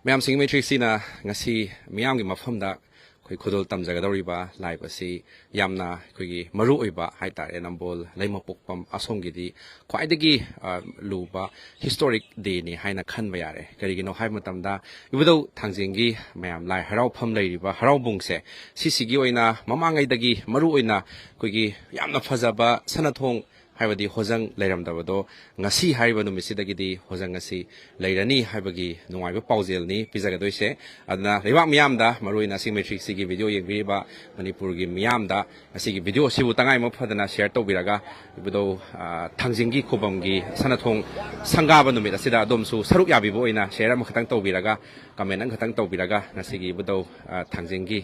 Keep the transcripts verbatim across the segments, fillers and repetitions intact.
ꯃꯌꯥꯝꯁꯤꯡ ꯃꯩꯇ꯭ꯔꯤꯁꯤꯅ ꯉꯁꯤ ꯃꯤꯌꯥꯝꯒꯤ ꯃꯐꯝꯗ ꯑꯩꯈꯣꯏ ꯈꯨꯗꯣꯜ ꯇꯝꯖꯒꯗꯧꯔꯤꯕ live ꯑꯁꯤ ꯌꯥꯝꯅ ꯑꯩꯈꯣꯏꯒꯤ ꯃꯔꯨ ꯑꯣꯏꯕ ꯍꯥꯏꯇꯥꯔꯦ, ꯅꯝꯕꯣꯜ ꯂꯩꯃꯄꯣꯛꯄꯝ ꯑꯁꯣꯝꯒꯤꯗꯤ ꯈ꯭ꯋꯥꯏꯗꯒꯤ, ꯑ, ꯂꯨꯕ historic dayꯅꯤ ꯍꯥꯏꯅ ꯈꯟꯕ ꯌꯥꯔꯦ꯫ ꯀꯔꯤꯒꯤꯅꯣ ꯍꯥꯏꯕ ꯃꯇꯝꯗ, ꯏꯕꯨꯙꯧ ꯊꯥꯡꯖꯤꯡꯒꯤ ꯃꯌꯥꯝ ꯂꯥꯏ ꯍꯔꯥꯎꯐꯝ ꯂꯩꯔꯤꯕ ꯍꯔꯥꯎꯕꯨꯡꯁꯦ, ꯁꯤꯁꯤꯒꯤ ꯑꯣꯏꯅ ꯃꯃꯥꯡꯉꯩꯗꯒꯤ ꯃꯔꯨ ꯑꯣꯏꯅ ꯑꯩꯈꯣꯏꯒꯤ ꯌꯥꯝꯅ ꯐꯖꯕ ꯁꯅꯥꯊꯣꯡ ꯍꯥꯏꯕꯗꯤ ꯍꯣꯖꯪ ꯂꯩꯔꯝꯗꯕꯗꯣ, ꯉꯁꯤ ꯍꯥꯏꯔꯤꯕ ꯅꯨꯃꯤꯠꯁꯤꯗꯒꯤꯗꯤ ꯍꯣꯖꯪ ꯑꯁꯤ ꯂꯩꯔꯅꯤ ꯍꯥꯏꯕꯒꯤ ꯅꯨꯡꯉꯥꯏꯕ ꯄꯥꯎꯖꯦꯜꯅꯤ ꯄꯤꯖꯒꯗꯣꯏꯁꯦ꯫ ꯑꯗꯨꯅ ꯂꯩꯕꯥꯛ ꯃꯤꯌꯥꯝꯗ, ꯃꯔꯨꯑꯣꯏꯅ ꯑꯁꯤ ꯃꯩꯇ꯭ꯔꯤꯁꯤꯒꯤ video ꯌꯦꯡꯕꯤꯔꯤꯕ ꯃꯅꯤꯄꯨꯔꯒꯤ ꯃꯤꯌꯥꯝꯗ, ꯉꯁꯤꯒꯤ video ꯑꯁꯤꯕꯨ ꯇꯉꯥꯏ ꯑꯃ ꯐꯗꯅ share ꯇꯧꯕꯤꯔꯒ, ꯏꯕꯨꯙꯧ, ꯑ, ꯊꯥꯡꯖꯤꯡꯒꯤ ꯈꯨꯕꯝꯒꯤ ꯁꯅꯥꯊꯣꯡ ꯁꯪꯒꯥꯕ ꯅꯨꯃꯤꯠ ꯑꯁꯤꯗ ꯑꯗꯣꯝꯁꯨ ꯁꯔꯨꯛ ꯌꯥꯕꯤꯕ ꯑꯣꯏꯅ share ꯑꯃꯈꯛꯇꯪ ꯇꯧꯕꯤꯔꯒ, comment ꯑꯃꯈꯛꯇꯪ ꯇꯧꯕꯤꯔꯒ, ꯉꯁꯤꯒꯤ ꯏꯕꯨꯙꯧ, ꯑ, ꯊꯥꯡꯖꯤꯡꯒꯤ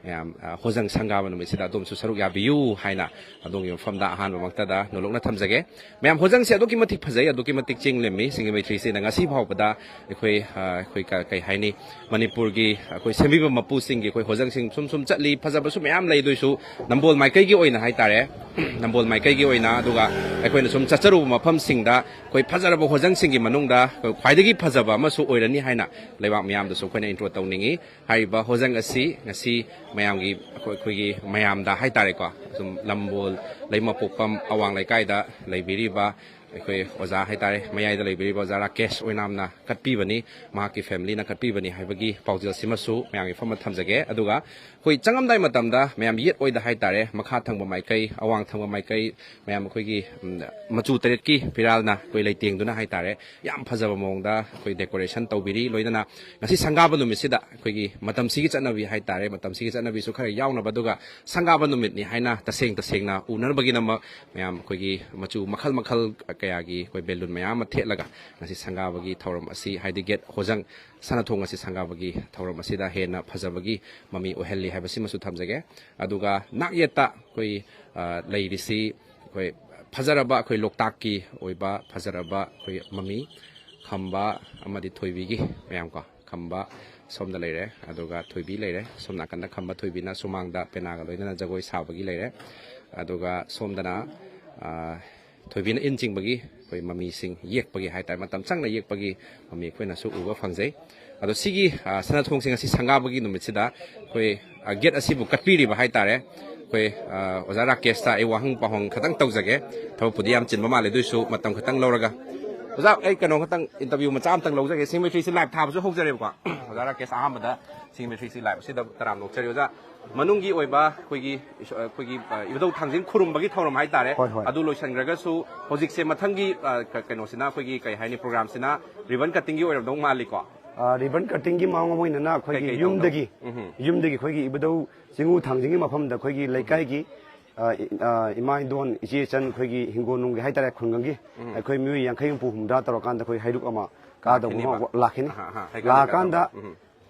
ꯃꯌꯥꯝ, ꯑ, ꯍꯣꯖꯪ ꯁꯪꯒꯥꯕ ꯅꯨꯃꯤꯠꯁꯤꯗ ꯑꯗꯣꯝꯁꯨ ꯁꯔꯨꯛ ꯌꯥꯕꯤꯌꯨ ꯍꯥꯏꯅ ꯑꯗꯣꯝꯒꯤ ꯃꯐꯝꯗ ꯑꯍꯥꯟꯕꯃꯛꯇꯗ ꯅꯣꯂꯨꯛꯅ ꯊꯝꯖꯒꯦ꯫ ꯃꯌꯥꯝ, ꯍꯣꯖꯪꯁꯦ ꯑꯗꯨꯛꯀꯤ ꯃꯇꯤꯛ ꯐꯖꯩ, ꯑꯗꯨꯛꯀꯤ ꯃꯇꯤꯛ ꯆꯤꯡ ꯂꯦꯝꯃꯤ꯫ ꯁꯤꯡꯖꯃꯩ ꯃꯩꯇ꯭ꯔꯤꯁꯤꯅ ꯉꯁꯤ ꯐꯥꯎꯕꯗ ꯑꯩꯈꯣꯏ, ꯑ, ꯑꯩꯈꯣꯏ ꯀ-, ꯀꯩ ꯍꯥꯏꯅꯤ, ꯃꯅꯤꯄꯨꯔꯒꯤ ꯑꯩꯈꯣꯏ ꯁꯦꯝꯕꯤꯕ ꯃꯄꯨꯁꯤꯡꯒꯤ ꯑꯩꯈꯣꯏ ꯍꯣꯖꯪꯁꯤꯡ ꯁꯨꯝ ꯁꯨꯝ ꯆꯠꯂꯤ, ꯐꯖꯕꯁꯨ ꯃꯌꯥꯝ ꯂꯩ꯫ ꯑꯗꯨꯏꯁꯨ ꯅꯝꯕꯣꯜ ꯃꯥꯏꯀꯩꯒꯤ ꯑꯣꯏꯅ ꯍꯥꯏꯇꯥꯔꯦ, ꯅꯝꯕꯣꯜ ꯃꯥꯏꯀꯩꯒꯤ ꯑꯣꯏꯅ, ꯑꯗꯨꯒ ꯑꯩꯈꯣꯏꯅ ꯁꯨꯝ ꯆꯠꯆꯔꯨꯕ ꯃꯐꯝꯁꯤꯡꯗ ꯑꯩꯈꯣꯏ ꯐꯖꯔꯕ ꯍꯣꯖꯪꯁꯤꯡꯒꯤ ꯃꯅꯨꯡꯗ ꯑꯩꯈꯣꯏ ꯈ꯭ꯋꯥꯏꯗꯒꯤ ꯐꯖꯕ ꯑꯃꯁꯨ ꯑꯣꯏꯔꯅꯤ ꯍꯥꯏꯅ ꯂꯩꯕꯥꯛ ꯃꯤꯌꯥꯝꯗꯁꯨ ꯑꯩꯈꯣꯏꯅ intro ꯇꯧꯅꯤꯡꯉꯤ꯫ ꯍꯥꯏꯔꯤꯕ ꯍꯣꯖꯪ ꯑꯁꯤ ꯉꯁꯤ ꯃꯌꯥꯝꯒꯤ, ꯑꯩꯈꯣꯏ, ꯑꯩꯈꯣꯏꯒꯤ ꯃꯌꯥꯝꯗ ꯍꯥꯏꯇꯥꯔꯦꯀꯣ, ꯁꯨꯝ ꯂꯝꯕꯣꯜ ꯂꯩꯃꯄꯣꯛꯄꯝ ꯑꯋꯥꯡ ꯂꯩꯀꯥꯏꯗ ꯂꯩꯕꯤꯔꯤꯕ ꯑꯩꯈꯣꯏ ꯑꯣꯖꯥ ꯍꯥꯏꯇꯥꯔꯦ, ꯃꯌꯥꯏꯗ ꯂꯩꯕꯤꯔꯤꯕ ꯑꯣꯖꯥ ꯔꯥꯀꯦꯁ ꯑꯣꯏꯅꯥꯝꯅ ꯀꯠꯄꯤꯕꯅꯤ, ꯃꯍꯥꯛꯀꯤ familyꯅ ꯀꯠꯄꯤꯕꯅꯤ ꯍꯥꯏꯕꯒꯤ ꯄꯥꯎꯖꯦꯜꯁꯤꯃꯁꯨ ꯃꯌꯥꯝꯒꯤ ꯐꯝꯗ ꯊꯝꯖꯒꯦ꯫ ꯑꯗꯨꯒ ꯑꯩꯈꯣꯏ ꯆꯪꯉꯝꯗꯥꯏ ꯃꯇꯝꯗ ꯃꯌꯥꯝ ꯌꯦꯠ ꯑꯣꯏꯗ ꯍꯥꯏꯇꯥꯔꯦ, ꯃꯈꯥ ꯊꯪꯕ ꯃꯥꯏꯀꯩ, ꯑꯋꯥꯡ ꯊꯪꯕ ꯃꯥꯏꯀꯩ, ꯃꯌꯥꯝ ꯑꯩꯈꯣꯏꯒꯤ, ꯎꯝ, ꯃꯆꯨ ꯇꯔꯦꯠꯀꯤ ꯐꯤꯔꯥꯜꯅ ꯑꯩꯈꯣꯏ ꯂꯩꯇꯦꯡꯗꯨꯅ ꯍꯥꯏꯇꯥꯔꯦ, ꯌꯥꯝ ꯐꯖꯕ ꯃꯑꯣꯡꯗ ꯑꯩꯈꯣꯏ decoration ꯇꯧꯕꯤꯔꯤ꯫ ꯂꯣꯏꯅꯅ ꯉꯁꯤ ꯁꯪꯒꯥꯕ ꯅꯨꯃꯤꯠꯁꯤꯗ ꯑꯩꯈꯣꯏꯒꯤ ꯃꯇꯝꯁꯤꯒꯤ ꯆꯠꯅꯕꯤ ꯍꯥꯏꯇꯥꯔꯦ, ꯃꯇꯝꯁꯤꯒꯤ ꯆꯠꯅꯕꯤꯁꯨ ꯈꯔ ꯌꯥꯎꯅꯕ, ꯑꯗꯨꯒ ꯁꯪꯒꯥꯕ ꯅꯨꯃꯤꯠꯅꯤ ꯍꯥꯏꯅ ꯇꯁꯦꯡ ꯇꯁꯦꯡꯅ ꯎꯅꯅꯕꯒꯤꯗꯃꯛ ꯃꯌꯥꯝ ꯑꯩꯈꯣꯏꯒꯤ ꯃꯆꯨ ꯃꯈꯜ ꯃꯈꯜ ꯀꯌꯥꯒꯤ ꯑꯩꯈꯣꯏ balloon ꯃꯌꯥꯝ ꯑꯃ ꯊꯦꯠꯂꯒ ꯉꯁꯤ ꯁꯪꯒꯥꯕꯒꯤ ꯊꯧꯔꯝ ꯑꯁꯤ, ꯍꯥꯏꯗꯤ gate ꯍꯣꯖꯪ ꯁꯅꯥꯊꯣꯡ ꯑꯁꯤ ꯁꯪꯒꯥꯕꯒꯤ ꯊꯧꯔꯝ ꯑꯁꯤꯗ ꯍꯦꯟꯅ ꯐꯖꯕꯒꯤ ꯃꯃꯤ ꯑꯣꯏꯍꯜꯂꯤ ꯍꯥꯏꯕꯁꯤꯃꯁꯨ ꯊꯝꯖꯒꯦ꯫ ꯑꯗꯨꯒ ꯅꯥꯛꯌꯦꯠꯇ ꯑꯩꯈꯣꯏ, ꯑ, ꯂꯩꯔꯤꯁꯤ ꯑꯩꯈꯣꯏ ꯐꯖꯔꯕ ꯑꯩꯈꯣꯏ ꯂꯣꯛꯇꯥꯛꯀꯤ ꯑꯣꯏꯕ ꯐꯖꯔꯕ ꯑꯩꯈꯣꯏ ꯃꯃꯤ ꯈꯝꯕ ꯑꯃꯗꯤ ꯊꯣꯏꯕꯤꯒꯤ ꯃꯌꯥꯝ ꯀꯣ, ꯈꯝꯕ ꯁꯣꯝꯗ ꯂꯩꯔꯦ, ꯑꯗꯨꯒ ꯊꯣꯏꯕꯤ ꯂꯩꯔꯦ꯫ ꯁꯣꯝ ꯅꯥꯀꯟꯗ ꯈꯝꯕ ꯊꯣꯏꯕꯤꯅ ꯁꯨꯃꯥꯡꯗ ꯄꯦꯅꯥꯒ ꯂꯣꯏꯅꯅ ꯖꯒꯣꯏ ꯁꯥꯕꯒꯤ ꯂꯩꯔꯦ꯫ ꯑꯗꯨꯒ ꯁꯣꯝꯗꯅ, ꯑ, ꯊꯣꯏꯕꯤꯅ ꯏꯟ ꯆꯤꯡꯕꯒꯤ ꯑꯩꯈꯣꯏ ꯃꯃꯤꯁꯤꯡ ꯌꯦꯛꯄꯒꯤ ꯍꯥꯏꯇꯥꯔꯦ, ꯃꯇꯝ ꯆꯪꯅ ꯌꯦꯛꯄꯒꯤ ꯃꯃꯤ ꯑꯩꯈꯣꯏꯅꯁꯨ ꯎꯕ ꯐꯪꯖꯩ꯫ ꯑꯗꯣ ꯁꯤꯒꯤ, ꯑ, ꯁꯅꯥꯊꯣꯡꯁꯤ ꯉꯁꯤ ꯁꯪꯒꯥꯕꯒꯤ ꯅꯨꯃꯤꯠꯁꯤꯗ ꯑꯩꯈꯣꯏ, ꯑ, ꯒꯦꯠ ꯑꯁꯤꯕꯨ ꯀꯠꯄꯤꯔꯤꯕ ꯍꯥꯏꯇꯥꯔꯦ, ꯑꯩꯈꯣꯏ, ꯑ, ꯑꯣꯖꯥ ꯔꯥꯀꯦꯁꯇ ꯑꯩ ꯋꯥꯍꯪ ꯄꯥꯎꯍꯪ ꯈꯇꯪ ꯇꯧꯖꯒꯦ꯫ ꯊꯕꯛꯄꯨꯗꯤ ꯌꯥꯝ ꯆꯤꯟꯕ ꯃꯥꯜꯂꯦ, ꯑꯗꯨꯏꯁꯨ ꯃꯇꯝ ꯈꯇꯪ ꯂꯧꯔꯒ꯫ ꯑꯣꯖꯥ, ꯑꯩ ꯀꯩꯅꯣ ꯈꯇꯪ, ꯏꯟꯇꯔꯚ꯭ꯌꯨ ꯃꯆꯥ ꯑꯃꯇꯪ ꯂꯧꯖꯒꯦ꯫ ꯁꯤꯡꯃꯩ ꯊ꯭ꯔꯤ ꯁꯤ ꯂꯥꯏꯚ ꯊꯥꯕꯁꯨ ꯍꯧꯖꯔꯦꯕꯀꯣ꯫ ꯑꯣꯖꯥ ꯔꯥꯀꯦꯁ, ꯑꯍꯥꯟꯕꯗ ꯁꯤꯡꯃꯩ ꯊ꯭ꯔꯤ ꯁꯤ ꯂꯥꯏꯚ ꯑꯁꯤꯗ ꯇꯔꯥꯝꯅ ꯑꯣꯛꯆꯔꯤ꯫ ꯑꯣꯖꯥ, ꯃꯅꯨꯡꯒꯤ ꯑꯣꯏꯕ ꯑꯩꯈꯣꯏꯒꯤ, ꯑꯩꯈꯣꯏꯒꯤ, ꯑ, ꯏꯕꯨꯙꯧ ꯊꯥꯡꯖꯤꯡ ꯈꯨꯔꯨꯝꯕꯒꯤ ꯊꯧꯔꯝ ꯍꯥꯏꯇꯥꯔꯦ, ꯍꯣꯏ, ꯍꯣꯏ꯫ ꯑꯗꯨ ꯂꯣꯏꯁꯤꯟꯈ꯭ꯔꯒꯁꯨ ꯍꯧꯖꯤꯛꯁꯦ ꯃꯊꯪꯒꯤ, ꯑ, ꯀ-, ꯀꯩꯅꯣꯁꯤꯅ, ꯑꯩꯈꯣꯏꯒꯤ ꯀꯩ ꯍꯥꯏꯅꯤ, ꯄ꯭ꯔꯣꯒ꯭ꯔꯥꯝꯁꯤꯅ ꯔꯤꯕꯟ ꯀꯠꯇꯤꯡꯒꯤ ꯑꯣꯏꯔꯝꯗꯧ ꯃꯥꯜꯂꯤꯀꯣ? ꯑ, ꯔꯤꯕꯟ ꯀꯠꯇꯤꯡꯒꯤ ꯃꯑꯣꯡ ꯑꯃ ꯑꯣꯏꯅꯅ ꯑꯩꯈꯣꯏꯒꯤ ꯀꯩꯀꯩ ꯇꯧꯗꯧ? ꯌꯨꯝꯗꯒꯤ, ꯎꯝ꯫ ꯌꯨꯝꯗꯒꯤ ꯑꯩꯈꯣꯏꯒꯤ ꯏꯕꯨꯙꯧ ꯆꯤꯡꯉꯨ ꯊꯥꯡꯖꯤꯡꯒꯤ ꯃꯐꯝꯗ ꯑꯩꯈꯣꯏꯒꯤ ꯂꯩꯀꯥꯏꯒꯤ, ꯑ, ꯏ-, ꯑ, ꯏꯃꯥ ꯏꯟꯗꯣꯟ, ꯏꯆꯦ ꯏꯆꯟ, ꯑꯩꯈꯣꯏꯒꯤ ꯍꯤꯡꯒꯣꯜ ꯅꯨꯡꯒꯤ ꯍꯥꯏꯇꯥꯔꯦ, ꯈꯨꯡꯒꯪꯒꯤ ꯎꯝ꯫ ꯑꯩꯈꯣꯏ ꯃꯤꯑꯣꯏ ꯌꯥꯡꯈꯩ ꯍꯨꯝꯐꯨ ꯍꯨꯝꯗ꯭ꯔꯥ ꯇꯧꯔꯀꯥꯟꯗ ꯑꯩꯈꯣꯏ ꯍꯩꯔꯨꯛ ꯑꯃ ꯀꯥꯗꯧꯕ ꯂꯥꯛꯈꯤꯅꯤꯕ꯫ ꯑꯃ ꯂꯥꯛꯈꯤꯅꯤ꯫ ꯑꯍꯥ, ꯑꯍꯥ, ꯍꯩꯀꯠ ꯂꯥꯛꯑꯀꯥꯟꯗ ꯂꯩꯀꯠ ꯇꯧꯕ꯫ ꯎꯝ꯫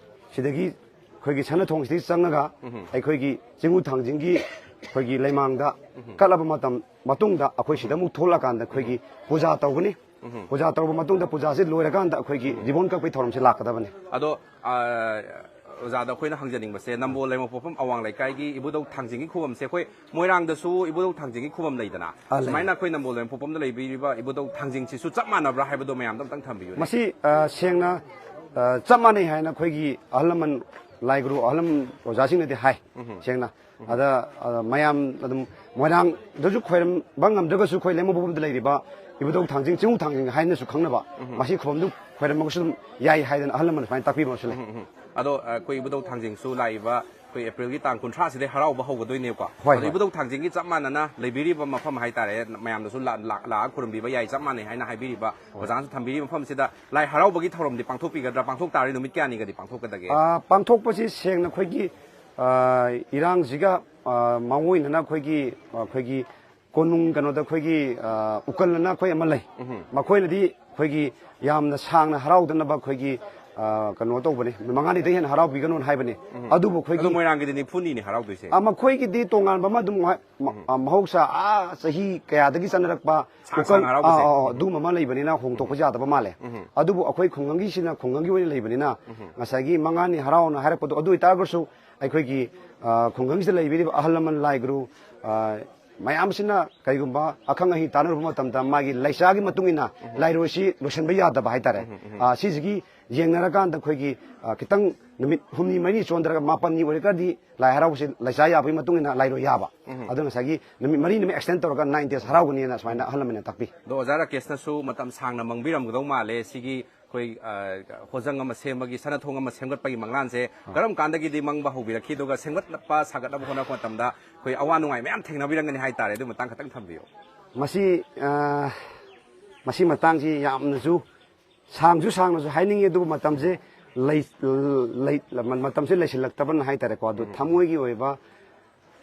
ꯁꯤꯗꯒꯤ ꯑꯩꯈꯣꯏꯒꯤ ꯁꯅꯥꯊꯣꯡꯁꯤꯗꯒꯤ ꯆꯪꯉꯒ ꯎꯝ꯫ ꯑꯩꯈꯣꯏꯒꯤ ꯆꯤꯡꯉꯨ ꯊꯥꯡꯖꯤꯡꯒꯤ ꯑꯩꯈꯣꯏꯒꯤ ꯂꯩꯃꯥꯡꯗ ꯎꯝ꯫ ꯀꯠꯂꯕ ꯃꯇꯝ ꯃꯇꯨꯡꯗ ꯑꯩꯈꯣꯏ ꯁꯤꯗ ꯑꯃꯨꯛ ꯊꯣꯛꯂꯛꯑꯀꯥꯟꯗ ꯑꯩꯈꯣꯏꯒꯤ ꯄꯨꯖꯥ ꯇꯧꯒꯅꯤ꯫ ꯎꯝ꯫ ꯄꯨꯖꯥ ꯇꯧꯔꯕ ꯃꯇꯨꯡꯗ ꯄꯨꯖꯥꯁꯤ ꯂꯣꯏꯔꯀꯥꯟꯗ ꯑꯩꯈꯣꯏꯒꯤ ꯎꯝ꯫ ꯔꯤꯕꯣꯟ ꯀꯛꯄꯒꯤ ꯊꯧꯔꯝꯁꯤ ꯂꯥꯛꯀꯗꯕꯅꯤ꯫ ꯑꯗꯣ, ꯑ, ꯑꯣꯖꯥꯗ ꯑꯩꯈꯣꯏꯅ ꯍꯪꯖꯅꯤꯡꯕꯁꯦ, ꯅꯝꯕꯣꯜ ꯂꯩꯃꯄꯣꯛꯐꯝ ꯑꯋꯥꯡ ꯂꯩꯀꯥꯏꯒꯤ ꯏꯕꯨꯙꯧ ꯊꯥꯡꯖꯤꯡꯒꯤ ꯈꯨꯕꯝꯁꯦ, ꯑꯩꯈꯣꯏ ꯃꯣꯏꯔꯥꯡꯗꯁꯨ ꯏꯕꯨꯙꯧ ꯊꯥꯡꯖꯤꯡꯒꯤ ꯈꯨꯕꯝ ꯂꯩꯗꯅ, ꯑꯥ, ꯂꯩ꯫ ꯁꯨꯃꯥꯏꯅ ꯑꯩꯈꯣꯏ ꯅꯝꯕꯣꯜ ꯂꯩꯃꯄꯣꯛꯐꯝꯗ ꯂꯩꯕꯤꯔꯤꯕ ꯏꯕꯨꯙꯧ ꯊꯥꯡꯖꯤꯡꯁꯤꯁꯨ ꯆꯞ ꯃꯥꯟꯅꯕ꯭ꯔꯥ ꯍꯥꯏꯕꯗꯣ ꯃꯌꯥꯝꯗ ꯑꯝꯇꯪ ꯊꯝꯕꯤꯌꯨꯅꯦ꯫ ꯃꯁꯤ, ꯑ, ꯁꯦꯡꯅ, ꯑ, ꯆꯞ ꯃꯥꯟꯅꯩ ꯍꯥꯏꯅ ꯑꯩꯈꯣꯏꯒꯤ ꯑꯍꯜ ꯂꯃꯟ, ꯂꯥꯏ ꯒꯨꯔꯨ ꯑꯍꯜ ꯂꯃꯟ ꯑꯣꯖꯥꯁꯤꯡꯅꯗꯤ ꯍꯥꯏ꯫ ꯎꯝ꯫ ꯁꯦꯡꯅ꯫ ꯎꯝ꯫ ꯑꯗ, ꯑ, ꯃꯌꯥꯝ ꯑꯗꯨꯝ ꯃꯣꯏꯔꯥꯡꯗꯁꯨ ꯈꯣꯏꯔꯝꯕ ꯉꯝꯗ꯭ꯔꯒꯁꯨ ꯑꯩꯈꯣꯏ ꯂꯩꯃꯄꯣꯛꯐꯝꯗ ꯂꯩꯔꯤꯕ ꯏꯕꯨꯙꯧ ꯊꯥꯡꯖꯤꯡ, ꯆꯤꯡꯉꯨ ꯊꯥꯡꯖꯤꯡ ꯍꯥꯏꯅꯁꯨ ꯈꯪꯅꯕ, ꯎꯝ꯫ ꯃꯁꯤ ꯈꯨꯕꯝꯗꯨ ꯈꯣꯏꯔꯝꯃꯒꯁꯨ ꯑꯗꯨꯝ ꯌꯥꯏ ꯍꯥꯏꯗꯅ ꯑꯍꯜ ꯂꯃꯟ ꯁꯨꯃꯥꯏꯅ ꯇꯥꯛꯄꯤꯕ ꯑꯃꯁꯨ ꯂꯩ꯫ ꯎꯝ, ꯎꯝ, ꯎꯝ꯫ ꯑꯗꯣ, ꯑ, ꯑꯩꯈꯣꯏ ꯏꯕꯨꯙꯧ ꯊꯥꯡꯖꯤꯡꯁꯨ ꯂꯥꯛꯏꯕ ꯑꯩꯈꯣꯏ ꯑꯦꯄ꯭ꯔꯤꯜꯒꯤ ꯇꯥꯡ ꯀꯨꯟꯊ꯭ꯔꯥꯁꯤꯗꯩ ꯍꯔꯥꯎꯕ ꯍꯧꯒꯗꯣꯏꯅꯦꯕꯀꯣ꯫ ꯍꯣꯏ, ꯑꯗꯣ ꯍꯣꯏ꯫ ꯏꯕꯨꯙꯧ ꯊꯥꯡꯖꯤꯡꯒꯤ ꯆꯞ ꯃꯥꯟꯅꯅ ꯂꯩꯕꯤꯔꯤꯕ ꯃꯐꯝ ꯍꯥꯏꯇꯥꯔꯦ, ꯃꯌꯥꯝꯗꯁꯨ ꯂꯥ-, ꯂꯥ-, ꯂꯥꯛꯑ ꯈꯨꯔꯨꯝꯕꯤꯕ ꯌꯥꯏ, ꯆꯞ ꯃꯥꯟꯅꯩ ꯍꯥꯏꯅ ꯍꯥꯏꯕꯤꯔꯤꯕ ꯍꯣꯏ꯫ ꯑꯣꯖꯥꯅꯁꯨ ꯊꯝꯕꯤꯔꯤꯕ ꯃꯐꯝꯁꯤꯗ ꯂꯥꯏ ꯍꯔꯥꯎꯕꯒꯤ ꯊꯧꯔꯝꯗꯤ ꯄꯥꯡꯊꯣꯛꯄꯤꯒꯗ꯭ꯔꯥ? ꯄꯥꯡꯊꯣꯛ ꯇꯥꯔꯗꯤ ꯅꯨꯃꯤꯠ ꯀꯌꯥꯅꯤꯒꯗꯤ ꯄꯥꯡꯊꯣꯛꯀꯗꯒꯦ? ꯑ, ꯄꯥꯡꯊꯣꯛꯄꯁꯤ ꯁꯦꯡꯅ ꯑꯩꯈꯣꯏꯒꯤ, ꯑ, ꯏꯔꯥꯡꯁꯤꯒ, ꯑ, ꯃꯥꯡꯑꯣꯏꯅꯅ ꯑꯩꯈꯣꯏꯒꯤ, ꯑꯩꯈꯣꯏꯒꯤ ꯀꯣꯅꯨꯡ ꯀꯩꯅꯣꯗ ꯑꯩꯈꯣꯏꯒꯤ, ꯑ, ꯎꯀꯜ ꯑꯅ ꯑꯩꯈꯣꯏ ꯑꯃ ꯂꯩ꯫ ꯎꯝ꯫ ꯃꯈꯣꯏꯅꯗꯤ ꯑꯩꯈꯣꯏꯒꯤ ꯌꯥꯝꯅ ꯁꯥꯡꯅ ꯍꯔꯥꯎꯗꯅꯕ ꯑꯩꯈꯣꯏꯒꯤ, ꯑ, ꯀꯩꯅꯣ ꯇꯧꯕꯅꯤ, ꯅꯨꯃꯤꯠ ꯃꯉꯥꯅꯤꯗꯩ ꯍꯦꯟꯅ ꯍꯔꯥꯎꯕꯤꯒꯅꯨꯅ ꯍꯥꯏꯕꯅꯤ꯫ ꯎꯝ꯫ ꯑꯗꯨꯕꯨ ꯑꯩꯈꯣꯏꯒꯤ ꯑꯗꯣ ꯃꯣꯏꯔꯥꯡꯒꯤꯗꯤ ꯅꯤꯐꯨꯅꯤꯅꯦ ꯍꯔꯥꯎꯗꯣꯏꯁꯦ꯫ ꯑ, ꯃꯈꯣꯏꯒꯤꯗꯤ ꯇꯣꯉꯥꯟꯕ ꯑꯃ ꯑꯗꯨꯝ ꯃꯍ-, ꯃ-, ꯎꯝ꯫ ꯑ, ꯃꯍꯧꯁꯥ, ꯑꯥ, ꯆꯍꯤ ꯀꯌꯥꯗꯒꯤ ꯆꯠꯅꯔꯛꯄ ꯁꯥꯡ ꯎꯀꯜ, ꯁꯥꯡ ꯍꯔꯥꯎꯕꯁꯦ꯫ ꯑꯥ, ꯑꯥ, ꯑꯥ, ꯎꯝ꯫ ꯑꯗꯨꯝꯕ ꯑꯃ ꯂꯩꯕꯅꯤꯅ ꯍꯣꯡꯗꯣꯛꯄꯁꯨ ꯎꯝ꯫ ꯌꯥꯗꯕ ꯃꯥꯜꯂꯦ꯫ ꯎꯝ꯫ ꯑꯗꯨꯕꯨ ꯑꯩꯈꯣꯏ ꯈꯨꯡꯒꯪꯒꯤꯁꯤꯅ, ꯈꯨꯡꯒꯪꯒꯤ ꯑꯣꯏꯅ ꯂꯩꯕꯅꯤꯅ ꯎꯝ꯫ ꯉꯁꯥꯏꯒꯤ ꯃꯉꯥꯅꯤ ꯍꯔꯥꯎꯅ ꯍꯥꯏꯔꯛꯄꯗꯣ, ꯑꯗꯨ ꯑꯣꯏꯇꯥꯔꯒꯁꯨ ꯑꯩꯈꯣꯏꯒꯤ, ꯑ, ꯈꯨꯡꯒꯪꯁꯤꯗ ꯂꯩꯕꯤꯔꯤꯕ ꯑꯍꯜ ꯂꯃꯟ ꯂꯥꯏ ꯒꯨꯔꯨ, ꯑ, ꯃꯌꯥꯝꯁꯤꯅ ꯀꯩꯒꯨꯝꯕ ꯑꯈꯪ ꯑꯍꯩ ꯇꯥꯟꯅꯔꯨꯕ ꯃꯇꯝꯗ ꯃꯥꯒꯤ ꯂꯩꯆꯥꯒꯤ ꯃꯇꯨꯡ ꯏꯟꯅ ꯂꯥꯏꯔꯣꯏꯁꯤ ꯂꯣꯏꯁꯤꯟꯕ ꯌꯥꯗꯕ ꯍꯥꯏꯇꯥꯔꯦ꯫ ꯎꯝ, ꯎꯝ, ꯎꯝ꯫ ꯑ, ꯁꯤꯁꯤꯒꯤ ꯌꯦꯡꯅꯔꯀꯥꯟꯗ ꯑꯩꯈꯣꯏꯒꯤ, ꯑ, ꯈꯤꯇꯪ ꯅꯨꯃꯤꯠ ꯍꯨꯝꯅꯤ ꯃꯔꯤꯅꯤ ꯆꯣꯟꯗ꯭ꯔꯒ ꯃꯥꯄꯟꯅꯤ ꯑꯣꯏꯔꯒꯗꯤ ꯂꯥꯏ ꯍꯔꯥꯎꯕꯁꯤ ꯂꯩꯆꯥ ꯌꯥꯕꯒꯤ ꯃꯇꯨꯡ ꯏꯟꯅ ꯂꯥꯏꯔꯣꯏ ꯌꯥꯕ꯫ ꯎꯝ꯫ ꯑꯗꯣ ꯉꯁꯥꯏꯒꯤ ꯅꯨꯃꯤꯠ ꯃꯔꯤꯅꯤ ꯑꯃ extend ꯇꯧꯔꯒ nine days ꯍꯔꯥꯎꯒꯅꯤꯅ ꯁꯨꯃꯥꯏꯅ ꯑꯍꯜ ꯂꯃꯟꯅ ꯇꯥꯛꯄꯤ꯫ ꯑꯗꯣ ꯑꯣꯖꯥ ꯔꯥꯀꯦꯁꯅꯁꯨ ꯃꯇꯝ ꯁꯥꯡꯅ ꯃꯥꯡꯕꯤꯔꯝꯒꯗꯧ ꯃꯥꯜꯂꯦ꯫ ꯁꯤꯒꯤ ꯑꯩꯈꯣꯏ, ꯑ, ꯍꯣꯖꯪ ꯑꯃ ꯁꯦꯝꯕꯒꯤ, ꯁꯅꯥꯊꯣꯡ ꯑꯃ ꯁꯦꯝꯒꯠꯄꯒꯤ ꯃꯪꯂꯥꯟꯁꯦ ꯑꯥ꯫ ꯀꯔꯝ ꯀꯥꯟꯗꯒꯤꯗꯤ ꯃꯪꯕ ꯍꯧꯕꯤꯔꯛꯈꯤ? ꯑꯗꯨꯒ ꯁꯦꯝꯒꯠꯄ ꯁꯥꯒꯠꯅꯕ ꯍꯣꯠꯅꯔꯛꯄ ꯃꯇꯝꯗ ꯑꯩꯈꯣꯏ ꯑꯋꯥ ꯅꯨꯡꯉꯥꯏ ꯃꯌꯥꯝ ꯊꯦꯡꯅꯕꯤꯔꯝꯒꯅꯤ ꯍꯥꯏꯇꯥꯔꯦ꯫ ꯑꯗꯨ ꯃꯇꯥꯡ ꯈꯛꯇꯪ ꯊꯝꯕꯤꯌꯨ꯫ ꯃꯁꯤ, ꯑ, ꯃꯁꯤ ꯃꯇꯥꯡꯁꯤ ꯌꯥꯝꯅꯁꯨ ꯁꯥꯡꯁꯨ ꯁꯥꯡꯅꯁꯨ ꯍꯥꯏꯅꯤꯡꯉꯤ, ꯑꯗꯨꯕꯨ ꯃꯇꯝꯁꯦ ꯂꯩ-, ꯂꯩ-, ꯃꯇꯝꯁꯦ ꯂꯩꯁꯤꯜꯂꯛꯇꯕꯅ ꯍꯥꯏꯇꯥꯔꯦꯀꯣ꯫ ꯑꯗꯨ ꯎꯝ꯫ ꯊꯃꯣꯏꯒꯤ ꯑꯣꯏꯕ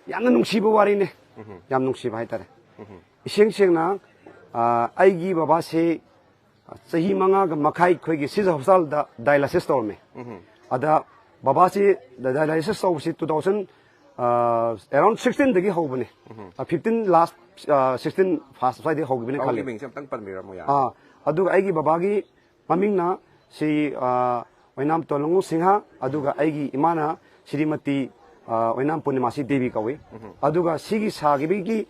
ꯌꯥꯝꯅ ꯅꯨꯡꯁꯤꯕ ꯋꯥꯔꯤꯅꯤ꯫ ꯎꯝ꯫ ꯌꯥꯝ ꯅꯨꯡꯁꯤꯕ ꯍꯥꯏꯇꯥꯔꯦ꯫ ꯎꯝ꯫ ꯏꯁꯦꯡ ꯁꯦꯡꯅ, ꯑ, ꯑꯩꯒꯤ ꯕꯕꯥꯁꯤ ꯆꯍꯤ ꯃꯉꯥꯒ ꯃꯈꯥꯏ ꯑꯩꯈꯣꯏꯒꯤ ꯁꯤꯖ ꯍꯣꯁꯄꯤꯇꯥꯜꯗ dialysis ꯇꯧꯔꯝꯃꯦ꯫ ꯎꯝ꯫ ꯑꯗ ꯕꯕꯥꯁꯤ dialysis ꯇꯧꯕꯁꯤ two thousand, ꯑ, around sixteen ꯗꯒꯤ ꯍꯧꯕꯅꯦ꯫ ꯎꯝ꯫ ꯑ, fifteen last, ꯑ, sixteen first ꯁ꯭ꯋꯥꯏꯗꯒꯤ ꯍꯧꯈꯤꯕꯅꯦ ꯕꯥꯕꯨꯒꯤ ꯈꯜꯂꯤ꯫ ꯃꯤꯡꯁꯦ ꯑꯝꯇꯪ ꯄꯟꯕꯤꯔꯝꯃꯣ ꯌꯥꯅꯤ꯫ ꯑ, ꯑꯗꯨꯒ ꯑꯩꯒꯤ ꯕꯕꯥꯒꯤ ꯃꯃꯤꯡꯅ ꯁꯤ, ꯑ, ꯑꯣꯏꯅꯥꯝ ꯇꯣꯂꯨꯡꯉꯨ ꯁꯤꯡꯍ, ꯑꯗꯨꯒ ꯑꯩꯒꯤ ꯏꯃꯥꯅ ꯁ꯭ꯔꯤꯃꯇꯤ, ꯑ, ꯑꯣꯏꯅꯥꯝ ꯄꯨꯔꯅꯤꯃꯥꯁꯤ ꯗꯦꯕꯤ ꯀꯧꯏ꯫ ꯎꯝ꯫ ꯑꯗꯨꯒ ꯁꯤꯒꯤ ꯁꯥꯈꯤꯕꯒꯤ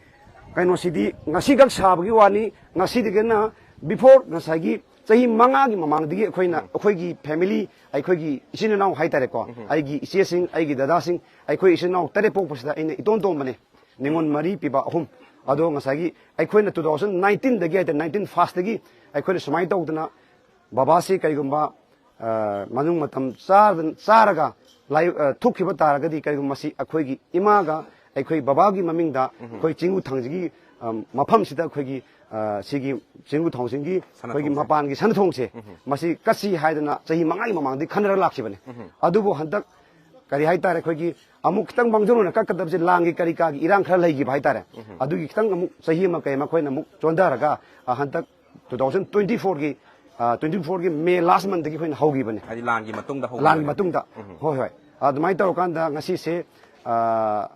ꯀꯩꯅꯣꯁꯤꯗꯤ ꯉꯁꯤꯈꯛ ꯁꯥꯕꯒꯤ ꯋꯥꯅꯤ, ꯉꯁꯤꯗꯒꯤꯅ before ꯉꯁꯥꯏꯒꯤ ꯆꯍꯤ ꯃꯉꯥꯒꯤ ꯃꯃꯥꯡꯗꯒꯤ ꯑꯩꯈꯣꯏꯅ, ꯎꯝ꯫ ꯑꯩꯈꯣꯏꯒꯤ family, ꯑꯩꯈꯣꯏꯒꯤ ꯏꯆꯤꯟ ꯏꯅꯥꯎ ꯍꯥꯏꯇꯥꯔꯦꯀꯣ, ꯎꯝ꯫ ꯑꯩꯒꯤ ꯏꯆꯦꯁꯤꯡ, ꯑꯩꯒꯤ ꯗꯗꯥꯁꯤꯡ, ꯑꯩꯈꯣꯏ ꯏꯆꯤꯟ ꯏꯅꯥꯎ ꯇꯔꯦꯠ ꯄꯣꯛꯄꯁꯤꯗ ꯑꯩꯅ ꯏꯇꯣꯟ ꯇꯣꯟꯕꯅꯦ꯫ ꯅꯤꯉꯣꯜ ꯃꯔꯤ ꯄꯤꯕ ꯑꯍꯨꯝ꯫ ꯑꯗꯣ ꯉꯁꯥꯏꯒꯤ ꯑꯩꯈꯣꯏꯅ two thousand nineteen ꯗꯒꯤ ꯍꯥꯏꯇꯥꯔꯦ, nineteen first ꯇꯒꯤ ꯑꯩꯈꯣꯏꯅ ꯁꯨꯃꯥꯏꯅ ꯇꯧꯗꯅ ꯕꯕꯥꯁꯤ ꯀꯩꯒꯨꯝꯕ, ꯑ, ꯃꯅꯨꯡ ꯃꯇꯝ ꯆꯥꯗꯅ, ꯆꯥꯔꯒ ꯂꯥꯏ-, ꯑ, ꯊꯣꯛꯈꯤꯕ ꯇꯥꯔꯒꯗꯤ ꯀꯩꯒꯨꯝꯕ ꯃꯁꯤ ꯑꯩꯈꯣꯏꯒꯤ ꯏꯃꯥꯒ ꯑꯩꯈꯣꯏ ꯕꯕꯥꯒꯤ ꯃꯃꯤꯡꯗ ꯎꯝ꯫ ꯑꯩꯈꯣꯏ ꯆꯤꯡꯒꯨ ꯊꯥꯡꯖꯒꯤ, ꯑ, ꯃꯐꯝꯁꯤꯗ ꯑꯩꯈꯣꯏꯒꯤ, ꯑ, ꯁꯤꯒꯤ ꯆꯤꯡꯒꯨ ꯊꯥꯡꯖꯤꯡꯒꯤ ꯑꯩꯈꯣꯏꯒꯤ ꯁꯅꯥꯊꯣꯡꯁꯦ꯫ ꯃꯄꯥꯟꯒꯤ ꯁꯅꯥꯊꯣꯡꯁꯦ ꯎꯝ꯫ ꯃꯁꯤ ꯀꯠꯁꯤ ꯍꯥꯏꯗꯅ ꯆꯍꯤ ꯃꯉꯥꯒꯤ ꯃꯃꯥꯡꯗꯒꯤ ꯈꯟꯅꯔ ꯂꯥꯛꯈꯤꯕꯅꯦ꯫ ꯎꯝ꯫ ꯑꯗꯨꯕꯨ ꯍꯟꯗꯛ ꯀꯔꯤ ꯍꯥꯏꯇꯥꯔꯦ, ꯑꯩꯈꯣꯏꯒꯤ ꯑꯃꯨꯛ ꯈꯤꯇꯪ ꯃꯥꯡꯖꯧꯅꯅ ꯀꯛꯀꯗꯕꯁꯦ ꯂꯥꯟꯒꯤ ꯀꯔꯤ ꯀꯥꯒꯤ ꯏꯔꯥꯡ ꯈꯔ ꯂꯩꯈꯤꯕ ꯍꯥꯏꯇꯥꯔꯦ꯫ ꯎꯝ꯫ ꯑꯗꯨꯒꯤ ꯈꯤꯇꯪ ꯑꯃꯨꯛ ꯆꯍꯤ ꯑꯃ ꯀꯩ ꯑꯃ ꯑꯩꯈꯣꯏꯅ ꯑꯃꯨꯛ ꯆꯣꯟꯊꯔꯒ, ꯑ, ꯍꯟꯗꯛ two thousand twenty four ꯒꯤ, ꯑ, twenty four ꯒꯤ May last month ꯇꯒꯤ ꯑꯩꯈꯣꯏꯅ ꯍꯧꯈꯤꯕꯅꯦ꯫ ꯍꯥꯏꯗꯤ ꯂꯥꯟꯒꯤ ꯃꯇꯨꯡꯗ ꯍꯧꯈꯤꯕꯅꯦ꯫ ꯂꯥꯟꯒꯤ ꯃꯇꯨꯡꯗ꯫ ꯎꯝ꯫ ꯍꯣꯏ, ꯍꯣꯏ꯫ ꯑꯗꯨꯃꯥꯏꯅ ꯇꯧꯔꯀꯥꯟꯗ ꯉꯁꯤꯁꯦ, ꯑ,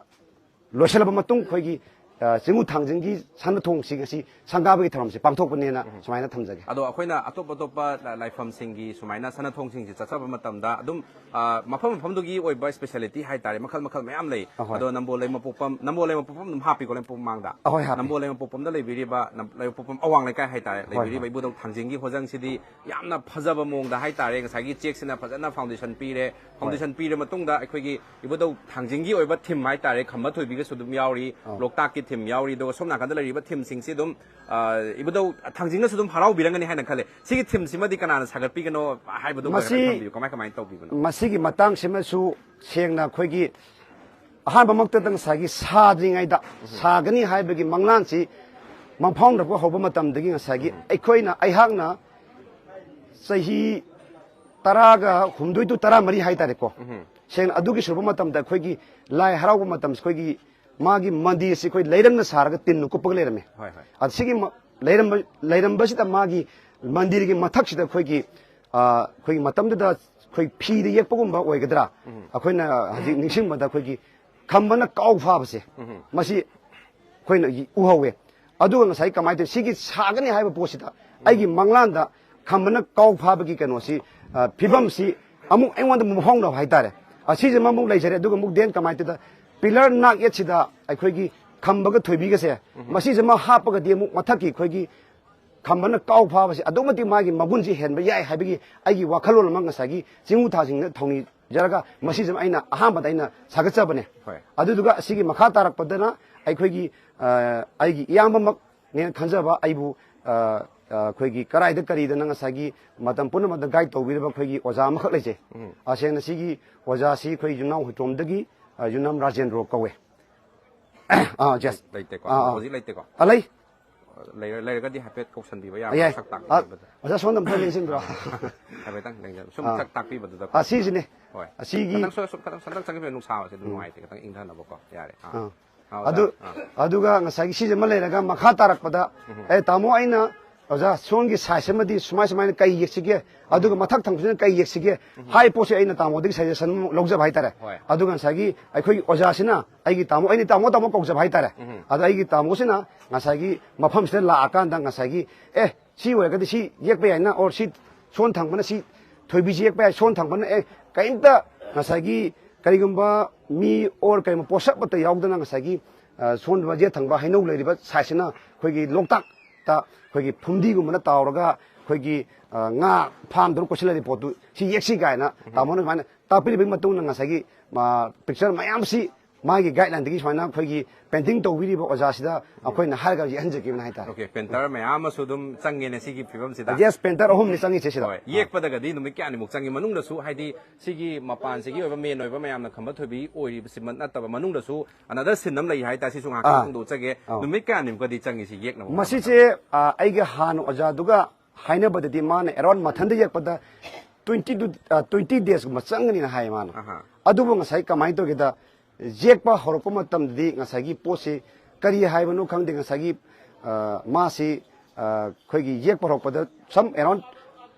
ꯂꯣꯏꯁꯤꯜꯂꯕ ꯃꯇꯨꯡ ꯑꯩꯈꯣꯏꯒꯤ ꯑ, ꯆꯤꯡꯉꯨ ꯊꯥꯡꯖꯤꯡꯒꯤ ꯁꯅꯥ ꯊꯣꯡꯁꯤ ꯉꯁꯤ ꯁꯪꯒꯥꯕꯒꯤ ꯊꯧꯔꯝꯁꯤ ꯄꯥꯡꯊꯣꯛꯄꯅꯦꯅ ꯁꯨꯃꯥꯏꯅ ꯊꯝꯖꯒꯦ꯫ ꯑꯗꯣ ꯑꯩꯈꯣꯏꯅ ꯑꯇꯣꯞ ꯑꯇꯣꯞꯄ ꯂꯥꯏꯐꯝꯁꯤꯡꯒꯤ ꯁꯨꯃꯥꯏꯅ ꯁꯅꯥ ꯊꯣꯡꯁꯤꯡꯁꯤ ꯆꯠꯆꯕ ꯃꯇꯝꯗ ꯑꯗꯨꯝ ꯑ, ꯃꯐꯝ ꯃꯐꯝꯗꯨꯒꯤ ꯑꯣꯏꯕ ꯏꯁꯄꯦꯁꯤꯌꯦꯂꯤꯇꯤ ꯍꯥꯏꯇꯥꯔꯦ, ꯃꯈꯜ ꯃꯈꯜ ꯃꯌꯥꯝ ꯂꯩ꯫ ꯑꯍꯣꯏ꯫ ꯑꯗꯣ ꯅꯝꯕꯣꯜ ꯂꯩꯃꯄꯣꯛꯄꯝ, ꯅꯝꯕꯣꯜ ꯂꯩꯃꯄꯣꯛꯄꯝ ꯑꯗꯨꯝ ꯍꯥꯞꯄꯤꯀꯣ, ꯂꯩꯃꯄꯣꯛꯄꯝ ꯃꯃꯥꯡꯗ? ꯑꯍꯣꯏ, ꯍꯥꯞꯄꯤ꯫ ꯅꯝꯕꯣꯜ ꯂꯩꯃꯄꯣꯛꯄꯝꯗ ꯂꯩꯕꯤꯔꯤꯕ ꯅꯝ-, ꯂꯩꯃꯄꯣꯛꯄꯝ ꯑꯋꯥꯡ ꯂꯩꯀꯥꯏ ꯍꯥꯏꯇꯥꯔꯦ, ꯍꯣꯏ, ꯂꯩꯕꯤꯔꯤꯕ ꯍꯣꯏ꯫ ꯏꯕꯨꯙꯧ ꯊꯥꯡꯖꯤꯡꯒꯤ ꯍꯣꯖꯪꯁꯤꯗꯤ ꯌꯥꯝꯅ ꯐꯖꯕ ꯃꯑꯣꯡꯗ ꯍꯥꯏꯇꯥꯔꯦ, ꯉꯁꯥꯏꯒꯤ ꯆꯦꯛꯁꯤꯅ ꯐꯖꯅ ꯐꯥꯎꯟꯗꯦꯁꯟ ꯄꯤꯔꯦ꯫ ꯐꯥꯎꯟꯗꯦꯁꯟ ꯄꯤꯔ ꯃꯇꯨꯡꯗ ꯑꯩꯈꯣꯏꯒꯤ ꯏꯕꯨꯙꯧ ꯊꯥꯡꯖꯤꯡꯒꯤ ꯑꯣꯏꯕ ꯊꯤꯝ ꯍꯥꯏꯇꯥꯔꯦ, ꯈꯝꯕ ꯊꯣꯏꯕꯤꯒꯁꯨ ꯑꯗꯨꯝ ꯌꯥꯎꯔꯤ, ꯑꯧ꯫ ꯂꯣꯛꯇꯥꯛꯀꯤ ꯊꯤꯝ ꯌꯥꯎꯔꯤ, ꯑꯗꯨꯒ ꯁꯣꯝ ꯅꯥꯀꯟꯗ ꯂꯩꯔꯤꯕ ꯊꯤꯝꯁꯤꯡꯁꯤ ꯑꯗꯨꯝ, ꯑ, ꯏꯕꯨꯙꯧ ꯊꯥꯡꯖꯤꯡꯅꯁꯨ ꯑꯗꯨꯝ ꯍꯔꯥꯎꯕꯤꯔꯝꯒꯅꯤ ꯍꯥꯏꯅ ꯈꯜꯂꯦ꯫ ꯁꯤꯒꯤ ꯊꯤꯝꯁꯤꯃꯗꯤ ꯀꯅꯥꯅ ꯁꯥꯒꯠꯄꯤꯒꯅꯣ ꯍꯥꯏꯕꯗꯨ ꯃꯁꯤ ꯈꯔ ꯊꯝꯕꯤꯌꯨ, ꯀꯃꯥꯏ ꯀꯃꯥꯏꯅ ꯇꯧꯕꯤꯕꯅꯣ? ꯃꯁꯤꯒꯤ ꯃꯇꯥꯡꯁꯤꯃꯁꯨ ꯁꯦꯡꯅ ꯑꯩꯈꯣꯏꯒꯤ ꯑꯍꯥꯟꯕꯃꯛꯇꯗ ꯉꯁꯥꯏꯒꯤ ꯁꯥꯗ꯭ꯔꯤꯉꯩꯗ ꯁꯥꯒꯅꯤ ꯍꯥꯏꯕꯒꯤ ꯃꯪꯂꯥꯟꯁꯤ ꯃꯪꯐꯥꯎꯅꯔꯛꯄ ꯍꯧꯕ ꯃꯇꯝꯗꯒꯤ ꯉꯁꯥꯏꯒꯤ ꯑꯩꯈꯣꯏꯅ, ꯑꯩꯍꯥꯛꯅ ꯆꯍꯤ ꯇꯔꯥꯒ ꯍꯨꯝꯗꯣꯏ to ꯇꯔꯥꯃꯔꯤ ꯍꯥꯏꯇꯥꯔꯦꯀꯣ꯫ ꯁꯦꯡꯅ ꯑꯗꯨꯒꯤ ꯁꯨꯔꯛꯄ ꯃꯇꯝꯗ ꯑꯩꯈꯣꯏꯒꯤ ꯂꯥꯏ ꯍꯔꯥꯎꯕ ꯃꯇꯝꯁꯤ ꯑꯩꯈꯣꯏꯒꯤ ꯃꯥꯒꯤ ꯃꯟꯗꯤꯔꯁꯤ ꯑꯩꯈꯣꯏ ꯂꯩꯔꯪꯅ ꯁꯥꯔꯒ ꯇꯤꯟꯅ ꯀꯨꯞꯄꯒ ꯂꯩꯔꯝꯃꯤ꯫ ꯍꯣꯏ, ꯍꯣꯏ꯫ ꯑꯗ ꯁꯤꯒꯤ ꯃ-, ꯂꯩꯔꯝꯕ, ꯂꯩꯔꯝꯕꯁꯤꯗ ꯃꯥꯒꯤ ꯃꯟꯗꯤꯔꯒꯤ ꯃꯊꯛꯁꯤꯗ ꯑꯩꯈꯣꯏꯒꯤ, ꯑ, ꯑꯩꯈꯣꯏꯒꯤ ꯃꯇꯝꯗꯨꯗ ꯑꯩꯈꯣꯏ ꯐꯤꯗ ꯌꯦꯛꯄꯒꯨꯝꯕ ꯑꯣꯏꯒꯗ꯭ꯔꯥ? ꯑꯩꯈꯣꯏꯅ ꯍꯧꯖꯤꯛ ꯅꯤꯡꯁꯤꯡꯕꯗ ꯑꯩꯈꯣꯏꯒꯤ ꯈꯝꯕꯅ ꯀꯥꯎ ꯐꯥꯕꯁꯦ, ꯃꯁꯤ ꯑꯩꯈꯣꯏꯅ ꯎꯍꯧꯋꯦ꯫ ꯑꯗꯨꯒ ꯉꯁꯥꯏ ꯀꯃꯥꯏꯅ ꯇꯧꯋꯤ? ꯁꯤꯒꯤ ꯁꯥꯒꯅꯤ ꯍꯥꯏꯕ ꯄꯣꯠꯁꯤꯗ ꯑꯩꯒꯤ ꯃꯪꯂꯥꯟꯗ ꯈꯝꯕꯅ ꯀꯥꯎ ꯐꯥꯕꯒꯤ ꯀꯩꯅꯣꯁꯤ, ꯑ, ꯐꯤꯕꯝꯁꯤ ꯑꯃꯨꯛ ꯑꯩꯉꯣꯟꯗ ꯑꯃꯨꯛ ꯐꯥꯎꯅꯕ ꯍꯥꯏꯇꯥꯔꯦ꯫ ꯑꯁꯤꯁꯤꯃ ꯑꯃꯨꯛ ꯂꯩꯖꯔꯦ꯫ ꯑꯗꯨꯒ ꯑꯃꯨꯛ then ꯀꯃꯥꯏꯅ ꯇꯧꯗ, ꯄꯤꯂꯔ ꯅꯥꯛ ꯌꯦꯠꯁꯤꯗ ꯑꯩꯈꯣꯏꯒꯤ ꯈꯝꯕꯒ ꯊꯣꯏꯕꯤꯒꯁꯦ, ꯃꯁꯤꯁꯤꯃ ꯍꯥꯞꯄꯒꯗꯤ ꯑꯃꯨꯛ ꯃꯊꯛꯀꯤ ꯑꯩꯈꯣꯏꯒꯤ ꯈꯝꯕꯅ ꯀꯥꯎ ꯐꯥꯕꯁꯤ ꯑꯗꯨꯛ ꯃꯇꯤꯛ ꯃꯥꯒꯤ ꯃꯒꯨꯟꯁꯤ ꯍꯦꯟꯕ ꯌꯥꯏ ꯍꯥꯏꯕꯒꯤ ꯑꯩꯒꯤ ꯋꯥꯈꯜꯂꯣꯟ ꯑꯃ ꯉꯁꯥꯏꯒꯤ ꯆꯤꯡꯉꯨ ꯊꯥꯡꯖꯤꯡꯗ ꯊꯧꯅꯤꯖꯔꯒ ꯃꯁꯤꯁꯤꯃ ꯑꯩꯅ ꯑꯍꯥꯟꯕꯗ ꯑꯩꯅ ꯁꯥꯒꯠꯆꯕꯅꯦ꯫ ꯍꯣꯏ꯫ ꯑꯗꯨꯗꯨꯒ ꯑꯁꯤꯒꯤ ꯃꯈꯥ ꯇꯥꯔꯛꯄꯗꯅ ꯑꯩꯈꯣꯏꯒꯤ, ꯑ, ꯑꯩꯒꯤ ꯏꯌꯥꯝꯕꯃꯛꯅꯦꯅ ꯈꯟꯖꯕ ꯑꯩꯕꯨ, ꯑ, ꯑ, ꯑꯩꯈꯣꯏꯒꯤ ꯀꯔꯥꯏꯗ ꯀꯔꯤꯗꯅ ꯉꯁꯥꯏꯒꯤ ꯃꯇꯝ ꯄꯨꯝꯅꯃꯛꯇ ꯒꯥꯏꯗ ꯇꯧꯕꯤꯔꯤꯕ ꯑꯩꯈꯣꯏꯒꯤ ꯑꯣꯖꯥ ꯑꯃꯈꯛ ꯂꯩꯖꯩ꯫ ꯇꯁꯦꯡꯅ ꯁꯤꯒꯤ ꯑꯣꯖꯥꯁꯤ ꯑꯩꯈꯣꯏ ꯌꯨꯝꯅꯥꯝ ꯍꯨꯏꯇ꯭ꯔꯣꯝꯗꯒꯤ, ꯑ, ꯌꯨꯝꯅꯥꯝ ꯔꯥꯖꯦꯟꯗ꯭ꯔꯣ ꯀꯧꯋꯦ꯫ ꯑꯥ, yes꯫ ꯂꯩꯇꯦꯀꯣ? ꯑꯥ, ꯑꯥ꯫ ꯍꯧꯖꯤꯛ ꯂꯩꯇꯦꯀꯣ? ꯑ, ꯂꯩ꯫ ꯂꯩꯔ-, ꯂꯩꯔꯒꯗꯤ ꯍꯥꯏꯐꯦꯠ ꯀꯧꯁꯟꯕꯤꯕ ꯌꯥꯕ꯭ꯔꯥ? ꯌꯥꯏ꯫ ꯁꯛ ꯑ, ꯇꯥꯛꯄꯤꯕꯗ꯫ ꯑꯣꯖꯥ ꯁꯣꯝꯗ ꯑꯝꯇ ꯂꯦꯡꯁꯤꯟꯕꯤꯔꯣ꯫ ꯍꯥꯏꯐꯦꯠꯇꯪ ꯂꯦꯡꯖꯟ-, ꯁꯨꯝ ꯑꯥ꯫ ꯁꯛ ꯇꯥꯛꯄꯤꯕꯗꯨꯗ꯫ ꯑ, ꯁꯤꯁꯤꯅꯦ꯫ ꯍꯣꯏ꯫ ꯑꯁꯤꯒꯤ ꯈꯤꯇꯪ ꯁꯣ-, ꯁꯣ-, ꯈꯤꯇꯪ ꯁꯟꯇꯛ ꯆꯪꯈꯤꯕ ꯅꯨꯡꯁꯥꯁꯦ ꯑꯗꯨꯝ ꯅꯨꯡꯉꯥꯏꯇꯦ, ꯈꯤꯇꯪ ꯏꯪꯊꯅꯕꯀꯣ꯫ ꯌꯥꯔꯦ꯫ ꯑꯥ꯫ ꯑꯥ꯫ ꯑꯥ, ꯑꯗꯨ, ꯑꯣꯖꯥ꯫ ꯑꯥ꯫ ꯑꯗꯨꯒ ꯉꯁꯥꯏꯒꯤ ꯁꯤꯁꯤꯃ ꯂꯩꯔꯒ ꯃꯈꯥ ꯇꯥꯔꯛꯄꯗ, ꯑꯦ, ꯇꯥꯃꯣ, ꯑꯩꯅ ꯑꯣꯖꯥ, ꯁꯣꯝꯒꯤ ꯁꯥꯏꯖ ꯑꯃꯗꯤ ꯁꯨꯃꯥꯏ ꯁꯨꯃꯥꯏꯅ ꯀꯩ ꯌꯦꯛꯁꯤꯒꯦ, ꯑꯗꯨꯒ ꯃꯊꯛ ꯊꯪꯕꯁꯤꯅ ꯀꯩ ꯌꯦꯛꯁꯤꯒꯦ ꯍꯥꯏꯕ ꯄꯣꯠꯁꯦ ꯑꯩꯅ ꯇꯥꯃꯣꯗꯒꯤ ꯁꯖꯦꯁꯟ ꯑꯃꯨꯛ ꯂꯧꯖꯕ ꯍꯥꯏꯇꯥꯔꯦ꯫ ꯍꯣꯏ꯫ ꯑꯗꯨꯒ ꯉꯁꯥꯏꯒꯤ ꯑꯩꯈꯣꯏꯒꯤ ꯑꯣꯖꯥꯁꯤꯅ, ꯑꯩꯒꯤ ꯇꯥꯃꯣ, ꯑꯩꯅ ꯇꯥꯃꯣ ꯇꯥꯃꯣ ꯀꯧꯖꯕ ꯍꯥꯏꯇꯥꯔꯦ꯫ ꯑꯗꯣ ꯑꯩꯒꯤ ꯇꯥꯃꯣꯁꯤꯅ ꯉꯁꯥꯏꯒꯤ ꯃꯐꯝꯁꯤꯗ ꯂꯥꯛꯑꯀꯥꯟꯗ ꯉꯁꯥꯏꯒꯤ, ꯑꯦ, ꯁꯤ ꯑꯣꯏꯔꯒꯗꯤ ꯁꯤ ꯌꯦꯛꯄ ꯌꯥꯏꯅ, ꯑꯣꯔ ꯁꯤ ꯁꯣꯟ ꯊꯪꯕꯅ ꯁꯤ ꯊꯣꯏꯕꯤꯁꯤ ꯌꯦꯛꯄ ꯌꯥꯏ, ꯁꯣꯟ ꯊꯪꯕꯅ, ꯑꯦ, ꯀꯔꯤꯝꯇ ꯉꯁꯥꯏꯒꯤ ꯀꯔꯤꯒꯨꯝꯕ ꯃꯤ ꯑꯣꯔ ꯀꯔꯤꯒꯨꯝꯕ ꯄꯣꯠꯁꯛ ꯑꯃꯠꯇ ꯌꯥꯎꯗꯅ ꯉꯁꯥꯏꯒꯤ, ꯑ, ꯁꯣꯟꯕ ꯌꯦꯠ ꯊꯪꯕ ꯍꯩꯅꯧ ꯂꯩꯔꯤꯕ ꯁꯥꯏꯖꯁꯤꯅ ꯑꯩꯈꯣꯏꯒꯤ ꯂꯣꯛꯇꯥꯛꯇ ꯑꯩꯈꯣꯏꯒꯤ ꯐꯨꯝꯗꯤꯒꯨꯝꯕꯅ ꯇꯥꯎꯔꯒ ꯑꯩꯈꯣꯏꯒꯤ, ꯑ, ꯉꯥ ꯐꯥꯝꯗꯧꯅ ꯀꯣꯏꯁꯤꯜꯂꯛꯏ ꯄꯣꯠꯇꯨ ꯁꯤ ꯌꯦꯛꯁꯤ ꯀꯥꯏꯅ ꯇꯥꯃꯣꯅ ꯁꯨꯃꯥꯏꯅ ꯇꯥꯛꯄꯤꯔꯤꯕꯒꯤ ꯃꯇꯨꯡ ꯏꯟꯅ ꯉꯁꯥꯏꯒꯤ, ꯑ, ꯄꯤꯛꯆꯔ ꯃꯌꯥꯝꯁꯤ ꯃꯥꯒꯤ ꯒꯥꯏꯗꯂꯥꯏꯟꯗꯒꯤ ꯁꯨꯃꯥꯏꯅ ꯑꯩꯈꯣꯏꯒꯤ ꯄꯦꯟꯇꯤꯡ ꯇꯧꯕꯤꯔꯤꯕ ꯑꯣꯖꯥꯁꯤꯗ ꯑꯩꯈꯣꯏꯅ ꯍꯥꯏꯔꯒ ꯌꯦꯛꯍꯟꯖꯈꯤꯕꯅꯤ ꯍꯥꯏꯇꯥꯔꯦ꯫ ꯑꯣꯀꯦ, ꯄꯦꯟꯇꯔ ꯃꯌꯥꯝ ꯑꯃꯁꯨ ꯑꯗꯨꯝ ꯆꯪꯉꯦꯅꯦ ꯁꯤꯒꯤ ꯐꯤꯕꯝꯁꯤꯗ꯫ ꯌꯦꯁ, ꯄꯦꯟꯇꯔ ꯑꯍꯨꯝꯅꯤ ꯆꯪꯉꯤꯁꯦ ꯁꯤꯗ꯫ ꯍꯣꯏ, ꯌꯦꯛꯄꯗꯒꯗꯤ ꯅꯨꯃꯤꯠ ꯀꯌꯥꯅꯤꯃꯨꯛ ꯆꯪꯉꯤ? ꯃꯅꯨꯡꯗꯁꯨ, ꯍꯥꯏꯗꯤ ꯁꯤꯒꯤ ꯃꯄꯥꯟꯁꯤꯒꯤ ꯑꯣꯏꯕ ꯃꯦꯟ ꯑꯣꯏꯕ ꯃꯌꯥꯝꯅ ꯈꯝꯕ ꯊꯣꯏꯕꯤ ꯑꯣꯏꯔꯤꯕꯁꯤꯃ ꯅꯠꯇꯕ, ꯃꯅꯨꯡꯗꯁꯨ ꯑꯅꯗꯔ ꯁꯤꯟ ꯑꯃ ꯂꯩ ꯍꯥꯏꯇꯥꯔꯦ, ꯁꯤꯁꯨ ꯉꯥꯏꯍꯥꯛꯇꯪ ꯑꯥ꯫ ꯐꯣꯡꯗꯣꯛꯆꯒꯦ꯫ ꯑꯧ꯫ ꯅꯨꯃꯤꯠ ꯀꯌꯥꯅꯤꯃꯨꯛꯀꯗꯤ ꯆꯪꯉꯤ ꯁꯤ ꯌꯦꯛꯅꯕ ꯍꯣꯠꯅꯕꯗ? ꯃꯁꯤꯁꯦ, ꯑ, ꯑꯩꯒꯤ ꯍꯥꯟꯅ ꯑꯣꯖꯥꯗꯨꯒ ꯍꯥꯏꯅꯕꯗꯗꯤ ꯃꯥꯅ ꯑꯦꯔꯥꯎꯟ ꯃꯊꯟꯇ ꯌꯦꯛꯄꯗ twenty to, ꯑ, twenty days ꯀꯨꯝꯕ ꯆꯪꯒꯅꯤꯅ ꯍꯥꯏꯌꯦ ꯃꯥꯅ꯫ ꯑꯍꯥ꯫ ꯑꯗꯨꯕꯨ ꯉꯁꯥꯏ ꯀꯃꯥꯏꯅ ꯇꯧꯒꯦꯗ, ꯌꯦꯛꯄ ꯍꯧꯔꯛꯄ ꯃꯇꯝꯗꯗꯤ ꯉꯁꯥꯏꯒꯤ ꯄꯣꯠꯁꯤ ꯀꯔꯤ ꯍꯥꯏꯕꯅꯣ ꯈꯪꯗꯦ, ꯉꯁꯥꯏꯒꯤ, ꯑ, ꯃꯥꯁꯤ, ꯑ, ꯑꯩꯈꯣꯏꯒꯤ ꯌꯦꯛꯄ ꯍꯧꯔꯛꯄꯗ some around,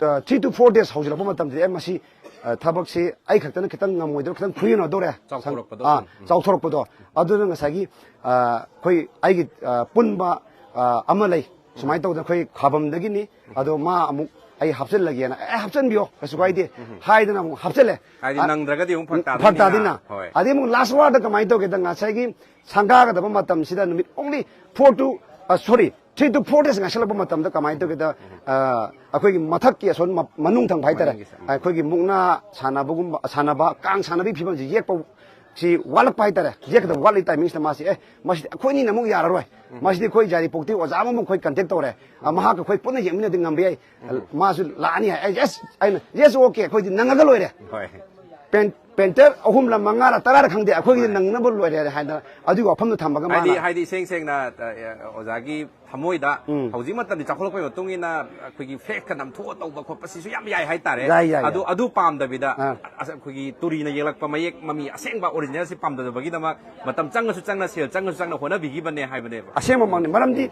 ꯑ, three to four days ꯍꯧꯖꯤꯜꯂꯛꯄ ꯃꯇꯝꯗꯗꯤ, ꯑꯦ, ꯃꯁꯤ, ꯑ, ꯊꯕꯛꯁꯤ ꯑꯩ ꯈꯛꯇꯅ ꯈꯤꯇꯪ ꯉꯝꯃꯣꯏꯗꯧꯔꯦ, ꯈꯤꯇꯪ ꯈꯨꯌꯧꯅꯗꯧꯔꯦ꯫ ꯆꯥꯎꯊꯣꯔꯛꯄꯗꯣ ꯑꯥ, ꯁꯨꯝ꯫ ꯎꯝ꯫ ꯆꯥꯎꯊꯣꯔꯛꯄꯗꯣ꯫ ꯑꯗꯨꯅ ꯉꯁꯥꯏꯒꯤ, ꯑ, ꯑꯩꯈꯣꯏ ꯑꯩꯒꯤ, ꯑ, ꯄꯨꯟꯕ, ꯑ, ꯑꯃ ꯂꯩ꯫ ꯁꯨꯃꯥꯏꯅ ꯇꯧꯗꯅ ꯑꯩꯈꯣꯏ ꯈꯥꯕꯝꯗꯒꯤꯅꯤ, ꯑꯗꯣ ꯃꯥ ꯑꯃꯨꯛ ꯑꯩ ꯍꯥꯞꯆꯤꯜꯂꯒꯦꯅ, "ꯑꯦ, ꯍꯥꯞꯆꯤꯟꯕꯤꯌꯣ, ꯀꯩꯁꯨ ꯀꯥꯏꯗꯦ" ꯍꯥꯏꯗꯅ ꯑꯃꯨꯛ ꯍꯥꯞꯆꯤꯜꯂꯦ꯫ ꯍꯥꯏꯗꯤ ꯑ, ꯅꯪꯗ꯭ꯔꯒꯗꯤ ꯑꯃꯨꯛ ꯐꯔꯛ ꯐꯔꯛ ꯇꯥꯗꯣꯏꯅꯤꯅ꯫ ꯇꯥꯗꯣꯏꯅ꯫ ꯍꯣꯏ꯫ ꯑꯗꯩ ꯑꯃꯨꯛ ꯂꯥꯁ ꯋꯥꯔꯗ ꯀꯃꯥꯏꯅ ꯇꯧꯒꯦꯗ, ꯉꯁꯥꯏꯒꯤ ꯁꯪꯒꯥꯒꯗꯕ ꯃꯇꯝꯁꯤꯗ ꯅꯨꯃꯤꯠ only four to, ꯑ, sorry, three to four days ꯉꯥꯏꯁꯜꯂꯛꯄ ꯃꯇꯝꯗ ꯀꯃꯥꯏꯅ ꯇꯧꯒꯦꯗ, ꯑ, ꯑꯩꯈꯣꯏꯒꯤ ꯃꯊꯛꯀꯤ ꯑꯁꯣꯝ ꯃ-, ꯃꯅꯨꯡ ꯊꯪꯕ ꯍꯥꯏꯇꯥꯔꯦ, ꯃꯅꯤꯡꯒꯤꯁꯦ, ꯎꯝ꯫ ꯑꯩꯈꯣꯏꯒꯤ ꯃꯨꯛꯅꯥ ꯁꯥꯟꯅꯕꯒꯨꯝꯕ, ꯁꯥꯟꯅꯕ, ꯀꯥꯡ ꯁꯥꯟꯅꯕꯒꯤ ꯐꯤꯕꯝꯁꯤ ꯌꯦꯛꯄ ꯁꯤ ꯋꯥꯠꯂꯛꯄ ꯍꯥꯏꯇꯥꯔꯦ, ꯌꯦꯛꯀꯗꯕ ꯋꯥꯠꯂꯤ ꯇꯥꯏꯃꯤꯡꯁꯤꯗ ꯃꯥꯁꯤ, "ꯑꯦ, ꯃꯁꯤꯗꯤ ꯑꯩꯈꯣꯏꯅꯤꯅ ꯑꯃꯨꯛ ꯌꯥꯔꯔꯣꯏ, ꯃꯁꯤꯗꯤ ꯑꯩꯈꯣꯏ ꯌꯥꯏꯔꯤꯄꯣꯛꯇꯒꯤ ꯑꯣꯖꯥ ꯑꯃꯃꯨꯛ ꯑꯩꯈꯣꯏ ꯀꯟꯇꯦꯛ ꯇꯧꯔꯦ, ꯑ, ꯃꯍꯥꯛꯀ ꯑꯩꯈꯣꯏ ꯄꯨꯟꯅ ꯌꯦꯡꯃꯤꯟꯅꯗꯤ ꯉꯝꯕ ꯌꯥꯏ, ꯃꯥꯁꯨ ꯂꯥꯛꯑꯅꯤ" ꯍꯥꯏ꯫ ꯑꯩꯁꯦ, "ꯑꯦꯁ", ꯑꯩꯅ, "ꯌꯦꯁ, ꯑꯣꯀꯦ, ꯑꯩꯈꯣꯏꯗꯤ ꯅꯪꯉꯒ ꯂꯣꯏꯔꯦ꯫ ꯍꯣꯏ꯫ ꯄꯦꯟ-, ꯄꯦꯟꯇꯔ ꯑꯍꯨꯝꯂ ꯃꯉꯥꯔ ꯇꯔꯥꯔ ꯈꯪꯗꯦ, ꯑꯩꯈꯣꯏꯒꯤꯗꯤ ꯅꯪꯅꯕ ꯂꯣꯏꯔꯦ" ꯍꯥꯏꯅ ꯑꯗꯨꯒꯤ ꯋꯥꯐꯝꯗꯣ ꯊꯝꯃꯒ ꯍꯥꯏꯗꯤ ꯃꯥꯅ ꯍꯥꯏꯗꯤ ꯏꯁꯦꯡ ꯁꯦꯡꯅ, ꯑ, ꯑꯣꯖꯥꯒꯤ ꯊꯃꯣꯏꯗ ꯎꯝ꯫ ꯍꯧꯖꯤꯛ ꯃꯇꯝꯗꯤ ꯆꯥꯎꯈꯠꯂꯛꯄꯒꯤ ꯃꯇꯨꯡ ꯏꯟꯅ ꯑꯩꯈꯣꯏꯒꯤ ꯐ꯭ꯂꯦꯛꯁꯀ ꯅꯝꯊꯣꯛꯑ ꯇꯧꯕ ꯈꯣꯠꯄ ꯁꯤꯁꯨ ꯌꯥꯝ ꯌꯥꯏ ꯍꯥꯏꯇꯥꯔꯦ꯫ ꯌꯥꯏ, ꯌꯥꯏ, ꯑꯗꯨ ꯌꯥꯏ꯫ ꯑꯗꯨ ꯄꯥꯝꯗꯕꯤꯗ, ꯑꯥ꯫ ꯑꯁ, ꯑꯩꯈꯣꯏꯒꯤ ꯇꯨꯔꯤꯅ ꯌꯦꯛꯂꯛꯄ ꯃꯌꯦꯛ ꯃꯃꯤ ꯑꯁꯦꯡꯕ ꯑꯣꯔꯤꯖꯤꯅꯦꯜꯁꯤ ꯄꯥꯝꯗꯕꯒꯤꯗꯃꯛ ꯃꯇꯝ ꯆꯪꯉꯁꯨ ꯆꯪꯅ, ꯁꯦꯜ ꯆꯪꯉꯁꯨ ꯆꯪꯅ ꯍꯣꯠꯅꯕꯤꯈꯤꯕꯅꯦ ꯍꯥꯏꯕꯅꯦꯕ꯫ ꯑꯁꯦꯡꯕꯃꯛꯅꯤ꯫ ꯃꯔꯝꯗꯤ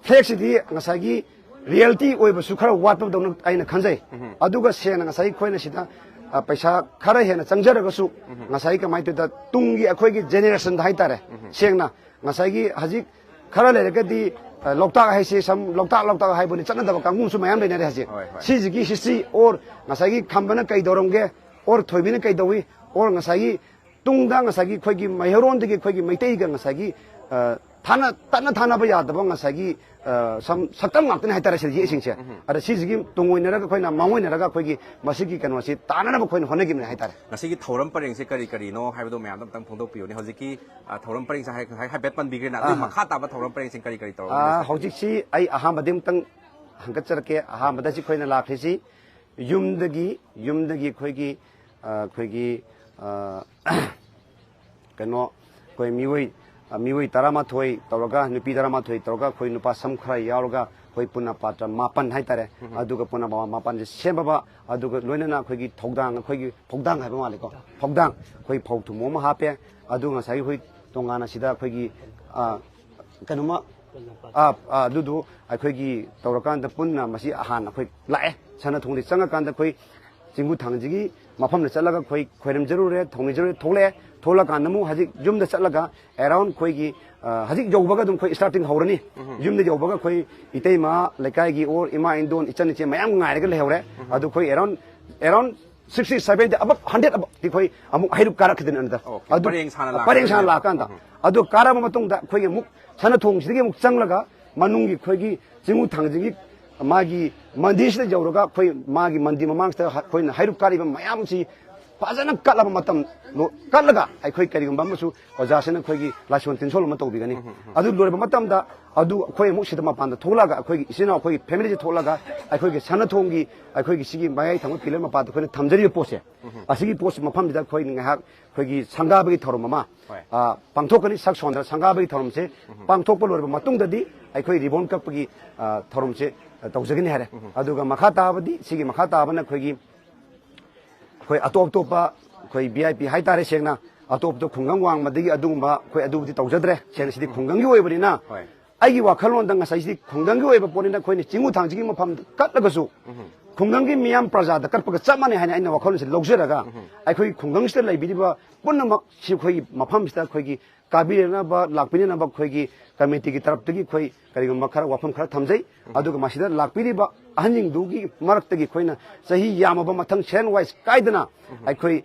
ꯐ꯭ꯂꯦꯛꯁꯤꯗꯤ ꯉꯁꯥꯏꯒꯤ ꯔꯤꯌꯦꯂꯤꯇꯤ ꯑꯣꯏꯕꯁꯨ ꯈꯔ ꯋꯥꯠꯄꯗꯧꯅ ꯑꯩꯅ ꯈꯟꯖꯩ꯫ ꯑꯗꯨꯒ ꯁꯦꯡꯅ ꯉꯁꯥꯏ ꯑꯩꯈꯣꯏꯅ ꯁꯤꯗ, ꯑ, ꯄꯩꯁꯥ ꯈꯔ ꯍꯦꯟꯅ ꯆꯪꯖꯔꯒꯁꯨ, ꯉꯁꯥꯏ ꯀꯃꯥꯏꯅ ꯇꯧꯗ ꯇꯨꯡꯒꯤ ꯑꯩꯈꯣꯏꯒꯤ ꯖꯦꯅꯦꯔꯦꯁꯟꯗ ꯍꯥꯏꯇꯥꯔꯦ, ꯁꯦꯡꯅ ꯉꯁꯥꯏꯒꯤ ꯍꯧꯖꯤꯛ ꯈꯔ ꯂꯩꯔꯒꯗꯤ, ꯑ, ꯂꯣꯛꯇꯥꯛ ꯍꯥꯏꯁꯦ ꯁꯝ ꯂꯣꯛꯇꯥꯛ, ꯂꯣꯛꯇꯥꯛ ꯍꯥꯏꯕꯅꯤ ꯆꯠꯅꯗꯕ ꯀꯥꯡꯕꯨꯁꯨ ꯃꯌꯥꯝ ꯂꯩꯅꯔꯦ ꯍꯧꯖꯤꯛ꯫ ꯍꯣꯏ, ꯍꯣꯏ꯫ ꯁꯤꯁꯤꯒꯤ ꯍꯤꯁꯇ꯭ꯔꯤ ꯑꯣꯔ ꯉꯁꯥꯏꯒꯤ ꯈꯝꯕꯅ ꯀꯩꯗꯧꯔꯝꯒꯦ, ꯑꯣꯔ ꯊꯣꯏꯕꯤꯅ ꯀꯩꯗꯧꯏ, ꯑꯣꯔ ꯉꯁꯥꯏꯒꯤ ꯇꯨꯡꯗ ꯉꯁꯥꯏꯒꯤ ꯑꯩꯈꯣꯏꯒꯤ ꯃꯩꯍꯧꯔꯣꯟꯗꯒꯤ ꯑꯩꯈꯣꯏꯒꯤ ꯃꯩꯇꯩꯒ ꯉꯁꯥꯏꯒꯤ, ꯑ, ꯊꯥꯅ, ꯇꯠꯅ ꯊꯥꯅꯕ ꯌꯥꯗꯕ ꯉꯁꯥꯏꯒꯤ, ꯑ, ꯁꯝ-, ꯁꯛꯇꯝ ꯉꯥꯛꯇꯅꯤ ꯍꯥꯏꯇꯥꯔꯦ ꯁꯤꯗ ꯌꯦꯛꯏꯁꯤꯡꯁꯦ꯫ ꯑꯗ ꯁꯤꯁꯤꯒꯤ ꯇꯨꯡ ꯑꯣꯏꯅꯔꯒ ꯑꯩꯈꯣꯏꯅ ꯃꯥꯡꯑꯣꯏꯅꯔꯒ ꯑꯩꯈꯣꯏꯒꯤ ꯃꯁꯤꯒꯤ ꯀꯩꯅꯣꯁꯤ ꯇꯥꯅꯅꯕ ꯑꯩꯈꯣꯏꯅ ꯍꯣꯠꯅꯈꯤꯕꯅꯤ ꯍꯥꯏꯇꯥꯔꯦ꯫ ꯉꯁꯤꯒꯤ ꯊꯧꯔꯝ ꯄꯔꯦꯡꯁꯦ ꯀꯔꯤ ꯀꯔꯤꯅꯣ ꯍꯥꯏꯕꯗꯣ ꯃꯌꯥꯝꯗ ꯑꯝꯇꯪ ꯐꯣꯡꯗꯣꯛꯄꯤꯌꯨꯅꯦ꯫ ꯍꯧꯖꯤꯛꯀꯤ, ꯑ, ꯊꯧꯔꯝ ꯄꯔꯦꯡꯁꯦ ꯍꯥꯏ-, ꯍꯥꯏ-, ꯍꯥꯏꯐꯦꯠ ꯄꯟꯕꯤꯈ꯭ꯔꯦꯅ, ꯑꯗꯨꯒꯤ ꯑꯍꯥ꯫ ꯃꯈꯥ ꯇꯥꯕ ꯊꯧꯔꯝ ꯄꯔꯦꯡꯁꯤꯡ ꯀꯔꯤ ꯀꯔꯤ ꯇꯧꯔꯒꯅꯤ ꯑꯥ, ꯉꯁꯤ? ꯍꯧꯖꯤꯛꯁꯤ ꯑꯩ ꯑꯍꯥꯟꯕꯗꯤ ꯑꯃꯨꯛꯇꯪ ꯍꯪꯒꯠꯆꯔꯛꯀꯦ꯫ ꯑꯍꯥꯟꯕꯗ ꯁꯤ ꯑꯩꯈꯣꯏꯅ ꯂꯥꯛꯈ꯭ꯔꯤꯁꯤ ꯌꯨꯝꯗꯒꯤ, ꯌꯨꯝꯗꯒꯤ ꯑꯩꯈꯣꯏꯒꯤ, ꯑ, ꯑꯩꯈꯣꯏꯒꯤ, ꯑ, ꯀꯩꯅꯣ, ꯑꯩꯈꯣꯏ ꯃꯤꯑꯣꯏ, ꯑ, ꯃꯤꯑꯣꯏ ꯇꯔꯥꯃꯥꯊꯣꯏ ꯇꯧꯔꯒ, ꯅꯨꯄꯤ ꯇꯔꯥꯃꯥꯊꯣꯏ ꯇꯧꯔꯒ, ꯑꯩꯈꯣꯏ ꯅꯨꯄꯥ ꯁꯝ ꯈꯔ ꯌꯥꯎꯔꯒ, ꯑꯩꯈꯣꯏ ꯄꯨꯟꯅ ꯄꯥꯇ꯭ꯔ ꯃꯥꯄꯟ ꯍꯥꯏꯇꯥꯔꯦ꯫ ꯑꯗꯨꯒ ꯄꯨꯟꯅ ꯃꯥꯄꯟꯁꯦ ꯁꯦꯝꯃꯕ, ꯑꯗꯨꯒ ꯂꯣꯏꯅꯅ ꯑꯩꯈꯣꯏꯒꯤ ꯊꯧꯗꯥꯡ, ꯑꯩꯈꯣꯏꯒꯤ ꯐꯧꯗꯥꯡ ꯍꯥꯏꯕ ꯃꯥꯜꯂꯦꯀꯣ, ꯐꯧꯗꯥꯡ, ꯑꯩꯈꯣꯏ ꯐꯧ ꯊꯨꯝꯃꯣꯛ ꯑꯃ ꯍꯥꯞꯄꯦ꯫ ꯑꯗꯨ ꯉꯁꯥꯏꯒꯤ ꯑꯩꯈꯣꯏ ꯇꯣꯉꯥꯟꯅ ꯁꯤꯗ ꯑꯩꯈꯣꯏꯒꯤ, ꯑ, ꯀꯩꯅꯣꯃ, ꯑ, ꯑ, ꯑꯗꯨꯗꯨ ꯑꯩꯈꯣꯏꯒꯤ ꯇꯧꯔꯀꯥꯟꯗ ꯄꯨꯟꯅ ꯃꯁꯤ ꯍꯥꯟꯅ ꯑꯩꯈꯣꯏ ꯂꯥꯛꯑꯦ꯫ ꯁꯅꯥ ꯊꯣꯡꯗ ꯆꯪꯉꯀꯥꯟꯗ ꯑꯩꯈꯣꯏ ꯆꯤꯡꯒꯨ ꯊꯥꯡꯖꯒꯤ ꯃꯐꯝꯗ ꯆꯠꯂꯒ ꯑꯩꯈꯣꯏ ꯈꯣꯏꯔꯝꯖꯔꯨꯔꯦ, ꯊꯧꯅꯤꯖꯔꯨꯔꯦ, ꯊꯣꯛꯂꯛꯑꯦ꯫ ꯊꯣꯛꯂꯀꯥꯟꯗ ꯑꯃꯨꯛ ꯍꯧꯖꯤꯛ ꯌꯨꯝꯗ ꯆꯠꯂꯒ around ꯑꯩꯈꯣꯏꯒꯤ, ꯑ, ꯍꯧꯖꯤꯛ ꯌꯧꯕꯒ ꯑꯗꯨꯝ ꯑꯩꯈꯣꯏ starting ꯍꯧꯔꯅꯤ꯫ ꯌꯨꯝꯗ ꯌꯧꯕꯒ ꯑꯩꯈꯣꯏ ꯏꯇꯩꯃ, ꯂꯩꯀꯥꯏꯒꯤ or ꯏꯃꯥ ꯏꯟꯗꯣꯟ, ꯏꯆꯟ ꯏꯆꯦ ꯃꯌꯥꯝ ꯉꯥꯏꯔꯒ ꯂꯩꯍꯧꯔꯦ꯫ ꯑꯗꯨ ꯑꯩꯈꯣꯏ around, around sixty, seventy, above hundred ꯑꯕꯞꯇꯤ ꯑꯩꯈꯣꯏ ꯑꯃꯨꯛ ꯍꯩꯔꯨꯛ ꯀꯥꯔꯛꯈꯤꯗꯣꯏꯅꯦ ꯑꯗꯨꯗ꯫ Okay, ꯑꯗꯨ ꯄꯔꯦꯡ ꯁꯥꯅ ꯄꯔꯦꯡ ꯁꯥꯅ ꯂꯥꯛꯀꯗꯣꯏꯅꯦ꯫ ꯂꯥꯛꯀꯥꯟꯗ꯫ ꯑꯗꯨ ꯀꯥꯔꯕ ꯃꯇꯨꯡꯗ ꯑꯩꯈꯣꯏꯒꯤ ꯑꯃꯨꯛ ꯁꯅꯥ ꯊꯣꯡꯁꯤꯗꯒꯤ ꯑꯃꯨꯛ ꯆꯪꯂꯒ ꯃꯅꯨꯡꯒꯤ ꯑꯩꯈꯣꯏꯒꯤ ꯆꯤꯡꯉꯨ ꯊꯥꯡꯖꯒꯤ ꯃꯥꯒꯤ ꯃꯟꯗꯤꯔꯁꯤꯗ ꯌꯧꯔꯒ ꯑꯩꯈꯣꯏ ꯃꯥꯒꯤ ꯃꯟꯗꯤꯔ ꯃꯃꯥꯡꯁꯤꯗ ꯑꯩꯈꯣꯏꯅ ꯍꯩꯔꯨꯛ ꯀꯥꯔꯤꯕ ꯃꯌꯥꯝꯁꯤ ꯐꯖꯅ ꯀꯠꯂꯕ ꯃꯇꯝ, ꯀꯠꯂꯒ ꯑꯩꯈꯣꯏ ꯀꯔꯤꯒꯨꯝꯕ ꯑꯃꯁꯨ ꯑꯣꯖꯥꯁꯤꯅ ꯑꯩꯈꯣꯏꯒꯤ ꯂꯥꯏꯁꯣꯟ ꯇꯤꯟꯁꯣꯜ ꯑꯃ ꯇꯧꯕꯤꯒꯅꯤ꯫ ꯑꯗꯨ ꯂꯣꯏꯔꯕ ꯃꯇꯝꯗ ꯑꯗꯨ ꯑꯩꯈꯣꯏ ꯑꯃꯨꯛ ꯁꯤꯗ ꯃꯄꯥꯟꯗ ꯊꯣꯛꯂꯛꯑꯒ ꯑꯩꯈꯣꯏꯒꯤ ꯏꯆꯤꯟ ꯏꯅꯥꯎ ꯑꯩꯈꯣꯏꯒꯤ ꯐꯦꯃꯤꯂꯤꯁꯦ ꯊꯣꯛꯂꯒ ꯑꯩꯈꯣꯏꯒꯤ ꯁꯅꯥ ꯊꯣꯡꯒꯤ ꯑꯩꯈꯣꯏꯒꯤ ꯁꯤꯒꯤ ꯃꯌꯥꯏ ꯊꯪꯕ ꯄꯤꯂꯔ ꯃꯄꯥꯗ ꯑꯩꯈꯣꯏꯅ ꯊꯝꯖꯔꯤꯕ ꯄꯣꯠꯁꯦ, ꯑꯁꯤꯒꯤ ꯄꯣꯠꯁꯤ ꯃꯐꯝꯁꯤꯗ ꯑꯩꯈꯣꯏ ꯉꯥꯏꯍꯥꯛ ꯑꯩꯈꯣꯏꯒꯤ ꯁꯪꯒꯥꯕꯒꯤ ꯊꯧꯔꯝ ꯑꯃ, ꯍꯣꯏ꯫ ꯑ, ꯄꯥꯡꯊꯣꯛꯀꯅꯤ꯫ ꯁꯛ ꯁꯣꯟꯗ ꯁꯪꯒꯥꯕꯒꯤ ꯊꯧꯔꯝꯁꯦ ꯄꯥꯡꯊꯣꯛꯄ ꯂꯣꯏꯔꯕ ꯃꯇꯨꯡꯗꯗꯤ ꯑꯩꯈꯣꯏ ꯔꯤꯕꯣꯟ ꯀꯛꯄꯒꯤ, ꯑ, ꯊꯧꯔꯝꯁꯦ, ꯑ, ꯇꯧꯖꯒꯅꯤ ꯍꯥꯏꯔꯦ꯫ ꯑꯗꯨꯒ ꯃꯈꯥ ꯇꯥꯕꯗꯤ, ꯁꯤꯒꯤ ꯃꯈꯥ ꯇꯥꯕꯅ ꯑꯩꯈꯣꯏꯒꯤ, ꯑꯩꯈꯣꯏ ꯑꯇꯣꯞ ꯑꯇꯣꯞꯄ ꯑꯩꯈꯣꯏ V I P ꯍꯥꯏꯇꯥꯔꯦ, ꯁꯦꯡꯅ ꯑꯇꯣꯞꯄ ꯈꯨꯡꯒꯪ ꯋꯥꯡꯃꯗꯒꯤ ꯑꯗꯨꯒꯨꯝꯕ ꯑꯩꯈꯣꯏ ꯑꯗꯨꯕꯨꯗꯤ ꯇꯧꯖꯗ꯭ꯔꯦ꯫ ꯁꯦꯡꯅ ꯁꯤꯗꯤ ꯈꯨꯡꯒꯪꯒꯤ ꯑꯣꯏꯕꯅꯤꯅ ꯍꯣꯏ꯫ ꯑꯩꯒꯤ ꯋꯥꯈꯜꯂꯣꯟꯗ ꯉꯁꯥꯏꯁꯤꯗꯤ ꯈꯨꯡꯒꯪꯒꯤ ꯑꯣꯏꯕ ꯄꯣꯠꯅꯤꯅ ꯑꯩꯈꯣꯏꯅ ꯆꯤꯡꯉꯨ ꯊꯥꯡꯖꯒꯤ ꯃꯐꯝꯗ ꯀꯠꯂꯒꯁꯨ ꯈꯨꯡꯒꯪꯒꯤ ꯃꯤꯌꯥꯝ ꯄ꯭ꯔꯖꯥꯗ ꯀꯠꯄꯒ ꯆꯞ ꯃꯥꯟꯅꯩ ꯍꯥꯏꯅ ꯑꯩꯅ ꯋꯥꯈꯜꯂꯣꯟꯁꯦ ꯂꯧꯖꯔꯒ ꯑꯩꯈꯣꯏ ꯈꯨꯡꯒꯪꯁꯤꯗ ꯂꯩꯕꯤꯔꯤꯕ ꯄꯨꯝꯅꯃꯛ ꯁꯤ ꯑꯩꯈꯣꯏꯒꯤ ꯃꯐꯝꯁꯤꯗ ꯑꯩꯈꯣꯏꯒꯤ ꯀꯥꯕꯤꯅꯅꯕ ꯂꯥꯛꯄꯤꯅꯅꯕ ꯑꯩꯈꯣꯏꯒꯤ ꯀꯃꯤꯇꯤꯒꯤ ꯇꯔꯞꯇꯒꯤ ꯑꯩꯈꯣꯏ ꯀꯔꯤꯒꯨꯝꯕ ꯈꯔ ꯋꯥꯐꯝ ꯈꯔ ꯊꯝꯖꯩ꯫ ꯑꯗꯨꯒ ꯃꯁꯤꯗ ꯂꯥꯛꯄꯤꯔꯤꯕ ꯑꯍꯟꯁꯤꯡꯗꯨꯒꯤ ꯃꯔꯛꯇꯒꯤ ꯑꯩꯈꯣꯏꯅ ꯆꯍꯤ ꯌꯥꯝꯃꯕ ꯃꯊꯪ ꯁꯦꯟ ꯋꯥꯏꯁ ꯀꯥꯏꯗꯅ ꯑꯩꯈꯣꯏ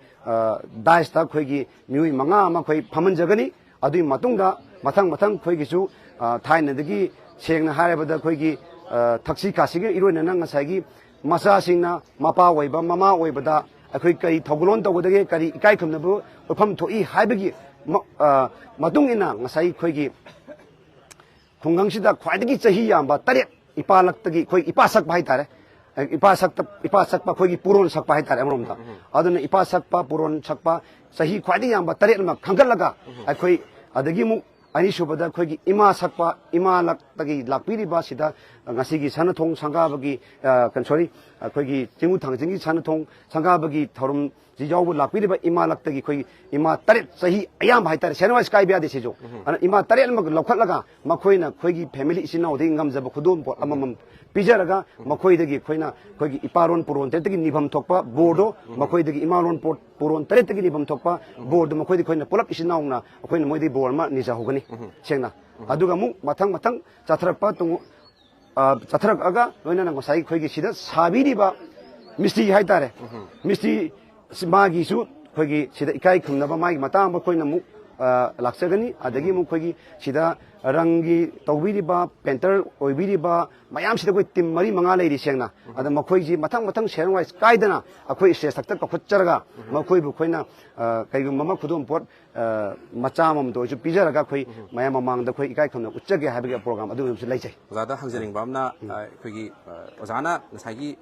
ꯗꯥꯏꯁꯇ ꯑꯩꯈꯣꯏꯒꯤ ꯃꯤꯑꯣꯏ ꯃꯉꯥ ꯑꯃ ꯑꯩꯈꯣꯏ ꯐꯝꯍꯟꯖꯒꯅꯤ꯫ ꯑꯗꯨꯒꯤ ꯃꯇꯨꯡꯗ ꯃꯊꯪ ꯃꯊꯪ ꯑꯩꯈꯣꯏꯒꯤꯁꯨ ꯊꯥꯏꯅꯗꯒꯤ ꯁꯦꯡꯅ ꯍꯥꯏꯔꯕꯗ ꯑꯩꯈꯣꯏꯒꯤ ꯊꯛꯁꯤ ꯈꯥꯁꯤꯒ ꯏꯔꯣꯏꯅꯅ ꯉꯁꯥꯏꯒꯤ ꯃꯆꯥꯁꯤꯡꯅ ꯃꯄꯥ ꯑꯣꯏꯕ ꯃꯃꯥ ꯑꯣꯏꯕꯗ ꯑꯩꯈꯣꯏ ꯀꯔꯤ ꯊꯧꯒꯜꯂꯣꯟ ꯇꯧꯒꯗꯒꯦ, ꯀꯔꯤ ꯏꯀꯥꯏ ꯈꯨꯝꯅꯕ ꯎꯠꯐꯝ ꯊꯣꯛꯏ ꯍꯥꯏꯕꯒꯤ ꯃꯇꯨꯡ ꯏꯟꯅ ꯉꯁꯥꯏ ꯑꯩꯈꯣꯏꯒꯤ ꯈꯨꯡꯒꯪꯁꯤꯗ ꯈ꯭ꯋꯥꯏꯗꯒꯤ ꯆꯍꯤ ꯌꯥꯝꯕ ꯇꯔꯦꯠ ꯏꯄꯥꯂꯛꯇꯒꯤ ꯑꯩꯈꯣꯏ ꯏꯄꯥ ꯁꯛꯄ ꯍꯥꯏꯇꯥꯔꯦ꯫ ꯏꯄꯥ ꯁꯛꯇ ꯏꯄꯥ ꯁꯛꯄ ꯑꯩꯈꯣꯏꯒꯤ ꯄꯨꯔꯣꯟ ꯁꯛꯄ ꯍꯥꯏꯇꯥꯔꯦ ꯑꯃꯔꯣꯝꯗ꯫ ꯑꯗꯨꯅ ꯏꯄꯥ ꯁꯛꯄ ꯄꯨꯔꯣꯟ ꯁꯛꯄ ꯆꯍꯤ ꯈ꯭ꯋꯥꯏꯗꯒꯤ ꯌꯥꯝꯕ ꯇꯔꯦꯠ ꯑꯃ ꯈꯟꯒꯠꯂꯒ ꯑꯩꯈꯣꯏ ꯑꯗꯒꯤ ꯑꯃꯨꯛ ꯑꯅꯤꯁꯨꯕꯗ ꯑꯩꯈꯣꯏꯒꯤ ꯏꯃꯥ ꯁꯛꯄ ꯏꯃꯥ ꯂꯛꯇꯒꯤ ꯂꯥꯛꯄꯤꯔꯤꯕ ꯁꯤꯗ ꯉꯁꯤꯒꯤ ꯁꯅꯥꯊꯣꯡ ꯁꯪꯒꯥꯕꯒꯤ ꯀꯩꯅꯣ ꯁꯣꯔꯤ ꯑꯩꯈꯣꯏꯒꯤ ꯆꯤꯡꯉꯨ ꯊꯥꯡꯖꯤꯡꯒꯤ ꯁꯅꯥꯊꯣꯡ ꯁꯪꯒꯥꯕꯒꯤ ꯊꯧꯔꯝ ꯁꯤ ꯌꯥꯎꯕ ꯂꯥꯛꯄꯤꯔꯤꯕ ꯏꯃꯥ ꯂꯛꯇꯒꯤ ꯑꯩꯈꯣꯏꯒꯤ ꯏꯃꯥ ꯇꯔꯦꯠ ꯆꯍꯤ ꯑꯌꯥꯝꯕ ꯍꯥꯏꯇꯥꯔꯦ ꯁꯦꯟꯋꯥꯏꯁ ꯀꯥꯏꯕ ꯌꯥꯗꯦ ꯁꯤꯁꯨ꯫ ꯑꯗꯨꯅ ꯏꯃꯥ ꯇꯔꯦꯠ ꯑꯃ ꯂꯧꯈꯠꯂꯒ ꯃꯈꯣꯏꯅ ꯑꯩꯈꯣꯏꯒꯤ ꯐꯦꯃꯤꯂꯤ ꯏꯆꯤꯟ ꯏꯅꯥꯎꯗꯒꯤ ꯉꯝꯖꯕ ꯈꯨꯗꯣꯜꯄꯣꯠ ꯑꯃꯃꯝ ꯄꯤꯖꯔꯒ ꯃꯈꯣꯏꯗꯒꯤ ꯑꯩꯈꯣꯏꯅ ꯑꯩꯈꯣꯏꯒꯤ ꯏꯄꯥꯔꯣꯟ ꯄꯨꯔꯣꯟ ꯇꯔꯦꯠꯇꯒꯤ ꯅꯤꯐꯝ ꯊꯣꯛꯄ ꯕꯣꯔꯗꯣ ꯃꯈꯣꯏꯗꯒꯤ ꯏꯃꯥꯔꯣꯟ ꯄꯣꯠ ꯄꯨꯔꯣꯟ ꯇꯔꯦꯠꯇꯒꯤ ꯅꯤꯐꯝ ꯊꯣꯛꯄ ꯕꯣꯔꯗꯣ ꯃꯈꯣꯏꯗꯤ ꯑꯩꯈꯣꯏꯅ ꯄꯨꯂꯞ ꯏꯆꯤꯟ ꯏꯅꯥꯎꯅ ꯑꯩꯈꯣꯏꯅ ꯃꯣꯏꯗꯒꯤ ꯕꯣꯔ ꯑꯃ ꯅꯤꯖꯍꯧꯒꯅꯤ ꯁꯦꯡꯅ꯫ ꯑꯗꯨꯒ ꯑꯃꯨꯛ ꯃꯊꯪ ꯃꯊꯪ ꯆꯠꯊꯔꯛꯄ ꯇꯨꯡ ꯆꯠꯊꯔꯛꯑꯒ ꯂꯣꯏꯅꯅ ꯉꯁꯥꯏ ꯑꯩꯈꯣꯏꯒꯤ ꯁꯤꯗ ꯁꯥꯕꯤꯔꯤꯕ ꯃꯤꯁꯇ꯭ꯔꯤ ꯍꯥꯏꯇꯥꯔꯦ꯫ ꯃꯤꯁꯇ꯭ꯔꯤ ꯃꯥꯒꯤꯁꯨ ꯑꯩꯈꯣꯏꯒꯤ ꯁꯤꯗ ꯏꯀꯥꯏ ꯈꯨꯝꯅꯕ ꯃꯥꯒꯤ ꯃꯇꯥꯡ ꯑꯃ ꯑꯩꯈꯣꯏꯅ ꯑꯃꯨꯛ ꯂꯥꯛꯆꯒꯅꯤ꯫ ꯑꯗꯒꯤ ꯑꯃꯨꯛ ꯑꯩꯈꯣꯏꯒꯤ ꯁꯤꯗ ꯔꯪꯒꯤ ꯇꯧꯕꯤꯔꯤꯕ ꯄꯦꯟꯇꯔ ꯑꯣꯏꯕꯤꯔꯤꯕ ꯃꯌꯥꯝꯁꯤꯗ ꯑꯩꯈꯣꯏ ꯇꯤꯝ ꯃꯔꯤ ꯃꯉꯥ ꯂꯩꯔꯤ ꯁꯦꯡꯅ꯫ ꯑꯗ ꯃꯈꯣꯏꯁꯤ ꯃꯊꯪ ꯃꯊꯪ ꯁꯦꯟ ꯋꯥꯏꯁ ꯀꯥꯏꯗꯅ ꯑꯩꯈꯣꯏ ꯁ꯭ꯇꯦꯖ ꯊꯛꯇ ꯀꯧꯈꯠꯆꯔꯒ ꯃꯈꯣꯏꯕꯨ ꯑꯩꯈꯣꯏꯅ ꯀꯩꯒꯨꯝꯕ ꯑꯃ ꯈꯨꯗꯣꯜꯄꯣꯠ ꯃꯆꯥ ꯑꯃꯃꯝꯇ ꯑꯣꯏꯔꯁꯨ ꯄꯤꯖꯔꯒ ꯑꯩꯈꯣꯏ ꯃꯌꯥꯝ ꯃꯃꯥꯡꯗ ꯑꯩꯈꯣꯏ ꯏꯀꯥꯏ ꯈꯨꯝꯅ ꯎꯠꯆꯒꯦ ꯍꯥꯏꯕꯒꯤ ꯄ꯭ꯔꯣꯒ꯭ꯔꯥꯝ ꯑꯗꯨꯒꯨꯝꯕꯁꯨ ꯂꯩꯖꯩ꯫ ꯑꯣꯖꯥꯗ ꯍꯪꯖꯅꯤꯡꯕ ꯑꯃꯅ ꯑꯩꯈꯣꯏꯒꯤ ꯑꯣꯖꯥꯅ ꯉꯁꯥꯏꯒꯤ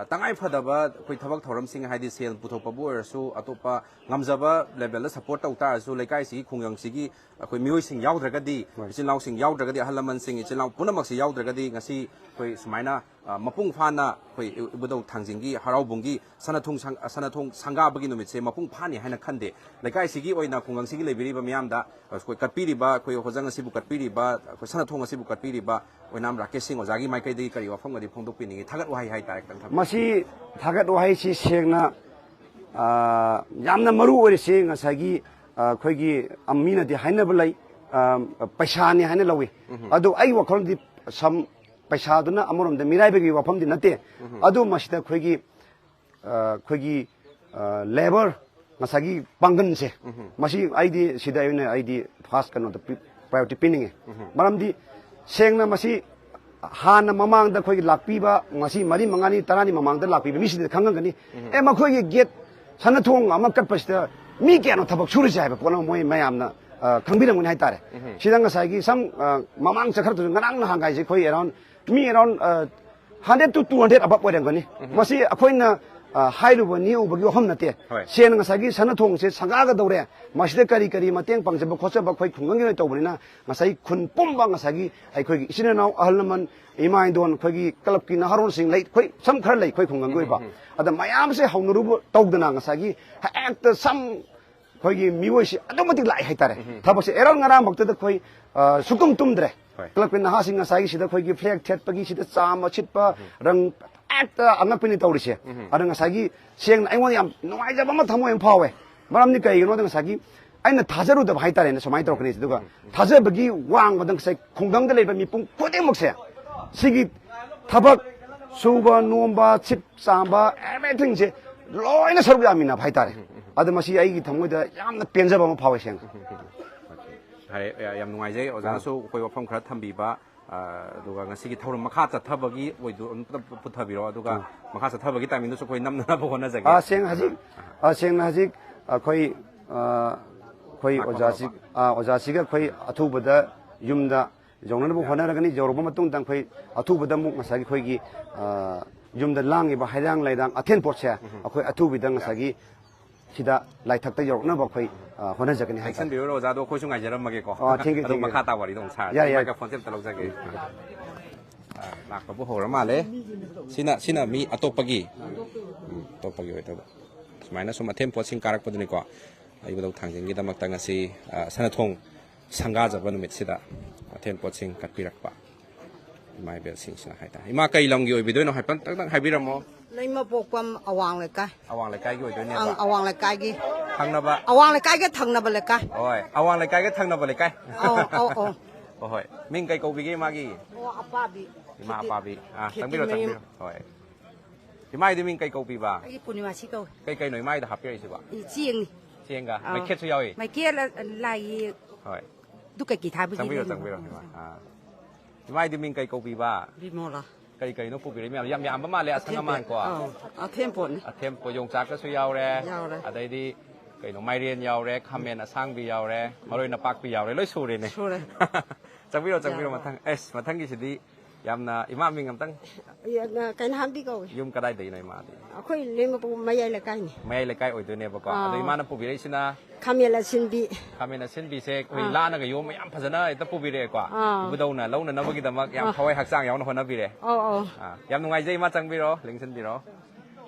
ꯇꯉꯥꯏ ꯐꯗꯕ ꯑꯩꯈꯣꯏ ꯊꯕꯛ ꯊꯧꯔꯝꯁꯤꯡ ꯍꯥꯏꯗꯤ ꯁꯦꯜ ꯄꯨꯊꯣꯛꯄꯕꯨ ꯑꯣꯏꯔꯁꯨ ꯑꯇꯣꯞꯄ ꯉꯝꯖꯕ ꯂꯦꯕꯦꯜꯗ ꯁꯄꯣꯔꯠ ꯇꯧ ꯇꯥꯔꯁꯨ ꯂꯩꯀꯥꯏꯁꯤꯒꯤ ꯈꯨꯡꯒꯪꯁꯤꯒꯤ ꯑꯩꯈꯣꯏ ꯃꯤꯑꯣꯏꯁꯤꯡ ꯌꯥꯎꯗ꯭ꯔꯒꯗꯤ ꯏꯆꯤꯜ ꯏꯅꯥꯎꯁꯤꯡ ꯌꯥꯎꯗ꯭ꯔꯒꯗꯤ ꯑꯍꯜ ꯂꯃꯟꯁꯤꯡ ꯏꯆꯤꯜ ꯏꯅꯥꯎ ꯄꯨꯝꯅꯃꯛꯁꯤ ꯌꯥꯎꯗ꯭ꯔꯒꯗꯤ ꯉꯁꯤ ꯑꯩꯈꯣꯏ ꯁꯨꯃꯥꯏꯅ ꯑ, ꯃꯄꯨꯡ ꯐꯥꯅ ꯑꯩꯈꯣꯏ ꯏ-, ꯏꯕꯨꯙꯧ ꯊꯥꯡꯖꯤꯡꯒꯤ ꯍꯔꯥꯎꯕꯨꯡꯒꯤ ꯁꯅꯥꯊꯣꯡ ꯁꯪ-, ꯁꯅꯥꯊꯣꯡ ꯁꯪꯒꯥꯕꯒꯤ ꯅꯨꯃꯤꯠꯁꯦ ꯃꯄꯨꯡ ꯐꯥꯅꯤ ꯍꯥꯏꯅ ꯈꯟꯗꯦ꯫ ꯂꯩꯀꯥꯏꯁꯤꯒꯤ ꯑꯣꯏꯅ ꯈꯨꯡꯒꯪꯁꯤꯒꯤ ꯂꯩꯕꯤꯔꯤꯕ ꯃꯤꯌꯥꯝꯗ ꯑꯩꯈꯣꯏ ꯀꯠꯄꯤꯔꯤꯕ, ꯑꯩꯈꯣꯏ ꯍꯣꯖꯪ ꯑꯁꯤꯕꯨ ꯀꯠꯄꯤꯔꯤꯕ, ꯑꯩꯈꯣꯏ ꯁꯅꯥꯊꯣꯡ ꯑꯁꯤꯕꯨ ꯀꯠꯄꯤꯔꯤꯕ ꯑꯣꯏꯅꯥꯝ ꯔꯥꯀꯦꯁ ꯁꯤꯡ ꯑꯣꯖꯥꯒꯤ ꯃꯥꯏꯀꯩꯗꯒꯤ ꯀꯔꯤ ꯋꯥꯐꯝꯒꯗꯤ ꯐꯣꯡꯗꯣꯛꯄꯤꯅꯤꯡꯉꯤ? ꯊꯥꯒꯠ ꯋꯥꯍꯩ ꯍꯥꯏꯇꯥꯔꯦ, ꯈꯤꯇꯪ ꯊꯝꯕꯤꯌꯨ꯫ ꯃꯁꯤ ꯊꯥꯒꯠ ꯋꯥꯍꯩꯁꯤ ꯁꯦꯡꯅ, ꯑ, ꯌꯥꯝꯅ ꯃꯔꯨ ꯑꯣꯏꯔꯤꯁꯤ ꯉꯁꯥꯏꯒꯤ, ꯑ, ꯑꯩꯈꯣꯏꯒꯤ, ꯑ, ꯃꯤꯅꯗꯤ ꯍꯥꯏꯅꯕ ꯂꯩ, ꯑ, ꯄꯩꯁꯥꯅꯤ ꯍꯥꯏꯅ ꯂꯧꯏ꯫ ꯎꯝ꯫ ꯑꯗꯨ ꯑꯩꯒꯤ ꯋꯥꯈꯜꯗꯤ ꯁꯝ-, ꯄꯩꯁꯥꯗꯨꯅ ꯑꯃꯔꯣꯝꯗ ꯃꯤꯔꯥꯏꯕꯒꯤ ꯋꯥꯐꯝꯗꯤ ꯅꯠꯇꯦ꯫ ꯎꯝ꯫ ꯑꯗꯨ ꯃꯁꯤꯗ ꯑꯩꯈꯣꯏꯒꯤ, ꯑ, ꯑꯩꯈꯣꯏꯒꯤ, ꯑ, ꯂꯦꯕꯔ, ꯉꯁꯥꯏꯒꯤ ꯄꯥꯡꯒꯜꯁꯦ, ꯎꯝ꯫ ꯃꯁꯤ ꯑꯩꯗꯤ ꯁꯤꯗ ꯑꯩꯅ ꯑꯩꯗꯤ ꯐꯥꯔꯁ ꯀꯩꯅꯣꯗ ꯄꯤ-, ꯄ꯭ꯔꯥꯏꯌꯣꯔꯤꯇꯤ ꯄꯤꯅꯤꯡꯉꯤ꯫ ꯎꯝ꯫ ꯃꯔꯝꯗꯤ ꯁꯦꯡꯅ ꯃꯁꯤ ꯍꯥꯟꯅ ꯃꯃꯥꯡꯗ ꯑꯩꯈꯣꯏꯒꯤ ꯂꯥꯛꯄꯤꯕ, ꯉꯁꯤ ꯃꯔꯤ ꯃꯉꯥꯅꯤ, ꯇꯔꯥꯅꯤ ꯃꯃꯥꯡꯗ ꯂꯥꯛꯄꯤꯕ ꯃꯤꯁꯤꯡꯗꯤ ꯈꯪꯉꯝꯒꯅꯤ꯫ ꯎꯝ꯫ ꯑꯦ, ꯃꯈꯣꯏꯒꯤ ꯒꯦꯠ ꯁꯅꯥꯊꯣꯡ ꯑꯃ ꯀꯠꯄꯁꯤꯗ ꯃꯤ ꯀꯌꯥꯅꯣ ꯊꯕꯛ ꯁꯨꯔꯤꯁꯦ ꯍꯥꯏꯕ ꯄꯣꯠ ꯑꯃ ꯃꯣꯏ ꯃꯌꯥꯝꯅ, ꯑ, ꯈꯪꯕꯤꯔꯝꯒꯅꯤ ꯍꯥꯏꯇꯥꯔꯦ꯫ ꯎꯝ꯫ ꯁꯤꯗ ꯉꯁꯥꯏꯒꯤ ꯁꯝ, ꯑ, ꯃꯃꯥꯡ ꯆꯠꯈ꯭ꯔꯗꯨꯁꯨ ꯉꯔꯥꯡ ꯅꯍꯥꯟꯒꯥꯏꯁꯦ ꯑꯩꯈꯣꯏ ꯑꯦꯔꯥꯎꯟ, ꯃꯤ ꯑꯦꯔꯥꯎꯟ, ꯑ, ꯍꯟꯗ꯭ꯔꯦꯠ ꯇꯨ ꯇꯨ ꯍꯟꯗ꯭ꯔꯦꯠ ꯑꯕꯞ ꯑꯣꯏꯔꯝꯒꯅꯤ꯫ ꯎꯝ꯫ ꯃꯁꯤ ꯑꯩꯈꯣꯏꯅ, ꯑ, ꯍꯥꯏꯔꯨꯕ ꯅꯦꯛꯎꯕꯒꯤ ꯋꯥꯐꯝ ꯅꯠꯇꯦ꯫ ꯍꯣꯏ꯫ ꯁꯦꯡꯅ ꯉꯁꯥꯏꯒꯤ ꯁꯅꯥꯊꯣꯡꯁꯦ ꯁꯪꯒꯥꯒꯗꯧꯔꯦ, ꯃꯁꯤꯗ ꯀꯔꯤ ꯀꯔꯤ ꯃꯇꯦꯡ ꯄꯥꯡꯖꯕ ꯈꯣꯠꯆꯕ ꯑꯩꯈꯣꯏ ꯈꯨꯡꯒꯪꯒꯤ ꯑꯣꯏꯅ ꯇꯧꯕꯅꯤꯅ, ꯉꯁꯥꯏ ꯈꯨꯟ ꯄꯨꯝꯕ, ꯉꯁꯥꯏꯒꯤ ꯑꯩꯈꯣꯏꯒꯤ ꯏꯆꯤꯟ ꯏꯅꯥꯎ, ꯑꯍꯜ ꯂꯃꯟ, ꯏꯃꯥ ꯏꯟꯗꯣꯟ, ꯑꯩꯈꯣꯏꯒꯤ ꯀ꯭ꯂꯕꯀꯤ ꯅꯍꯥꯔꯣꯟꯁꯤꯡ ꯂꯩ, ꯑꯩꯈꯣꯏ ꯁꯝ ꯈꯔ ꯂꯩ ꯑꯩꯈꯣꯏ ꯈꯨꯡꯒꯪꯒꯤ ꯎꯝ, ꯑꯣꯏꯕ꯫ ꯎꯝ, ꯎꯝ꯫ ꯑꯗ ꯃꯌꯥꯝꯁꯦ ꯍꯧꯅꯔꯨꯕ ꯇꯧꯗꯅ ꯉꯁꯥꯏꯒꯤ ꯍꯦꯛꯇ ꯁꯝ ꯑꯩꯈꯣꯏꯒꯤ ꯃꯤꯑꯣꯏꯁꯤ ꯑꯗꯨꯛ ꯃꯇꯤꯛ ꯂꯥꯛꯑꯦ ꯍꯥꯏꯇꯥꯔꯦ꯫ ꯎꯝ, ꯎꯝ꯫ ꯊꯕꯛꯁꯦ ꯑꯦꯔꯥꯎꯟ ꯉꯔꯥꯡꯃꯛꯇꯗ ꯑꯩꯈꯣꯏ, ꯑ, ꯁꯨꯛꯇꯨꯝ ꯇꯨꯝꯗ꯭ꯔꯦ꯫ ꯍꯣꯏ꯫ ꯀ꯭ꯂꯕꯀꯤ ꯅꯍꯥꯁꯤꯡ ꯉꯁꯥꯏꯒꯤ ꯁꯤꯗ ꯑꯩꯈꯣꯏꯒꯤ ꯐ꯭ꯂꯦꯛ ꯊꯦꯠꯄꯒꯤ, ꯁꯤꯗ ꯆꯥꯝꯕ ꯁꯤꯠꯄ, ꯎꯝ꯫ ꯔꯪ ꯍꯦꯛꯇ ꯑꯉꯛꯄꯅꯤ ꯇꯧꯔꯤꯁꯦ꯫ ꯎꯝ꯫ ꯑꯗ ꯉꯁꯥꯏꯒꯤ ꯁꯦꯡꯅ ꯑꯩꯉꯣꯟꯗ ꯌꯥꯝ ꯅꯨꯡꯉꯥꯏꯖꯕ ꯑꯃ ꯊꯃꯣꯏ ꯑꯃ ꯐꯥꯎꯋꯦ꯫ ꯃꯔꯝꯗꯤ ꯀꯩꯒꯤꯅꯣꯗ ꯉꯁꯥꯏꯒꯤ ꯑꯩꯅ ꯊꯥꯖꯔꯨꯗꯕ ꯍꯥꯏꯇꯥꯔꯦꯅꯦ ꯁꯨꯃꯥꯏꯅ ꯇꯧꯔꯛꯀꯅꯤ꯫ ꯑꯗꯨꯒ ꯎꯝ, ꯎꯝ꯫ ꯊꯥꯖꯕꯒꯤ ꯋꯥꯡꯃꯗ ꯉꯁꯥꯏ ꯈꯨꯡꯒꯪꯗ ꯂꯩꯕ ꯃꯤꯄꯨꯝ ꯈꯨꯗꯤꯡꯃꯛꯁꯦ ꯁꯤꯒꯤ ꯊꯕꯛ ꯁꯨꯕ ꯅꯣꯝꯕ, ꯁꯤꯠ ꯆꯥꯝꯕ, ꯑꯦꯚ꯭ꯔꯤꯊꯤꯡꯁꯦ ꯂꯣꯏꯅ ꯁꯔꯨꯛ ꯌꯥꯃꯤꯟꯅꯕ ꯍꯥꯏꯇꯥꯔꯦ꯫ ꯎꯝ, ꯎꯝ, ꯎꯝ꯫ ꯑꯗ ꯃꯁꯤ ꯑꯩꯒꯤ ꯊꯃꯣꯏꯗ ꯌꯥꯝꯅ ꯄꯦꯟꯖꯕ ꯑꯃ ꯐꯥꯎꯋꯦ ꯁꯦꯡꯅ꯫ ꯎꯝ, ꯎꯝ, ꯎꯝ꯫ ꯑꯣꯀꯦ꯫ ꯐꯔꯦ, ꯌꯥ-, ꯌꯥꯝ ꯅꯨꯡꯉꯥꯏꯖꯩ ꯑꯣꯖꯥꯅꯁꯨ ꯑꯩꯈꯣꯏ ꯋꯥꯐꯝ ꯈꯔ ꯊꯝꯕꯤꯕ, ꯑ, ꯑꯗꯨꯒ ꯉꯁꯤꯒꯤ ꯊꯧꯔꯝ ꯃꯈꯥ ꯆꯠꯊꯕꯒꯤ ꯑꯣꯏꯗꯣ-, ꯑꯝꯇ ꯄꯨꯊꯕꯤꯔꯣ, ꯑꯗꯨꯒ ꯎꯝ꯫ ꯃꯈꯥ ꯆꯠꯊꯕꯒꯤ ꯇꯥꯏꯃꯤꯡꯗꯨꯁꯨ ꯑꯩꯈꯣꯏ ꯅꯝꯅꯅꯕ ꯍꯣꯠꯅꯖꯒꯦ꯫ ꯑ, ꯁꯦꯡꯅ ꯍꯧꯖꯤꯛ, ꯑ, ꯁꯦꯡꯅ ꯍꯧꯖꯤꯛ ꯑꯩꯈꯣꯏ, ꯑ, ꯑꯩꯈꯣꯏ ꯉꯥꯏꯈꯣ, ꯑꯣꯖꯥꯁꯤ-, ꯉꯥꯏꯈꯣ꯫ ꯑ, ꯑꯣꯖꯥꯁꯤꯒ ꯑꯩꯈꯣꯏ ꯑꯊꯨꯕꯗ ꯌꯨꯝꯗ ꯌꯧꯅꯅꯕ ꯍꯣꯠꯅꯔꯒꯅꯤ꯫ ꯌꯧꯔꯕ ꯃꯇꯨꯡꯗ ꯑꯩꯈꯣꯏ ꯑꯊꯨꯕꯗ ꯑꯃꯨꯛ ꯉꯁꯥꯏꯒꯤ ꯑꯩꯈꯣꯏꯒꯤ, ꯑ, ꯌꯨꯝꯗ ꯂꯥꯡꯉꯤꯕ ꯍꯩꯔꯥꯡ ꯂꯩꯔꯥꯡ ꯑꯊꯦꯟ ꯄꯣꯠꯁꯦ ꯎꯝ꯫ ꯑꯩꯈꯣꯏ ꯑꯊꯨꯕꯤꯗ ꯉꯁꯥꯏꯒꯤ ꯁꯤꯗ ꯂꯥꯏꯊꯛꯇ ꯌꯧꯔꯛꯅꯕ ꯑꯩꯈꯣꯏ, ꯑ, ꯍꯣꯠꯅꯖꯒꯅꯤ ꯍꯥꯏꯇꯥꯔꯦ꯫ ꯂꯦꯡꯁꯟꯕꯤꯔꯨꯔꯣ ꯑꯣꯖꯥ, ꯑꯗꯣ ꯑꯩꯈꯣꯏꯁꯨ ꯉꯥꯏꯖꯔꯝꯃꯒꯦꯀꯣ꯫ ꯑ, thank you, ꯑꯗꯣ thank you꯫ ꯃꯈꯥ ꯇꯥꯕ ꯋꯥꯔꯤꯗꯣ ꯑꯃꯨꯛ ꯁꯥꯔꯁꯤ꯫ ꯌꯥꯏ, ꯌꯥꯏ꯫ ꯃꯥꯏꯀ꯭ꯔꯣꯐꯣꯟꯁꯦ ꯑꯝꯇ ꯂꯧꯖꯒꯦ꯫ ꯑ, ꯂꯥꯛꯄꯕꯨ ꯍꯧꯔ ꯃꯥꯜꯂꯦ꯫ ꯁꯤꯅ ꯁꯤꯅ ꯃꯤ ꯑꯇꯣꯞꯄꯒꯤ, ꯎꯝ, ꯑꯇꯣꯞꯄꯒꯤ ꯑꯣꯏꯗꯣꯏꯕ꯫ ꯁꯨꯃꯥꯏꯅ ꯁꯨꯝ ꯑꯊꯦꯟ ꯄꯣꯠꯁꯤꯡ ꯀꯥꯔꯛꯄꯗꯨꯅꯤꯀꯣ꯫ ꯏꯕꯨꯙꯧ ꯊꯥꯡꯖꯤꯡꯒꯤꯗꯃꯛꯇ ꯉꯁꯤ, ꯑ, ꯁꯅꯥꯊꯣꯡ ꯁꯪꯒꯥꯖꯕ ꯅꯨꯃꯤꯠꯁꯤꯗ ꯑꯊꯦꯟ ꯄꯣꯠꯁꯤꯡ ꯀꯠꯄꯤꯔꯛꯄ ꯏꯃꯥ ꯏꯕꯦꯜꯁꯤꯡꯁꯤꯅ ꯍꯥꯏꯇꯥꯔꯦ꯫ ꯏꯃꯥ, ꯀꯩ ꯂꯝꯒꯤ ꯑꯣꯏꯕꯤꯗꯣꯏꯅꯣ ꯍꯥꯏꯐꯦꯠꯇꯪ ꯍꯥꯏꯕꯤꯔꯝꯃꯣ꯫ ꯂꯩꯃꯄꯣꯛꯄꯝ ꯑꯋꯥꯡ ꯂꯩꯀꯥꯏ꯫ ꯑꯋꯥꯡ ꯂꯩꯀꯥꯏꯒꯤ ꯑꯣꯏꯗꯣꯏꯅꯦꯕ꯫ ꯑꯪ, ꯑꯋꯥꯡ ꯂꯩꯀꯥꯏꯒꯤ꯫ ꯊꯪꯅꯕ꯫ ꯑꯋꯥꯡ ꯂꯩꯀꯥꯏꯒ ꯊꯪꯅꯕ ꯂꯩꯀꯥꯏ꯫ ꯍꯣꯏ, ꯑꯋꯥꯡ ꯂꯩꯀꯥꯏꯒ ꯊꯪꯅꯕ ꯂꯩꯀꯥꯏ꯫ ꯑꯧ, ꯑꯧ, ꯑꯧ꯫ ꯍꯣꯏ, ꯍꯣꯏ꯫ ꯃꯤꯡ ꯀꯩ ꯀꯧꯕꯤꯒꯦ ꯏꯃꯥꯒꯤ? ꯑꯣ, ꯑꯄꯥꯕꯤ꯫ ꯏꯃꯥ ꯈꯦꯇꯤ-, ꯑꯄꯥꯕꯤ꯫ ꯑꯥ, ꯈꯦꯇꯤ ꯆꯪꯕꯤꯔꯣ, ꯃꯌꯨꯝ꯫ ꯆꯪꯕꯤꯔꯣ꯫ ꯍꯣꯏ꯫ ꯏꯃꯥꯒꯤꯗꯤ ꯃꯤꯡ ꯀꯩ ꯀꯧꯕꯤꯕ? ꯑꯩꯒꯤ ꯄꯨꯔꯅꯤꯃꯥꯁꯤ ꯀꯧꯏ꯫ ꯀꯩ ꯀꯩꯅꯣ ꯏꯃꯥꯒꯤꯗ ꯍꯥꯞꯄꯤꯔꯛꯏꯁꯤꯕꯣ? ꯆꯦꯡꯅꯤ꯫ ꯆꯦꯡꯒ? ꯑꯥ꯫ ꯃꯩꯈꯦꯠꯁꯨ ꯌꯥꯎꯏ? ꯃꯩꯈꯦꯠ, ꯂꯥꯏ ꯌꯦꯛ꯫ ꯍꯣꯏ꯫ ꯑꯗꯨ ꯀꯩꯀꯩ ꯊꯥꯕꯒꯤ ꯆꯪꯕꯤꯔꯣ, ꯂꯩꯔꯤꯅꯣ? ꯆꯪꯕꯤꯔꯣ, ꯏꯃꯥ꯫ ꯑꯥ꯫ ꯏꯃꯥ, ꯏꯃꯥꯒꯤꯗꯤ ꯃꯤꯡ ꯀꯩ ꯀꯧꯕꯤꯕ? ꯕꯤꯃꯣꯂꯥ꯫ ꯀꯔꯤ ꯀꯔꯤꯅꯣ ꯄꯨꯕꯤꯔꯛꯏ ꯃꯌꯥꯝ? ꯌꯥꯝ ꯌꯥꯝꯕ ꯃꯥꯜꯂꯦ, ꯑꯁꯪ ꯑꯊꯦꯟ-, ꯑꯃꯥꯟꯀꯣ꯫ ꯑꯧ, ꯑꯊꯦꯟ ꯄꯣꯠꯅꯤ꯫ ꯑꯊꯦꯟ ꯄꯣꯠ, ꯌꯣꯡꯆꯥꯛꯀꯁꯨ ꯌꯥꯎꯔꯦ꯫ ꯌꯥꯎꯔꯦ꯫ ꯑꯗꯩꯗꯤ ꯀꯩꯅꯣ, ꯃꯥꯏꯔꯦꯟ ꯌꯥꯎꯔꯦ, ꯈꯥꯃꯦꯟ ꯑꯁꯥꯡꯕꯤ ꯌꯥꯎꯔꯦ, ꯃꯔꯣꯏ ꯅꯄꯥꯛꯄꯤ ꯌꯥꯎꯔꯦ, ꯂꯣꯏ ꯁꯨꯔꯦꯅꯦ꯫ ꯁꯨꯔꯦ꯫ ꯆꯪꯕꯤꯔꯣ, ꯆꯪꯕꯤꯔꯣ, ꯌꯥꯎꯔꯦ꯫ ꯃꯊꯪ꯫ ꯑꯦꯁ, ꯃꯊꯪꯒꯤꯁꯤꯗꯤ ꯌꯥꯝꯅ, ꯏꯃꯥ ꯃꯤꯡ ꯑꯝꯇꯪ꯫ ꯀꯩꯅꯣ, ꯍꯥꯝꯕꯤ ꯀꯧꯏ꯫ ꯌꯨꯝ ꯀꯗꯥꯏꯗꯒꯤꯅꯣ ꯏꯃꯥꯗꯤ? ꯑꯩꯈꯣꯏ ꯂꯩꯃꯄꯣꯛ ꯃꯌꯥꯏ ꯂꯩꯀꯥꯏꯅꯤ꯫ ꯃꯌꯥꯏ ꯂꯩꯀꯥꯏ ꯑꯣꯏꯗꯣꯏꯅꯦꯕꯀꯣ꯫ ꯑꯥ꯫ ꯑꯗꯣ ꯏꯃꯥꯅ ꯄꯨꯕꯤꯔꯛꯏꯁꯤꯅ? ꯈꯥꯃꯦꯟ ꯑꯁꯤꯟꯕꯤ꯫ ꯈꯥꯃꯦꯟ ꯑꯁꯤꯟꯕꯤꯁꯦ ꯑꯩꯈꯣꯏ ꯑꯥ꯫ ꯂꯥꯅꯒ ꯌꯣꯝꯃ ꯌꯥꯝ ꯐꯖꯅ ꯍꯦꯛꯇ ꯄꯨꯕꯤꯔꯛꯑꯦꯀꯣ꯫ ꯑꯥ꯫ ꯏꯕꯨꯙꯧꯅ ꯂꯧꯅꯅꯕꯒꯤꯗꯃꯛ ꯌꯥꯝ ꯑꯥ꯫ ꯊꯋꯥꯏ ꯍꯛꯆꯥꯡ ꯌꯥꯎꯅ ꯍꯣꯠꯅꯕꯤꯔꯦ꯫ ꯑꯧ, ꯑꯧ꯫ ꯑꯥ, ꯌꯥꯝ ꯅꯨꯡꯉꯥꯏꯖꯩ ꯏꯃꯥ, ꯆꯪꯕꯤꯔꯣ, ꯂꯦꯡꯁꯤꯟꯕꯤꯔꯣ꯫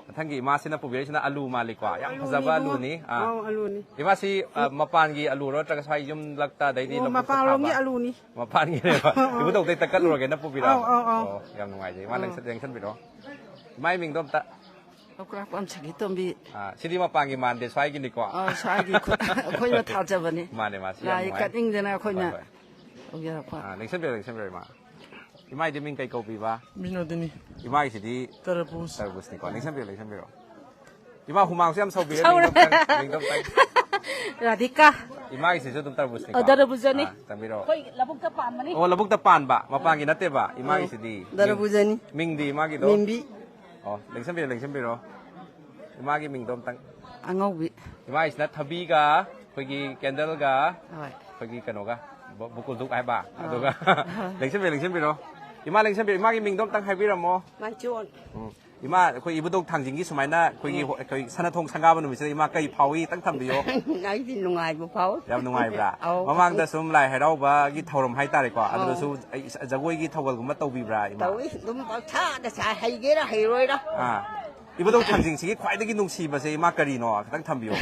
ꯃꯊꯪꯒꯤ ꯏꯃꯥꯁꯤꯅ ꯄꯨꯕꯤꯔꯛꯏꯁꯤꯅ ꯑꯂꯨ ꯃꯥꯜꯂꯤꯀꯣ, ꯌꯥꯝ ꯑꯂꯨꯅꯤ ꯐꯖꯕ ꯏꯕꯨꯡꯉꯣ꯫ ꯑꯂꯨꯅꯤ꯫ ꯑꯥ꯫ ꯑꯧ, ꯑꯂꯨꯅꯤ꯫ ꯏꯃꯥꯁꯤ, ꯑ, ꯃꯄꯥꯟꯒꯤ ꯑꯂꯨꯔꯣ ꯅꯠꯇ꯭ꯔꯒ ꯁ꯭ꯋꯥꯏ ꯌꯨꯝꯂꯛꯇ, ꯑꯗꯩꯗꯤ ꯑꯣ, ꯂꯧꯕꯨꯛꯇ ꯃꯄꯥꯟꯂꯣꯝꯒꯤ ꯊꯥꯕ? ꯑꯂꯨꯅꯤ꯫ ꯃꯄꯥꯟꯒꯤꯅꯦꯕ꯫ ꯑꯧ, ꯑꯧ꯫ ꯏꯕꯨꯙꯧꯗꯩ ꯇꯛꯀꯠꯂꯨꯔꯒꯦꯅ ꯄꯨꯕꯤꯔꯛꯑꯕ? ꯑꯧ, ꯑꯧ, ꯑꯧ꯫ ꯑꯣ, ꯌꯥꯝ ꯅꯨꯡꯉꯥꯏꯖꯩ꯫ ꯏꯃꯥ, ꯑꯧ꯫ ꯂꯦꯡꯁꯟ-, ꯂꯦꯡꯁꯟꯕꯤꯔꯣ꯫ ꯏꯃꯥꯏ ꯃꯤꯡꯗꯣ ꯑꯝꯇ꯫ ꯂꯧꯀ꯭ꯔꯥꯛꯄꯝ ꯁꯈꯤꯇꯣꯝꯕꯤ꯫ ꯑꯥ, ꯁꯤꯗꯤ ꯃꯄꯥꯟꯒꯤ ꯃꯥꯟꯗꯦ, ꯁ꯭ꯋꯥꯏꯒꯤꯅꯤꯀꯣ? ꯑꯥ, ꯁ꯭ꯋꯥꯏꯒꯤ ꯈꯨꯠ-, ꯑꯩꯈꯣꯏꯅ ꯊꯥꯖꯕꯅꯤ꯫ ꯃꯥꯅꯦ, ꯃꯥ ꯁꯤ ꯌꯥꯝ ꯂꯥꯏ ꯅꯨꯡꯉꯥꯏ꯫ ꯀꯠꯅꯤꯡꯗꯅ ꯑꯩꯈꯣꯏꯅ ꯍꯣꯏ, ꯍꯣꯏ꯫ ꯇꯧꯖꯔꯛꯄ꯫ ꯑꯥ, ꯂꯦꯡꯁꯟꯕꯤꯔꯣ, ꯂꯦꯡꯁꯟꯕꯤꯔꯣ, ꯏꯃꯥ꯫ ꯏꯃꯥꯏꯗꯤ ꯃꯤꯡ ꯀꯩ ꯀꯧꯕꯤꯕ? ꯕꯤꯅꯣꯗꯤꯅꯤ꯫ ꯏꯃꯥꯒꯤꯁꯤꯗꯤ? ꯇꯔꯕꯨꯖ꯫ ꯇꯔꯕꯨꯖꯅꯤꯀꯣ꯫ ꯂꯦꯡꯁꯟꯕꯤꯔꯣ, ꯂꯦꯡꯁꯟꯕꯤꯔꯣ꯫ ꯏꯃꯥ, ꯍꯨꯃꯥꯡꯁꯨ ꯌꯥꯝ ꯁꯧꯕꯤꯔꯦ, ꯁꯧꯔꯦ꯫ ꯃꯤꯡꯗꯣ ꯑꯝꯇꯪ, ꯃꯤꯡꯗꯣ ꯑꯝꯇꯪ꯫ ꯔꯥꯙꯤꯀꯥ꯫ ꯏꯃꯥꯒꯤꯁꯤꯁꯨ ꯑꯗꯨꯝ ꯇꯔꯕꯨꯖꯅꯤꯀꯣ? ꯑ, ꯇꯔꯕꯨꯖꯅꯤ꯫ ꯑꯥ, ꯆꯪꯕꯤꯔꯣ꯫ ꯑꯩꯈꯣꯏ ꯂꯧꯕꯨꯛꯇ ꯄꯥꯟꯕꯅꯤ꯫ ꯑꯣ, ꯂꯧꯕꯨꯛꯇ ꯄꯥꯟꯕ꯫ ꯃꯄꯥꯟꯒꯤ ꯅꯠꯇꯦꯕ, ꯑꯥ꯫ ꯏꯃꯥꯒꯤꯁꯤꯗꯤ꯫ ꯃꯤꯡ-, ꯇꯔꯕꯨꯖꯅꯤ꯫ ꯃꯤꯡꯗꯤ ꯏꯃꯥꯒꯤꯗꯣ? ꯃꯤꯝꯕꯤ꯫ ꯑꯣ, ꯂꯦꯡꯁꯟꯕꯤꯔꯣ, ꯂꯦꯡꯁꯟꯕꯤꯔꯣ꯫ ꯏꯃꯥꯒꯤ ꯃꯤꯡꯗꯣ ꯑꯝꯇꯪ꯫ ꯑꯉꯧꯕꯤ꯫ ꯏꯃꯥꯒꯤꯁꯤꯅ ꯊꯕꯤꯒ, ꯑꯩꯈꯣꯏꯒꯤ ꯀꯦꯟꯗꯜꯒ, ꯍꯣꯏ꯫ ꯑꯩꯈꯣꯏꯒꯤ ꯀꯩꯅꯣꯒ, ꯕꯨ-, ꯕꯨꯀꯨꯜꯗꯨꯛ ꯍꯥꯏꯕ, ꯑꯥ꯫ ꯑꯗꯨꯒ꯫ ꯂꯦꯡꯁꯟꯕꯤꯔꯣ, ꯂꯦꯡꯁꯟꯕꯤꯔꯣ꯫ ꯏꯃꯥ, ꯂꯦꯡꯁꯟꯕꯤꯔꯣ꯫ ꯏꯃꯥꯒꯤ ꯃꯤꯡꯗꯣ ꯑꯝꯇꯪ ꯍꯥꯏꯕꯤꯔꯝꯃꯣ꯫ ꯃꯟꯆꯣꯟ꯫ ꯎꯝ꯫ ꯏꯃꯥ, ꯑꯩꯈꯣꯏ ꯏꯕꯨꯙꯧ ꯊꯥꯡꯖꯤꯡꯒꯤ ꯁꯨꯃꯥꯏꯅ ꯑꯩꯈꯣꯏꯒꯤ ꯍꯣ-, ꯑꯩꯈꯣꯏ ꯁꯅꯥꯊꯣꯡ ꯁꯪꯒꯥꯕ ꯅꯨꯃꯤꯠꯁꯤꯗ ꯏꯃꯥ ꯀꯩ ꯐꯥꯎꯏ? ꯈꯤꯇꯪ ꯊꯝꯕꯤꯌꯣ꯫ ꯑꯩꯗꯤ ꯅꯨꯡꯉꯥꯏꯕ ꯐꯥꯎꯏ꯫ ꯌꯥꯝ ꯅꯨꯡꯉꯥꯏꯕ꯭ꯔꯥ? ꯑꯧ꯫ ꯃꯃꯥꯡꯗ ꯁꯨꯝ ꯂꯥꯏ ꯍꯔꯥꯎꯕꯒꯤ ꯊꯧꯔꯝ ꯍꯥꯏꯇꯥꯔꯦꯀꯣ, ꯑꯧ꯫ ꯑꯗꯨꯗꯁꯨ ꯑꯩ ꯖꯒꯣꯏꯒꯤ ꯊꯧꯒꯜꯒꯨꯝꯕ ꯇꯧꯕꯤꯕ꯭ꯔꯥ, ꯏꯃꯥ? ꯇꯧꯏ꯫ ꯑꯗꯨꯝ ꯄꯪꯁꯥꯗ ꯁꯥꯏ, ꯍꯩꯒꯦꯔꯥ ꯍꯩꯔꯣꯏꯔꯥ꯫ ꯑꯥ꯫ ꯏꯕꯨꯙꯧ ꯊꯥꯡꯖꯤꯡꯁꯤꯒꯤ ꯈ꯭ꯋꯥꯏꯗꯒꯤ ꯅꯨꯡꯁꯤꯕꯁꯦ, ꯏꯃꯥ, ꯀꯔꯤꯅꯣ? ꯈꯤꯇꯪ ꯊꯝꯕꯤꯌꯣ꯫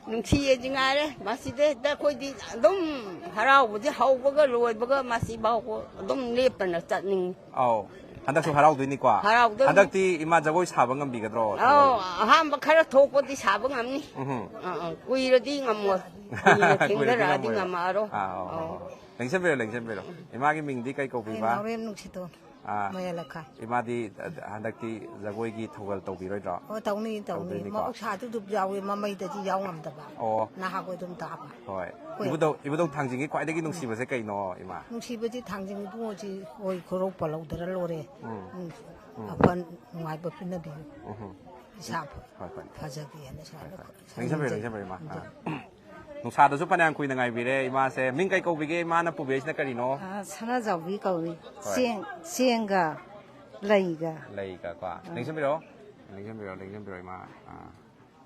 ꯅꯨꯡꯁꯤꯌꯦꯗꯤ ꯉꯥꯏꯔꯦ꯫ ꯃꯁꯤꯗꯩꯗ ꯑꯩꯈꯣꯏꯗꯤ ꯑꯗꯨꯝ ꯍꯔꯥꯎꯕꯁꯦ ꯍꯧꯕꯒ ꯂꯣꯏꯕꯒ ꯃꯁꯤ ꯐꯥꯎꯕ ꯑꯗꯨꯝ ꯂꯦꯞꯇꯅ ꯆꯠꯅꯤꯡꯉꯤ꯫ ꯑꯧ, ꯍꯟꯗꯛꯁꯨ ꯍꯔꯥꯎꯗꯣꯏꯅꯤꯀꯣ? ꯍꯔꯥꯎꯗꯣꯏꯅꯤ꯫ ꯍꯟꯗꯛꯇꯤ ꯏꯃꯥ ꯖꯒꯣꯏ ꯁꯥꯕ ꯉꯝꯕꯤꯒꯗ꯭ꯔꯣ? ꯑꯧ, ꯑꯍꯥꯟꯕ ꯈꯔ ꯊꯣꯛꯄꯗꯤ ꯁꯥꯕ ꯉꯝꯅꯤ꯫ ꯎꯝꯍꯨꯝ꯫ ꯑꯥ, ꯑꯥ, ꯀꯨꯏꯔꯗꯤ ꯉꯝꯃꯣꯏ꯫ ꯀꯨꯏꯅ ꯀꯨꯏꯔꯗꯤ ꯊꯦꯡꯊꯔꯛꯑꯗꯤ ꯉꯝꯃꯣꯏ꯫ ꯉꯝꯃꯛꯑꯔꯣꯏ꯫ ꯑꯥ, ꯑꯧ, ꯑꯧ, ꯑꯧ꯫ ꯑꯧ꯫ ꯂꯦꯡꯁꯟꯕꯤꯔꯣ, ꯂꯦꯡꯁꯟꯕꯤꯔꯣ꯫ ꯏꯃꯥꯒꯤ ꯃꯤꯡꯗꯤ ꯀꯩ ꯑꯩ ꯀꯧꯕꯤꯕ? ꯅꯥꯎꯔꯦꯝ ꯅꯨꯡꯁꯤꯇꯣꯟ꯫ ꯑꯥ, ꯃꯌꯥ ꯂꯩꯈꯥ꯫ ꯏꯃꯥꯗꯤ, ꯑ, ꯍꯟꯗꯛꯇꯤ ꯖꯒꯣꯏꯒꯤ ꯊꯧꯒꯜ ꯇꯧꯕꯤꯔꯣꯏꯗ꯭ꯔꯣ? ꯑꯣ, ꯇꯧꯅꯤ, ꯇꯧꯅꯤ꯫ ꯇꯧꯗꯣꯏꯅꯤꯀꯣ? ꯃꯍꯧꯁꯥꯗꯨ ꯑꯗꯨꯝ ꯌꯥꯎꯏ, ꯃꯃꯩꯗꯗꯤ ꯌꯥꯎ ꯉꯝꯗꯕ꯫ ꯑꯣ꯫ ꯅꯍꯥꯛ ꯑꯣꯏ ꯑꯗꯨꯝ ꯇꯥꯕ꯫ ꯍꯣꯏ꯫ ꯍꯣꯏ꯫ ꯏꯕꯨꯙꯧ, ꯏꯕꯨꯙꯧ ꯊꯥꯡꯖꯤꯡꯒꯤ ꯈ꯭ꯋꯥꯏꯗꯒꯤ ꯎꯝ꯫ ꯅꯨꯡꯁꯤꯕꯁꯦ ꯀꯩꯅꯣ, ꯏꯃꯥ? ꯅꯨꯡꯁꯤꯕꯗꯤ ꯊꯥꯡꯖꯤꯡ ꯏꯕꯨꯡꯉꯣꯁꯤ ꯍꯣꯏ ꯈꯨꯔꯧ ꯄꯜꯍꯧꯗꯔ ꯂꯣꯏꯔꯦ꯫ ꯎꯝ꯫ ꯎꯝ꯫ ꯎꯝ꯫ ꯑꯐ ꯅꯨꯡꯉꯥꯏꯕ ꯄꯤꯅꯕꯤꯌꯨ꯫ ꯎꯝ꯫ ꯏꯁꯥ ꯍꯣꯏ, ꯍꯣꯏ꯫ ꯐꯖꯒꯦꯅ ꯍꯣꯏ, ꯁꯨꯃꯥꯏꯅ ꯍꯣꯏ꯫ ꯈ-, ꯂꯦꯡꯁꯟꯕꯤꯔꯣ, ꯁꯥꯖꯤꯟꯖꯩ꯫ ꯂꯦꯡꯁꯟꯕꯤꯔꯣ, ꯏꯃꯥ꯫ ꯎꯝ꯫ ꯑꯥ꯫ ꯅꯨꯡꯁꯥꯗꯁꯨ ꯐꯅꯌꯥꯝ ꯀꯨꯏꯅ ꯉꯥꯏꯕꯤꯔꯦ ꯏꯃꯥꯁꯦ꯫ ꯃꯤꯡ ꯀꯩ ꯀꯧꯕꯤꯒꯦ? ꯏꯃꯥꯅ ꯄꯨꯕꯤꯔꯛꯏꯁꯤꯅ ꯀꯔꯤꯅꯣ? ꯑ, ꯁꯅꯥꯖꯥꯎꯕꯤ ꯀꯧꯏ꯫ ꯍꯣꯏ꯫ ꯆꯦꯡ, ꯆꯦꯡꯒ ꯂꯩꯒ꯫ ꯂꯩꯒ ꯀꯣ꯫ ꯑ꯫ ꯂꯦꯡꯁꯤꯟꯕꯤꯔꯣ꯫ ꯂꯦꯡꯁꯤꯟꯕꯤꯔꯣ, ꯂꯦꯡꯁꯤꯟꯕꯤꯔꯣ, ꯏꯃꯥ꯫ ꯑ꯫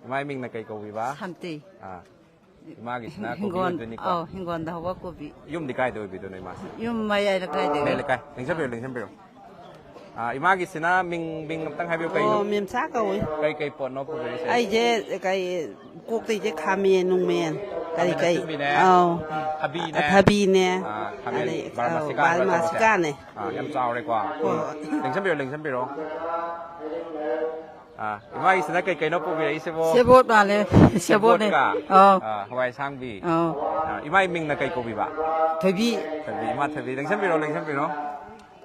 ꯏꯃꯥꯒꯤ ꯃꯤꯡꯅ ꯀꯩ ꯀꯧꯕꯤꯕ? ꯁꯥꯟꯇꯤ꯫ ꯑ꯫ ꯏꯃꯥꯒꯤꯁꯤꯅ ꯀꯣꯕꯤ ꯍꯤꯡꯒꯣꯜ, ꯑꯣꯏꯗꯣꯏꯅꯤꯀꯣ꯫ ꯑꯧ, ꯍꯤꯡꯒꯣꯜꯗ ꯍꯧꯕ ꯀꯣꯕꯤ꯫ ꯌꯨꯝꯗꯤ ꯀꯥꯏꯗ ꯑꯣꯏꯕꯤꯗꯣꯏꯅꯣ ꯏꯃꯥꯁꯦ? ꯌꯨꯝ ꯃꯌꯥꯏ ꯂꯩꯀꯥꯏꯗꯒꯤ꯫ ꯃꯌꯥꯏ ꯂꯩꯀꯥꯏ꯫ ꯂꯦꯡꯁꯤꯟꯕꯤꯔꯣ, ꯂꯦꯡꯁꯤꯟꯕꯤꯔꯣ꯫ ꯑ, ꯏꯃꯥꯒꯤꯁꯤꯅ ꯃꯤꯡ, ꯃꯤꯡ ꯑꯝꯇꯪ ꯍꯥꯏꯕꯤꯌꯨ, ꯀꯩꯅꯣ? ꯑꯣ, ꯃꯦꯝꯆꯥ ꯀꯧꯏ꯫ ꯀꯩ ꯀꯩ ꯄꯣꯠꯅꯣ ꯄꯨꯕꯤꯔꯤꯁꯦ? ꯑꯩꯁꯦ ꯀꯩ, ꯀꯣꯛꯇꯩꯁꯦ ꯈꯥꯃꯦꯟ ꯅꯨꯡꯃꯦꯟ, ꯀꯔꯤ ꯈꯥꯃꯦꯟ ꯀꯩ? ꯑꯁꯤꯟꯕꯤꯅꯦ, ꯑꯧ꯫ ꯊꯕꯤꯅꯦ꯫ ꯊꯕꯤꯅꯦ꯫ ꯑꯥ, ꯈꯥꯃꯦꯟ ꯑꯗꯩ, ꯕꯥꯔꯃꯥꯁꯤꯀꯥ ꯑꯧ, ꯍꯥꯏꯕ꯭ꯔꯥ ꯇꯧꯕꯁꯦ? ꯕꯥꯔꯃꯥꯁꯤꯀꯥꯅꯦ꯫ ꯑꯥ, ꯌꯥꯝ ꯆꯥꯎꯔꯦꯀꯣ꯫ ꯍꯣꯏ, ꯍꯣꯏ꯫ ꯂꯦꯡꯁꯤꯟꯕꯤꯔꯣ, ꯂꯦꯡꯁꯤꯟꯕꯤꯔꯣ꯫ ꯑꯥ, ꯏꯃꯥꯒꯤꯁꯤꯅ ꯀꯩ ꯀꯩꯅꯣ ꯄꯨꯕꯤꯔꯛꯏꯁꯤꯕꯣ? ꯁꯦꯕꯣꯠ ꯃꯥꯜꯂꯦ꯫ ꯁꯦꯕꯣꯠꯅꯦ꯫ ꯁꯦꯕꯣꯠꯀ? ꯑꯧ꯫ ꯑꯥ, ꯍꯋꯥꯏ ꯑꯁꯥꯡꯕꯤ꯫ ꯑꯧ꯫ ꯑꯥ, ꯏꯃꯥꯒꯤ ꯃꯤꯡꯅ ꯀꯩ ꯀꯧꯕꯤꯕ? ꯊꯣꯏꯕꯤ꯫ ꯊꯣꯏꯕꯤ, ꯏꯃꯥ ꯊꯣꯏꯕꯤ, ꯂꯦꯡꯁꯤꯟꯕꯤꯔꯣ, ꯂꯦꯡꯁꯤꯟꯕꯤꯔꯣ꯫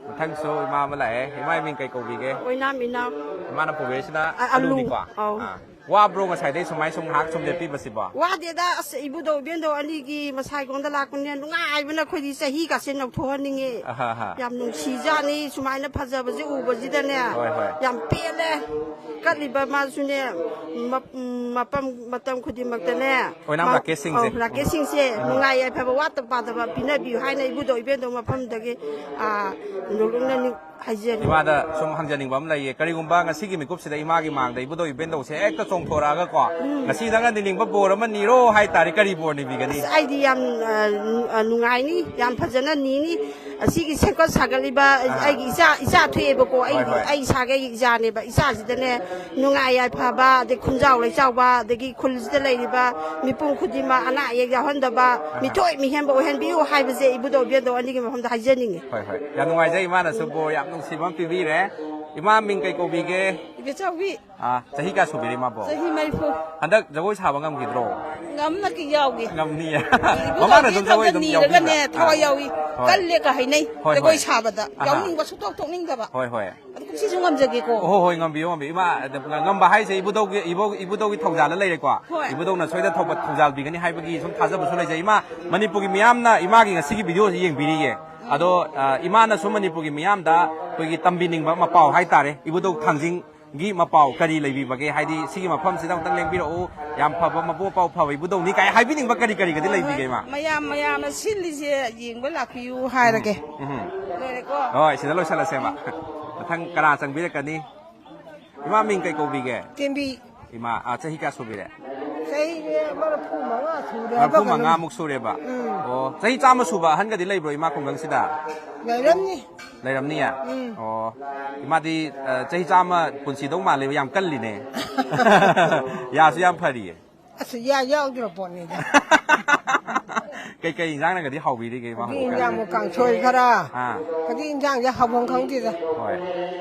ꯃꯊꯪꯁꯨ ꯏꯃꯥ ꯑꯃ ꯂꯥꯛꯑꯦ꯫ ꯏꯃꯥꯒꯤ ꯃꯤꯡ ꯀꯩ ꯀꯧꯕꯤꯒꯦ? ꯑꯣꯏꯅꯥꯝ ꯏꯅꯥꯎ꯫ ꯏꯃꯥꯅ ꯄꯨꯕꯤꯔꯛꯏꯁꯤꯅ ꯑ-, ꯑꯂꯨ꯫ ꯑꯂꯨꯅꯤꯀꯣ? ꯑꯧ꯫ ꯑꯥ꯫ ꯋꯥꯕ꯭ꯔꯣ ꯉꯁꯥꯏꯗꯩ ꯁꯨꯃꯥꯏ ꯁꯨꯝ ꯉꯥꯏꯍꯥꯛ ꯁꯨꯝ ꯂꯦꯞꯄꯤꯕꯁꯤꯕꯣ? ꯋꯥꯗꯦꯗ, ꯑꯁ, ꯏꯕꯨꯙꯧ ꯏꯕꯦꯟꯗꯧ ꯑꯅꯤꯒꯤ ꯃꯁꯥꯏꯒꯣꯟꯗ ꯂꯥꯛꯄꯅꯦ, ꯅꯨꯡꯉꯥꯏꯕꯅ ꯑꯩꯈꯣꯏꯗꯤ ꯆꯍꯤꯒꯥꯁꯦ ꯅꯧꯊꯣꯛꯍꯟꯅꯤꯡꯉꯦ꯫ ꯑꯍꯥ, ꯑꯍꯥ꯫ ꯌꯥꯝ ꯅꯨꯡꯁꯤꯖꯥꯠꯅꯤ, ꯁꯨꯃꯥꯏꯅ ꯐꯖꯕꯁꯦ ꯎꯕꯁꯤꯗꯅꯦ꯫ ꯍꯣꯏ, ꯍꯣꯏ꯫ ꯌꯥꯝ ꯄꯦꯜꯂꯦ꯫ ꯀꯠꯂꯤꯕ ꯃꯥꯁꯨꯅꯦ, ꯃꯞ-, ꯎꯝ, ꯃꯐꯝ, ꯃꯇꯝ ꯈꯨꯗꯤꯡꯃꯛꯇꯅꯦ꯫ ꯑꯣꯏꯅꯥꯝ ꯃꯥ-, ꯔꯥꯀꯦꯁ ꯁꯤꯡꯁꯦ꯫ ꯑꯧ, ꯔꯥꯀꯦꯁ ꯁꯤꯡꯁꯦ ꯎꯝ꯫ ꯅꯨꯡꯉꯥꯏ ꯌꯥꯏꯐꯕ ꯋꯥꯠꯇ ꯄꯥꯗꯕ ꯄꯤꯅꯕꯤꯌꯨ ꯍꯥꯏꯅ ꯏꯕꯨꯙꯧ ꯏꯕꯦꯟꯗꯧ ꯃꯐꯝꯗꯒꯤ, ꯑꯥ, ꯅꯣꯂꯨꯛꯅ ꯅꯤꯡ-, ꯍꯥꯏꯖꯔꯤ꯫ ꯏꯃꯥꯗ ꯁꯨꯝ ꯍꯪꯖꯅꯤꯡꯕ ꯑꯃ ꯂꯩꯌꯦ, ꯀꯔꯤꯒꯨꯝꯕ ꯉꯁꯤꯒꯤ ꯃꯤꯀꯨꯞꯁꯤꯗ ꯏꯃꯥꯒꯤ ꯃꯥꯡꯗ ꯏꯕꯨꯙꯧ ꯏꯕꯦꯟꯗꯧꯁꯦ ꯍꯦꯛꯇ ꯆꯣꯡꯊꯣꯔꯛꯑꯒꯀꯣ, ꯎꯝ꯫ ꯉꯁꯤꯗꯪ ꯅꯤꯅꯤꯡꯕ ꯕꯣꯔ ꯑꯃ ꯅꯤꯔꯣ ꯍꯥꯏ ꯇꯥꯔꯦ, ꯀꯔꯤ ꯕꯣꯔ ꯅꯤꯕꯤꯒꯅꯤ? ꯑꯁ, ꯑꯩꯗꯤ ꯌꯥꯝ, ꯑ, ꯅꯨꯡ-, ꯑ, ꯅꯨꯡꯉꯥꯏꯅꯤ, ꯌꯥꯝ ꯐꯖꯅ ꯅꯤꯅꯤ꯫ ꯑꯁꯤꯒꯤ ꯁꯦꯝꯒꯠ ꯁꯥꯒꯠꯂꯤꯕ ꯑꯥ꯫ ꯑꯩꯒꯤ ꯏꯆꯥ, ꯏꯆꯥ ꯊꯣꯛꯑꯦꯕꯀꯣ, ꯍꯣꯏ, ꯑꯩꯒꯤ, ꯍꯣꯏ꯫ ꯑꯩ ꯏꯁꯥꯒꯤ ꯏꯆꯥꯅꯦꯕ, ꯏꯆꯥꯁꯤꯗꯅꯦ ꯅꯨꯡꯉꯥꯏ ꯌꯥꯏꯐꯕ, ꯑꯗꯩ ꯈꯨꯟꯖꯥꯎ ꯂꯩꯆꯥꯎꯕ, ꯑꯗꯒꯤ ꯈꯨꯜꯁꯤꯗ ꯂꯩꯔꯤꯕ ꯃꯤꯄꯨꯝ ꯈꯨꯗꯤꯡꯃꯛ ꯑꯅꯥ ꯑꯌꯦꯛ ꯌꯥꯎꯍꯟꯗꯕ, ꯑꯍꯥ꯫ ꯃꯤꯊꯣꯏ ꯃꯤꯍꯦꯟꯕ ꯑꯣꯏꯍꯟꯕꯤꯌꯨ ꯍꯥꯏꯕꯁꯦ ꯏꯕꯨꯙꯧ ꯏꯕꯦꯟꯗꯧ ꯑꯅꯤꯒꯤ ꯃꯐꯝꯗ ꯍꯥꯏꯖꯅꯤꯡꯉꯤ꯫ ꯍꯣꯏ, ꯍꯣꯏ꯫ ꯌꯥꯝ ꯅꯨꯡꯉꯥꯏꯖꯩ, ꯏꯃꯥꯅꯁꯨ ꯕꯣꯔ ꯌꯥꯝ ꯅꯨꯡꯁꯤꯕ ꯑꯃ ꯄꯤꯕꯤꯔꯦ꯫ ꯏꯃꯥ ꯃꯤꯡ ꯀꯩ ꯀꯧꯕꯤꯒꯦ? ꯏꯕꯦꯆꯥꯎꯕꯤ꯫ ꯑꯥ, ꯆꯍꯤ ꯀꯌꯥ ꯁꯨꯕꯤꯔꯦ ꯏꯃꯥꯕꯣ? ꯆꯍꯤ ꯃꯔꯤꯐꯨ꯫ ꯍꯟꯗꯛ ꯖꯒꯣꯏ ꯁꯥꯕ ꯉꯝꯈꯤꯗ꯭ꯔꯣ? ꯉꯝꯅ ꯀꯤ ꯌꯥꯎꯒꯦ꯫ ꯉꯝꯅꯤꯌꯦ꯫ ꯏꯕꯨꯡ ꯃꯃꯥꯡꯗ ꯑꯗꯨꯝ ꯏꯊꯛꯇ ꯖꯒꯣꯏ ꯑꯗꯨꯝ ꯅꯤꯔꯒꯅꯦ ꯌꯥꯎꯕꯤꯕ꯭ꯔꯥ? ꯊꯋꯥꯏ ꯑꯥ꯫ ꯌꯥꯎꯏ꯫ ꯍꯣꯏ꯫ ꯀꯜꯂꯦꯒ ꯍꯥꯏꯅꯩ꯫ ꯍꯣꯏ, ꯖꯒꯣꯏ ꯍꯣꯏ꯫ ꯁꯥꯕꯗ ꯑꯍꯥ꯫ ꯌꯥꯎꯅꯤꯡꯕ ꯁꯨꯡꯊꯣꯛ ꯊꯣꯛꯅꯤꯡꯗꯕ꯫ ꯍꯣꯏ, ꯍꯣꯏ꯫ ꯑꯗꯨ ꯀꯨꯝꯁꯤꯁꯨ ꯉꯝꯖꯒꯦꯀꯣ꯫ ꯍꯣꯏ, ꯍꯣꯏ, ꯉꯝꯕꯤꯌꯨ, ꯉꯝꯕꯤꯌꯨ꯫ ꯏꯃꯥ, ꯑꯗ, ꯉꯝꯕ ꯍꯥꯏꯁꯦ ꯏꯕꯨꯙꯧꯒꯤ, ꯏꯕꯧ-, ꯏꯕꯨꯙꯧꯒꯤ ꯊꯧꯖꯥꯜꯗ ꯂꯩꯔꯦꯀꯣ꯫ ꯍꯣꯏ꯫ ꯏꯕꯨꯙꯧꯅ ꯁꯣꯏꯗꯅ ꯊꯧꯕ-, ꯊꯧꯖꯥꯜ ꯄꯤꯒꯅꯤ ꯍꯥꯏꯕꯒꯤ ꯁꯨꯝ ꯊꯥꯖꯕꯁꯨ ꯂꯩꯖꯩ꯫ ꯏꯃꯥ, ꯃꯅꯤꯄꯨꯔꯒꯤ ꯃꯤꯌꯥꯝꯅ ꯏꯃꯥꯒꯤ ꯉꯁꯤꯒꯤ ꯚꯤꯗꯤꯑꯣꯁꯤ ꯌꯦꯡꯕꯤꯔꯤꯌꯦ꯫ ꯑꯗꯣ, ꯑ, ꯏꯃꯥꯅ ꯁꯨꯝ ꯃꯅꯤꯄꯨꯔꯒꯤ ꯃꯤꯌꯥꯝꯗ ꯑꯩꯈꯣꯏꯒꯤ ꯇꯝꯕꯤꯅꯤꯡꯕ ꯃꯄꯥꯎ ꯍꯥꯏꯇꯥꯔꯦ, ꯏꯕꯨꯙꯧ ꯊꯥꯡꯖꯤꯡꯒꯤ ꯃꯄꯥꯎ ꯀꯔꯤ ꯂꯩꯕꯤꯕꯒꯦ? ꯍꯥꯏꯗꯤ ꯁꯤꯒꯤ ꯃꯐꯝꯁꯤꯗ ꯑꯃꯨꯛꯇꯪ ꯂꯦꯡꯕꯤꯔꯛꯎ, ꯌꯥꯝ ꯐꯕ ꯃꯄꯨ ꯃꯄꯥꯎ ꯐꯕ ꯏꯕꯨꯙꯧꯅꯤ ꯀꯥꯏ ꯍꯥꯏꯕꯤꯅꯤꯡꯕ ꯀꯔꯤ ꯀꯔꯤꯒꯗꯤ ꯂꯩꯕꯤꯒꯦ, ꯏꯃꯥ? ꯃꯌꯥꯝ, ꯃꯌꯥꯝꯅ ꯁꯤꯜꯂꯤꯁꯦ ꯌꯦꯡꯕ ꯂꯥꯛꯄꯤꯌꯨ ꯍꯥꯏꯔꯒꯦ꯫ ꯎꯝ, ꯎꯝ꯫ ꯂꯣꯏꯔꯦꯀꯣ? ꯍꯣꯏ, ꯁꯤꯗ ꯂꯣꯏꯁꯤꯜꯂꯁꯦꯕ꯫ ꯃꯊꯪ ꯀꯅꯥ ꯆꯪꯕꯤꯔꯛꯀꯅꯤ? ꯏꯃꯥ ꯃꯤꯡ ꯀꯩ ꯀꯧꯕꯤꯒꯦ? ꯇꯦꯝꯕꯤ꯫ ꯏꯃꯥ, ꯑꯥ, ꯆꯍꯤ ꯀꯌꯥ ꯁꯨꯕꯤꯔꯦ? ꯆꯍꯤ ꯃꯔꯤꯐꯨ ꯃꯉꯥ ꯁꯨꯔꯦ ꯃꯔꯤꯐꯨ ꯃꯉꯥꯃꯨꯛ ꯍꯟꯗꯛꯀꯗꯤ꯫ ꯁꯨꯔꯦꯕ? ꯎꯝ꯫ ꯑꯣ, ꯆꯍꯤ ꯆꯥꯝꯃ ꯁꯨꯕ ꯑꯍꯟꯒꯗꯤ ꯂꯩꯕ꯭ꯔꯣ ꯏꯃꯥ ꯈꯨꯡꯒꯪꯁꯤꯗ? ꯂꯩꯔꯝꯅꯤ꯫ ꯂꯩꯔꯝꯅꯤꯌꯦ? ꯎꯝ꯫ ꯑꯣ, ꯏꯃꯥꯗꯤ, ꯑ, ꯆꯍꯤ ꯆꯥꯝꯃ ꯄꯨꯟꯁꯤꯗꯧ ꯃꯥꯜꯂꯦꯕ, ꯌꯥꯝ ꯀꯜꯂꯤꯅꯦ꯫ ꯌꯥꯁꯨ ꯌꯥꯝ ꯐꯔꯤꯌꯦ꯫ ꯑꯁ, ꯌꯥ ꯌꯥꯎꯗ꯭ꯔ ꯄꯣꯠꯅꯤꯗ꯫ ꯀꯩꯀꯩ ꯏꯟꯖꯥꯡꯅꯒꯗꯤ ꯍꯥꯎꯕꯤꯔꯤꯒꯦ, ꯏꯃꯥ ꯍꯧꯖꯤꯛꯀꯥꯟꯁꯦ? ꯏꯟꯖꯥꯡꯕꯨ ꯀꯥꯡꯁꯣꯏ ꯈꯔ꯫ ꯑꯥ꯫ ꯍꯧꯖꯤꯛ ꯏꯟꯖꯥꯡꯁꯦ ꯍꯥꯎꯐꯝ ꯈꯪꯗꯦꯗ꯫ ꯍꯣꯏ꯫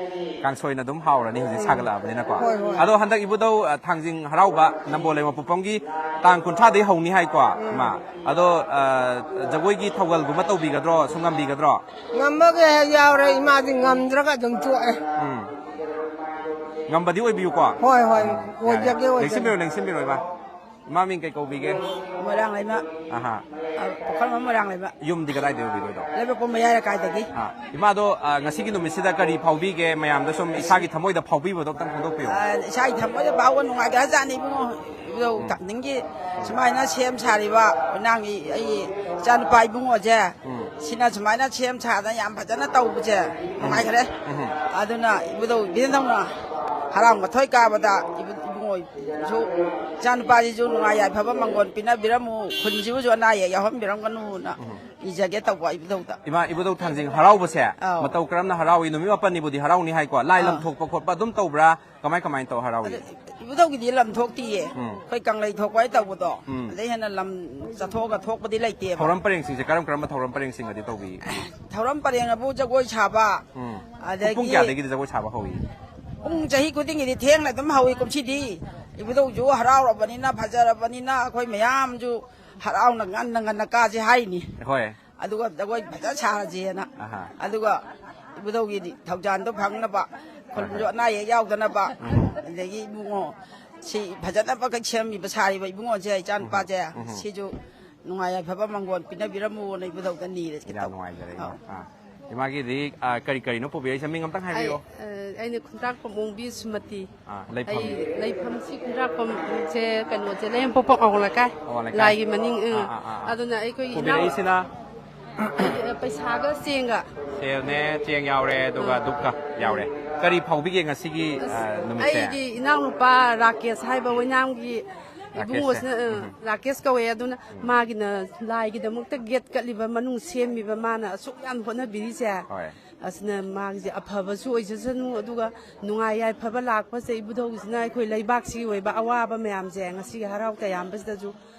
ꯀꯥꯡꯁꯣꯏꯅ ꯑꯗꯨꯝ ꯍꯥꯎꯔꯅꯤ ꯍꯧꯖꯤꯛ ꯎꯝ꯫ ꯁꯥꯒꯠꯂꯛꯑꯕꯅꯤꯅꯀꯣ꯫ ꯍꯣꯏ, ꯍꯣꯏ꯫ ꯑꯗꯣ ꯍꯟꯗꯛ ꯏꯕꯨꯙꯧ, ꯑ, ꯊꯥꯡꯖꯤꯡ ꯍꯔꯥꯎꯕ ꯅꯝꯕꯣꯜ ꯂꯩꯃ ꯄꯣꯛꯐꯝꯒꯤ ꯇꯥꯡ ꯀꯨꯟꯊ꯭ꯔꯥꯗꯒꯤ ꯍꯧꯅꯤ ꯍꯥꯏꯀꯣ, ꯎꯝ꯫ ꯏꯃꯥ? ꯑꯗꯣ, ꯑ, ꯖꯒꯣꯏꯒꯤ ꯊꯧꯒꯜꯒꯨꯝꯕ ꯇꯧꯕꯤꯒꯗ꯭ꯔꯣ? ꯁꯨꯝ ꯉꯝꯕꯤꯒꯗ꯭ꯔꯣ? ꯉꯝꯃꯒ ꯍꯦꯛ ꯌꯥꯎꯔꯦ, ꯏꯃꯥꯗꯤ ꯉꯝꯗ꯭ꯔꯒ ꯑꯗꯨꯝ ꯇꯣꯛꯑꯦ꯫ ꯎꯝ꯫ ꯉꯝꯕꯗꯤ ꯑꯣꯏꯕꯤꯌꯨꯀꯣ꯫ ꯍꯣꯏ, ꯍꯣꯏ, ꯌꯥꯔꯦ꯫ ꯑꯣꯏꯖꯒꯦ, ꯑꯣꯏꯖꯒꯦ꯫ ꯂꯦꯡꯁꯤꯟꯕꯤꯔꯣ, ꯂꯦꯡꯁꯤꯟꯕꯤꯔꯣ, ꯏꯃꯥ꯫ ꯏꯃꯥ ꯃꯤꯡ ꯀꯩ ꯀꯧꯕꯤꯒꯦ? ꯃꯣꯏꯔꯥꯡ ꯂꯩꯃ꯫ ꯑꯍꯥ꯫ ꯑ, ꯄꯨꯈ꯭ꯔꯝꯕꯝ ꯃꯣꯏꯔꯥꯡ ꯂꯩꯃ꯫ ꯌꯨꯝꯗꯤ ꯀꯗꯥꯏꯗ ꯑꯣꯏꯕꯤꯗꯣꯏꯅꯣ? ꯂꯩꯕꯥꯛꯄꯣꯝ ꯃꯌꯥꯏ ꯂꯩꯀꯥꯏꯗꯒꯤ꯫ ꯑꯥ, ꯏꯃꯥꯗꯣ, ꯑꯥ, ꯉꯁꯤꯒꯤ ꯅꯨꯃꯤꯠꯁꯤꯗ ꯀꯔꯤ ꯐꯥꯎꯕꯤꯒꯦ? ꯃꯌꯥꯝꯗ ꯁꯨꯝ ꯏꯁꯥꯒꯤ ꯊꯃꯣꯏꯗ ꯐꯥꯎꯕꯤꯕꯗꯣ ꯑꯝꯇꯪ ꯐꯣꯡꯗꯣꯛꯄꯤꯌꯨ꯫ ꯑ, ꯏꯁꯥꯒꯤ ꯊꯃꯣꯏꯗ ꯐꯥꯎꯕ ꯅꯨꯡꯉꯥꯏꯈ꯭ꯔꯖꯥꯠꯅꯤ ꯏꯕꯨꯡꯉꯣ꯫ ꯏꯕꯨꯙꯧ ꯇꯝꯅꯤꯡꯒꯤ ꯁꯨꯃꯥꯏꯅ ꯁꯦꯝ ꯁꯥꯔꯤꯕ ꯑꯣꯏꯅꯥꯡꯒꯤ ꯑꯩ ꯏꯆꯥꯅꯨꯄꯥ ꯏꯕꯨꯡꯉꯣꯁꯦ, ꯁꯤꯅ ꯁꯨꯃꯥꯏꯅ ꯁꯦꯝ ꯁꯥꯗꯅ ꯌꯥꯝ ꯐꯖꯅ ꯇꯧꯕꯁꯦ ꯅꯨꯡꯉꯥꯏꯈ꯭ꯔꯦ꯫ ꯑꯗꯨꯅ ꯏꯕꯨꯙꯧ ꯏꯕꯦꯟꯗꯧꯅ ꯍꯔꯥꯎ ꯃꯊꯣꯏ ꯀꯥꯕꯗ ꯏꯕꯨ-, ꯏꯕꯨꯡꯉꯣꯁꯨ, ꯏꯆꯥꯅꯨꯄꯥꯁꯤꯁꯨ ꯅꯨꯡꯉꯥꯏ ꯌꯥꯏꯐꯕ ꯃꯪꯒꯣꯟ ꯄꯤꯅꯕꯤꯔꯝꯃꯨ, ꯈꯨꯟꯁꯤꯕꯨꯁꯨ ꯑꯅꯥ ꯑꯌꯦꯛ ꯌꯥꯎꯍꯟꯕꯤꯔꯝꯒꯅꯨꯅ ꯅꯤꯖꯒꯦ ꯇꯧꯕ ꯏꯕꯨꯙꯧꯗ꯫ ꯏꯃꯥ, ꯏꯕꯨꯙꯧ ꯊꯥꯡꯖꯤꯡ ꯍꯔꯥꯎꯕꯁꯦ ꯑꯧ꯫ ꯃꯇꯧ ꯀꯔꯝꯅ ꯍꯔꯥꯎꯏ? ꯅꯨꯃꯤꯠ ꯃꯥꯄꯟꯅꯤꯕꯨꯗꯤ ꯍꯔꯥꯎꯅꯤ ꯍꯥꯏꯀꯣ꯫ ꯂꯥꯏ ꯂꯝ ꯊꯣꯛꯄ ꯈꯣꯠꯄ ꯑꯗꯨꯝ ꯇꯧꯕ꯭ꯔꯥ? ꯀꯃꯥꯏ ꯀꯃꯥꯏꯅ ꯇꯧ ꯍꯔꯥꯎꯏ? ꯑꯗ ꯏꯕꯨꯙꯧꯒꯤꯗꯤ ꯂꯝ ꯊꯣꯛꯇꯤꯌꯦ꯫ ꯎꯝ꯫ ꯑꯩꯈꯣꯏ ꯀꯪꯂꯩ ꯊꯣꯛꯄ ꯍꯥꯏ ꯇꯧꯕꯗꯣ꯫ ꯎꯝ꯫ ꯑꯗꯩ ꯍꯦꯟꯅ ꯂꯝ ꯆꯠꯊꯣꯛꯑꯒ ꯊꯣꯛꯄꯗꯤ ꯂꯩꯇꯦꯕ꯫ ꯊꯧꯔꯝ ꯄꯔꯦꯡꯁꯤꯡꯁꯦ ꯀꯔꯝ ꯀꯔꯝꯕ ꯊꯧꯔꯝ ꯄꯔꯦꯡꯁꯤꯡꯒꯗꯤ ꯇꯧꯕꯤ? ꯊꯧꯔꯝ ꯄꯔꯦꯡ ꯑꯕꯨ ꯖꯒꯣꯏ ꯁꯥꯕ꯫ ꯎꯝ꯫ ꯑꯗꯒꯤ ꯄꯨꯡ ꯀꯌꯥꯗꯒꯤꯗꯤ ꯖꯒꯣꯏ ꯁꯥꯕ ꯍꯧꯏ? ꯄꯨꯡ ꯆꯍꯤ ꯈꯨꯗꯤꯡꯒꯤꯗꯤ ꯊꯦꯡꯅ ꯑꯗꯨꯝ ꯍꯧꯏ꯫ ꯀꯨꯝꯁꯤꯗꯤ ꯏꯕꯨꯙꯧꯁꯨ ꯍꯔꯥꯎꯔꯕꯅꯤꯅ, ꯐꯖꯔꯕꯅꯤꯅ ꯑꯩꯈꯣꯏ ꯃꯌꯥꯝꯁꯨ ꯍꯔꯥꯎꯅ ꯉꯟꯅ ꯉꯟꯅ ꯀꯥꯁꯦ ꯍꯥꯏꯅꯤ꯫ ꯍꯣꯏ꯫ ꯑꯗꯨꯒ ꯖꯒꯣꯏ ꯐꯖ ꯁꯥꯔꯁꯦꯅ꯫ ꯑꯍꯥ꯫ ꯑꯗꯨꯒ ꯏꯕꯨꯙꯧꯒꯤꯗꯤ ꯊꯧꯖꯥꯟꯗꯣ ꯐꯪꯅꯕ, ꯈꯨꯟꯁꯨ ꯑꯅꯥ ꯑꯌꯦꯛ ꯌꯥꯎꯗꯅꯕ, ꯑꯗꯒꯤ ꯏꯕꯨꯡꯉꯣ ꯁꯤ ꯐꯖꯅꯕ ꯀꯩ ꯁꯦꯝꯃꯤꯕ ꯁꯥꯔꯤꯕ ꯏꯕꯨꯡꯉꯣꯁꯦ, ꯏꯆꯥ ꯅꯨꯄꯥꯁꯦ, ꯁꯤꯁꯨ ꯅꯨꯡꯉꯥꯏ ꯌꯥꯏꯐꯕ ꯃꯪꯒꯣꯟ ꯄꯤꯅꯕꯤꯔꯝꯃꯨꯅ ꯏꯕꯨꯙꯧꯗ ꯅꯤꯔꯦ꯫ ꯌꯥꯝ ꯅꯨꯡꯉꯥꯏꯖꯔꯦ, ꯏꯃꯥ꯫ ꯑꯧ꯫ ꯑꯥ꯫ ꯏꯃꯥꯒꯤꯗꯤ, ꯑꯥ, ꯀꯔꯤ ꯀꯔꯤꯅꯣ ꯄꯨꯕꯤꯔꯛꯏꯁꯦ? ꯃꯤꯡ ꯑꯝꯇꯪ ꯑꯩ, ꯍꯥꯏꯕꯤꯌꯣ꯫ ꯑ, ꯑꯩꯅ ꯈꯨꯟꯗ꯭ꯔꯥꯛꯄꯝ ꯑꯣꯡꯕꯤ ꯁꯨꯃꯇꯤ꯫ ꯑꯥ, ꯂꯩꯐꯝ꯫ ꯑꯩ ꯂꯩꯐꯝꯁꯤ ꯈꯨꯟꯗ꯭ꯔꯥꯛꯄꯝꯁꯦ ꯀꯩꯅꯣꯁꯦ, ꯂꯩꯃꯄꯣꯛꯄꯝ ꯑꯋꯥꯡ ꯂꯩꯀꯥꯏ꯫ ꯑꯋꯥꯡ ꯂꯩꯀꯥꯏ꯫ ꯂꯥꯏꯒꯤ ꯃꯅꯤꯡ, ꯎꯝ꯫ ꯑꯥ, ꯑꯥ, ꯑꯥ, ꯑꯥ꯫ ꯑꯗꯨꯅ ꯑꯩꯈꯣꯏꯒꯤ ꯏꯅꯥꯎ-, ꯄꯨꯕꯤꯔꯛꯏꯁꯤꯅ? ꯑꯩ, ꯑ, ꯄꯩꯁꯥꯒ ꯆꯦꯡꯒ꯫ ꯁꯦꯜꯅꯦ, ꯆꯦꯡ ꯌꯥꯎꯔꯦ, ꯑꯗꯨꯒ ꯙꯨꯞꯀ ꯌꯥꯎꯔꯦ꯫ ꯀꯔꯤ ꯐꯥꯎꯕꯤꯒꯦ ꯉꯁꯤꯒꯤ, ꯑꯥ, ꯅꯨꯃꯤꯠꯁꯦ? ꯑꯩꯒꯤ ꯏꯅꯥꯎꯅꯨꯄꯥ ꯔꯥꯀꯦꯁ ꯍꯥꯏꯕ ꯑꯣꯏꯅꯥꯝꯒꯤ ꯔꯥꯀꯦꯁꯁꯦ꯫ ꯏꯕꯨꯡꯉꯣꯁꯤꯅ, ꯑ, ꯎꯝ꯫ ꯔꯥꯀꯦꯁ ꯀꯧꯋꯦ꯫ ꯑꯗꯨꯅ ꯃꯥꯒꯤꯅ ꯂꯥꯏꯒꯤꯗꯃꯛꯇ ꯒꯦꯠ ꯀꯠꯂꯤꯕ, ꯃꯅꯨꯡ ꯁꯦꯝꯃꯤꯕ, ꯃꯥꯅ ꯑꯁꯨꯛ ꯌꯥꯝ ꯍꯣꯠꯅꯕꯤꯔꯤꯁꯦ꯫ ꯍꯣꯏ꯫ ꯑꯁꯤꯅ ꯃꯥꯒꯤꯁꯦ ꯑꯐꯕꯁꯨ ꯑꯣꯏꯖꯁꯅꯨ, ꯑꯗꯨꯒ ꯅꯨꯡꯉꯥꯏ ꯌꯥꯏꯐꯕ ꯂꯥꯛꯄꯁꯦ ꯏꯕꯨꯙꯧꯁꯤꯅ ꯑꯩꯈꯣꯏ ꯂꯩꯕꯥꯛꯁꯤꯒꯤ ꯑꯣꯏꯕ ꯑꯋꯥꯕ ꯃꯌꯥꯝꯁꯦ ꯉꯁꯤꯒꯤ ꯍꯔꯥꯎ ꯇꯌꯥꯝꯕꯁꯤꯗꯁꯨ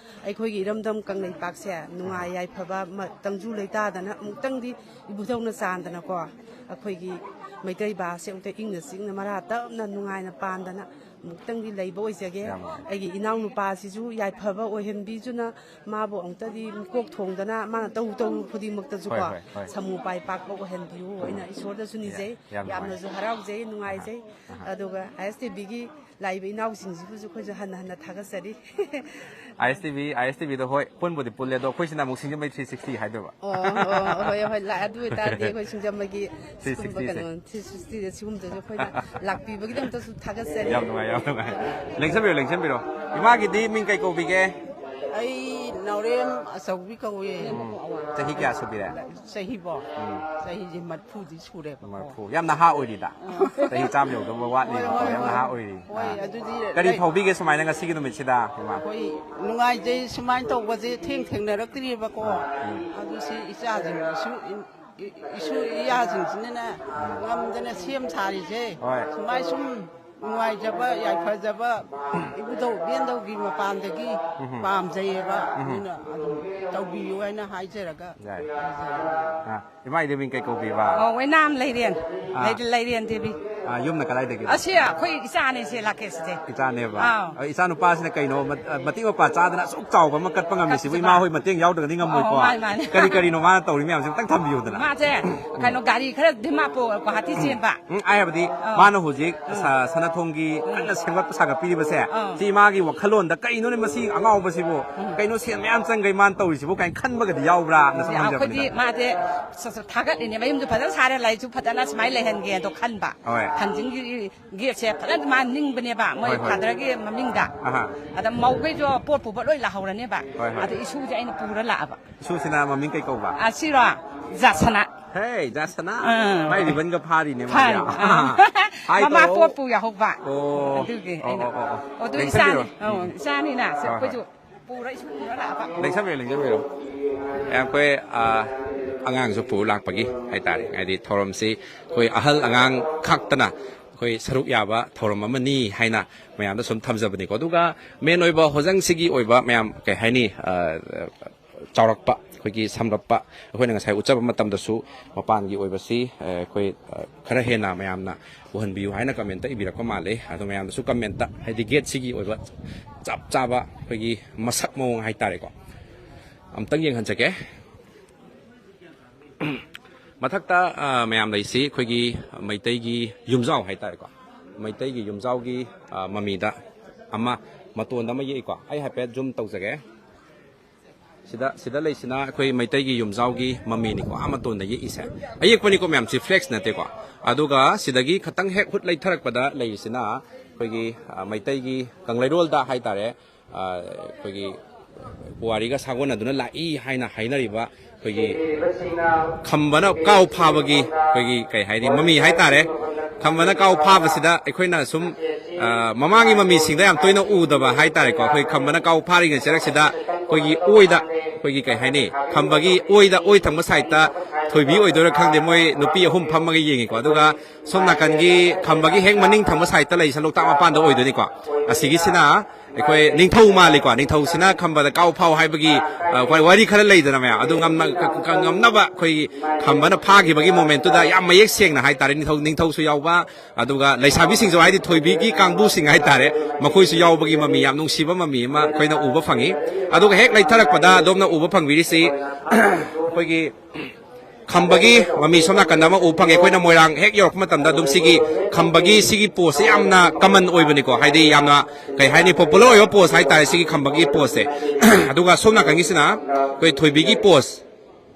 ꯑꯩꯈꯣꯏꯒꯤ ꯏꯔꯝꯗꯝ ꯀꯪꯂꯩꯄꯥꯛꯁꯦ ꯅꯨꯡꯉꯥꯏ ꯌꯥꯏꯐꯕ ꯃ-, ꯇꯪꯖꯨ ꯂꯩꯇꯥꯗꯅ ꯑꯃꯨꯛꯇꯪꯗꯤ ꯏꯕꯨꯙꯧꯅ ꯆꯥꯟꯗꯅꯀꯣ, ꯑꯩꯈꯣꯏꯒꯤ ꯃꯩꯇꯩ ꯕꯥꯁꯦ ꯑꯃꯨꯛꯇ ꯏꯪꯅ ꯆꯤꯛꯅ ꯃꯔꯥ ꯇꯞꯅ ꯅꯨꯡꯉꯥꯏꯅ ꯄꯥꯟꯗꯅ ꯑꯃꯨꯛꯇꯪꯗꯤ ꯂꯩꯕ ꯑꯣꯏꯖꯒꯦ꯫ ꯌꯥꯝ ꯅꯨꯡꯉꯥꯏ꯫ ꯑꯩꯒꯤ ꯏꯅꯥꯎꯅꯨꯄꯥꯁꯤꯁꯨ ꯌꯥꯏꯐꯕ ꯑꯣꯏꯍꯟꯕꯤꯗꯨꯅ, ꯃꯥꯕꯨ ꯑꯃꯨꯛꯇꯗꯤ ꯃꯤꯀꯣꯛ ꯊꯣꯡꯗꯅ ꯃꯥꯅ ꯇꯧꯔꯨ ꯇꯧꯔꯨ ꯈꯨꯗꯤꯡꯃꯛꯇꯁꯨꯀꯣ, ꯍꯣꯏ, ꯍꯣꯏ, ꯍꯣꯏ꯫ ꯁꯃꯨ ꯄꯥꯏ ꯄꯥꯛꯄ ꯑꯣꯏꯍꯟꯕꯤꯌꯨ ꯍꯥꯏꯅ ꯏꯁꯣꯔꯗꯁꯨ ꯅꯤꯖꯩ꯫ ꯌꯥꯝ ꯅꯨꯡꯉꯥꯏ꯫ ꯌꯥꯝꯅꯁꯨ ꯍꯔꯥꯎꯖꯩ, ꯅꯨꯡꯉꯥꯏꯖꯩ꯫ ꯑꯍꯥ꯫ ꯑꯗꯨꯒ ꯑꯥꯏ ꯑꯦꯁ ꯇꯤ ꯚꯤꯒꯤ ꯂꯥꯛꯏꯕ ꯏꯅꯥꯎꯁꯤꯡꯁꯤꯕꯨꯁꯨ ꯑꯩꯈꯣꯏꯁꯨ ꯍꯟꯅ ꯍꯟꯅ ꯊꯥꯒꯠꯆꯔꯤ꯫ ꯑꯥꯏ ꯑꯦꯁ ꯇꯤ ꯚꯤ, ꯑꯥꯏ ꯑꯦꯁ ꯇꯤ ꯚꯤꯗ ꯍꯣꯏ ꯄꯨꯟꯕꯨꯗꯤ ꯄꯨꯜꯂꯦ, ꯑꯗꯣ ꯑꯩꯈꯣꯏꯁꯤꯅ ꯑꯃꯨꯛ ꯁꯤꯡꯖꯃꯩ ꯊ꯭ꯔꯤ ꯁꯤꯛꯁꯇꯤ ꯍꯥꯏꯗꯣꯏꯕ꯫ ꯑꯣ, ꯑꯣ, ꯍꯣꯏ, ꯍꯣꯏ, ꯂꯥꯛꯑꯦ꯫ ꯑꯗꯨ ꯑꯣꯏꯇꯥꯔꯗꯤ ꯑꯩꯈꯣꯏ ꯁꯤꯡꯖꯃꯩꯒꯤ ꯁꯤꯒꯨꯝꯕ ꯊ꯭ꯔꯤ ꯁꯤꯛꯁꯇꯤꯁꯦ꯫ ꯀꯩꯅꯣ, ꯊ꯭ꯔꯤ ꯁꯤꯛꯁꯇꯤꯗ ꯁꯤꯒꯨꯝꯕꯗꯁꯨ ꯑꯩꯈꯣꯏꯅ ꯂꯥꯛꯄꯤꯕꯒꯤꯗꯃꯛꯇꯁꯨ ꯊꯥꯒꯠꯆꯔꯤ꯫ ꯌꯥꯝ ꯅꯨꯡꯉꯥꯏ, ꯌꯥꯝ ꯅꯨꯡꯉꯥꯏ꯫ ꯂꯦꯡꯁꯟꯕꯤꯔꯣ, ꯂꯦꯡꯁꯟꯕꯤꯔꯣ꯫ ꯏꯃꯥꯒꯤꯗꯤ ꯃꯤꯡ ꯀꯩ ꯀꯧꯕꯤꯒꯦ? ꯑꯩ ꯅꯥꯎꯔꯦꯝ ꯑꯆꯧꯕꯤ ꯀꯧꯏ꯫ ꯎꯝ꯫ ꯆꯍꯤ ꯀꯌꯥ ꯁꯨꯕꯤꯔꯦ? ꯆꯍꯤꯕꯣ? ꯎꯝ꯫ ꯆꯍꯤꯁꯦ ꯃꯔꯐꯨꯗꯤ ꯁꯨꯔꯦꯕꯀꯣ꯫ ꯃꯔꯐꯨ꯫ ꯌꯥꯝ ꯅꯍꯥ ꯑꯣꯏꯔꯤꯗ꯫ ꯑꯥ꯫ ꯆꯍꯤ ꯆꯥꯝ ꯌꯧꯗꯧꯕ ꯍꯣꯏ, ꯋꯥꯠꯂꯤꯕꯀꯣ꯫ ꯍꯣꯏ, ꯌꯥꯝ ꯍꯣꯏ꯫ ꯅꯍꯥ ꯑꯣꯏꯔꯤ꯫ ꯍꯣꯏ, ꯑꯥ꯫ ꯑꯗꯨꯗꯤ ꯀꯔꯤ ꯂꯩ- ꯐꯥꯎꯕꯤꯒꯦ ꯁꯨꯃꯥꯏꯅ ꯉꯁꯤꯒꯤ ꯅꯨꯃꯤꯠꯁꯤꯗ, ꯏꯃꯥ? ꯑꯩꯈꯣꯏ ꯅꯨꯡꯉꯥꯏꯖꯩ ꯁꯨꯃꯥꯏꯅ ꯇꯧꯕꯁꯦ ꯊꯦꯡ ꯊꯦꯡꯅꯔꯛꯇ꯭ꯔꯤꯕꯀꯣ꯫ ꯎꯝ꯫ ꯑꯗꯨ ꯁꯤ ꯏꯆꯥꯁꯤꯡꯒꯤꯁꯨ ꯏ-, ꯏ-, ꯏꯁꯨ ꯏꯌꯥꯁꯤꯡꯁꯤꯅꯅꯦ ꯉꯝꯗꯅ ꯁꯦꯝ ꯁꯥꯔꯤꯁꯦ꯫ ꯍꯣꯏ꯫ ꯁꯨꯃꯥꯏ ꯁꯨꯝ ꯅꯨꯡꯉꯥꯏꯖꯕ, ꯌꯥꯏꯐꯖꯕ ꯏꯕꯨꯙꯧ ꯏꯕꯦꯟꯗꯧꯒꯤ ꯃꯄꯥꯟꯗꯒꯤ ꯎꯝ꯫ ꯄꯥꯝꯖꯩꯌꯦꯕ꯫ ꯎꯝ꯫ ꯑꯗꯨꯅ ꯑꯗꯨꯝ ꯇꯧꯕꯤꯌꯨ ꯍꯥꯏꯅ ꯍꯥꯏꯖꯔꯒ ꯌꯥꯏ꯫ ꯂꯩꯖꯔꯦ꯫ ꯑꯥ, ꯏꯃꯥ ꯏꯗꯤ ꯃꯤꯡ ꯀꯩ ꯀꯧꯕꯤꯕ? ꯑꯣ, ꯑꯣꯏꯅꯥꯝ ꯂꯩꯔꯦꯟ꯫ ꯑꯥ꯫ ꯂꯩ-, ꯂꯩꯔꯦꯟ ꯗꯦꯕꯤ꯫ ꯑꯥ, ꯌꯨꯝꯅ ꯀꯗꯥꯏꯗꯒꯤꯅꯣ? ꯑꯁꯤ ꯑꯩꯈꯣꯏ ꯏꯆꯥꯅꯦ, ꯁꯦ ꯂꯥꯀꯦꯁꯁꯦ꯫ ꯏꯆꯥꯅꯦꯕ? ꯑꯥꯎ꯫ ꯑ, ꯏꯆꯥꯅꯨꯄꯥꯁꯤꯅ ꯀꯩꯅꯣ, ꯃ-, ꯑ, ꯃꯇꯤꯛ ꯃꯄꯥ ꯆꯥꯗꯅ ꯑꯁꯨꯛ ꯆꯥꯎꯕ ꯑꯃ ꯀꯠꯄ ꯉꯝꯃꯤꯁꯤꯕꯨ ꯀꯠꯄꯁꯤꯕ? ꯏꯃꯥ ꯍꯣꯏ ꯃꯇꯦꯡ ꯌꯥꯎꯗ꯭ꯔꯒꯗꯤ ꯉꯝꯃꯣꯏꯀꯣ꯫ ꯑꯣ, ꯃꯥꯅꯤ, ꯃꯥꯅꯤ꯫ ꯀꯔꯤ ꯀꯔꯤꯅꯣ ꯃꯥꯅ ꯇꯧꯔꯤ ꯃꯌꯥꯝꯁꯦ ꯑꯃꯨꯛꯇꯪ ꯊꯝꯕꯤꯌꯨꯗꯅ꯫ ꯃꯥꯁꯦ ꯎꯝ꯫ ꯀꯩꯅꯣ, ꯒꯥꯔꯤ ꯈꯔ ꯗꯤꯃꯥꯄꯨꯔ ꯒꯨꯋꯥꯍꯥꯇꯤ ꯆꯦꯟꯕ꯫ ꯎꯝ, ꯑꯩ ꯍꯥꯏꯕꯗꯤ ꯑꯥ꯫ ꯃꯥꯅ ꯍꯧꯖꯤꯛ ꯑꯥ꯫ ꯁ-, ꯁꯅꯥꯊꯣꯡꯒꯤ ꯑꯥ꯫ ꯀꯟꯅ ꯁꯦꯝꯒꯠꯄ ꯁꯥꯒꯠꯄꯤꯔꯤꯕꯁꯦ, ꯑꯥ꯫ ꯁꯤ ꯃꯥꯒꯤ ꯋꯥꯈꯜꯂꯣꯟꯗ ꯀꯩꯅꯣꯅꯦ ꯃꯁꯤ ꯑꯉꯥꯎꯕꯁꯤꯕꯨ, ꯎꯝ꯫ ꯀꯩꯅꯣ ꯁꯦꯟ ꯃꯌꯥꯝ ꯆꯪꯈꯩ ꯃꯥꯅ ꯇꯧꯔꯤꯁꯤꯕꯨ ꯀꯥꯏꯅ ꯈꯟꯕꯒꯗꯤ ꯌꯥꯎꯕ꯭ꯔꯥꯅ ꯁꯨꯝ ꯌꯥ-, ꯍꯪꯖꯕꯅꯤꯗ꯫ ꯑꯩꯈꯣꯏꯗꯤ ꯃꯥꯁꯦ ꯁ-, ꯁ-, ꯊꯥꯒꯠꯂꯤꯅꯦ, ꯃꯌꯨꯝꯁꯨ ꯐꯖꯅ ꯁꯥꯔꯦ, ꯂꯥꯏꯔꯤꯛꯁꯨ ꯐꯖꯅ ꯁꯨꯃꯥꯏꯅ ꯂꯩꯍꯟꯒꯦ ꯑꯗꯣ ꯈꯟꯕ꯫ ꯍꯣꯏ꯫ ꯊꯥꯡꯖꯤꯡꯒꯤ ꯒꯦꯠꯁꯦ ꯐꯖꯅ ꯃꯥ ꯅꯤꯡꯕꯅꯦꯕ, ꯃꯣꯏ ꯍꯣꯏ, ꯍꯣꯏ꯫ ꯐꯥꯗꯔꯒꯤ ꯃꯃꯤꯡꯗ꯫ ꯑꯍꯥ꯫ ꯑꯗ ꯃꯧꯈꯩꯁꯨ ꯄꯣꯠ ꯄꯨꯕ ꯂꯣꯏ ꯂꯥꯛꯍꯧꯔꯅꯦꯕ꯫ ꯍꯣꯏ, ꯍꯣꯏ꯫ ꯑꯗ ꯏꯁꯨꯁꯦ ꯑꯩꯅ ꯄꯨꯔ ꯂꯥꯛꯑꯕ꯫ ꯏꯁꯨꯁꯤꯅ ꯃꯃꯤꯡ ꯀꯩ ꯀꯧꯕ? ꯑ, ꯁꯤꯔꯣ? ꯖꯥꯁꯅꯥ꯫ ꯍꯦ, ꯖꯥꯁꯅꯥ꯫ ꯑꯥ꯫ ꯃꯥꯏ ꯔꯤꯕꯟꯒ ꯐꯥꯔꯤꯅꯦ ꯃꯥꯗꯤ꯫ ꯐꯥꯔꯤ꯫ ꯑꯥ꯫ ꯍꯥꯏ ꯃꯃꯥ ꯇꯧꯔꯣ꯫ ꯄꯣꯠ ꯄꯨ ꯌꯥꯍꯧꯕ꯫ ꯑꯣ꯫ ꯑꯗꯨꯒꯤ ꯑꯣ, ꯑꯩꯅ꯫ ꯑꯣ, ꯑꯣ, ꯑꯣ꯫ ꯑꯣ, ꯑꯗꯨ ꯂꯦꯡꯁꯟꯕꯤꯔꯣ꯫ ꯏꯆꯥꯅꯤ꯫ ꯑꯣ, ꯎꯝ꯫ ꯏꯆꯥꯅꯤꯅ꯫ ꯁꯦ, ꯍꯣꯏ, ꯑꯩꯈꯣꯏꯁꯨ ꯍꯣꯏ꯫ ꯄꯨꯔ ꯏꯁꯨ ꯄꯨꯔ ꯂꯥꯛꯑꯕ꯫ ꯂꯦꯡꯁꯟꯕꯤꯔꯣ, ꯂꯦꯡꯁꯟꯕꯤꯔꯣ꯫ ꯑꯦ, ꯑꯩꯈꯣꯏ, ꯑꯥ, ꯑꯉꯥꯡꯁꯨ ꯄꯨ ꯂꯥꯛꯄꯒꯤ ꯍꯥꯏꯇꯥꯔꯦ꯫ ꯍꯥꯏꯗꯤ ꯊꯧꯔꯝꯁꯤ ꯑꯩꯈꯣꯏ ꯑꯍꯜ ꯑꯉꯥꯡ ꯈꯥꯛꯇꯅ ꯑꯩꯈꯣꯏ ꯁꯔꯨꯛ ꯌꯥꯕ ꯊꯧꯔꯝ ꯑꯃꯅꯤ ꯍꯥꯏꯅ ꯃꯌꯥꯝꯗ ꯁꯨꯝ ꯊꯝꯖꯕꯅꯤꯀꯣ꯫ ꯑꯗꯨꯒ ꯃꯦꯟ ꯑꯣꯏꯕ ꯍꯣꯖꯪꯁꯤꯒꯤ ꯑꯣꯏꯕ ꯃꯌꯥꯝ ꯀꯩ ꯍꯥꯏꯅꯤ, ꯑ, ꯆꯥꯎꯔꯛꯄ, ꯑꯩꯈꯣꯏꯒꯤ ꯁꯝꯂꯞꯄ ꯑꯩꯈꯣꯏꯅ ꯉꯁꯥꯏ ꯎꯠꯆꯕ ꯃꯇꯝꯗꯁꯨ ꯃꯄꯥꯟꯒꯤ ꯑꯣꯏꯕꯁꯤ, ꯑ, ꯑꯩꯈꯣꯏ, ꯑ, ꯈꯔ ꯍꯦꯟꯅ ꯃꯌꯥꯝꯅ ꯎꯍꯟꯕꯤꯌꯨ ꯍꯥꯏꯅ ꯀꯃꯦꯟꯇ ꯏꯕꯤꯔꯛꯄ ꯃꯥꯜꯂꯦ꯫ ꯑꯗꯣ ꯃꯌꯥꯝꯗꯁꯨ ꯀꯃꯦꯟꯇ, ꯍꯥꯏꯗꯤ ꯒꯦꯠꯁꯤꯒꯤ ꯑꯣꯏꯕ ꯆꯞ ꯆꯥꯕ ꯑꯩꯈꯣꯏꯒꯤ ꯃꯁꯛ ꯃꯑꯣꯡ ꯍꯥꯏꯇꯥꯔꯦꯀꯣ, ꯑꯝꯇꯪ ꯌꯦꯡꯍꯟꯖꯒꯦ꯫ ꯃꯊꯛꯇ, ꯑ, ꯃꯌꯥꯝ ꯂꯩꯁꯤ ꯑꯩꯈꯣꯏꯒꯤ ꯃꯩꯇꯩꯒꯤ ꯌꯨꯝꯖꯥꯎ ꯍꯥꯏꯇꯥꯔꯦꯀꯣ, ꯃꯩꯇꯩꯒꯤ ꯌꯨꯝꯖꯥꯎꯒꯤ, ꯑ, ꯃꯃꯤꯗ ꯑꯃ, ꯃꯇꯣꯟꯗ ꯑꯃ ꯌꯦꯛꯏꯀꯣ꯫ ꯑꯩ ꯍꯥꯏꯐꯦꯠ ꯖꯨꯝ ꯇꯧꯖꯒꯦ꯫ ꯁꯤꯗ, ꯁꯤꯗ ꯂꯩꯁꯤꯅ ꯑꯩꯈꯣꯏ ꯃꯩꯇꯩꯒꯤ ꯌꯨꯝꯖꯥꯎꯒꯤ ꯃꯃꯤꯅꯤꯀꯣ, ꯑꯥ ꯃꯇꯣꯟꯗ ꯌꯦꯛꯏꯁꯦ꯫ ꯑꯌꯦꯛꯄꯅꯤꯀꯣ ꯃꯌꯥꯝ, ꯁꯤ ꯐ꯭ꯂꯦꯛꯁ ꯅꯠꯇꯦꯀꯣ꯫ ꯑꯗꯨꯒ ꯁꯤꯗꯒꯤ ꯈꯇꯪ ꯍꯦꯛ ꯍꯨꯠ ꯂꯩꯊꯔꯛꯄꯗ ꯂꯩꯔꯤꯁꯤꯅ ꯑꯩꯈꯣꯏꯒꯤ, ꯑ, ꯃꯩꯇꯩꯒꯤ ꯀꯪꯂꯩꯔꯣꯜꯗ ꯍꯥꯏꯇꯥꯔꯦ, ꯑ, ꯑꯩꯈꯣꯏꯒꯤ ꯄꯨꯋꯥꯔꯤꯒ ꯁꯥꯒꯣꯟꯅꯗꯨꯅ ꯂꯥꯛꯏ ꯍꯥꯏꯅ ꯍꯥꯏꯅꯔꯤꯕ ꯑꯩꯈꯣꯏꯒꯤ ꯈꯝꯕꯅ ꯀꯥꯎ ꯐꯥꯕꯒꯤ ꯑꯩꯈꯣꯏꯒꯤ, ꯀꯩ ꯍꯥꯏꯅꯤ, ꯃꯃꯤ ꯍꯥꯏꯇꯥꯔꯦ꯫ ꯈꯝꯕꯅ ꯀꯥꯎ ꯐꯥꯕꯁꯤꯗ ꯑꯩꯈꯣꯏꯅ ꯁꯨꯝ, ꯑ, ꯃꯃꯥꯡꯒꯤ ꯃꯃꯤꯁꯤꯡꯗ ꯌꯥꯝ ꯇꯣꯏꯅ ꯎꯗꯕ ꯍꯥꯏꯇꯥꯔꯦꯀꯣ꯫ ꯑꯩꯈꯣꯏ ꯈꯝꯕꯅ ꯀꯥꯎ ꯐꯥꯔꯤꯉꯩ ꯆꯔꯛꯁꯤꯗ ꯑꯩꯈꯣꯏꯒꯤ ꯑꯣꯏꯗ, ꯑꯩꯈꯣꯏꯒꯤ, ꯀꯩ ꯍꯥꯏꯅꯤ, ꯈꯝꯕꯒꯤ ꯑꯣꯏꯗ, ꯑꯣꯏ ꯊꯪꯕ ꯁꯥꯏꯠꯇ ꯊꯣꯏꯕꯤ ꯑꯣꯏꯗꯣꯏꯔꯥ ꯈꯪꯗꯦ, ꯃꯣꯏ ꯅꯨꯄꯤ ꯑꯍꯨꯝ ꯐꯝꯃꯒ ꯌꯦꯡꯉꯤꯀꯣ꯫ ꯑꯗꯨꯒ ꯁꯣꯝ ꯅꯥꯀꯟꯒꯤ ꯈꯝꯕꯒꯤ ꯍꯦꯛ ꯃꯅꯤꯡ ꯊꯪꯕ ꯁꯥꯏꯠꯇ ꯂꯩꯔꯤꯁꯦ ꯂꯣꯛꯇꯥꯛ ꯃꯄꯥꯟꯗ ꯑꯣꯏꯗꯣꯏꯅꯤꯀꯣ꯫ ꯑꯁꯤꯒꯤꯁꯤꯅ ꯑꯩꯈꯣꯏ ꯅꯤꯡꯊꯧ ꯃꯥꯜꯂꯤꯀꯣ꯫ ꯅꯤꯡꯊꯧꯁꯤꯅ ꯈꯝꯕꯗ ꯀꯥꯎ ꯐꯥꯎ ꯍꯥꯏꯕꯒꯤ, ꯑ, ꯋꯥ-, ꯋꯥꯔꯤ ꯈꯔ ꯂꯩꯗꯅ ꯃꯌꯥꯝ, ꯑꯗꯨ ꯉꯝꯅ-, ꯀ-, ꯀ-, ꯉꯝꯅꯕ ꯑꯩꯈꯣꯏꯒꯤ ꯈꯝꯕꯅ ꯐꯥꯈꯤꯕꯒꯤ ꯃꯣꯃꯦꯟꯠꯇꯨꯗ ꯌꯥꯝ ꯃꯌꯦꯛ ꯁꯦꯡꯅ ꯍꯥꯏꯇꯥꯔꯦ, ꯅꯤꯡꯊꯧ, ꯅꯤꯡꯊꯧꯁꯨ ꯌꯥꯎꯕ, ꯑꯗꯨꯒ ꯂꯩꯁꯥꯕꯤꯁꯤꯡꯁꯨ, ꯍꯥꯏꯗꯤ ꯊꯣꯏꯕꯤꯒꯤ ꯀꯥꯡꯕꯨꯁꯤꯡ ꯍꯥꯏꯇꯥꯔꯦ, ꯃꯈꯣꯏꯁꯨ ꯌꯥꯎꯕꯒꯤ ꯃꯃꯤ, ꯌꯥꯝ ꯅꯨꯡꯁꯤꯕ ꯃꯃꯤ ꯑꯃ ꯑꯩꯈꯣꯏꯅ ꯎꯕ ꯐꯪꯉꯤ꯫ ꯑꯗꯨꯒ ꯍꯦꯛ ꯂꯩꯊꯔꯛꯄꯗ ꯑꯗꯣꯝꯅ ꯎꯕ ꯐꯪꯕꯤꯔꯤꯁꯤ ꯑꯩꯈꯣꯏꯒꯤ ꯈꯝꯕꯒꯤ ꯃꯃꯤ ꯁꯣꯝ ꯅꯥꯀꯟꯗ ꯑꯃ ꯎꯕ ꯐꯪꯉꯦ꯫ ꯑꯩꯈꯣꯏꯅ ꯃꯣꯏꯔꯥꯡ ꯍꯦꯛ ꯌꯧꯔꯛꯄ ꯃꯇꯝꯗ ꯑꯗꯨꯝ ꯁꯤꯒꯤ ꯈꯝꯕꯒꯤ ꯁꯤꯒꯤ ꯄꯣꯁꯁꯦ ꯌꯥꯝꯅ ꯀꯃꯟ ꯑꯣꯏꯕꯅꯤꯀꯣ, ꯍꯥꯏꯗꯤ ꯌꯥꯝꯅ, ꯀꯩ ꯍꯥꯏꯅꯤ, ꯄꯣꯄꯨꯂꯔ ꯑꯣꯏꯕ ꯄꯣꯁ ꯍꯥꯏꯇꯥꯔꯦ ꯁꯤꯒꯤ ꯈꯝꯕꯒꯤ ꯄꯣꯁꯁꯦ꯫ ꯑꯗꯨꯒ ꯁꯣꯝ ꯅꯥꯀꯟꯒꯤꯁꯤꯅ ꯑꯩꯈꯣꯏ ꯊꯣꯏꯕꯤꯒꯤ ꯄꯣꯁ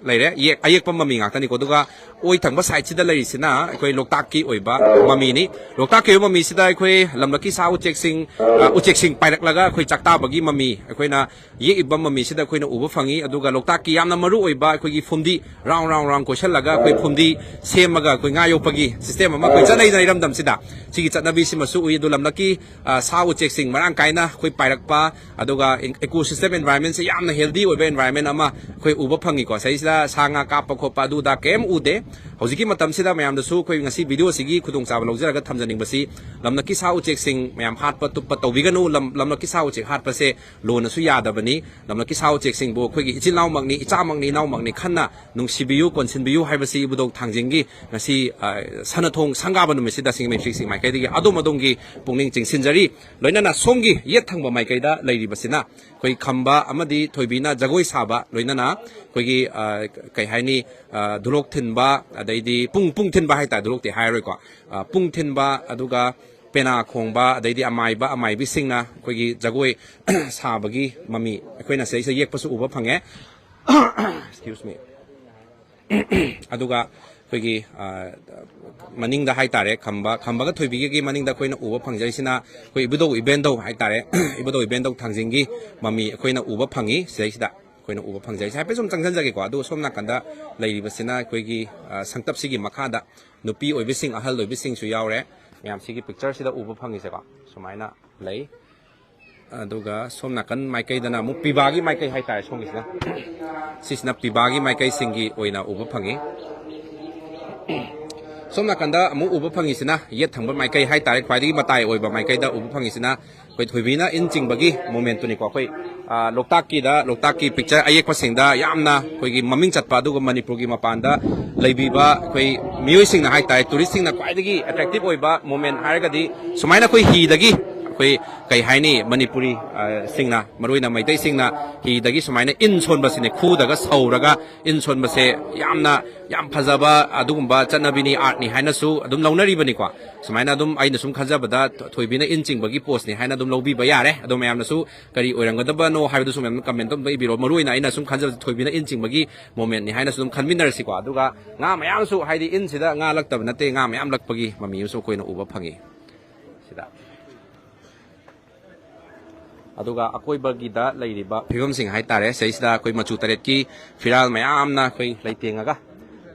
ꯂꯩꯔꯦ, ꯌꯦꯛ-, ꯑꯌꯦꯛꯄ ꯃꯃꯤ ꯉꯥꯛꯇꯅꯤꯀꯣ꯫ ꯑꯗꯨꯒ ꯑꯣꯏ ꯊꯪꯕ ꯁꯥꯏꯠꯁꯤꯗ ꯂꯩꯔꯤꯁꯤꯅ ꯑꯩꯈꯣꯏ ꯂꯣꯛꯇꯥꯛꯀꯤ ꯑꯣꯏꯕ ꯃꯃꯤꯅꯤ꯫ ꯂꯣꯛꯇꯥꯛꯀꯤ ꯑꯣꯏꯕ ꯃꯃꯤꯁꯤꯗ ꯑꯩꯈꯣꯏ ꯂꯝꯂꯛꯀꯤ ꯁꯥ ꯎꯆꯦꯛꯁꯤꯡ, ꯑ, ꯎꯆꯦꯛꯁꯤꯡ ꯄꯥꯏꯔꯛꯂꯒ ꯑꯩꯈꯣꯏ ꯆꯥꯛꯇꯥꯕꯒꯤ ꯃꯃꯤ ꯑꯩꯈꯣꯏꯅ ꯌꯦꯛꯏꯕ ꯃꯃꯤꯁꯤꯗ ꯑꯩꯈꯣꯏꯅ ꯎꯕ ꯐꯪꯉꯤ꯫ ꯑꯗꯨꯒ ꯂꯣꯛꯇꯥꯛꯀꯤ ꯌꯥꯝꯅ ꯃꯔꯨ ꯑꯣꯏꯕ ꯑꯩꯈꯣꯏꯒꯤ ꯐꯨꯝꯗꯤ, ꯔꯥꯎꯟ, ꯔꯥꯎꯟ, ꯔꯥꯎꯟ ꯀꯣꯏꯁꯤꯜꯂꯒ ꯑꯩꯈꯣꯏ ꯐꯨꯝꯗꯤ ꯁꯦꯝꯃꯒ ꯑꯩꯈꯣꯏ ꯉꯥ ꯌꯣꯛꯄꯒꯤ ꯁꯤꯁꯇꯦꯝ ꯑꯃ ꯑꯩꯈꯣꯏ ꯆꯠꯅꯩꯗꯅ ꯏꯔꯝꯗꯝꯁꯤꯗ꯫ ꯁꯤꯒꯤ ꯆꯠꯅꯕꯤꯁꯤꯃꯁꯨ ꯎꯏ꯫ ꯑꯗꯨ ꯂꯝꯂꯛꯀꯤ, ꯑ, ꯁꯥ ꯎꯆꯦꯛꯁꯤꯡ ꯃꯔꯥꯡ ꯀꯥꯏꯅ ꯑꯩꯈꯣꯏ ꯄꯥꯏꯔꯛꯄ, ꯑꯗꯨꯒ ꯏꯀꯣ ꯁꯤꯁꯇꯦꯝ ꯑꯦꯟꯚꯥꯏꯔꯟꯃꯦꯟꯁꯦ ꯌꯥꯝꯅ ꯍꯦꯜꯗꯤ ꯑꯣꯏꯕ ꯑꯦꯟꯚꯥꯏꯔꯟꯃꯦꯟ ꯑꯃ ꯑꯩꯈꯣꯏ ꯎꯕ ꯐꯪꯉꯤꯀꯣ꯫ ꯁꯤꯁꯤꯗ ꯁꯥ ꯉꯥ ꯀꯥꯞꯄ ꯈꯣꯠꯄ ꯑꯗꯨꯗ ꯀꯩꯝ ꯎꯗꯦ꯫ ꯍꯧꯖꯤꯛꯀꯤ ꯃꯇꯝꯁꯤꯗ ꯃꯌꯥꯝꯗꯁꯨ ꯑꯩꯈꯣꯏ ꯉꯁꯤ ꯚꯤꯗꯤꯑꯣꯁꯤꯒꯤ ꯈꯨꯗꯣꯡꯆꯥꯕ ꯂꯧꯖꯔꯒ ꯊꯝꯖꯅꯤꯡꯕꯁꯤ, ꯂꯝꯂꯛꯀꯤ ꯁꯥ ꯎꯆꯦꯛꯁꯤꯡ ꯃꯌꯥꯝ ꯍꯥꯠꯄ ꯇꯨꯞꯄ ꯇꯧꯕꯤꯒꯅꯨ꯫ ꯂꯝ ꯂꯝꯂꯛꯀꯤ ꯁꯥ ꯎꯆꯦꯛ ꯍꯥꯠꯄꯁꯦ ꯂꯣꯅꯁꯨ ꯌꯥꯗꯕꯅꯤ꯫ ꯂꯝꯂꯛꯀꯤ ꯁꯥ ꯎꯆꯦꯛꯁꯤꯡꯕꯨ ꯑꯩꯈꯣꯏꯒꯤ ꯏꯆꯤꯜ ꯏꯅꯥꯎꯃꯛꯅꯤ, ꯏꯆꯥꯃꯛꯅꯤ, ꯏꯅꯥꯎꯃꯛꯅꯤ ꯈꯟꯅ ꯅꯨꯡꯁꯤꯕꯤꯌꯨ, ꯀꯣꯟꯁꯤꯟꯕꯤꯌꯨ ꯍꯥꯏꯕꯁꯤ ꯏꯕꯨꯙꯧ ꯊꯥꯡꯖꯤꯡꯒꯤ ꯉꯁꯤ, ꯑ, ꯁꯅꯊꯣꯡ ꯁꯪꯒꯥꯕ ꯅꯨꯃꯤꯠꯁꯤꯗ ꯁꯤꯡꯖꯃꯩ ꯊ꯭ꯔꯤ ꯁꯤꯛꯁꯇꯤ ꯃꯥꯏꯀꯩꯗꯒꯤ ꯑꯗꯣꯝ ꯑꯗꯣꯝꯒꯤ ꯄꯨꯛꯅꯤꯡ ꯆꯤꯡꯁꯤꯟꯖꯔꯤ꯫ ꯂꯣꯏꯅꯅ ꯁꯣꯝꯒꯤ ꯌꯦꯠ ꯊꯪꯕ ꯃꯥꯏꯀꯩꯗ ꯂꯩꯔꯤꯕꯁꯤꯅ ꯑꯩꯈꯣꯏ ꯈꯝꯕ ꯑꯃꯗꯤ ꯊꯣꯏꯕꯤꯅ ꯖꯒꯣꯏ ꯁꯥꯕ, ꯂꯣꯏꯅꯅ ꯑꯩꯈꯣꯏꯒꯤ, ꯑ, ꯀꯩ ꯍꯥꯏꯅꯤ, ꯑ, ꯙꯨꯂꯣꯛ ꯊꯤꯟꯕ, ꯑꯗꯩꯗꯤ ꯄꯨꯡ, ꯄꯨꯡ ꯊꯤꯟꯕ ꯍꯥꯏꯇꯥꯔꯦ, ꯙꯨꯂꯣꯛꯇꯤ ꯍꯥꯏꯔꯣꯏꯀꯣ, ꯑ, ꯄꯨꯡ ꯊꯤꯟꯕ, ꯑꯗꯨꯒ ꯄꯦꯅꯥ ꯈꯣꯡꯕ, ꯑꯗꯩꯗꯤ ꯑꯃꯥꯏꯕ ꯑꯃꯥꯏꯕꯤꯁꯤꯡꯅ ꯑꯩꯈꯣꯏꯒꯤ ꯖꯒꯣꯏ ꯁꯥꯕꯒꯤ ꯃꯃꯤ ꯑꯩꯈꯣꯏꯅ ꯁꯤꯗꯩꯁꯤꯗ ꯌꯦꯛꯄꯁꯨ ꯎꯕ ꯐꯪꯉꯦ꯫ Excuse me꯫ ꯑꯗꯨꯒ ꯑꯩꯈꯣꯏꯒꯤ, ꯑ, ꯃꯅꯤꯡꯗ ꯍꯥꯏꯇꯥꯔꯦ, ꯈꯝꯕ, ꯈꯝꯕꯒ ꯊꯣꯏꯕꯤꯒꯒꯤ ꯃꯅꯤꯡꯗ ꯑꯩꯈꯣꯏꯅ ꯎꯕ ꯐꯪꯖꯔꯤꯁꯤꯅ ꯑꯩꯈꯣꯏ ꯏꯕꯨꯙꯧ ꯏꯕꯦꯟꯗꯧ ꯍꯥꯏꯇꯥꯔꯦ, ꯏꯕꯨꯙꯧ ꯏꯕꯦꯟꯗꯧ ꯊꯥꯡꯖꯤꯡꯒꯤ ꯃꯃꯤ ꯑꯩꯈꯣꯏꯅ ꯎꯕ ꯐꯪꯉꯤ꯫ ꯁꯤꯗꯩꯁꯤꯗ ꯑꯩꯈꯣꯏꯅ ꯎꯕ ꯐꯪꯖꯔꯤꯁꯦ ꯍꯥꯏꯐꯦꯠ ꯁꯨꯝ ꯆꯪꯁꯤꯟꯖꯒꯦꯀꯣ꯫ ꯑꯗꯨꯒ ꯁꯣꯝ ꯅꯥꯀꯟꯗ ꯂꯩꯔꯤꯕꯁꯤꯅ ꯑꯩꯈꯣꯏꯒꯤ, ꯑ, ꯁꯪꯇꯞꯁꯤꯒꯤ ꯃꯈꯥꯗ ꯅꯨꯄꯤ ꯑꯣꯏꯕꯁꯤꯡ, ꯑꯍꯜ ꯑꯣꯏꯕꯁꯤꯡꯁꯨ ꯌꯥꯎꯔꯦ꯫ ꯃꯌꯥꯝꯁꯤꯒꯤ ꯄꯤꯛꯆꯔꯁꯤꯗ ꯎꯕ ꯐꯪꯉꯤꯁꯦꯀꯣ, ꯁꯨꯃꯥꯏꯅ ꯂꯩ꯫ ꯑꯗꯨꯒ ꯁꯣꯝ ꯅꯥꯀꯟ ꯃꯥꯏꯀꯩꯗꯅ ꯑꯃꯨꯛ ꯄꯤꯕꯥꯒꯤ ꯃꯥꯏꯀꯩ ꯍꯥꯏꯇꯥꯔꯦ꯫ ꯁꯣꯝꯒꯤꯁꯤꯅ, ꯁꯤꯁꯤꯅ ꯄꯤꯕꯥꯒꯤ ꯃꯥꯏꯀꯩꯁꯤꯡꯒꯤ ꯑꯣꯏꯅ ꯎꯕ ꯐꯪꯉꯤ꯫ ꯁꯣꯝ ꯅꯥꯀꯟꯗ ꯑꯃꯨꯛ ꯎꯕ ꯐꯪꯉꯤꯁꯤꯅ ꯌꯦꯠ ꯊꯪꯕ ꯃꯥꯏꯀꯩ ꯍꯥꯏꯇꯥꯔꯦ, ꯈ꯭ꯋꯥꯏꯗꯒꯤ ꯃꯇꯥꯏ ꯑꯣꯏꯕ ꯃꯥꯏꯀꯩꯗ ꯎꯕ ꯐꯪꯉꯤꯁꯤꯅ ꯑꯩꯈꯣꯏ ꯊꯣꯏꯕꯤꯅ ꯏꯟ ꯆꯤꯡꯕꯒꯤ ꯃꯣꯃꯦꯟꯠꯇꯨꯅꯤꯀꯣ꯫ ꯑꯩꯈꯣꯏ, ꯑ, ꯂꯣꯛꯇꯥꯛꯀꯤꯗ, ꯂꯣꯛꯇꯥꯛꯀꯤ ꯄꯤꯛꯆꯔ ꯑꯌꯦꯛꯄꯁꯤꯡꯗ ꯌꯥꯝꯅ ꯑꯩꯈꯣꯏꯒꯤ ꯃꯃꯤꯡ ꯆꯠꯄ, ꯑꯗꯨꯒ ꯃꯅꯤꯄꯨꯔꯒꯤ ꯃꯄꯥꯟꯗ ꯂꯩꯕꯤꯕ ꯑꯩꯈꯣꯏ ꯃꯤꯑꯣꯏꯁꯤꯡꯅ ꯍꯥꯏꯇꯥꯔꯦ, ꯇꯨꯔꯤꯁꯁꯤꯡꯅ ꯈ꯭ꯋꯥꯏꯗꯒꯤ ꯑꯦꯇ꯭ꯔꯦꯛꯇꯤꯚ ꯑꯣꯏꯕ ꯃꯣꯃꯦꯟꯠ ꯍꯥꯏꯔꯒꯗꯤ ꯁꯨꯃꯥꯏꯅ ꯑꯩꯈꯣꯏ ꯍꯤꯗꯒꯤ, ꯑꯩꯈꯣꯏ ꯀꯩ ꯍꯥꯏꯅꯤ, ꯃꯅꯤꯄꯨꯔꯤ, ꯑ, ꯁꯤꯡꯅ, ꯃꯔꯨꯑꯣꯏꯅ ꯃꯩꯇꯩꯁꯤꯡꯅ ꯍꯤꯗꯒꯤ ꯁꯨꯃꯥꯏꯅ ꯏꯟ ꯁꯣꯟꯕꯁꯤꯅꯦ, ꯈꯨꯗꯒ ꯁꯧꯔꯒ ꯏꯟ ꯁꯣꯟꯕꯁꯦ ꯌꯥꯝꯅ, ꯌꯥꯝ ꯐꯖꯕ ꯑꯗꯨꯒꯨꯝꯕ ꯆꯠꯅꯕꯤꯅꯤ, ꯑꯥꯔꯠꯅꯤ ꯍꯥꯏꯅꯁꯨ ꯑꯗꯨꯝ ꯂꯧꯅꯔꯤꯕꯅꯤꯀꯣ꯫ ꯁꯨꯃꯥꯏꯅ ꯑꯗꯨꯝ ꯑꯩꯅ ꯁꯨꯝ ꯈꯟꯖꯕꯗ ꯊꯣꯏꯕꯤꯅ ꯏꯟ ꯆꯤꯡꯕꯒꯤ ꯄꯣꯁꯅꯤ ꯍꯥꯏꯅ ꯑꯗꯨꯝ ꯂꯧꯕꯤꯕ ꯌꯥꯔꯦ꯫ ꯑꯗꯣ ꯃꯌꯥꯝꯅꯁꯨ ꯀꯔꯤ ꯑꯣꯏꯔꯝꯒꯗꯕꯅꯣ ꯍꯥꯏꯕꯗꯨꯁꯨ ꯃꯌꯥꯝꯅ ꯀꯃꯦꯟꯠ ꯑꯝꯇ ꯏꯕꯤꯔꯣ꯫ ꯃꯔꯨꯑꯣꯏꯅ ꯑꯩꯅ ꯁꯨꯝ ꯈꯟꯖꯕꯗ ꯊꯣꯏꯕꯤꯅ ꯏꯟ ꯆꯤꯡꯕꯒꯤ ꯃꯣꯃꯦꯟꯠꯅꯤ ꯍꯥꯏꯅꯁꯨ ꯑꯗꯨꯝ ꯈꯟꯃꯤꯟꯅꯔꯁꯤꯀꯣ꯫ ꯑꯗꯨꯒ ꯉꯥ ꯃꯌꯥꯝꯁꯨ, ꯍꯥꯏꯗꯤ ꯏꯟꯁꯤꯗ ꯉꯥ ꯂꯛꯇꯕ ꯅꯠꯇꯦ, ꯉꯥ ꯃꯌꯥꯝ ꯂꯛꯄꯒꯤ ꯃꯃꯤ ꯑꯃꯁꯨ ꯑꯩꯈꯣꯏꯅ ꯎꯕ ꯐꯪꯉꯤ ꯁꯤꯗ꯫ ꯑꯗꯨꯒ ꯑꯀꯣꯏꯕꯒꯤꯗ ꯂꯩꯔꯤꯕ ꯐꯤꯕꯝꯁꯤꯡ ꯍꯥꯏꯇꯥꯔꯦ, ꯁꯤꯗꯩꯁꯤꯗ ꯑꯩꯈꯣꯏ ꯃꯆꯨ ꯇꯔꯦꯠꯀꯤ ꯐꯤꯔꯥꯜ ꯃꯌꯥꯝꯅ ꯑꯩꯈꯣꯏ ꯂꯩꯇꯦꯡꯉꯒ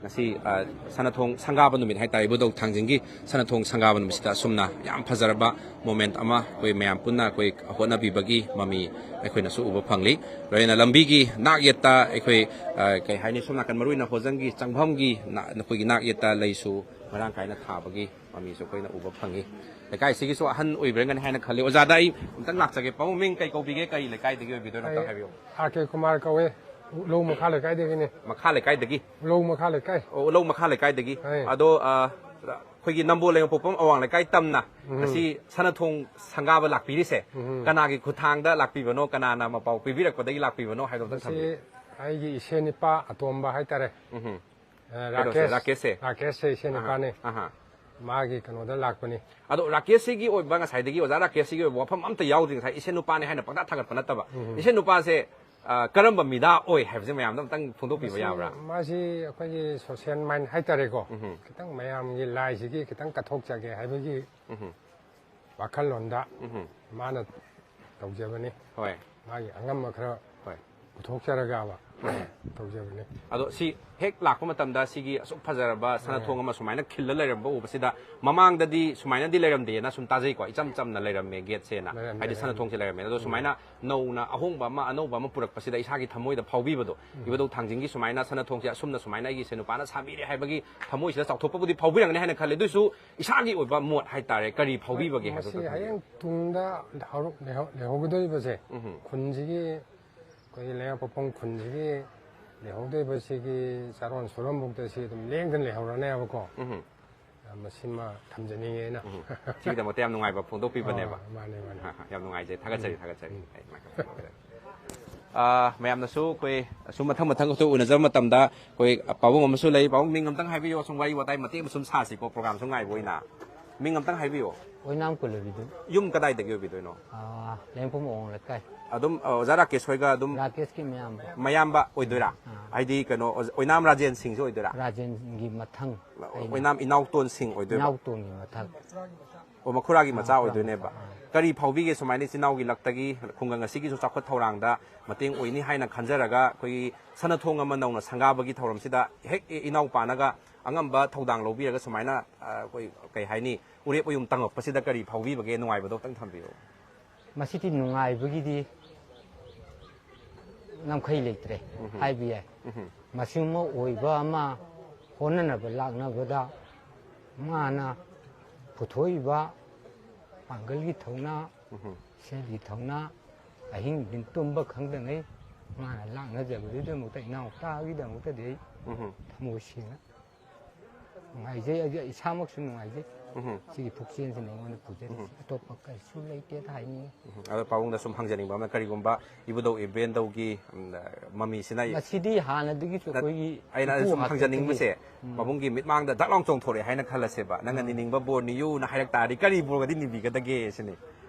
ꯉꯁꯤ, ꯑ, ꯁꯅꯥꯊꯣꯡ ꯁꯪꯒꯥꯕ ꯅꯨꯃꯤꯠ ꯍꯥꯏꯇꯥꯔꯦ, ꯏꯕꯨꯙꯧ ꯊꯥꯡꯖꯤꯡꯒꯤ ꯁꯅꯥꯊꯣꯡ ꯁꯪꯒꯥꯕ ꯅꯨꯃꯤꯠꯁꯤꯗ ꯑꯁꯨꯝꯅ ꯌꯥꯝ ꯐꯖꯔꯕ moment ꯑꯃ ꯑꯩꯈꯣꯏ ꯃꯌꯥꯝ ꯄꯨꯟꯅ ꯑꯩꯈꯣꯏ ꯍꯣꯠꯅꯕꯤꯕꯒꯤ ꯃꯃꯤ ꯑꯩꯈꯣꯏꯅꯁꯨ ꯎꯕ ꯐꯪꯂꯤ꯫ ꯂꯣꯏꯅ ꯂꯝꯕꯤꯒꯤ ꯅꯥꯛ ꯌꯦꯠꯇ ꯑꯩꯈꯣꯏ, ꯑ, ꯀꯩ ꯍꯥꯏꯅꯤ, ꯁꯣꯝ ꯅꯥꯀꯟ ꯃꯔꯨ ꯑꯣꯏꯅ ꯍꯣꯖꯪꯒꯤ ꯆꯪꯐꯝꯒꯤ ꯅꯥ-, ꯅꯈꯣꯏꯒꯤ ꯅꯥꯛ ꯌꯦꯠꯇ ꯂꯩꯁꯨ ꯃꯔꯥꯡ ꯀꯥꯏꯅ ꯊꯥꯕꯒꯤ ꯃꯃꯤꯁꯨ ꯑꯩꯈꯣꯏꯅ ꯎꯕ ꯐꯪꯉꯤ꯫ ꯂꯩꯀꯥꯏꯁꯤꯒꯤꯁꯨ ꯑꯍꯟ ꯑꯣꯏꯕꯤꯔꯝꯒꯅꯤ ꯍꯥꯏꯅ ꯈꯜꯂꯤ꯫ ꯑꯣꯖꯥꯗ ꯑꯩ ꯑꯃꯨꯛꯇꯪ ꯂꯥꯛꯆꯒꯦ꯫ ꯄꯥꯕꯨꯡ, ꯃꯤꯡ ꯀꯩ ꯀꯧꯕꯤꯒꯦ? ꯀꯩ ꯂꯩꯀꯥꯏꯗꯒꯤ ꯑꯣꯏꯕꯤꯗꯣꯏꯅꯣ? ꯑꯝꯇꯪ ꯑꯩ ꯍꯥꯏꯕꯤꯌꯨ꯫ ꯑꯥꯔ ꯀꯦ ꯀꯨꯃꯥꯔ ꯀꯧꯋꯦ꯫ ꯂꯧ ꯃꯈꯥ ꯂꯩꯀꯥꯏꯗꯒꯤꯅꯦ꯫ ꯃꯈꯥ ꯂꯩꯀꯥꯏꯗꯒꯤ? ꯂꯧ ꯃꯈꯥ ꯂꯩꯀꯥꯏ꯫ ꯑꯣ, ꯂꯧ ꯃꯈꯥ ꯂꯩꯀꯥꯏꯗꯒꯤ꯫ ꯑꯩ꯫ ꯑꯗꯣ, ꯑ, ꯑꯩꯈꯣꯏꯒꯤ ꯅꯝꯕꯣꯜ ꯂꯩꯃꯄꯣꯛꯄꯝ ꯑꯋꯥꯡ ꯂꯩꯀꯥꯏ ꯇꯝꯅ ꯎꯝ꯫ ꯉꯁꯤ ꯁꯅꯥꯊꯣꯡ ꯁꯪꯒꯥꯕ ꯂꯥꯛꯄꯤꯔꯤꯁꯦ, ꯎꯝ꯫ ꯀꯅꯥꯒꯤ ꯈꯨꯠꯊꯥꯡꯗ ꯂꯥꯛꯄꯤꯕꯅꯣ? ꯀꯅꯥꯅ ꯃꯄꯥꯎ ꯄꯤꯕꯤꯔꯛꯄꯗꯒꯤ ꯂꯥꯛꯄꯤꯕꯅꯣ ꯍꯥꯏꯕꯗꯣ ꯑꯝꯇꯪ ꯃꯁꯤ ꯊꯝꯕꯤꯌꯨ꯫ ꯑꯩꯒꯤ ꯏꯁꯦ ꯅꯨꯄꯥ ꯑꯇꯣꯝꯕ ꯍꯥꯏꯇꯥꯔꯦ꯫ ꯎꯝ꯫ ꯑ, ꯀꯩꯅꯣꯁꯦ, ꯔꯥꯀꯦꯁ꯫ ꯔꯥꯀꯦꯁꯁꯦ? ꯔꯥꯀꯦꯁꯁꯦ ꯏꯁꯦ ꯑꯍꯥ, ꯅꯨꯄꯥꯅꯦ꯫ ꯑꯍꯥ꯫ ꯃꯥꯒꯤ ꯀꯩꯅꯣꯗ ꯂꯥꯛꯄꯅꯤ꯫ ꯑꯗꯣ ꯔꯥꯀꯦꯁꯁꯤꯒꯤ ꯑꯣꯏꯕ, ꯉꯁꯥꯏꯗꯒꯤ ꯑꯣꯖꯥ ꯔꯥꯀꯦꯁꯁꯤꯒꯤ ꯑꯣꯏꯕ ꯋꯥꯐꯝ ꯑꯝꯇ ꯌꯥꯎꯗ꯭ꯔꯤ꯫ ꯉꯁꯥꯏ ꯏꯁꯦ ꯅꯨꯄꯥꯅꯦ ꯍꯥꯏꯅ ꯄꯪꯇꯥ ꯊꯥꯒꯠꯄ ꯅꯠꯇꯕ꯫ ꯎꯝ꯫ ꯏꯁꯦ ꯅꯨꯄꯥꯁꯦ, ꯑ, ꯀꯔꯝꯕ ꯃꯤꯗꯥ ꯑꯣꯏ ꯍꯥꯏꯕꯁꯦ ꯃꯌꯥꯝꯗ ꯑꯝꯇꯪ ꯐꯣꯡꯗꯣꯛꯄꯤꯕ ꯃꯁꯤ, ꯌꯥꯕ꯭ꯔꯥ? ꯃꯥꯁꯤ ꯑꯩꯈꯣꯏꯒꯤ social mind ꯍꯥꯏꯇꯥꯔꯦꯀꯣ꯫ ꯎꯝ꯫ ꯈꯤꯇꯪ ꯃꯌꯥꯝꯒꯤ ꯂꯥꯏꯁꯤꯒꯤ ꯈꯤꯇꯪ ꯀꯠꯊꯣꯛꯆꯒꯦ ꯍꯥꯏꯕꯒꯤ ꯎꯝ꯫ ꯋꯥꯈꯜꯂꯣꯟꯗ ꯎꯝ꯫ ꯃꯥꯅ ꯇꯧꯖꯕꯅꯤ꯫ ꯍꯣꯏ꯫ ꯃꯥꯒꯤ ꯑꯉꯝꯕ ꯈꯔ ꯍꯣꯏ꯫ ꯄꯨꯊꯣꯛꯆꯔꯒꯕ ꯎꯝ꯫ ꯇꯧꯖꯕꯅꯤ꯫ ꯑꯗꯣ ꯁꯤ ꯍꯦꯛ ꯂꯥꯛꯄ ꯃꯇꯝꯗ ꯁꯤꯒꯤ ꯑꯁꯨꯛ ꯐꯖꯔꯕ ꯁꯅꯥꯊꯣꯡ ꯑꯃ ꯁꯨꯃꯥꯏꯅ ꯈꯤꯜꯂ ꯂꯩꯔꯝꯕ ꯎꯕꯁꯤꯗ, ꯃꯃꯥꯡꯗꯗꯤ ꯁꯨꯃꯥꯏꯅꯗꯤ ꯂꯩꯔꯝꯗꯦꯅ ꯁꯨꯝ ꯇꯥꯖꯩꯀꯣ, ꯏꯆꯝ ꯆꯝꯅ ꯂꯩꯔꯝꯃꯦ ꯒꯦꯠꯁꯦꯅ, ꯂꯩꯔꯝꯗꯦ, ꯍꯥꯏꯗꯤ ꯂꯩꯔꯝꯗꯦ꯫ ꯁꯅꯥꯊꯣꯡꯁꯦ ꯂꯩꯔꯝꯃꯦ꯫ ꯑꯗꯣ ꯎꯝ꯫ ꯁꯨꯃꯥꯏꯅ ꯅꯧꯅ ꯑꯍꯣꯡꯕ ꯑꯃ, ꯑꯅꯧꯕ ꯑꯃ ꯄꯨꯔꯛꯄꯁꯤꯗ ꯏꯁꯥꯒꯤ ꯊꯃꯣꯏꯗ ꯐꯥꯎꯕꯤꯕꯗꯣ, ꯎꯝ꯫ ꯏꯕꯨꯙꯧ ꯊꯥꯡꯖꯤꯡꯒꯤ ꯁꯨꯃꯥꯏꯅ ꯁꯅꯥꯊꯣꯡꯁꯦ ꯑꯁꯨꯝꯅ ꯁꯨꯃꯥꯏꯅ ꯑꯩꯒꯤ ꯏꯁꯦ ꯅꯨꯄꯥꯅ ꯁꯥꯕꯤꯔꯦ ꯍꯥꯏꯕꯒꯤ ꯊꯃꯣꯏꯁꯤꯗ ꯆꯥꯎꯊꯣꯛꯄꯕꯨꯗꯤ ꯐꯥꯎꯕꯤꯔꯝꯒꯅꯤ ꯍꯥꯏꯅ ꯈꯜꯂꯦ꯫ ꯑꯗꯨꯏꯁꯨ ꯏꯁꯥꯒꯤ ꯑꯣꯏꯕ ꯃꯣꯠ ꯍꯥꯏꯇꯥꯔꯦ, ꯀꯔꯤ ꯐꯥꯎꯕꯤꯕꯒꯦ ꯍꯥꯏꯕꯗꯣ ꯃꯁꯤ ꯊꯝꯕꯤꯌꯨ꯫ ꯍꯌꯦꯡ ꯇꯨꯡꯗ ꯂꯩꯍꯧꯔ-, ꯂꯩꯍꯧ-, ꯂꯩꯍꯧꯒꯗꯧꯔꯤꯕꯁꯦ ꯎꯝ꯫ ꯈꯨꯟꯁꯤꯒꯤ, ꯑꯩꯈꯣꯏꯒꯤ ꯂꯩꯃꯄꯣꯛꯄꯝ ꯈꯨꯟꯁꯤꯒꯤ ꯂꯩꯍꯧꯗꯣꯏꯕꯁꯤꯒꯤ ꯆꯥꯔꯣꯟ ꯁꯨꯔꯣꯟꯐꯧꯗ ꯁꯤ ꯑꯗꯨꯝ ꯂꯦꯡꯗꯅ ꯂꯩꯍꯧꯔꯅꯦꯕꯀꯣ꯫ ꯎꯝ꯫ ꯃꯁꯤꯃ ꯊꯝꯖꯅꯤꯡꯉꯦ ꯑꯩꯅ꯫ ꯎꯝ꯫ ꯁꯤꯒꯤꯗꯃꯛꯇ ꯌꯥꯝ ꯅꯨꯡꯉꯥꯏꯕ ꯐꯣꯡꯗꯣꯛꯄꯤꯕꯅꯦꯕ꯫ ꯑꯥ, ꯃꯥꯅꯦ, ꯃꯥꯅꯦ꯫ ꯍꯥ, ꯍꯥ, ꯌꯥꯝ ꯅꯨꯡꯉꯥꯏꯖꯩ, ꯊꯥꯒꯠꯆꯔꯤ, ꯎꯝ꯫ ꯊꯥꯒꯠꯆꯔꯤ꯫ ꯎꯝ꯫ ꯑꯩ microphone ꯂꯧꯖꯔꯒꯦ꯫ ꯑꯥ, ꯃꯌꯥꯝꯅꯁꯨ ꯑꯩꯈꯣꯏ ꯑꯁꯨꯝ ꯃꯊꯪ ꯃꯊꯪ ꯑꯩꯈꯣꯏ ꯎꯅꯖꯕ ꯃꯇꯝꯗ ꯑꯩꯈꯣꯏ ꯄꯥꯕꯨꯡ ꯑꯃꯁꯨ ꯂꯩ꯫ ꯄꯥꯕꯨꯡ, ꯃꯤꯡ ꯑꯝꯇꯪ ꯍꯥꯏꯕꯤꯌꯨ, ꯁꯨꯝ ꯋꯥꯔꯤ ꯋꯥꯇꯥꯏ ꯃꯇꯦꯛ ꯑꯃ ꯁꯨꯝ ꯁꯥꯁꯤꯀꯣ, program ꯁꯨꯝ ꯉꯥꯏꯕ ꯑꯣꯏꯅ꯫ ꯃꯤꯡ ꯑꯝꯇꯪ ꯍꯥꯏꯕꯤꯌꯨ꯫ ꯑꯣꯏꯅꯥꯝ ꯀꯨꯂꯕꯤꯗꯨ꯫ ꯌꯨꯝ ꯀꯗꯥꯏꯗꯒꯤ ꯑꯣꯏꯕꯤꯗꯣꯏꯅꯣ? ꯑꯥ, ꯂꯦꯡꯐꯝ ꯑꯣꯡ ꯂꯩꯀꯥꯏ꯫ ꯑꯗꯨꯝ, ꯑ, ꯑꯣꯖꯥ ꯔꯥꯀꯦꯁ ꯍꯣꯏꯒ ꯑꯗꯨꯝ ꯔꯥꯀꯦꯁꯀꯤ ꯃꯌꯥꯝꯕ꯫ ꯃꯌꯥꯝꯕ ꯑꯣꯏꯗꯣꯏꯔꯥ? ꯑꯥ꯫ ꯍꯥꯏꯗꯤ ꯀꯩꯅꯣ, ꯑꯣꯖꯥ, ꯑꯣꯏꯅꯥꯝ ꯔꯥꯖꯦꯟ ꯁꯤꯡꯁꯦ ꯑꯣꯏꯗꯣꯏꯔꯥ? ꯔꯥꯖꯦꯟꯒꯤ ꯃꯊꯪ ꯑꯩꯅ꯫ ꯑꯣꯏꯅꯥꯝ ꯏꯅꯥꯎꯇꯣꯟ ꯁꯤꯡ ꯑꯣꯏꯗꯣꯏꯕ? ꯏꯅꯥꯎꯇꯣꯟꯒꯤ ꯃꯊꯛ꯫ ꯑꯣ, ꯃꯈꯨꯔꯥꯒꯤ ꯑꯥ, ꯃꯆꯥ ꯃꯈꯨꯔꯥ ꯑꯣꯏꯗꯣꯏꯅꯦꯕ? ꯃꯆꯥ, ꯑꯥ꯫ ꯀꯔꯤ ꯐꯥꯎꯕꯤꯒꯦ ꯁꯨꯃꯥꯏꯅ ꯏꯆꯤꯟ ꯏꯅꯥꯎꯒꯤ ꯂꯛꯇꯒꯤ ꯈꯨꯡꯒꯪ ꯑꯁꯤꯒꯤꯁꯨ ꯆꯥꯎꯈꯠ ꯊꯧꯔꯥꯡꯗ ꯃꯇꯦꯡ ꯑꯣꯏꯅꯤ ꯍꯥꯏꯅ ꯈꯟꯖꯔꯒ ꯑꯩꯈꯣꯏꯒꯤ ꯁꯅꯥ ꯊꯣꯡ ꯑꯃ ꯅꯧꯅ ꯁꯪꯒꯥꯕꯒꯤ ꯊꯧꯔꯝꯁꯤꯗ ꯍꯦꯛ ꯏꯅꯥꯎꯄꯥꯅꯒ ꯑꯉꯝꯕ ꯊꯧꯗꯥꯡ ꯂꯧꯕꯤꯔꯒ ꯁꯨꯃꯥꯏꯅ, ꯑ, ꯑꯩꯈꯣꯏ ꯀꯩ ꯍꯥꯏꯅꯤ, ꯎꯔꯦꯞ ꯎꯌꯨꯝ ꯇꯪꯉꯛꯄꯁꯤꯗ ꯀꯔꯤ ꯐꯥꯎꯕꯤꯕꯒꯦ? ꯅꯨꯡꯉꯥꯏꯕꯗꯣ ꯑꯝꯇꯪ ꯊꯝꯕꯤꯌꯨ꯫ ꯃꯁꯤꯗꯤ ꯅꯨꯡꯉꯥꯏꯕꯒꯤꯗꯤ ꯉꯝꯈꯩ ꯂꯩꯇ꯭ꯔꯦ ꯎꯝꯍꯨꯝ꯫ ꯍꯥꯏꯕ ꯌꯥꯏ꯫ ꯎꯝꯍꯨꯝ꯫ ꯃꯁꯤꯒꯨꯝꯕ ꯑꯣꯏꯕ ꯑꯃ ꯍꯣꯠꯅꯅꯕ ꯂꯥꯛꯅꯕꯗ ꯃꯥꯅ ꯄꯨꯊꯣꯛꯏꯕ ꯄꯥꯡꯒꯜꯒꯤ ꯊꯧꯅꯥ, ꯎꯝꯍꯨꯝ꯫ ꯁꯦꯜꯒꯤ ꯊꯧꯅꯥ, ꯑꯍꯤꯡ ꯅꯨꯡꯊꯤꯟ ꯇꯨꯝꯕ ꯈꯪꯗꯉꯩ ꯃꯥꯅ ꯂꯥꯛꯅꯖꯕꯗꯨꯒꯤꯗꯃꯛꯇ, ꯏꯅꯥꯎꯆꯥꯒꯤꯗꯃꯛꯇꯗꯤ ꯑꯩ ꯎꯝꯍꯨꯝ꯫ ꯊꯃꯣꯏ ꯁꯦꯡꯅ ꯅꯨꯡꯉꯥꯏꯖꯩ꯫ ꯑꯩ ꯏꯁꯥꯃꯛꯁꯨ ꯅꯨꯡꯉꯥꯏꯖꯩ꯫ ꯎꯝꯍꯨꯝ꯫ ꯁꯤꯒꯤ ꯄꯨꯛꯆꯦꯜꯁꯤꯅ ꯑꯩꯉꯣꯟꯗ ꯄꯨꯖꯔꯤꯁꯦ꯫ ꯎꯝꯍꯨꯝ꯫ ꯑꯇꯣꯞꯄ ꯀꯔꯤꯁꯨ ꯂꯩꯇꯦꯗ ꯍꯥꯏꯅꯤꯡꯉꯤ꯫ ꯎꯝꯍꯨꯝ꯫ ꯑꯗꯣ ꯄꯥꯕꯨꯡꯗ ꯁꯨꯝ ꯍꯪꯖꯅꯤꯡꯕ ꯑꯃꯅ, ꯀꯔꯤꯒꯨꯝꯕ ꯏꯕꯨꯙꯧ ꯏꯕꯦꯟꯗꯧꯒꯤ, ꯎꯝ, ꯃꯃꯤꯁꯤꯅ ꯃꯁꯤꯗꯤ ꯍꯥꯟꯅꯗꯒꯤꯁꯨ ꯅꯠ-, ꯑꯩꯈꯣꯏꯒꯤ ꯑꯩꯅ ꯏꯄꯨ ꯁꯨꯝ ꯍꯥꯛꯇꯛꯇꯒꯤ ꯍꯪꯖꯅꯤꯡꯕꯁꯦ, ꯎꯝ꯫ ꯄꯥꯕꯨꯡꯒꯤ ꯃꯤꯠꯃꯥꯡꯗ ꯗꯛ ꯂꯥꯎ ꯆꯣꯡꯊꯣꯔꯛꯑꯦ ꯍꯥꯏꯅ ꯈꯜꯂꯁꯦꯕ, ꯅꯪꯅ ꯎꯝ꯫ ꯅꯤꯅꯤꯡꯕ ꯕꯣꯔ ꯅꯤꯌꯨꯅ ꯍꯥꯏꯔꯛ ꯇꯥꯔꯗꯤ ꯀꯔꯤ ꯕꯣꯔꯒꯗꯤ ꯅꯤꯕꯤꯒꯗꯒꯦ ꯁꯤꯅꯤ?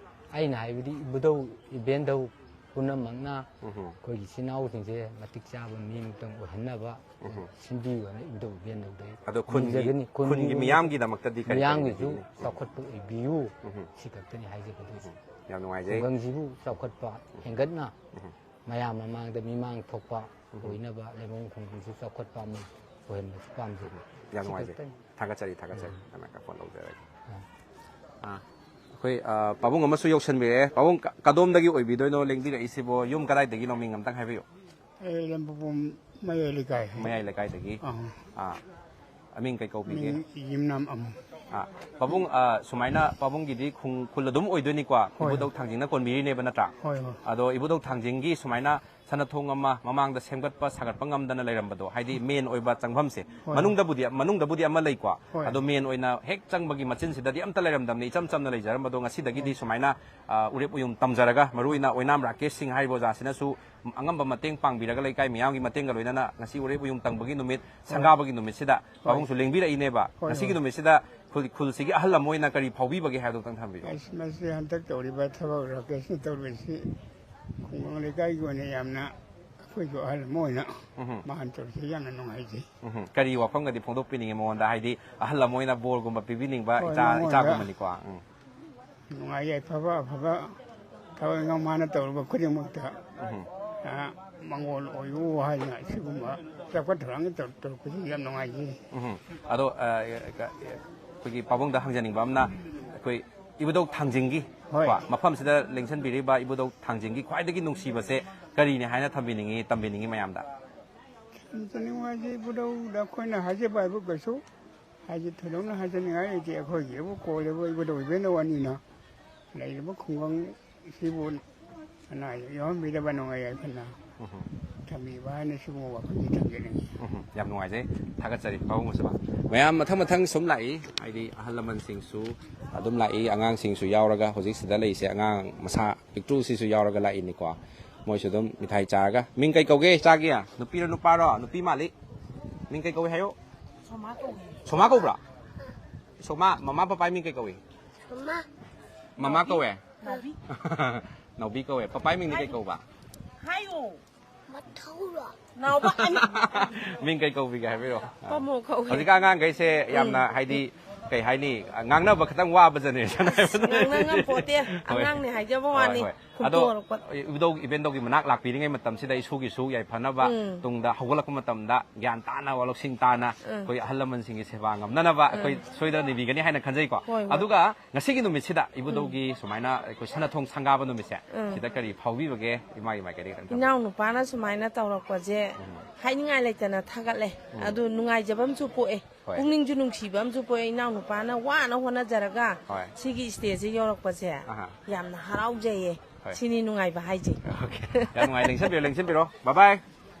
ꯑꯩꯅ ꯍꯥꯏꯕꯗꯤ ꯏꯕꯨꯙꯧ ꯏꯕꯦꯟꯗꯧ ꯄꯨꯝꯅꯃꯛꯅ ꯎꯝꯍꯨꯝ꯫ ꯑꯩꯈꯣꯏꯒꯤ ꯏꯆꯤꯟ ꯏꯅꯥꯎꯁꯤꯡꯁꯦ ꯃꯇꯤꯛ ꯆꯥꯕ ꯃꯤ ꯑꯃꯇꯪ ꯑꯣꯏꯍꯟꯅꯕ ꯎꯝꯍꯨꯝ꯫ ꯁꯤꯟꯕꯤꯌꯨ ꯍꯥꯏꯅ ꯏꯕꯨꯙꯧ ꯏꯕꯦꯟꯗꯧꯗ ꯑꯩ ꯑꯗꯣ ꯈꯨꯟꯒꯤ, ꯅꯤꯖꯒꯅꯤ꯫ ꯈꯨꯟꯒꯤ ꯈꯨꯟꯒꯤ ꯃꯤꯌꯥꯝꯒꯤꯗꯃꯛꯇꯗꯤ ꯀꯔꯤ ꯀꯔꯤ ꯃꯤꯌꯥꯝꯒꯤꯁꯨ ꯂꯩꯕꯤꯒꯅꯤ? ꯎꯝ꯫ ꯆꯥꯎꯈꯠꯄ ꯑꯣꯏꯕꯤꯌꯨ꯫ ꯎꯝ꯫ ꯁꯤ ꯈꯛꯇꯅꯤ ꯍꯥꯏꯖꯒꯗꯣꯏꯁꯦ꯫ ꯎꯝ꯫ ꯌꯥꯝ ꯅꯨꯡꯉꯥꯏꯖꯩ꯫ ꯈꯨꯡꯒꯪꯁꯤꯕꯨ ꯆꯥꯎꯈꯠꯄ ꯎꯝ꯫ ꯍꯦꯟꯒꯠꯅ ꯎꯝ꯫ ꯃꯌꯥꯝ ꯃꯃꯥꯡꯗ ꯃꯤꯃꯥꯡ ꯊꯣꯛꯄ ꯎꯝ꯫ ꯑꯣꯏꯅꯕ ꯂꯩꯃꯔꯦꯟ ꯈꯨꯡꯒꯪꯁꯨ ꯆꯥꯎꯈꯠꯄ ꯑꯃ ꯑꯣꯏꯍꯟꯕꯁꯨ ꯄꯥꯝꯖꯩ꯫ ꯎꯝ꯫ ꯌꯥꯝ ꯁꯤ ꯅꯨꯡꯉꯥꯏꯖꯩ꯫ ꯈꯛꯇꯅꯤ꯫ ꯊꯥꯒꯠꯆꯔꯤ, ꯊꯥꯒꯠꯆꯔꯤ꯫ ꯎꯝ꯫ ꯑꯗꯨꯅ ꯃꯥꯏꯀ꯭ꯔꯣꯐꯣꯟ ꯂꯧꯖꯔꯒꯦ꯫ ꯑꯥ꯫ ꯑꯥ꯫ ꯑꯩꯈꯣꯏ, ꯑ, ꯄꯥꯕꯨꯡ ꯑꯃꯁꯨ ꯌꯧꯁꯟꯕꯤꯔꯛꯑꯦ꯫ ꯄꯥꯕꯨꯡ ꯀ-, ꯀꯗꯣꯝꯗꯒꯤ ꯑꯣꯏꯕꯤꯗꯣꯏꯅꯣ ꯂꯦꯡꯕꯤꯔꯛꯏꯁꯤꯕꯣ? ꯌꯨꯝ ꯀꯗꯥꯏꯗꯒꯤꯅꯣ? ꯃꯤꯡ ꯑꯝꯇꯪ ꯍꯥꯏꯕꯤꯌꯨ꯫ ꯑꯩ ꯂꯝꯕꯨꯕꯣꯝ ꯃꯌꯥꯏ ꯂꯩꯀꯥꯏ꯫ ꯃꯌꯥꯏ ꯂꯩꯀꯥꯏꯗꯒꯤ꯫ ꯑꯥ꯫ ꯑꯥ꯫ ꯑꯃꯤꯡ ꯀꯩ ꯀꯧꯕꯤꯒꯦ? ꯃꯤꯡ ꯌꯨꯝꯅꯥꯝ ꯑꯃꯨ꯫ ꯑꯥ꯫ ꯄꯥꯕꯨꯡ, ꯑ, ꯁꯨꯃꯥꯏꯅ ꯄꯥꯕꯨꯡꯒꯤꯗꯤ ꯈꯨꯡ-, ꯈꯨꯜ ꯑꯗꯨꯝ ꯑꯣꯏꯗꯣꯏꯅꯤꯀꯣ? ꯍꯣꯏ꯫ ꯏꯕꯨꯙꯧ ꯊꯥꯡꯖꯤꯡꯅ ꯀꯣꯟꯕꯤꯔꯤꯅꯦꯕ ꯅꯠꯇ꯭ꯔꯥ? ꯍꯣꯏ, ꯍꯣꯏ꯫ ꯑꯗꯣ ꯏꯕꯨꯙꯧ ꯊꯥꯡꯖꯤꯡꯒꯤ ꯁꯨꯃꯥꯏꯅ ꯁꯅꯥꯊꯣꯡ ꯑꯃ ꯃꯃꯥꯡꯗ ꯁꯦꯝꯒꯠꯄ ꯁꯥꯒꯠꯄ ꯉꯝꯗꯅ ꯂꯩꯔꯝꯕꯗꯣ, ꯍꯥꯏꯗꯤ ꯃꯦꯟ ꯑꯣꯏꯕ ꯆꯪꯐꯝꯁꯦ, ꯍꯣꯏ꯫ ꯃꯅꯨꯡꯗꯕꯨꯗꯤ, ꯃꯅꯨꯡꯗꯕꯨꯗꯤ ꯑꯃ ꯂꯩꯀꯣ, ꯍꯣꯏ꯫ ꯑꯗꯣ ꯃꯦꯟ ꯑꯣꯏꯅ ꯍꯦꯛ ꯆꯪꯕꯒꯤ ꯃꯆꯤꯟꯁꯤꯗꯗꯤ ꯑꯝꯇ ꯂꯩꯔꯝꯗꯕꯅꯤ, ꯏꯆꯝ ꯆꯝꯅ ꯂꯩꯖꯔꯝꯕꯗꯣ, ꯉꯁꯤꯗꯒꯤꯗꯤ ꯍꯣꯏ꯫ ꯁꯨꯃꯥꯏꯅ, ꯑ, ꯎꯔꯦꯞ ꯎꯌꯨꯝ ꯇꯝꯖꯔꯒ, ꯃꯔꯨꯑꯣꯏꯅ ꯑꯣꯏꯅꯥꯝ ꯔꯥꯀꯦꯁ ꯁꯤꯡ ꯍꯥꯏꯔꯤꯕ ꯑꯣꯖꯥꯁꯤꯅꯁꯨ ꯑꯉꯝꯕ ꯃꯇꯦꯡ ꯄꯥꯡꯕꯤꯔꯒ, ꯂꯩꯀꯥꯏ ꯃꯤꯌꯥꯝꯒꯤ ꯃꯇꯦꯡꯒ ꯂꯣꯏꯅꯅ ꯉꯁꯤ ꯎꯔꯦꯞ ꯎꯌꯨꯝ ꯇꯪꯕꯒꯤ ꯅꯨꯃꯤꯠ, ꯍꯣꯏ꯫ ꯁꯪꯒꯥꯕꯒꯤ ꯅꯨꯃꯤꯠꯁꯤꯗ ꯍꯣꯏ꯫ ꯄꯥꯕꯨꯡꯁꯨ ꯂꯦꯡꯕꯤꯔꯛꯏꯅꯦꯕ꯫ ꯍꯣꯏ, ꯉꯁꯤꯒꯤ ꯍꯣꯏ꯫ ꯅꯨꯃꯤꯠꯁꯤꯗ ꯈꯨꯜ-, ꯈꯨꯜꯁꯤꯒꯤ ꯑꯍꯜ ꯑꯃ ꯑꯣꯏꯅ ꯀꯔꯤ ꯐꯥꯎꯕꯤꯕꯒꯦ ꯍꯥꯏꯕꯗꯨ ꯑꯝꯇꯪ ꯊꯝꯕꯤꯌꯨ꯫ ꯑꯁ, ꯃꯁꯤ ꯍꯟꯗꯛ ꯇꯧꯔꯤꯕ ꯊꯕꯛ ꯔꯥꯀꯦꯁꯅ ꯇꯧꯔꯤꯕꯁꯤ ꯈꯨꯡꯒꯪ ꯂꯩꯀꯥꯏꯒꯤ ꯑꯣꯏꯅ ꯌꯥꯝꯅ ꯑꯩꯈꯣꯏꯁꯨ ꯑꯍꯜ ꯑꯃ ꯑꯣꯏꯅ ꯎꯝꯍꯨꯝ꯫ ꯃꯥꯅ ꯇꯧꯔꯤꯁꯤ ꯌꯥꯝꯅ ꯅꯨꯡꯉꯥꯏꯖꯩ꯫ ꯎꯝꯍꯨꯝ꯫ ꯀꯔꯤ ꯋꯥꯐꯝꯒꯗꯤ ꯐꯣꯡꯗꯣꯛꯄꯤꯅꯤꯡꯉꯤ ꯃꯉꯣꯟꯗ? ꯍꯥꯏꯗꯤ ꯑꯍꯜ ꯑꯃ ꯑꯣꯏꯅ ꯕꯣꯔꯒꯨꯝꯕ ꯄꯤꯕꯤꯅꯤꯡꯕ ꯍꯣꯏ, ꯏꯆꯥ, ꯃꯉꯣꯟꯗ ꯏꯆꯥꯒꯨꯝꯕꯅꯤꯀꯣ꯫ ꯎꯝ꯫ ꯅꯨꯡꯉꯥꯏ ꯌꯥꯏꯐꯕ ꯑꯐꯕ ꯊꯕꯛ ꯏꯪꯈꯥꯡ ꯃꯥꯅ ꯇꯧꯔꯨꯕ ꯈꯨꯗꯤꯡꯃꯛꯇ, ꯎꯝ꯫ ꯑ, ꯃꯪꯒꯣꯜ ꯑꯣꯏꯌꯨ ꯍꯥꯏꯅ ꯁꯤꯒꯨꯝꯕ ꯆꯥꯎꯈꯠ ꯊꯧꯔꯥꯡꯒꯤ ꯇꯧ-, ꯇꯧꯔꯛꯄꯁꯤ ꯌꯥꯝ ꯅꯨꯡꯉꯥꯏꯖꯩ꯫ ꯎꯝ꯫ ꯑꯗꯣ, ꯑ, ꯑ, ꯑꯩꯈꯣꯏꯒꯤ ꯄꯥꯕꯨꯡꯗ ꯍꯪꯖꯅꯤꯡꯕ ꯑꯃꯅ, ꯑꯩꯈꯣꯏ ꯏꯕꯨꯙꯧ ꯊꯥꯡꯖꯤꯡꯒꯤ, ꯍꯣꯏ꯫ ꯀꯣ, ꯃꯐꯝꯁꯤꯗ ꯂꯦꯡꯁꯤꯟꯕꯤꯔꯤꯕ ꯏꯕꯨꯙꯧ ꯊꯥꯡꯖꯤꯡꯒꯤ ꯈ꯭ꯋꯥꯏꯗꯒꯤ ꯅꯨꯡꯁꯤꯕꯁꯦ ꯀꯔꯤꯅꯤ ꯍꯥꯏꯅ ꯊꯝꯕꯤꯅꯤꯡꯉꯤ, ꯇꯝꯕꯤꯅꯤꯡꯉꯤ ꯃꯌꯥꯝꯗ? ꯊꯝꯖꯅꯤꯡꯕ ꯍꯥꯏꯁꯦ ꯏꯕꯨꯙꯧꯗ ꯑꯩꯈꯣꯏꯅ ꯍꯥꯏꯖꯕ ꯍꯥꯏꯕꯨ ꯀꯩꯁꯨ ꯍꯥꯏꯗꯤ ꯊꯣꯏꯗꯣꯛꯅ ꯍꯥꯏꯖꯅꯤꯡꯉꯥꯏ ꯂꯩꯇꯦ꯫ ꯑꯩꯈꯣꯏꯒꯤꯕꯨ ꯀꯣꯜꯂꯤꯕ ꯏꯕꯨꯙꯧ ꯏꯕꯦꯟꯗꯧ ꯑꯅꯤꯅ ꯂꯩꯔꯤꯕ ꯈꯨꯡꯒꯪꯁꯤꯕꯨ ꯑꯅꯥ ꯑꯌꯦꯛ ꯌꯥꯎꯍꯟꯕꯤꯗꯕ ꯅꯨꯡꯉꯥꯏ ꯌꯥꯏꯐꯅ ꯎꯝ꯫ ꯊꯝꯕꯤꯕ ꯍꯥꯏꯅ ꯁꯤꯒꯨꯝꯕ ꯋꯥꯐꯝꯁꯤ ꯊꯝꯖꯅꯤꯡꯉꯤ꯫ ꯎꯝ꯫ ꯌꯥꯝ ꯅꯨꯡꯉꯥꯏꯖꯩ, ꯊꯥꯒꯠꯆꯔꯤ ꯄꯥꯕꯨꯡ ꯃꯁꯤꯃ꯫ ꯃꯌꯥꯝ ꯃꯊꯪ ꯃꯊꯪ ꯁꯨꯝ ꯂꯥꯛꯏ, ꯍꯥꯏꯗꯤ ꯑꯍꯜ ꯂꯃꯟꯁꯤꯡꯁꯨ ꯑꯗꯨꯝ ꯂꯥꯛꯏ, ꯑꯉꯥꯡꯁꯤꯡꯁꯨ ꯌꯥꯎꯔꯒ ꯍꯧꯖꯤꯛ ꯁꯤꯗ ꯂꯩꯔꯤꯁꯦ ꯑꯉꯥꯡ ꯃꯁꯥ ꯄꯤꯛꯇ꯭ꯔꯨꯁꯤꯁꯨ ꯌꯥꯎꯔꯒ ꯂꯥꯛꯏꯅꯤꯀꯣ꯫ ꯃꯣꯏꯁꯨ ꯑꯗꯨꯝ ꯃꯤꯊꯥꯏ ꯆꯥꯔꯒ꯫ ꯃꯤꯡ ꯀꯩ ꯀꯧꯒꯦ ꯏꯆꯥꯒꯤ? ꯅꯨꯄꯤꯔꯣ ꯅꯨꯄꯥꯔꯣ? ꯅꯨꯄꯤ ꯃꯥꯜꯂꯤ꯫ ꯃꯤꯡ ꯀꯩ ꯀꯧꯏ ꯍꯥꯏꯌꯣ꯫ ꯁꯣꯃꯥ ꯀꯧꯕ꯭ꯔꯥ? ꯁꯣꯃꯥ, ꯃꯃꯥ ꯄꯄꯥꯒꯤ ꯃꯤꯡ ꯀꯩ ꯀꯧꯏ? ꯃꯃꯥ꯫ ꯃꯃꯥ ꯀꯧꯋꯦ? ꯅꯥꯎꯕꯤ꯫ ꯅꯥꯎꯕꯤ ꯀꯧꯋꯦ꯫ ꯄꯄꯥꯒꯤ ꯃꯤꯡꯗꯤ ꯀꯩ ꯀꯧꯕ? ꯍꯥꯏꯌꯣ꯫ ꯃꯊꯧꯔꯣ? ꯅꯥꯎꯕ ꯑꯅꯤ꯫ ꯃꯤꯡ ꯀꯩ ꯀꯧꯕꯤꯒꯦ ꯍꯥꯏꯕꯤꯔꯣ? ꯄꯥꯃꯣ ꯀꯧꯋꯦ꯫ ꯍꯧꯖꯤꯛꯀꯥꯟ ꯑꯉꯥꯡꯈꯩꯁꯦ ꯌꯥꯝꯅ, ꯎꯝ꯫ ꯍꯥꯏꯗꯤ, ꯀꯩ ꯍꯥꯏꯅꯤ, ꯉꯥꯡꯅꯕ ꯈꯤꯇꯪ ꯋꯥꯕ generation ꯍꯥꯏꯕꯗꯣ꯫ ꯉꯥꯡꯅ ꯉꯝꯄꯣꯠꯇꯦ꯫ ꯍꯣꯏ꯫ ꯑꯉꯥꯡꯅꯦ ꯍꯥꯏꯖꯕ ꯍꯣꯏ, ꯋꯥꯅꯤ꯫ ꯍꯣꯏ꯫ ꯑꯗꯣ ꯈꯨꯝꯇꯣꯔꯛꯄ꯫ ꯏꯕꯨꯙꯧ ꯏꯕꯦꯟꯗꯧꯒꯤ ꯃꯅꯥꯛ ꯂꯥꯛꯄꯤꯔꯤꯉꯩ ꯃꯇꯝꯁꯤꯗ ꯏꯁꯣꯔꯒꯤꯁꯨ ꯌꯥꯏꯐꯅꯕ, ꯎꯝ꯫ ꯇꯨꯡꯗ ꯍꯧꯒꯠꯂꯛꯄ ꯃꯇꯝꯗ ꯒ꯭ꯌꯥꯟ ꯇꯥꯅ, ꯂꯧꯁꯤꯡ ꯇꯥꯅ, ꯎꯝ꯫ ꯑꯩꯈꯣꯏ ꯑꯍꯜ ꯂꯃꯟꯁꯤꯡꯒꯤ ꯁꯦꯕꯥ ꯉꯝꯅꯅꯕ ꯑꯩꯈꯣꯏ ꯎꯝ꯫ ꯁꯣꯏꯗꯅ ꯅꯤꯕꯤꯒꯅꯤ ꯍꯥꯏꯅ ꯈꯟꯖꯩꯀꯣ꯫ ꯍꯣꯏ, ꯍꯣꯏ꯫ ꯑꯗꯨꯒ ꯉꯁꯤꯒꯤ ꯅꯨꯃꯤꯠꯁꯤꯗ ꯏꯕꯨꯙꯧꯒꯤ ꯎꯝ꯫ ꯁꯨꯃꯥꯏꯅ ꯑꯩꯈꯣꯏ ꯁꯅꯥꯊꯣꯡ ꯁꯪꯒꯥꯕ ꯅꯨꯃꯤꯠꯁꯦ, ꯎꯝ꯫ ꯁꯤꯗ ꯀꯔꯤ ꯐꯥꯎꯕꯤꯕꯒꯦ? ꯏꯃꯥꯒꯤ ꯃꯥꯏꯀꯩꯗꯒꯤ ꯈꯤꯇꯪ ꯊꯝꯕꯤꯌꯨ꯫ ꯏꯅꯥꯎꯅꯨꯄꯥꯅ ꯁꯨꯃꯥꯏꯅ ꯇꯧꯔꯛꯄꯁꯦ ꯎꯝ꯫ ꯍꯥꯏꯅꯤꯡꯉꯥꯏ ꯂꯩꯇꯅ ꯊꯥꯒꯠꯂꯦ꯫ ꯎꯝ꯫ ꯑꯗꯨ ꯅꯨꯡꯉꯥꯏꯖꯕ ꯑꯃꯁꯨ ꯄꯣꯛꯑꯦ꯫ ꯍꯣꯏ꯫ ꯄꯨꯛꯅꯤꯡꯁꯨ ꯅꯨꯡꯁꯤꯕ ꯑꯃꯁꯨ ꯄꯣꯛꯑꯦ꯫ ꯏꯅꯥꯎꯅꯨꯄꯥꯅ ꯋꯥꯅ ꯍꯣꯠꯅꯖꯔꯒ ꯍꯣꯏ꯫ ꯁꯤꯒꯤ stage ꯁꯦ ꯌꯧꯔꯛꯄꯁꯦ ꯑꯍꯥ꯫ ꯌꯥꯝꯅ ꯍꯔꯥꯎꯖꯩꯌꯦ꯫ ꯍꯣꯏ꯫ ꯁꯤꯅꯤ ꯅꯨꯡꯉꯥꯏꯕ ꯍꯥꯏꯁꯦ꯫ Okay꯫ ꯌꯥꯝ ꯅꯨꯡꯉꯥꯏ꯫ ꯂꯦꯡꯁꯤꯟꯕꯤꯔꯣ, ꯂꯦꯡꯁꯤꯟꯕꯤꯔꯣ꯫ Bye bye꯫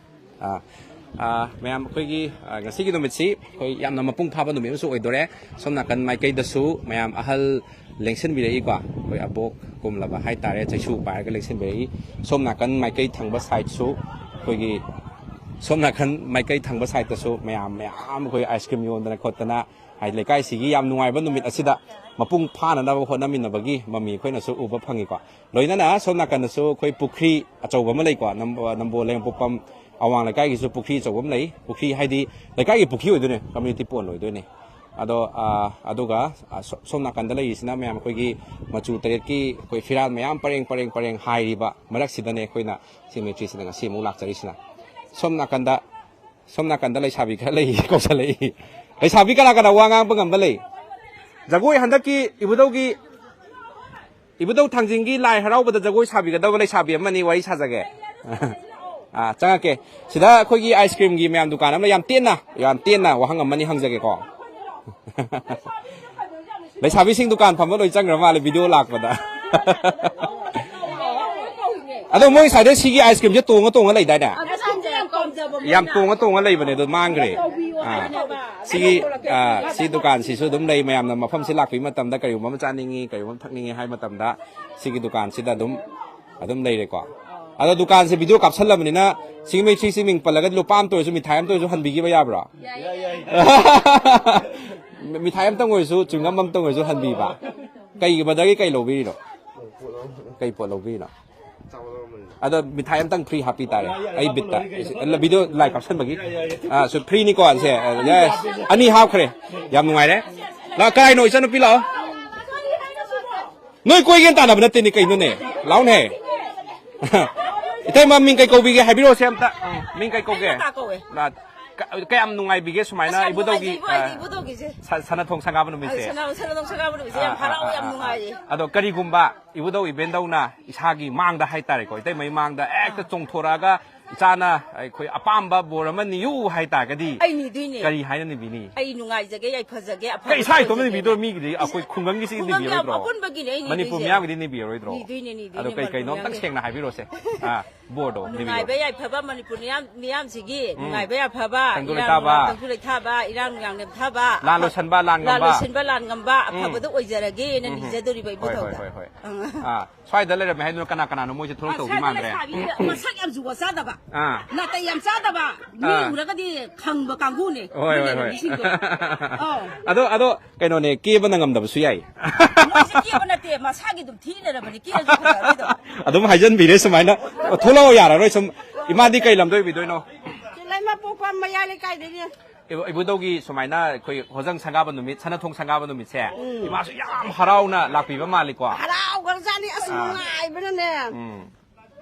ꯑꯥ, ꯑꯥ, ꯃꯌꯥꯝ, ꯑꯩꯈꯣꯏꯒꯤ, ꯑꯥ, ꯉꯁꯤꯒꯤ ꯅꯨꯃꯤꯠꯁꯤ ꯑꯩꯈꯣꯏ ꯌꯥꯝꯅ ꯃꯄꯨꯡ ꯐꯥꯕ ꯅꯨꯃꯤꯠ ꯑꯃꯁꯨ ꯑꯣꯏꯗꯣꯔꯦ꯫ ꯁꯣꯝ ꯅꯥꯀꯟ ꯃꯥꯏꯀꯩꯗꯁꯨ ꯃꯌꯥꯝ ꯑꯍꯜ ꯂꯦꯡꯁꯤꯟꯕꯤꯔꯛꯏꯀꯣ꯫ ꯑꯩꯈꯣꯏ ꯑꯕꯣꯛ ꯀꯨꯝꯂꯕ ꯍꯥꯏꯇꯥꯔꯦ, ꯆꯩꯁꯨ ꯄꯥꯏꯔꯒ ꯂꯦꯡꯁꯤꯟꯕꯤꯔꯛꯏ꯫ ꯁꯣꯝ ꯅꯥꯀꯟ ꯃꯥꯏꯀꯩ ꯊꯪꯕ side ꯁꯨ ꯑꯩꯈꯣꯏꯒꯤ, ꯁꯣꯝ ꯅꯥꯀꯟ ꯃꯥꯏꯀꯩ ꯊꯪꯕ side ꯇꯁꯨ ꯃꯌꯥꯝ, ꯃꯌꯥꯝ ꯑꯩꯈꯣꯏ ice cream ꯌꯣꯟꯗꯅ ꯈꯣꯠꯇꯅ, ꯍꯥꯏꯗꯤ ꯂꯩꯀꯥꯏꯁꯤꯒꯤ ꯌꯥꯝ ꯅꯨꯡꯉꯥꯏꯕ ꯅꯨꯃꯤꯠ ꯑꯁꯤꯗ ꯃꯄꯨꯡ ꯐꯥꯅꯅꯕ ꯍꯣꯠꯅꯃꯤꯟꯅꯕꯒꯤ ꯃꯃꯤ ꯑꯩꯈꯣꯏꯅꯁꯨ ꯎꯕ ꯐꯪꯉꯤꯀꯣ꯫ ꯂꯣꯏꯅꯅ ꯁꯣꯝ ꯅꯥꯀꯟꯗꯁꯨ ꯑꯩꯈꯣꯏ ꯄꯨꯈ꯭ꯔꯤ ꯑꯆꯧꯕ ꯑꯃ ꯂꯩꯀꯣ, ꯅꯝꯕꯣ-, ꯅꯝꯕꯣꯜ ꯂꯩꯃꯄꯣꯛꯄꯝ ꯑꯋꯥꯡ ꯂꯩꯀꯥꯏꯒꯤꯁꯨ ꯄꯨꯈ꯭ꯔꯤ ꯑꯆꯧꯕ ꯑꯃ ꯂꯩ꯫ ꯄꯨꯈ꯭ꯔꯤ ꯍꯥꯏꯗꯤ ꯂꯩꯀꯥꯏꯒꯤ ꯄꯨꯈ꯭ꯔꯤ ꯑꯣꯏꯗꯣꯏꯅꯦ, community pond ꯑꯣꯏꯗꯣꯏꯅꯦ꯫ ꯑꯗꯣ, ꯑ, ꯑꯗꯨꯒ, ꯑ, ꯁꯣ-, ꯁꯣꯝ ꯅꯥꯀꯟꯗ ꯂꯩꯔꯤꯁꯤꯅ ꯃꯌꯥꯝ ꯑꯩꯈꯣꯏꯒꯤ ꯃꯆꯨ ꯇꯔꯦꯠꯀꯤ ꯑꯩꯈꯣꯏ ꯐꯤꯔꯥꯜ ꯃꯌꯥꯝ ꯄꯔꯦꯡ, ꯄꯔꯦꯡ, ꯄꯔꯦꯡ ꯍꯥꯏꯔꯤꯕ ꯃꯔꯛꯁꯤꯗꯅꯦ ꯑꯩꯈꯣꯏꯅ ꯁꯤ ꯃꯩꯇ꯭ꯔꯤꯁꯤꯗ ꯉꯁꯤ ꯑꯃꯨꯛ ꯂꯥꯛꯆꯔꯤꯁꯤꯅ꯫ ꯁꯣꯝ ꯅꯥꯀꯟꯗ, ꯁꯣꯝ ꯅꯥꯀꯟꯗ ꯂꯩꯁꯥꯕꯤ ꯈꯔ ꯂꯩ, ꯀꯧꯁꯜꯂꯛꯏ꯫ ꯂꯩꯁꯥꯕꯤ ꯀꯅꯥ ꯀꯅꯥ ꯋꯥ ꯉꯥꯡꯕ ꯉꯝꯕ ꯂꯩ? ꯖꯒꯣꯏ ꯍꯟꯗꯛꯀꯤ ꯏꯕꯨꯙꯧꯒꯤ ꯏꯕꯨꯙꯧ ꯊꯥꯡꯖꯤꯡꯒꯤ ꯂꯥꯏ ꯍꯔꯥꯎꯕꯗ ꯖꯒꯣꯏ ꯁꯥꯕꯤꯒꯗꯕ ꯂꯩꯁꯥꯕꯤ ꯑꯃꯅꯤ ꯋꯥꯔꯤ ꯁꯥꯖꯒꯦ꯫ ꯑꯥ, ꯆꯪꯉꯛꯀꯦ꯫ ꯁꯤꯗ ꯑꯩꯈꯣꯏꯒꯤ ꯑꯥꯏꯁ ꯀ꯭ꯔꯤꯝꯒꯤ ꯃꯌꯥꯝ ꯗꯨꯀꯥꯟ ꯑꯃ ꯂꯩ꯫ ꯌꯥꯝ ꯇꯦꯟꯅ, ꯌꯥꯝ ꯇꯦꯟꯅ ꯋꯥꯍꯪ ꯑꯃꯅꯤ ꯍꯪꯖꯒꯦꯀꯣ꯫ ꯂꯩꯁꯥꯕꯤꯁꯤꯡ ꯗꯨꯀꯥꯟ ꯐꯝꯕ ꯂꯣꯏ ꯆꯪꯈ꯭ꯔ ꯃꯥꯜꯂꯦ ꯚꯤꯗꯤꯑꯣ ꯂꯥꯛꯄꯗ꯫ ꯑꯗꯣ ꯃꯣꯏ ꯉꯁꯥꯏꯗꯩ ꯁꯤꯒꯤ ꯑꯥꯏꯁ ꯀ꯭ꯔꯤꯝꯁꯦ ꯇꯣꯡꯉ ꯇꯣꯡꯉ ꯂꯩꯗꯥꯏꯅꯦ? ꯌꯥꯝ ꯇꯣꯡꯉ ꯇꯣꯡꯉ ꯂꯩꯕꯅꯦ, ꯑꯗꯣ ꯃꯥꯡꯈ꯭ꯔꯦ꯫ ꯑꯥ, ꯁꯤꯒꯤ, ꯑꯥ, ꯁꯤ ꯗꯨꯀꯥꯟꯁꯤꯁꯨ ꯑꯗꯨꯝ ꯂꯩ꯫ ꯃꯌꯥꯝꯅ ꯃꯐꯝꯁꯤ ꯂꯥꯛꯄꯤꯕ ꯃꯇꯝꯗ ꯀꯔꯤꯒꯨꯝꯕ ꯑꯃ ꯆꯥꯅꯤꯡꯉꯤ, ꯀꯔꯤꯒꯨꯝꯕ ꯑꯃ ꯊꯛꯅꯤꯡꯉꯤ ꯍꯥꯏꯕ ꯃꯇꯝꯗ ꯁꯤꯒꯤ ꯗꯨꯀꯥꯟꯁꯤꯗ ꯑꯗꯨꯝ, ꯑꯗꯨꯝ ꯂꯩꯔꯦꯀꯣ꯫ ꯑꯗꯣ ꯗꯨꯀꯥꯟꯁꯦ ꯚꯤꯗꯤꯑꯣ ꯀꯥꯞꯁꯜꯂꯕꯅꯤꯅ ꯁꯤꯒꯤ ꯃꯩꯇ꯭ꯔꯤꯁꯤ ꯃꯤꯡ ꯄꯜꯂꯒꯗꯤ ꯂꯨꯄꯥ ꯑꯃꯇ ꯑꯣꯏꯔꯁꯨ, ꯃꯤꯊꯥꯏ ꯑꯃꯇ ꯑꯣꯏꯔꯁꯨ ꯍꯟꯕꯤꯈꯤꯕ ꯌꯥꯕ꯭ꯔꯣ? ꯃꯤꯊꯥꯏ ꯑꯝꯇꯪ ꯑꯣꯏꯔꯁꯨ, ꯆ꯭ꯋꯤꯡꯒꯝ ꯑꯝꯇꯪ ꯑꯣꯏꯔꯁꯨ ꯍꯟꯕꯤꯕ꯫ ꯀꯩꯒꯤ, ꯕ꯭ꯔꯗꯔꯒꯤ ꯀꯩ ꯂꯧꯕꯤꯔꯤꯅꯣ? ꯀꯩ ꯄꯣꯠ ꯂꯧꯕꯤꯔꯤꯅꯣ? ꯑꯗꯣ ꯃꯤꯊꯥꯏ ꯑꯝꯇꯪ ꯐ꯭ꯔꯤ ꯍꯥꯞꯄꯤ ꯇꯥꯔꯦ, ꯑꯩ ꯕꯤꯠꯇ꯫ Video live ꯀꯥꯞꯁꯟꯕꯒꯤ꯫ ꯑꯥ, ꯁꯨ ꯐ꯭ꯔꯤꯅꯤꯀꯣ ꯁꯦ꯫ ꯌꯦꯁ꯫ ꯑꯅꯤ ꯍꯥꯞꯈ꯭ꯔꯦ꯫ ꯌꯥꯝ ꯅꯨꯡꯉꯥꯏꯔꯦ꯫ ꯂꯥꯛ, ꯀꯔꯥꯏꯅꯣ ꯏꯆꯟꯅꯨꯄꯤ, ꯂꯥꯛꯑꯣ꯫ ꯅꯣꯏ ꯀꯣꯏꯒꯦꯅ ꯇꯥꯟꯅꯕ ꯅꯠꯇꯦꯅꯦ ꯀꯩꯅꯣꯅꯦ꯫ ꯂꯥꯛꯑꯣꯅꯦ꯫ ꯏꯇꯩꯃ, ꯃꯤꯡ ꯀꯩ ꯀꯧꯕꯤꯒꯦ ꯍꯥꯏꯕꯤꯔꯛꯑꯣꯁꯦ ꯑꯝꯇ꯫ ꯃꯤꯡ ꯀꯩ ꯀꯧꯒꯦ? ꯑꯩ ꯃꯇꯥ ꯀꯧꯋꯦ꯫ ꯂꯥ-, ꯀ-, ꯀꯌꯥꯝ ꯅꯨꯡꯉꯥꯏꯕꯤꯒꯦ ꯁꯨꯃꯥꯏꯅ ꯑꯁ, ꯌꯥꯝ ꯏꯕꯨꯙꯧꯒꯤ, ꯅꯨꯡꯉꯥꯏꯖꯩ, ꯏꯕꯨ-, ꯑ, ꯑꯩꯗꯤ ꯏꯕꯨꯙꯧꯒꯤꯁꯦ꯫ ꯁ-, ꯁꯅꯥꯊꯣꯡ ꯁꯪꯒꯥꯕ ꯅꯨꯃꯤꯠꯁꯦ? ꯑ, ꯁꯅꯥ-, ꯁꯅꯥꯊꯣꯡ ꯁꯪꯒꯥꯕ ꯅꯨꯃꯤꯠꯁꯦ ꯌꯥꯝ ꯑꯥ, ꯑꯥ, ꯍꯔꯥꯎꯋꯦ, ꯑꯥ, ꯌꯥꯝ ꯑꯥ, ꯑꯥ꯫ ꯅꯨꯡꯉꯥꯏꯌꯦ꯫ ꯑꯗꯣ ꯀꯔꯤꯒꯨꯝꯕ ꯏꯕꯨꯙꯧ ꯏꯕꯦꯟꯗꯧꯅ ꯏꯁꯥꯒꯤ ꯃꯥꯡꯗ ꯍꯥꯏꯇꯥꯔꯦꯀꯣ, ꯏꯇꯩꯃꯩ ꯃꯥꯡꯗ ꯍꯦꯛꯇ ꯑꯥ꯫ ꯆꯣꯡꯊꯣꯔꯛꯑꯒ, "ꯏꯆꯥꯅ ꯑꯩꯈꯣꯏ ꯑꯄꯥꯝꯕ ꯕꯣꯔ ꯑꯃ ꯅꯤꯌꯨ" ꯍꯥꯏ ꯇꯥꯔꯒꯗꯤ ꯑꯩ ꯅꯤꯗꯣꯏꯅꯦ꯫ ꯀꯔꯤ ꯍꯥꯏꯅ ꯅꯤꯕꯤꯅꯤ? ꯑꯩ ꯅꯨꯡꯉꯥꯏꯖꯒꯦ, ꯌꯥꯏꯐꯖꯒꯦ, ꯑꯐꯕ ꯀꯩ ꯏꯁꯥ ꯏꯇꯣꯝꯇ ꯑꯣꯏꯖꯒꯦꯅ꯫ ꯅꯤꯕꯤꯗꯣꯏꯔꯣ? ꯃꯤꯒꯤꯗꯤ ꯑꯩꯈꯣꯏ ꯈꯨꯡꯒꯪꯒꯤꯁꯤ ꯈꯨꯡꯒꯪꯒꯤ ꯅꯤꯕꯤꯔꯣꯏꯗ꯭ꯔꯣ? ꯑꯄꯨꯟꯕꯒꯤꯅꯦ ꯑꯩ ꯃꯅꯤꯄꯨꯔ ꯅꯤꯗꯣꯏꯁꯦ꯫ ꯃꯤꯌꯥꯝꯒꯤꯗꯤ ꯅꯤꯕꯤꯔꯣꯏꯗ꯭ꯔꯣ? ꯅꯤꯗꯣꯏꯅꯦ, ꯅꯤꯗꯣꯏꯅꯦ, ꯑꯗꯣ ꯀꯩ ꯃꯅꯤꯄꯨꯔ ꯀꯩꯅꯣ ꯑꯝꯇꯪ ꯃꯤꯌꯥꯝꯒꯤ꯫ ꯁꯦꯡꯅ ꯍꯥꯏꯕꯤꯔꯣꯁꯦ꯫ ꯑꯥ, ꯕꯣꯔꯗꯣ ꯅꯤꯕꯤꯌꯣ꯫ ꯅꯨꯡꯉꯥꯏꯕ ꯌꯥꯏꯐꯕ ꯃꯅꯤꯄꯨꯔ ꯃꯤꯌꯥꯝ, ꯃꯤꯌꯥꯝꯁꯤꯒꯤ ꯎꯝ꯫ ꯅꯨꯡꯉꯥꯏꯕ ꯌꯥꯏꯐꯕ, ꯇꯪꯗꯨ ꯏꯔꯥꯡ ꯂꯩꯇꯥꯕ꯫ ꯅꯨꯡꯉꯥꯏ-, ꯇꯪꯗꯨ ꯂꯩꯇꯥꯕ, ꯏꯔꯥꯡ ꯅꯨꯡꯌꯥꯡ ꯅꯦꯝꯊꯕ, ꯂꯥꯟ ꯂꯣꯏꯁꯟꯕ, ꯂꯥꯟ ꯂꯥꯟ ꯉꯝꯕ꯫ ꯂꯣꯏꯁꯤꯟꯕ, ꯂꯥꯟ ꯉꯝꯕ, ꯎꯝ꯫ ꯑꯐꯕꯗ ꯑꯣꯏꯖꯔꯒꯦꯅ ꯎꯝ꯫ ꯅꯤꯖꯗꯣꯔꯤꯕ ꯍꯣꯏ, ꯍꯣꯏ, ꯏꯕꯨꯙꯧꯗ꯫ ꯍꯣꯏ, ꯍꯣꯏ꯫ ꯑꯥ꯫ ꯑꯥ, ꯁ꯭ꯋꯥꯏꯗ ꯂꯩꯔꯝꯃꯦ ꯍꯥꯏꯗꯨꯅ ꯀꯅꯥ ꯀꯅꯥꯅꯣ? ꯃꯣꯏꯁꯦ ꯊꯣꯛꯂꯛꯇꯧꯗꯤ ꯑꯁ꯭ꯋꯥꯏꯗ ꯃꯥꯟꯗ꯭ꯔꯦ꯫ ꯂꯩꯁꯥꯕꯤ ꯃꯁꯛ ꯌꯥꯝ ꯖꯨꯒꯣꯠ ꯆꯥꯗꯕ, ꯑꯥ꯫ ꯅꯥꯇꯩ ꯌꯥꯝ ꯆꯥꯗꯕ, ꯃꯤ ꯑꯥ꯫ ꯎꯔꯒꯗꯤ ꯈꯪꯕ ꯀꯥꯡꯕꯨꯅꯦ, ꯍꯣꯏ, ꯃꯣꯏ ꯍꯣꯏ, ꯍꯣꯏ꯫ ꯂꯩꯔꯝꯃꯤꯁꯤꯡꯗꯣ꯫ ꯑꯧ꯫ ꯑꯗꯣ, ꯑꯗꯣ, ꯀꯩꯅꯣꯅꯦ, ꯀꯦꯕꯅ ꯉꯝꯗꯕꯁꯨ ꯌꯥꯏ꯫ ꯃꯣꯏꯁꯦ ꯀꯦꯕ ꯅꯠꯇꯦ, ꯃꯁꯥꯒꯤ ꯑꯗꯨꯝ ꯊꯤ ꯂꯩꯔꯕꯅꯤ, ꯀꯦꯔꯁꯨ ꯐꯖꯔꯣꯏꯗꯣ꯫ ꯑꯗꯨꯝ ꯍꯥꯏꯖꯟꯕꯤꯔꯦ ꯁꯨꯃꯥꯏꯅ꯫ ꯊꯣꯛꯂꯛꯑꯣ ꯌꯥꯔꯔꯣꯏ ꯁꯨꯝ꯫ ꯏꯃꯥꯗꯤ ꯀꯩ ꯂꯝꯗ ꯑꯣꯏꯕꯤꯗꯣꯏꯅꯣ? ꯂꯩꯃꯄꯣꯛꯄ ꯃꯌꯥꯏ ꯂꯩꯀꯥꯏꯗꯩꯅꯦ꯫ ꯏꯕꯨ- ꯏꯕꯨꯙꯧꯒꯤ ꯁꯨꯃꯥꯏꯅ ꯑꯩꯈꯣꯏ ꯍꯣꯖꯪ ꯁꯪꯒꯥꯕ ꯅꯨꯃꯤꯠ, ꯁꯅꯥꯊꯣꯡ ꯁꯪꯒꯥꯕ ꯅꯨꯃꯤꯠꯁꯦ, ꯎꯝ꯫ ꯏꯃꯥꯁꯨ ꯌꯥꯝ ꯍꯔꯥꯎꯅ ꯂꯥꯛꯄꯤꯕ ꯃꯥꯜꯂꯤꯀꯣ? ꯍꯔꯥꯎꯈ꯭ꯔꯖꯥꯠꯅꯤ, ꯑꯁ, ꯑꯥ꯫ ꯅꯨꯡꯉꯥꯏꯕꯅꯅꯦ꯫ ꯎꯝ꯫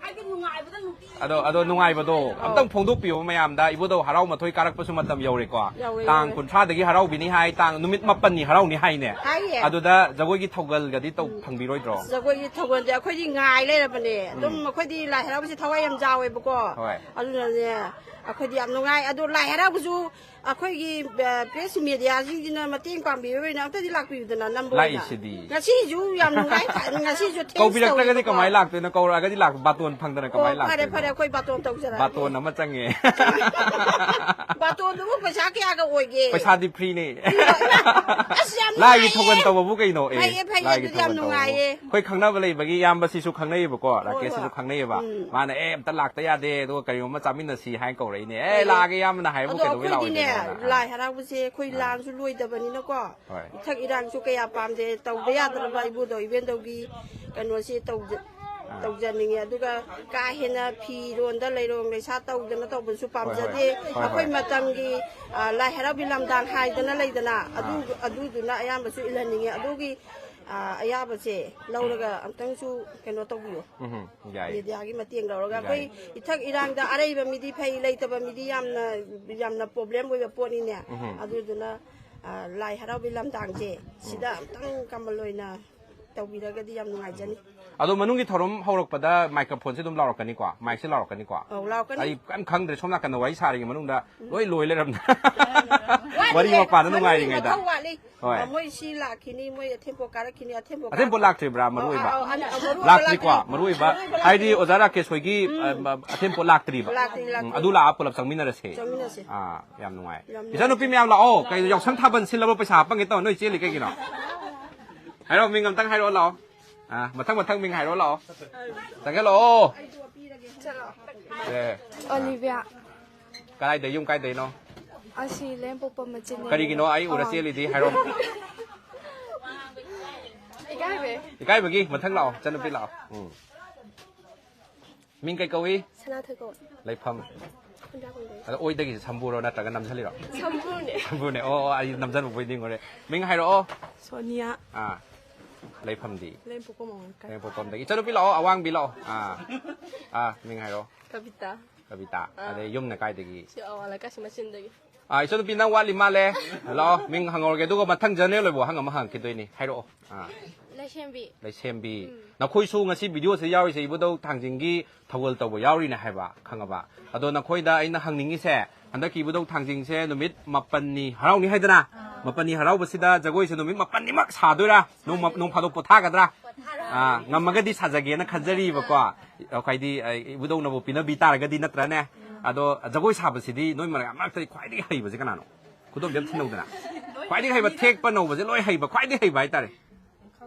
ꯍꯥꯏꯗꯤ ꯅꯨꯡꯉꯥꯏꯕꯗ ꯅꯨꯡꯇꯤ ꯑꯗꯣ, ꯑꯗꯣ ꯅꯨꯡꯉꯥꯏꯕꯗꯣ ꯑꯧ꯫ ꯑꯝꯇꯪ ꯐꯣꯡꯗꯣꯛꯄꯤꯌꯣ ꯃꯌꯥꯝꯗ꯫ ꯏꯕꯨꯙꯧ ꯍꯔꯥꯎ ꯃꯊꯣꯏ ꯀꯥꯔꯛꯄꯁꯨ ꯃꯇꯝ ꯌꯧꯔꯦꯀꯣ꯫ ꯌꯧꯔꯦ, ꯇꯥꯡ ꯌꯧꯔꯦ꯫ ꯀꯨꯟꯊ꯭ꯔꯥꯗꯒꯤ ꯍꯔꯥꯎꯕꯤꯅꯤ ꯍꯥꯏ, ꯇꯥꯡ ꯅꯨꯃꯤꯠ ꯃꯥꯄꯟꯅꯤ ꯍꯔꯥꯎꯅꯤ ꯍꯥꯏꯅꯦ꯫ ꯍꯥꯏꯌꯦ꯫ ꯑꯗꯨꯗ ꯖꯒꯣꯏꯒꯤ ꯊꯧꯒꯜꯒꯗꯤ ꯇꯧ-, ꯎꯝ꯫ ꯐꯪꯕꯤꯔꯣꯏꯗ꯭ꯔꯣ? ꯖꯒꯣꯏꯒꯤ ꯊꯧꯒꯜꯗꯤ ꯑꯩꯈꯣꯏꯗꯤ ꯉꯥꯏ ꯂꯩꯔꯕꯅꯦ꯫ ꯑꯗꯨꯝ ꯎꯝ꯫ ꯑꯩꯈꯣꯏꯗꯤ ꯂꯥꯏ ꯍꯔꯥꯎꯕꯁꯦ ꯊꯋꯥꯏ ꯌꯥꯝ ꯌꯥꯎꯋꯦꯕꯀꯣ꯫ ꯍꯣꯏ꯫ ꯑꯗꯨꯅꯅꯦ, ꯑꯩꯈꯣꯏꯗꯤ ꯌꯥꯝ ꯅꯨꯡꯉꯥꯏ꯫ ꯑꯗꯣ ꯂꯥꯏ ꯍꯔꯥꯎꯕꯁꯨ ꯑꯩꯈꯣꯏꯒꯤ, ꯑ, ꯄ꯭ꯔꯦꯁ ꯃꯦꯗꯤꯌꯥꯁꯤꯡꯁꯤꯅ ꯃꯇꯦꯡ ꯄꯥꯡꯕꯤꯕ ꯑꯣꯏꯅ ꯑꯝꯇꯗꯤ ꯂꯥꯛꯄꯤꯌꯨꯗꯅ, ꯅꯝꯕ ꯑꯣꯏꯅ꯫ ꯂꯥꯛꯏꯁꯤꯗꯤ꯫ ꯉꯁꯤꯁꯨ ꯌꯥꯝ ꯅꯨꯡꯉꯥꯏ, ꯉꯁꯤꯁꯨ thanks ꯀꯧꯕꯤꯔꯛꯇ꯭ꯔꯒꯗꯤ ꯇꯧꯋꯦꯕꯀꯣ꯫ ꯀꯃꯥꯏꯅ ꯂꯥꯛꯇꯣꯏꯅꯣ? ꯀꯧꯔꯛꯑꯒꯗꯤ ꯂꯥꯛ-, ꯕꯥꯇꯣꯟ ꯐꯪꯗꯅ ꯑꯣ, ꯀꯃꯥꯏꯅ ꯐꯔꯦ, ꯂꯥꯛꯇꯣꯏꯅꯣ? ꯐꯔꯦ, ꯑꯩꯈꯣꯏ ꯕꯥꯇꯣꯟ ꯇꯧꯖꯔꯛꯑꯒꯦ꯫ ꯕꯥꯇꯣꯟ ꯑꯃ ꯆꯪꯉꯦ꯫ ꯕꯥꯇꯣꯟꯗꯨꯕꯨ ꯄꯩꯁꯥ ꯀꯌꯥꯒ ꯑꯣꯏꯒꯦ? ꯄꯩꯁꯥꯗꯤ free ꯅꯦ꯫ ꯑꯁ, ꯌꯥꯝ ꯂꯥꯏꯒꯤ ꯅꯨꯡꯉꯥꯏꯌꯦ꯫ ꯊꯧꯒꯜ ꯇꯧꯕꯕꯨ ꯀꯩꯅꯣ? ꯑꯦ, ꯐꯩꯌꯦ, ꯐꯩꯌꯦ, ꯂꯥꯏꯒꯤ ꯑꯗꯨꯗꯤ ꯌꯥꯝ ꯊꯧꯒꯜ ꯇꯧꯕꯕꯨ꯫ ꯅꯨꯡꯉꯥꯏꯌꯦ꯫ ꯑꯩꯈꯣꯏ ꯈꯪꯅꯕ ꯂꯩꯕꯒꯤ ꯏꯌꯥꯝꯕꯁꯤꯁꯨ ꯈꯪꯅꯩꯌꯦꯕꯀꯣ, ꯍꯣꯏ, ꯔꯥꯀꯦꯁꯁꯤꯁꯨ ꯍꯣꯏ꯫ ꯈꯪꯅꯩꯌꯦꯕ꯫ ꯎꯝ꯫ ꯃꯥꯅ, "ꯑꯦ, ꯑꯝꯇ ꯂꯥꯛꯇ ꯌꯥꯗꯦ, ꯑꯗꯨꯒ ꯀꯔꯤꯒꯨꯝꯕ ꯆꯥꯃꯤꯟꯅꯁꯤ" ꯍꯥꯏꯅ ꯀꯧꯔꯛꯏꯅꯦ꯫ "ꯑꯦ, ꯍꯣꯏ, ꯍꯣꯏ꯫ ꯂꯥꯛꯑꯒꯦ ꯏꯌꯥꯝꯕꯅ ꯍꯥꯏꯕꯕꯨ ꯑꯗꯣ ꯀꯩꯗꯧꯕꯩ ꯑꯩꯈꯣꯏꯗꯤꯅꯦ, ꯂꯥꯛꯑꯣꯏꯗꯣꯏꯅꯣ?" ꯂꯥꯏ ꯍꯔꯥꯎꯕꯁꯦ ꯑꯩꯈꯣꯏ ꯑꯥ꯫ ꯂꯥꯟꯁꯨ ꯂꯣꯏꯗꯕꯅꯤꯅꯀꯣ, ꯍꯣꯏ꯫ ꯏꯊꯛ ꯏꯔꯥꯡꯁꯨ ꯀꯌꯥ ꯄꯥꯝꯗꯦ, ꯇꯧꯗ ꯌꯥꯗ꯭ꯔꯕ ꯏꯕꯨꯙꯧ ꯏꯕꯦꯟꯗꯧꯒꯤ ꯀꯩꯅꯣꯁꯤ ꯇꯧꯖ-, ꯑꯥ꯫ ꯇꯧꯖꯅꯤꯡꯉꯦ꯫ ꯑꯗꯨꯒ ꯀꯥ ꯍꯦꯟꯅ ꯐꯤꯔꯣꯟꯗ ꯂꯩꯔꯣꯡ ꯂꯩꯁꯥ ꯇꯧꯗꯅ ꯇꯧꯕꯁꯨ ꯍꯣꯏ, ꯍꯣꯏ꯫ ꯄꯥꯝꯖꯗꯦ꯫ ꯍꯣꯏ, ꯑꯩꯈꯣꯏ ꯍꯣꯏ꯫ ꯃꯇꯝꯒꯤ, ꯑ, ꯂꯥꯏ ꯍꯔꯥꯎꯕꯤ ꯂꯝꯗꯥꯡ ꯍꯥꯏꯗꯅ ꯂꯩꯗꯅ, ꯑꯗꯨ, ꯑꯥ꯫ ꯑꯗꯨꯗꯨꯅ ꯑꯌꯥꯝꯕꯁꯨ ꯏꯜꯍꯟꯅꯤꯡꯉꯦ꯫ ꯑꯗꯨꯒꯤ, ꯑ, ꯑꯌꯥꯕꯁꯦ ꯂꯧꯔꯒ ꯑꯝꯇꯪꯁꯨ ꯀꯩꯅꯣ ꯇꯧꯕꯤꯌꯣ꯫ ꯎꯝ, ꯌꯥꯏ꯫ ꯃꯦꯗꯤꯌꯥꯒꯤ ꯃꯇꯦꯡ ꯂꯧꯔꯒ ꯌꯥꯏ꯫ ꯑꯩꯈꯣꯏ ꯏꯊꯛ ꯏꯔꯥꯡꯗ ꯑꯔꯩꯕ ꯃꯤꯗꯤ ꯐꯩ, ꯂꯩꯇꯕ ꯃꯤꯗꯤ ꯌꯥꯝꯅ, ꯌꯥꯝꯅ problem ꯑꯣꯏꯕ ꯄꯣꯠꯅꯤꯅꯦ꯫ ꯎꯝ꯫ ꯑꯗꯨꯗꯨꯅ, ꯑ, ꯂꯥꯏ ꯍꯔꯥꯎꯕꯤ ꯂꯝꯗꯥꯡꯁꯦ ꯎꯝ꯫ ꯁꯤꯗ ꯑꯝꯇꯪ ꯀꯃꯟ ꯑꯣꯏꯅ ꯇꯧꯕꯤꯔꯒꯗꯤ ꯌꯥꯝ ꯅꯨꯡꯉꯥꯏꯖꯅꯤ꯫ ꯑꯗꯣ ꯃꯅꯨꯡꯒꯤ ꯊꯧꯔꯝ ꯍꯧꯔꯛꯄꯗ microphone ꯁꯦ ꯑꯗꯨꯝ ꯂꯥꯎꯔꯛꯀꯅꯤꯀꯣ? Mic ꯁꯦ ꯂꯥꯎꯔꯛꯀꯅꯤꯀꯣ? ꯑꯧ, ꯂꯥꯎꯔꯛꯀꯅꯤ꯫ ꯑꯩ ꯀꯩꯝ ꯈꯪꯗ꯭ꯔꯦ, ꯁꯣꯝ ꯅꯥꯀꯟꯗ ꯋꯥꯔꯤ ꯁꯥꯔꯤꯉꯩ ꯃꯅꯨꯡꯗ ꯎꯝ꯫ ꯂꯣꯏ ꯂꯣꯏ ꯂꯩꯔꯝꯗꯅ꯫ ꯋꯥꯠꯂꯤꯌꯦ꯫ ꯋꯥꯔꯤ ꯃꯄꯥꯟꯗ ꯃꯔꯨ ꯅꯨꯡꯉꯥꯏꯔꯤꯉꯩꯗ꯫ ꯃꯊꯧ ꯋꯥꯠꯂꯤ꯫ ꯍꯣꯏ꯫ ꯑ, ꯃꯣꯏ ꯁꯤ ꯂꯥꯛꯈꯤꯅꯤ, ꯃꯣꯏ ꯑꯊꯦꯟꯄꯣꯠ ꯀꯥꯔꯛꯈꯤꯅꯤ, ꯑꯊꯦꯟꯄꯣꯠ ꯑꯊꯦꯟꯄꯣꯠ ꯀꯥꯔꯛꯈꯤꯅꯤ꯫ ꯂꯥꯛꯇ꯭ꯔꯤꯕ꯭ꯔꯥ, ꯃꯔꯨ ꯑꯣꯏꯕ? ꯑ, ꯑ, ꯑ, ꯃꯔꯨ ꯑꯣꯏꯕ ꯂꯥꯛꯇ꯭ꯔꯤꯀꯣ, ꯂꯥꯛꯇ꯭ꯔꯤ꯫ ꯃꯔꯨ ꯑꯣꯏꯕ? ꯃꯔꯨ ꯑꯣꯏꯕ ꯍꯥꯏꯗꯤ ꯂꯥꯛꯇ꯭ꯔꯤ꯫ ꯑꯣꯖꯥ ꯔꯥꯀꯦꯁ ꯍꯣꯏꯒꯤ, ꯎꯝ꯫ ꯑ, ꯑꯊꯦꯟꯄꯣꯠ ꯂꯥꯛꯇ꯭ꯔꯤꯕ? ꯂꯥꯛꯇ꯭ꯔꯤ, ꯂꯥꯛꯇ꯭ꯔꯤ꯫ ꯎꯝ, ꯑꯗꯨ ꯂꯥꯛꯑ ꯄꯨꯂꯞ ꯆꯪꯃꯤꯟꯅꯔꯁꯦ꯫ ꯆꯪꯃꯤꯟꯅꯁꯦ꯫ ꯑꯥ, ꯌꯥꯝ ꯅꯨꯡꯉꯥꯏ꯫ ꯌꯥꯝ ꯏꯆꯥꯅꯨꯄꯤ ꯅꯨꯡꯉꯥꯏ꯫ ꯃꯌꯥꯝ ꯂꯥꯛꯑꯣ, ꯀꯩꯅꯣ ꯌꯥꯎꯁꯪ ꯊꯥꯕꯜ ꯁꯤꯜꯂꯕ ꯄꯩꯁꯥ ꯍꯥꯞꯄꯪꯒꯦ ꯇꯧ, ꯅꯣꯏ ꯆꯦꯜꯂꯤ ꯀꯩꯒꯤꯅꯣ? ꯍꯥꯏꯔꯛꯑꯣ, ꯃꯤꯡ ꯑꯝꯇꯪ ꯍꯥꯏꯔꯛꯑꯣ ꯂꯥꯛꯑꯣ꯫ ꯑꯥ, ꯃꯊꯪ ꯃꯊꯪ ꯃꯤꯡ ꯍꯥꯏꯔꯛꯑꯣ ꯂꯥꯛꯑꯣ꯫ ꯆꯪꯁꯤꯜꯂꯛꯑꯣ꯫ ꯑꯦ꯫ ꯑꯣꯂꯤꯚꯤꯌꯥ꯫ ꯀꯗꯥꯏꯗ, ꯌꯨꯝ ꯀꯥꯏꯗꯩꯅꯣ? ꯑꯁꯤ ꯂꯦꯝꯄꯣꯛꯄ ꯃꯆꯤꯟ ꯀꯔꯤꯒꯤꯅꯣ ꯑꯩ ꯎꯔ ꯑꯥ꯫ ꯆꯦꯜꯂꯤꯗꯤ ꯍꯥꯏꯔꯣ꯫ ꯏꯀꯥꯏꯕꯩ꯫ ꯏꯀꯥꯏꯕꯒꯤ ꯃꯊꯪ ꯂꯥꯛꯑꯣ, ꯏꯆꯟꯅꯨꯄꯤ ꯂꯥꯛꯑꯣ꯫ ꯎꯝ꯫ ꯃꯤꯡ ꯀꯩ ꯀꯧꯏ? ꯁꯅꯥꯊꯣꯏ ꯀꯧꯏ꯫ ꯂꯩꯐꯝ? ꯑꯗꯣ ꯑꯣꯏꯗꯒꯤꯁꯦ ꯁꯝꯕꯨꯔꯣ ꯅꯠꯇ꯭ꯔꯒ ꯅꯝꯁꯤꯜꯂꯤꯔꯣ? ꯁꯝꯕꯨꯔꯅꯦ꯫ ꯁꯝꯕꯨꯔꯅꯦ꯫ ꯑꯣ, ꯑꯣ, ꯑꯩ ꯅꯝꯁꯤꯜꯂꯨꯕꯩ ꯅꯤꯡꯉꯨꯔꯦ꯫ ꯃꯤꯡ ꯍꯥꯏꯔꯛꯑꯣ꯫ ꯁꯣꯅꯤꯌꯥ꯫ ꯑꯥ꯫ ꯂꯩꯐꯝꯗꯤ? ꯂꯩꯔꯦꯝ ꯄꯣꯛꯄꯝ ꯑꯃ ꯀꯥꯏ꯫ ꯂꯩꯔꯦꯝ ꯄꯣꯛꯄꯝꯗꯒꯤ꯫ ꯏꯆꯟꯅꯨꯄꯤ ꯂꯥꯛꯑꯣ, ꯑꯋꯥꯡꯕꯤ ꯂꯥꯛꯑꯣ꯫ ꯑꯥ꯫ ꯑꯥ, ꯃꯤꯡ ꯍꯥꯏꯔꯛꯑꯣ꯫ ꯀꯕꯤꯇꯥ꯫ ꯀꯕꯤꯇꯥ꯫ ꯑꯥ꯫ ꯑꯗꯩ ꯌꯨꯝꯅ ꯀꯥꯏꯗꯒꯤ? ꯁꯤ ꯑꯋꯥꯡ ꯂꯩꯀꯥꯏ ꯁꯤ ꯃꯆꯤꯟꯗꯒꯤ꯫ ꯑꯥ, ꯏꯆꯟꯅꯨꯄꯤ ꯅꯪ ꯋꯥꯠꯂꯤ ꯃꯥꯜꯂꯦ꯫ ꯂꯥꯛꯑꯣ, ꯃꯤꯡ ꯍꯪꯍꯧꯔꯒꯦ, ꯑꯗꯨꯒ ꯃꯊꯪ ꯖꯔꯅꯦꯜ ꯑꯣꯏꯕ ꯋꯥꯍꯪ ꯑꯃ ꯍꯪꯉꯛꯈꯤꯗꯣꯏꯅꯤ꯫ ꯍꯥꯏꯔꯛꯑꯣ꯫ ꯑꯥ꯫ ꯂꯩꯁꯦꯝꯕꯤ꯫ ꯂꯩꯁꯦꯝꯕꯤ꯫ ꯎꯝ꯫ ꯅꯈꯣꯏꯁꯨ ꯉꯁꯤ ꯚꯤꯗꯤꯑꯣꯁꯦ ꯌꯥꯎꯔꯤꯁꯦ ꯏꯕꯨꯙꯧ ꯊꯥꯡꯖꯤꯡꯒꯤ ꯊꯧꯒꯜ ꯇꯧꯕ ꯌꯥꯎꯔꯤꯅꯦ ꯍꯥꯏꯕ ꯈꯪꯉꯕ? ꯑꯗꯣ ꯅꯈꯣꯏꯗ ꯑꯩꯅ ꯍꯪꯅꯤꯡꯉꯤꯁꯦ, ꯍꯟꯗꯛꯀꯤ ꯏꯕꯨꯙꯧ ꯊꯥꯡꯖꯤꯡꯁꯦ ꯅꯨꯃꯤꯠ ꯃꯥꯄꯟꯅꯤ ꯍꯔꯥꯎꯅꯤ ꯍꯥꯏꯗꯅ? ꯑꯥ꯫ ꯃꯥꯄꯟꯅꯤ ꯍꯔꯥꯎꯕꯁꯤꯗ ꯖꯒꯣꯏꯁꯦ ꯅꯨꯃꯤꯠ ꯃꯥꯄꯟꯅꯤꯃꯛ ꯁꯥꯗꯣꯏꯔꯥ? ꯅꯣꯡꯃ, ꯅꯣꯡ ꯐꯥꯗꯣꯛ ꯄꯣꯊꯥꯒꯗ꯭ꯔꯥ? ꯄꯣꯊꯥꯔꯣꯏ꯫ ꯑꯥ, ꯉꯝꯃꯒꯗꯤ ꯁꯥꯖꯒꯦꯅ ꯈꯟꯖꯔꯤꯕꯀꯣ꯫ ꯑꯥ꯫ ꯍꯥꯏꯗꯤ, ꯑ, ꯏꯕꯨꯙꯧꯅꯕꯨ ꯄꯤꯅꯕꯤ ꯇꯥꯔꯒꯗꯤ, ꯅꯠꯇ꯭ꯔꯅꯦ? ꯎꯝ꯫ ꯑꯗꯣ ꯖꯒꯣꯏ ꯁꯥꯕꯁꯤꯗꯤ ꯅꯣꯏ ꯃꯔꯛ ꯃꯔꯛꯇꯗꯤ ꯈ꯭ꯋꯥꯏꯗꯒꯤ ꯍꯩꯕꯁꯦ ꯀꯅꯥꯅꯣ? ꯈꯨꯗꯣꯝꯕꯤ ꯑꯝ ꯊꯤꯟꯅꯧꯗꯅ꯫ ꯈ꯭ꯋꯥꯏꯗꯒꯤ ꯍꯩꯕ, ꯊꯦꯛꯄ ꯅꯧꯕꯁꯦ ꯂꯣꯏ ꯍꯩꯕ, ꯈ꯭ꯋꯥꯏꯗꯒꯤ ꯍꯩꯕ ꯍꯥꯏꯇꯥꯔꯦ꯫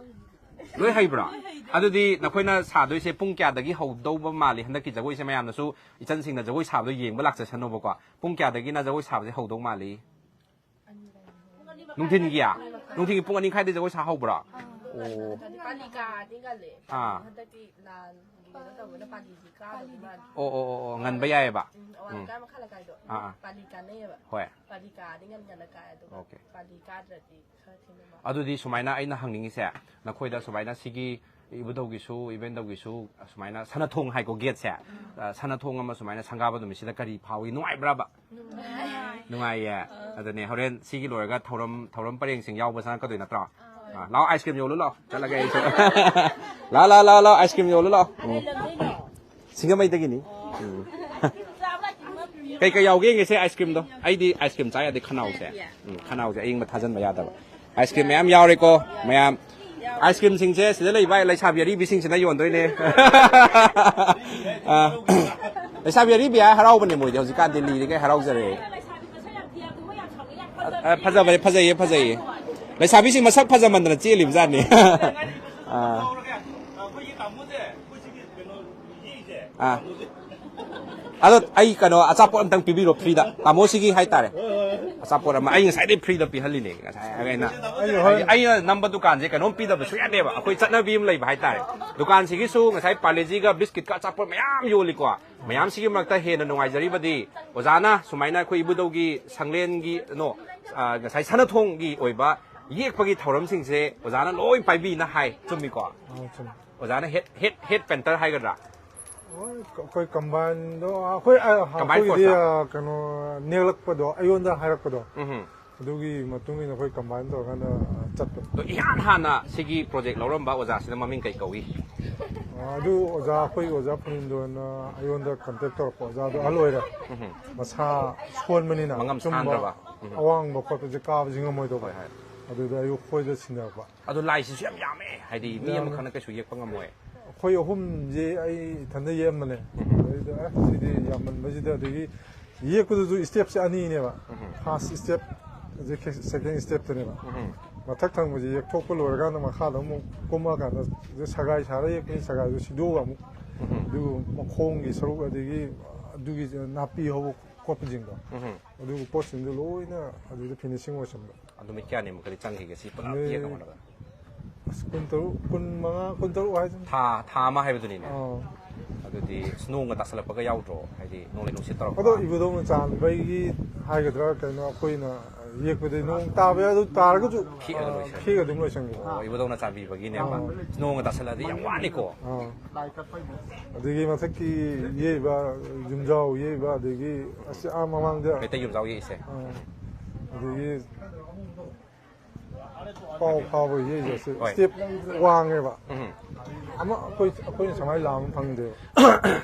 ꯂꯣꯏ ꯍꯩꯕ꯭ꯔꯣ? ꯑꯗꯨꯗꯤ ꯅꯈꯣꯏꯅ ꯁꯥꯗꯣꯏꯁꯦ ꯄꯨꯡ ꯀꯌꯥꯗꯒꯤ ꯍꯧꯗꯧꯕ ꯃꯥꯜꯂꯤ? ꯍꯟꯗꯛꯀꯤ ꯖꯒꯣꯏꯁꯦ ꯃꯌꯥꯝꯅꯁꯨ, ꯏꯆꯟꯁꯤꯡꯅ ꯖꯒꯣꯏ ꯁꯥꯕꯗꯣ ꯌꯦꯡꯕ ꯂꯥꯛꯆꯁꯅꯣꯕꯀꯣ꯫ ꯄꯨꯡ ꯀꯌꯥꯗꯒꯤꯅ ꯖꯒꯣꯏ ꯁꯥꯕꯁꯦ ꯍꯧꯗꯧ ꯃꯥꯜꯂꯤ? ꯅꯨꯡꯊꯤꯟꯒꯤ? ꯅꯨꯡꯊꯤꯟꯒꯤ ꯄꯨꯡ ꯑꯅꯤ ꯃꯈꯥꯏꯗꯩ ꯖꯒꯣꯏ ꯁꯥ ꯍꯧꯕ꯭ꯔꯣ? ꯑꯣ꯫ ꯄꯥꯂꯤ ꯀꯥꯗꯤ ꯉꯜꯂꯦ꯫ ꯑꯥ꯫ ꯍꯟꯗꯛꯇꯤ ꯂꯥꯟꯒꯤ ꯀꯩꯅꯣ ꯇꯧꯕꯅ ꯄꯥꯂꯤꯗꯤ ꯀꯥꯗꯧ ꯃꯥꯜꯂꯦ꯫ ꯑꯣ, ꯑꯣ, ꯑꯣ, ꯑꯣ, ꯉꯟꯕ ꯌꯥꯏꯑꯕ꯫ ꯎꯝ, ꯑꯋꯥꯡ ꯎꯝ꯫ ꯂꯩꯀꯥꯏ ꯃꯈꯥ ꯂꯩꯀꯥꯏꯗꯣ꯫ ꯑꯥ, ꯑꯥ꯫ ꯄꯥꯂꯤ ꯀꯥꯅꯩꯌꯦꯕ꯫ ꯍꯣꯏ꯫ ꯄꯥꯂꯤ ꯀꯥꯗꯤ ꯉꯟ ꯉꯟꯅ ꯀꯥꯏ, ꯑꯗꯨꯒ ꯑꯣꯀꯦ꯫ ꯄꯥꯂꯤ ꯀꯥꯗ꯭ꯔꯗꯤ ꯈꯔ ꯊꯦꯡꯅ ꯃꯥꯜꯂꯦ꯫ ꯑꯗꯨꯗꯤ ꯁꯨꯃꯥꯏꯅ ꯑꯩꯅ ꯍꯪꯅꯤꯡꯉꯤꯁꯦ, ꯅꯈꯣꯏꯗ ꯁꯨꯃꯥꯏꯅ ꯁꯤꯒꯤ ꯏꯕꯨꯙꯧꯒꯤꯁꯨ, ꯏꯕꯦꯟꯗꯧꯒꯤꯁꯨ ꯁꯨꯃꯥꯏꯅ ꯁꯅꯥꯊꯣꯡ ꯍꯥꯏꯀꯣ, ꯒꯦꯠꯁꯦ, ꯎꯝ꯫ ꯑ, ꯁꯅꯥꯊꯣꯡ ꯑꯃ ꯁꯨꯃꯥꯏꯅ ꯁꯪꯒꯥꯕ ꯅꯨꯃꯤꯠꯁꯤꯗ ꯀꯔꯤ ꯐꯥꯎꯏ? ꯅꯨꯡꯉꯥꯏꯕ꯭ꯔꯕ? ꯅꯨꯡꯉꯥꯏ꯫ ꯅꯨꯡꯉꯥꯏꯌꯦ꯫ ꯑꯥ꯫ ꯑꯗꯨꯅꯦ, ꯍꯣꯔꯦꯟ ꯁꯤꯒꯤ ꯂꯣꯏꯔꯒ ꯊꯧꯔꯝ, ꯊꯧꯔꯝ ꯄꯔꯦꯡꯁꯤꯡ ꯌꯥꯎꯕ ꯆꯪꯉꯛꯀꯗꯣꯏ ꯅꯠꯇ꯭ꯔꯣ? ꯑꯥ꯫ ꯑꯥ, ꯂꯥꯛꯑꯣ, ꯑꯥꯏꯁ ꯀ꯭ꯔꯤꯝ ꯌꯣꯜꯂꯨ ꯂꯥꯛꯑꯣ꯫ ꯆꯠꯂꯒꯦ ꯑꯩꯁꯨ꯫ ꯂꯥꯛꯑꯣ, ꯂꯥꯛꯑꯣ, ꯂꯥꯛꯑꯣ, ꯂꯥꯛꯑꯣ, ꯑꯥꯏꯁ ꯀ꯭ꯔꯤꯝ ꯌꯣꯜꯂꯨ ꯂꯥꯛꯑꯣ꯫ ꯎꯝ꯫ ꯁꯤꯡꯖꯃꯩꯗꯒꯤꯅꯤ꯫ ꯎꯝ꯫ ꯀꯩ ꯀꯩ ꯌꯥꯎꯒꯦ ꯌꯦꯡꯒꯦꯁꯦ ꯑꯥꯏꯁ ꯀ꯭ꯔꯤꯝꯗꯣ? ꯑꯩꯗꯤ ꯑꯥꯏꯁ ꯀ꯭ꯔꯤꯝ ꯆꯥ ꯌꯥꯗꯦ, ꯈꯅꯥꯎꯁꯦ꯫ ꯎꯝ, ꯈꯅꯥꯎꯁꯦ ꯑꯏꯪꯕ ꯊꯥꯖꯤꯟꯕ ꯌꯥꯗꯕ꯫ ꯑꯥꯏꯁ ꯀ꯭ꯔꯤꯝ ꯃꯌꯥꯝ ꯌꯥꯎꯔꯦꯀꯣ, ꯃꯌꯥꯝ꯫ ꯑꯥꯏꯁ ꯀ꯭ꯔꯤꯝꯁꯤꯡꯁꯦ ꯁꯤꯗ ꯂꯩꯕ ꯂꯩꯁꯥꯕꯤ ꯑꯔꯤꯕꯤꯁꯤꯡꯁꯤꯅ ꯌꯣꯟꯗꯣꯏꯅꯦ꯫ ꯑꯥ, ꯂꯩꯁꯥꯕꯤ ꯑꯔꯤꯕꯤ ꯍꯥꯏ ꯍꯔꯥꯎꯕꯅꯦ ꯃꯣꯏꯗꯤ, ꯍꯧꯖꯤꯛꯀꯥꯟꯗꯤ ꯂꯤꯔꯤꯈꯩ ꯍꯔꯥꯎꯖꯔꯦ꯫ ꯑ, ꯐꯖꯕꯅꯦ, ꯐꯖꯩꯌꯦ, ꯐꯖꯩꯌꯦ꯫ ꯂꯩꯁꯥꯕꯤꯁꯤꯡ ꯃꯁꯛ ꯐꯖꯃꯟꯗꯅ ꯆꯦꯜꯂꯤꯕ ꯖꯥꯠꯅꯤ꯫ ꯑꯥ꯫ ꯑꯥ꯫ ꯑꯗꯣ ꯑꯩ ꯀꯩꯅꯣ ꯑꯆꯥꯄꯣꯠ ꯑꯝꯇꯪ ꯄꯤꯕꯤꯔꯣ ꯐ꯭ꯔꯤꯗ꯫ ꯇꯥꯃꯣꯁꯤꯒꯤ ꯍꯥꯏꯇꯥꯔꯦ꯫ ꯑꯆꯥꯄꯣꯠ ꯑꯃ ꯑꯩ ꯉꯁꯥꯏꯗꯩ ꯐ꯭ꯔꯤꯗ ꯄꯤꯍꯜꯂꯤꯅꯦ꯫ ꯉꯁꯥꯏ ꯑꯩꯅ, ꯑꯩꯅ ꯅꯝꯕ ꯗꯨꯀꯥꯟꯁꯦ ꯀꯩꯅꯣꯝ ꯄꯤꯗꯕ ꯁꯨꯡꯌꯥ ꯌꯥꯗꯦꯕ꯫ ꯑꯩꯈꯣꯏ ꯆꯠꯅꯕꯤ ꯑꯃ ꯂꯩꯕ ꯍꯥꯏꯇꯥꯔꯦ꯫ ꯗꯨꯀꯥꯟꯁꯤꯒꯤꯁꯨ ꯉꯁꯥꯏ ꯄꯥꯔꯂꯦꯖꯤꯒ ꯕꯤꯁꯀꯤꯠꯀ ꯑꯆꯥꯄꯣꯠ ꯃꯌꯥꯝ ꯌꯣꯜꯂꯤꯀꯣ꯫ ꯃꯌꯥꯝꯁꯤꯒꯤ ꯃꯔꯛꯇ ꯍꯦꯟꯅ ꯅꯨꯡꯉꯥꯏꯖꯔꯤꯕꯗꯤ ꯑꯣꯖꯥꯅ ꯁꯨꯃꯥꯏꯅ ꯑꯩꯈꯣꯏ ꯏꯕꯨꯙꯧꯒꯤ ꯁꯪꯂꯦꯟꯒꯤ, ꯅꯣ, ꯑ, ꯉꯁꯥꯏ ꯁꯅꯥꯊꯣꯡꯒꯤ ꯑꯣꯏꯕ ꯌꯦꯛꯄꯒꯤ ꯊꯧꯔꯝꯁꯤꯡꯁꯦ ꯑꯣꯖꯥꯅ ꯂꯣꯏ ꯄꯥꯏꯕꯤꯅ ꯍꯥꯏ, ꯆꯨꯝꯃꯤꯀꯣ? ꯑꯥ, ꯆꯨꯝꯃꯤ꯫ ꯑꯣꯖꯥꯅ ꯍꯦꯠ, ꯍꯦꯠ, ꯍꯦꯠ ꯄꯦꯟꯇꯔ ꯍꯥꯏꯒꯗ꯭ꯔꯥ? ꯍꯣꯏ, ꯑꯩꯈꯣꯏ ꯀꯝꯕꯥꯏꯟꯗꯣ, ꯑꯩꯈꯣꯏ, ꯑ, ꯀꯝꯕꯥꯏꯟ ꯑꯩꯈꯣꯏꯒꯤꯗꯤ, ꯐꯣꯔꯁꯇ? ꯑ, ꯀꯩꯅꯣ, ꯅꯦꯛꯂꯛꯄꯗꯣ, ꯑꯩꯉꯣꯟꯗ ꯍꯥꯏꯔꯛꯄꯗꯣ, ꯎꯝ꯫ ꯑꯗꯨꯒꯤ ꯃꯇꯨꯡ ꯏꯟꯅ ꯑꯩꯈꯣꯏ ꯀꯝꯕꯥꯏꯟ ꯇꯧꯔꯀꯥꯟꯗ ꯆꯠꯄꯅꯤ꯫ ꯑꯗꯣ ꯏꯍꯥꯟ ꯍꯥꯟꯅ ꯁꯤꯒꯤ ꯄ꯭ꯔꯣꯖꯦꯛ ꯂꯧꯔꯝꯕ ꯑꯣꯖꯥꯁꯤꯅ ꯃꯃꯤꯡ ꯀꯩ ꯀꯧꯏ? ꯑ, ꯑꯗꯨ ꯑꯣꯖꯥ, ꯑꯩꯈꯣꯏ ꯑꯣꯖꯥ ꯐꯨꯅꯤꯟꯗꯣꯅ ꯑꯩꯉꯣꯟꯗ ꯀꯟꯇꯦꯛ ꯇꯧꯔꯛꯄ ꯑꯣꯖꯥꯗꯣ ꯑꯍꯜ ꯑꯣꯏꯔꯦ꯫ ꯎꯝ꯫ ꯃꯁꯥ ꯁꯣꯟꯕꯅꯤꯅ ꯃꯉꯝ ꯆꯨꯝꯕ ꯁꯥꯟꯗ꯭ꯔꯕ? ꯎꯝ꯫ ꯑꯋꯥꯡꯕ ꯈꯣꯠꯄꯁꯦ ꯀꯥꯕꯁꯦ ꯉꯝꯃꯣꯏꯗꯧꯕ꯫ ꯍꯣꯏ, ꯍꯣꯏ꯫ ꯑꯗꯨꯗ ꯑꯩꯈꯣꯏꯗ ꯁꯤꯟꯅꯔꯛꯄ꯫ ꯑꯗꯣ ꯂꯥꯏꯁꯤꯁꯨ ꯌꯥꯝ ꯌꯥꯝꯃꯦ, ꯍꯥꯏꯗꯤ ꯃꯤ ꯌꯥꯝꯃꯦ꯫ ꯑꯃꯈꯛꯅ ꯀꯩꯁꯨ ꯌꯦꯛꯄ ꯉꯝꯃꯣꯏ꯫ ꯑꯩꯈꯣꯏ ꯑꯍꯨꯝꯁꯦ ꯑꯩ ꯏꯊꯟꯗ ꯌꯦꯛꯑꯝꯕꯅꯦ꯫ ꯎꯝ꯫ ꯑꯗꯩꯗ ꯑꯁ ꯁꯤꯗꯤ ꯌꯥꯝꯃꯟꯕꯁꯤꯗ, ꯑꯗꯒꯤ ꯌꯦꯛꯄꯗꯨꯁꯨ ꯁ꯭ꯇꯦꯞꯁꯦ ꯑꯅꯤꯅꯦꯕ꯫ ꯎꯝ꯫ ꯐꯥꯔꯁ ꯁ꯭ꯇꯦꯞ, ꯍꯧꯖꯤꯛ ꯁꯦꯀꯦꯟ ꯁ꯭ꯇꯦꯞꯇꯅꯦꯕ꯫ ꯎꯝ꯫ ꯃꯊꯛ ꯊꯪꯕꯁꯦ ꯌꯦꯛꯊꯣꯛꯄ ꯂꯣꯏꯔꯀꯥꯟꯗ ꯃꯈꯥꯗ ꯑꯃꯨꯛ ꯀꯨꯝꯃꯛꯑꯀꯥꯟꯗ ꯁꯒꯥꯏ ꯁꯥꯔ ꯌꯦꯛꯄꯅꯤ, ꯁꯒꯥꯏꯗꯨ ꯁꯤꯗꯣꯛꯑꯒ ꯑꯃꯨꯛ ꯎꯝ꯫ ꯑꯗꯨ ꯃꯈꯣꯡꯒꯤ ꯁꯔꯨꯛ, ꯑꯗꯒꯤ ꯑꯗꯨꯒꯤ ꯅꯥꯄꯤ ꯍꯧꯕ ꯈꯣꯠꯄꯁꯤꯡꯗꯣ, ꯎꯝ꯫ ꯑꯗꯨꯒꯤ ꯄꯣꯠꯁꯤꯡꯗꯣ ꯂꯣꯏꯅ ꯑꯗꯨꯗ ꯐꯤꯅꯤꯁꯤꯡ ꯑꯣꯏꯁꯟꯕ꯫ ꯅꯨꯃꯤꯠ ꯀꯌꯥꯅꯤꯃꯨꯛꯀꯗꯤ ꯆꯪꯈꯤꯒꯦ ꯁꯤ ꯄꯨꯂꯞ ꯅꯨꯃꯤꯠ ꯌꯦꯛꯅꯕ ꯍꯣꯠꯅꯕꯗ? ꯑꯁ, ꯀꯨꯟꯇꯔꯨꯛ, ꯀꯨꯟꯃꯉꯥ, ꯀꯨꯟꯇꯔꯨꯛ ꯍꯥꯏꯗꯨꯅꯤ꯫ ꯊꯥ, ꯊꯥ ꯑꯃ ꯍꯥꯏꯕꯗꯨꯅꯤꯅꯦ꯫ ꯑꯥ꯫ ꯑꯗꯨꯗꯤ ꯑꯁ, ꯅꯣꯡꯒ ꯇꯥꯁꯜꯂꯛꯄꯒ ꯌꯥꯎꯗ꯭ꯔꯣ? ꯍꯥꯏꯗꯤ ꯅꯣꯡꯂꯩ ꯅꯨꯡꯁꯤꯠ ꯇꯧꯔꯛꯄ? ꯑꯗꯣ ꯏꯕꯨꯙꯧꯅ ꯆꯥꯟꯕꯒꯤ ꯍꯥꯏꯒꯗ꯭ꯔꯥ ꯀꯩꯅꯣ, ꯑꯩꯈꯣꯏꯅ ꯌꯦꯛꯄꯗꯤ ꯅꯣꯡ ꯇꯥꯕ ꯌꯥꯏ, ꯑꯗꯨ ꯇꯥꯔꯒꯁꯨ, ꯈꯤꯛꯑꯒ ꯑꯥ, ꯂꯣꯏꯁꯟ- ꯈꯤꯛꯑꯒ ꯑꯗꯨꯝ ꯂꯣꯏꯁꯟꯈꯤꯕ꯫ ꯑꯣ, ꯏꯕꯨꯙꯧꯅ ꯆꯥꯟꯕꯤꯕꯒꯤꯅꯦꯕ꯫ ꯑꯥ꯫ ꯅꯣꯡꯒ ꯇꯥꯁꯜꯂꯛꯑꯗꯤ ꯌꯥꯝ ꯋꯥꯅꯤꯀꯣ꯫ ꯑꯥ꯫ ꯑꯗꯒꯤ ꯃꯊꯛꯀꯤ ꯌꯦꯛꯏꯕ, ꯌꯨꯝꯖꯥꯎ ꯌꯦꯛꯏꯕ, ꯑꯗꯒꯤ ꯑꯁꯤ ꯑꯥ ꯃꯃꯥꯡꯗ, ꯃꯩꯇꯩ ꯌꯨꯝꯖꯥꯎ ꯌꯦꯛꯏꯁꯦ꯫ ꯑꯥ꯫ ꯑꯗꯒꯤ ꯄꯥꯎ ꯐꯥꯕ ꯌꯦꯛꯏꯁꯦ ꯍꯣꯏ꯫ ꯁ꯭ꯇꯦꯞ ꯋꯥꯡꯉꯦꯕ꯫ ꯎꯝ꯫ ꯑꯃ ꯑꯩꯈꯣꯏ, ꯑꯩꯈꯣꯏꯅ ꯁꯨꯃꯥꯏꯅ ꯂꯥꯝꯕ ꯐꯪꯗꯦꯕ꯫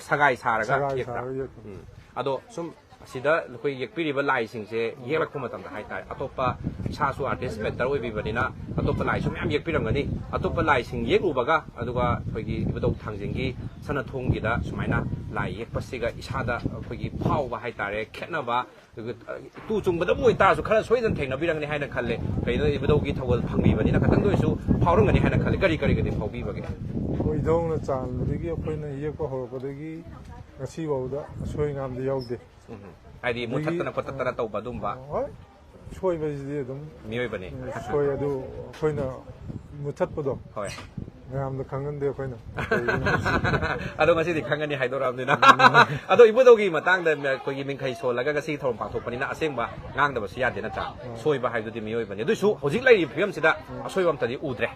ꯁꯒꯥꯏ ꯁꯥꯔꯒ ꯁꯒꯥꯏ ꯌꯦꯛꯄ꯭ꯔꯥ? ꯁꯥꯔꯒ ꯌꯦꯛꯄ꯫ ꯎꯝ꯫ ꯑꯗꯣ ꯁꯨꯝ ꯑꯁꯤꯗ ꯑꯩꯈꯣꯏ ꯌꯦꯛꯄꯤꯔꯤꯕ ꯂꯥꯏꯁꯤꯡꯁꯦ ꯌꯦꯛꯂꯛꯄ ꯃꯇꯝꯗ ꯍꯥꯏꯇꯥꯔꯦ, ꯑꯇꯣꯞꯄ, ꯏꯁꯥꯁꯨ ꯑꯥꯔꯇꯤꯁ ꯄꯦꯟꯇꯔ ꯑꯣꯏꯕꯤꯕꯅꯤꯅ ꯑꯇꯣꯞꯄ ꯂꯥꯏꯁꯨ ꯃꯌꯥꯝ ꯌꯦꯛꯄꯤꯔꯝꯒꯅꯤ꯫ ꯑꯇꯣꯞꯄ ꯂꯥꯏꯁꯤꯡ ꯌꯦꯛꯂꯨꯕꯒ ꯑꯗꯨꯒ ꯑꯩꯈꯣꯏꯒꯤ ꯏꯕꯨꯙꯧ ꯊꯥꯡꯖꯤꯡꯒꯤ ꯁꯅꯥꯊꯣꯡꯒꯤꯗ ꯁꯨꯃꯥꯏꯅ ꯂꯥꯏ ꯌꯦꯛꯄꯁꯤꯒ ꯏꯁꯥꯗ ꯑꯩꯈꯣꯏꯒꯤ ꯐꯥꯎꯕ ꯍꯥꯏꯇꯥꯔꯦ, ꯈꯦꯠꯅꯕ, ꯑꯗꯨꯒ, ꯑ, ꯇꯨ ꯆꯨꯡꯕꯗꯕꯨ ꯑꯣꯏꯇꯥꯔꯁꯨ ꯈꯔ ꯁꯣꯏꯗꯅ ꯊꯦꯡꯅꯕꯤꯔꯝꯒꯅꯤ ꯍꯥꯏꯅ ꯈꯜꯂꯦ꯫ ꯀꯩꯅꯣ, ꯏꯕꯨꯙꯧꯒꯤ ꯊꯧꯒꯜ ꯐꯪꯕꯤꯕꯅꯤꯅ ꯈꯇꯪꯗ ꯑꯣꯏꯔꯁꯨ ꯐꯥꯎꯔꯝꯒꯅꯤ ꯍꯥꯏꯅ ꯈꯜꯂꯦ꯫ ꯀꯔꯤ ꯀꯔꯤꯒꯗꯤ ꯐꯥꯎꯕꯤꯕꯒꯦ? ꯑꯩꯈꯣꯏ ꯏꯙꯧꯅ ꯆꯥꯟꯕꯗꯒꯤ ꯑꯩꯈꯣꯏꯅ ꯌꯦꯛꯄ ꯍꯧꯔꯛꯄꯗꯒꯤ ꯉꯁꯤ ꯐꯥꯎꯕꯗ ꯑꯁꯣꯏ ꯑꯉꯥꯝꯗꯤ ꯌꯥꯎꯗꯦ꯫ ꯎꯝ꯫ ꯍꯥꯏꯗꯤ ꯑꯗꯒꯤ, ꯃꯨꯊꯠꯇꯅ ꯈꯣꯠꯇꯠꯇꯅ ꯇꯧꯕ ꯑꯗꯨꯝꯕ? ꯍꯣꯏ, ꯁꯣꯏꯕꯁꯤꯗꯤ ꯑꯗꯨꯝ, ꯃꯤꯑꯣꯏꯕꯅꯤ꯫ ꯎꯝ, ꯁꯣꯏ, ꯑꯗꯨ ꯑꯩꯈꯣꯏꯅ ꯃꯨꯊꯠꯄꯗꯣ꯫ ꯍꯣꯏ꯫ ꯃꯌꯥꯝꯗ ꯈꯪꯍꯟꯗꯦ ꯑꯩꯈꯣꯏꯅ꯫ ꯑꯗꯣ ꯉꯁꯤꯗꯤ ꯈꯪꯒꯅꯤ ꯍꯥꯏꯗꯣꯔꯛꯑꯕꯅꯤꯅ꯫ ꯑꯗꯣ ꯏꯕꯨꯙꯧꯒꯤ ꯃꯇꯥꯡꯗ ꯑꯩꯈꯣꯏꯒꯤ ꯃꯤꯡꯈꯩ ꯁꯣꯜꯂꯒ ꯉꯁꯤꯒꯤ ꯊꯧꯔꯝ ꯄꯥꯡꯊꯣꯛꯄꯅꯤꯅ ꯑꯁꯦꯡꯕ ꯉꯥꯡꯗꯕꯁꯨ ꯌꯥꯗꯦ ꯅꯠꯇ꯭ꯔꯥ? ꯁꯣꯏꯕ ꯍꯥꯏꯕꯗꯨꯗꯤ ꯃꯤꯑꯣꯏꯕꯅꯤ꯫ ꯑꯗꯨꯏꯁꯨ ꯍꯧꯖꯤꯛ ꯂꯩꯔꯤꯕ ꯐꯤꯕꯝꯁꯤꯗ ꯑꯁꯣꯏꯕ ꯑꯝꯇꯗꯤ ꯎꯗ꯭ꯔꯦ꯫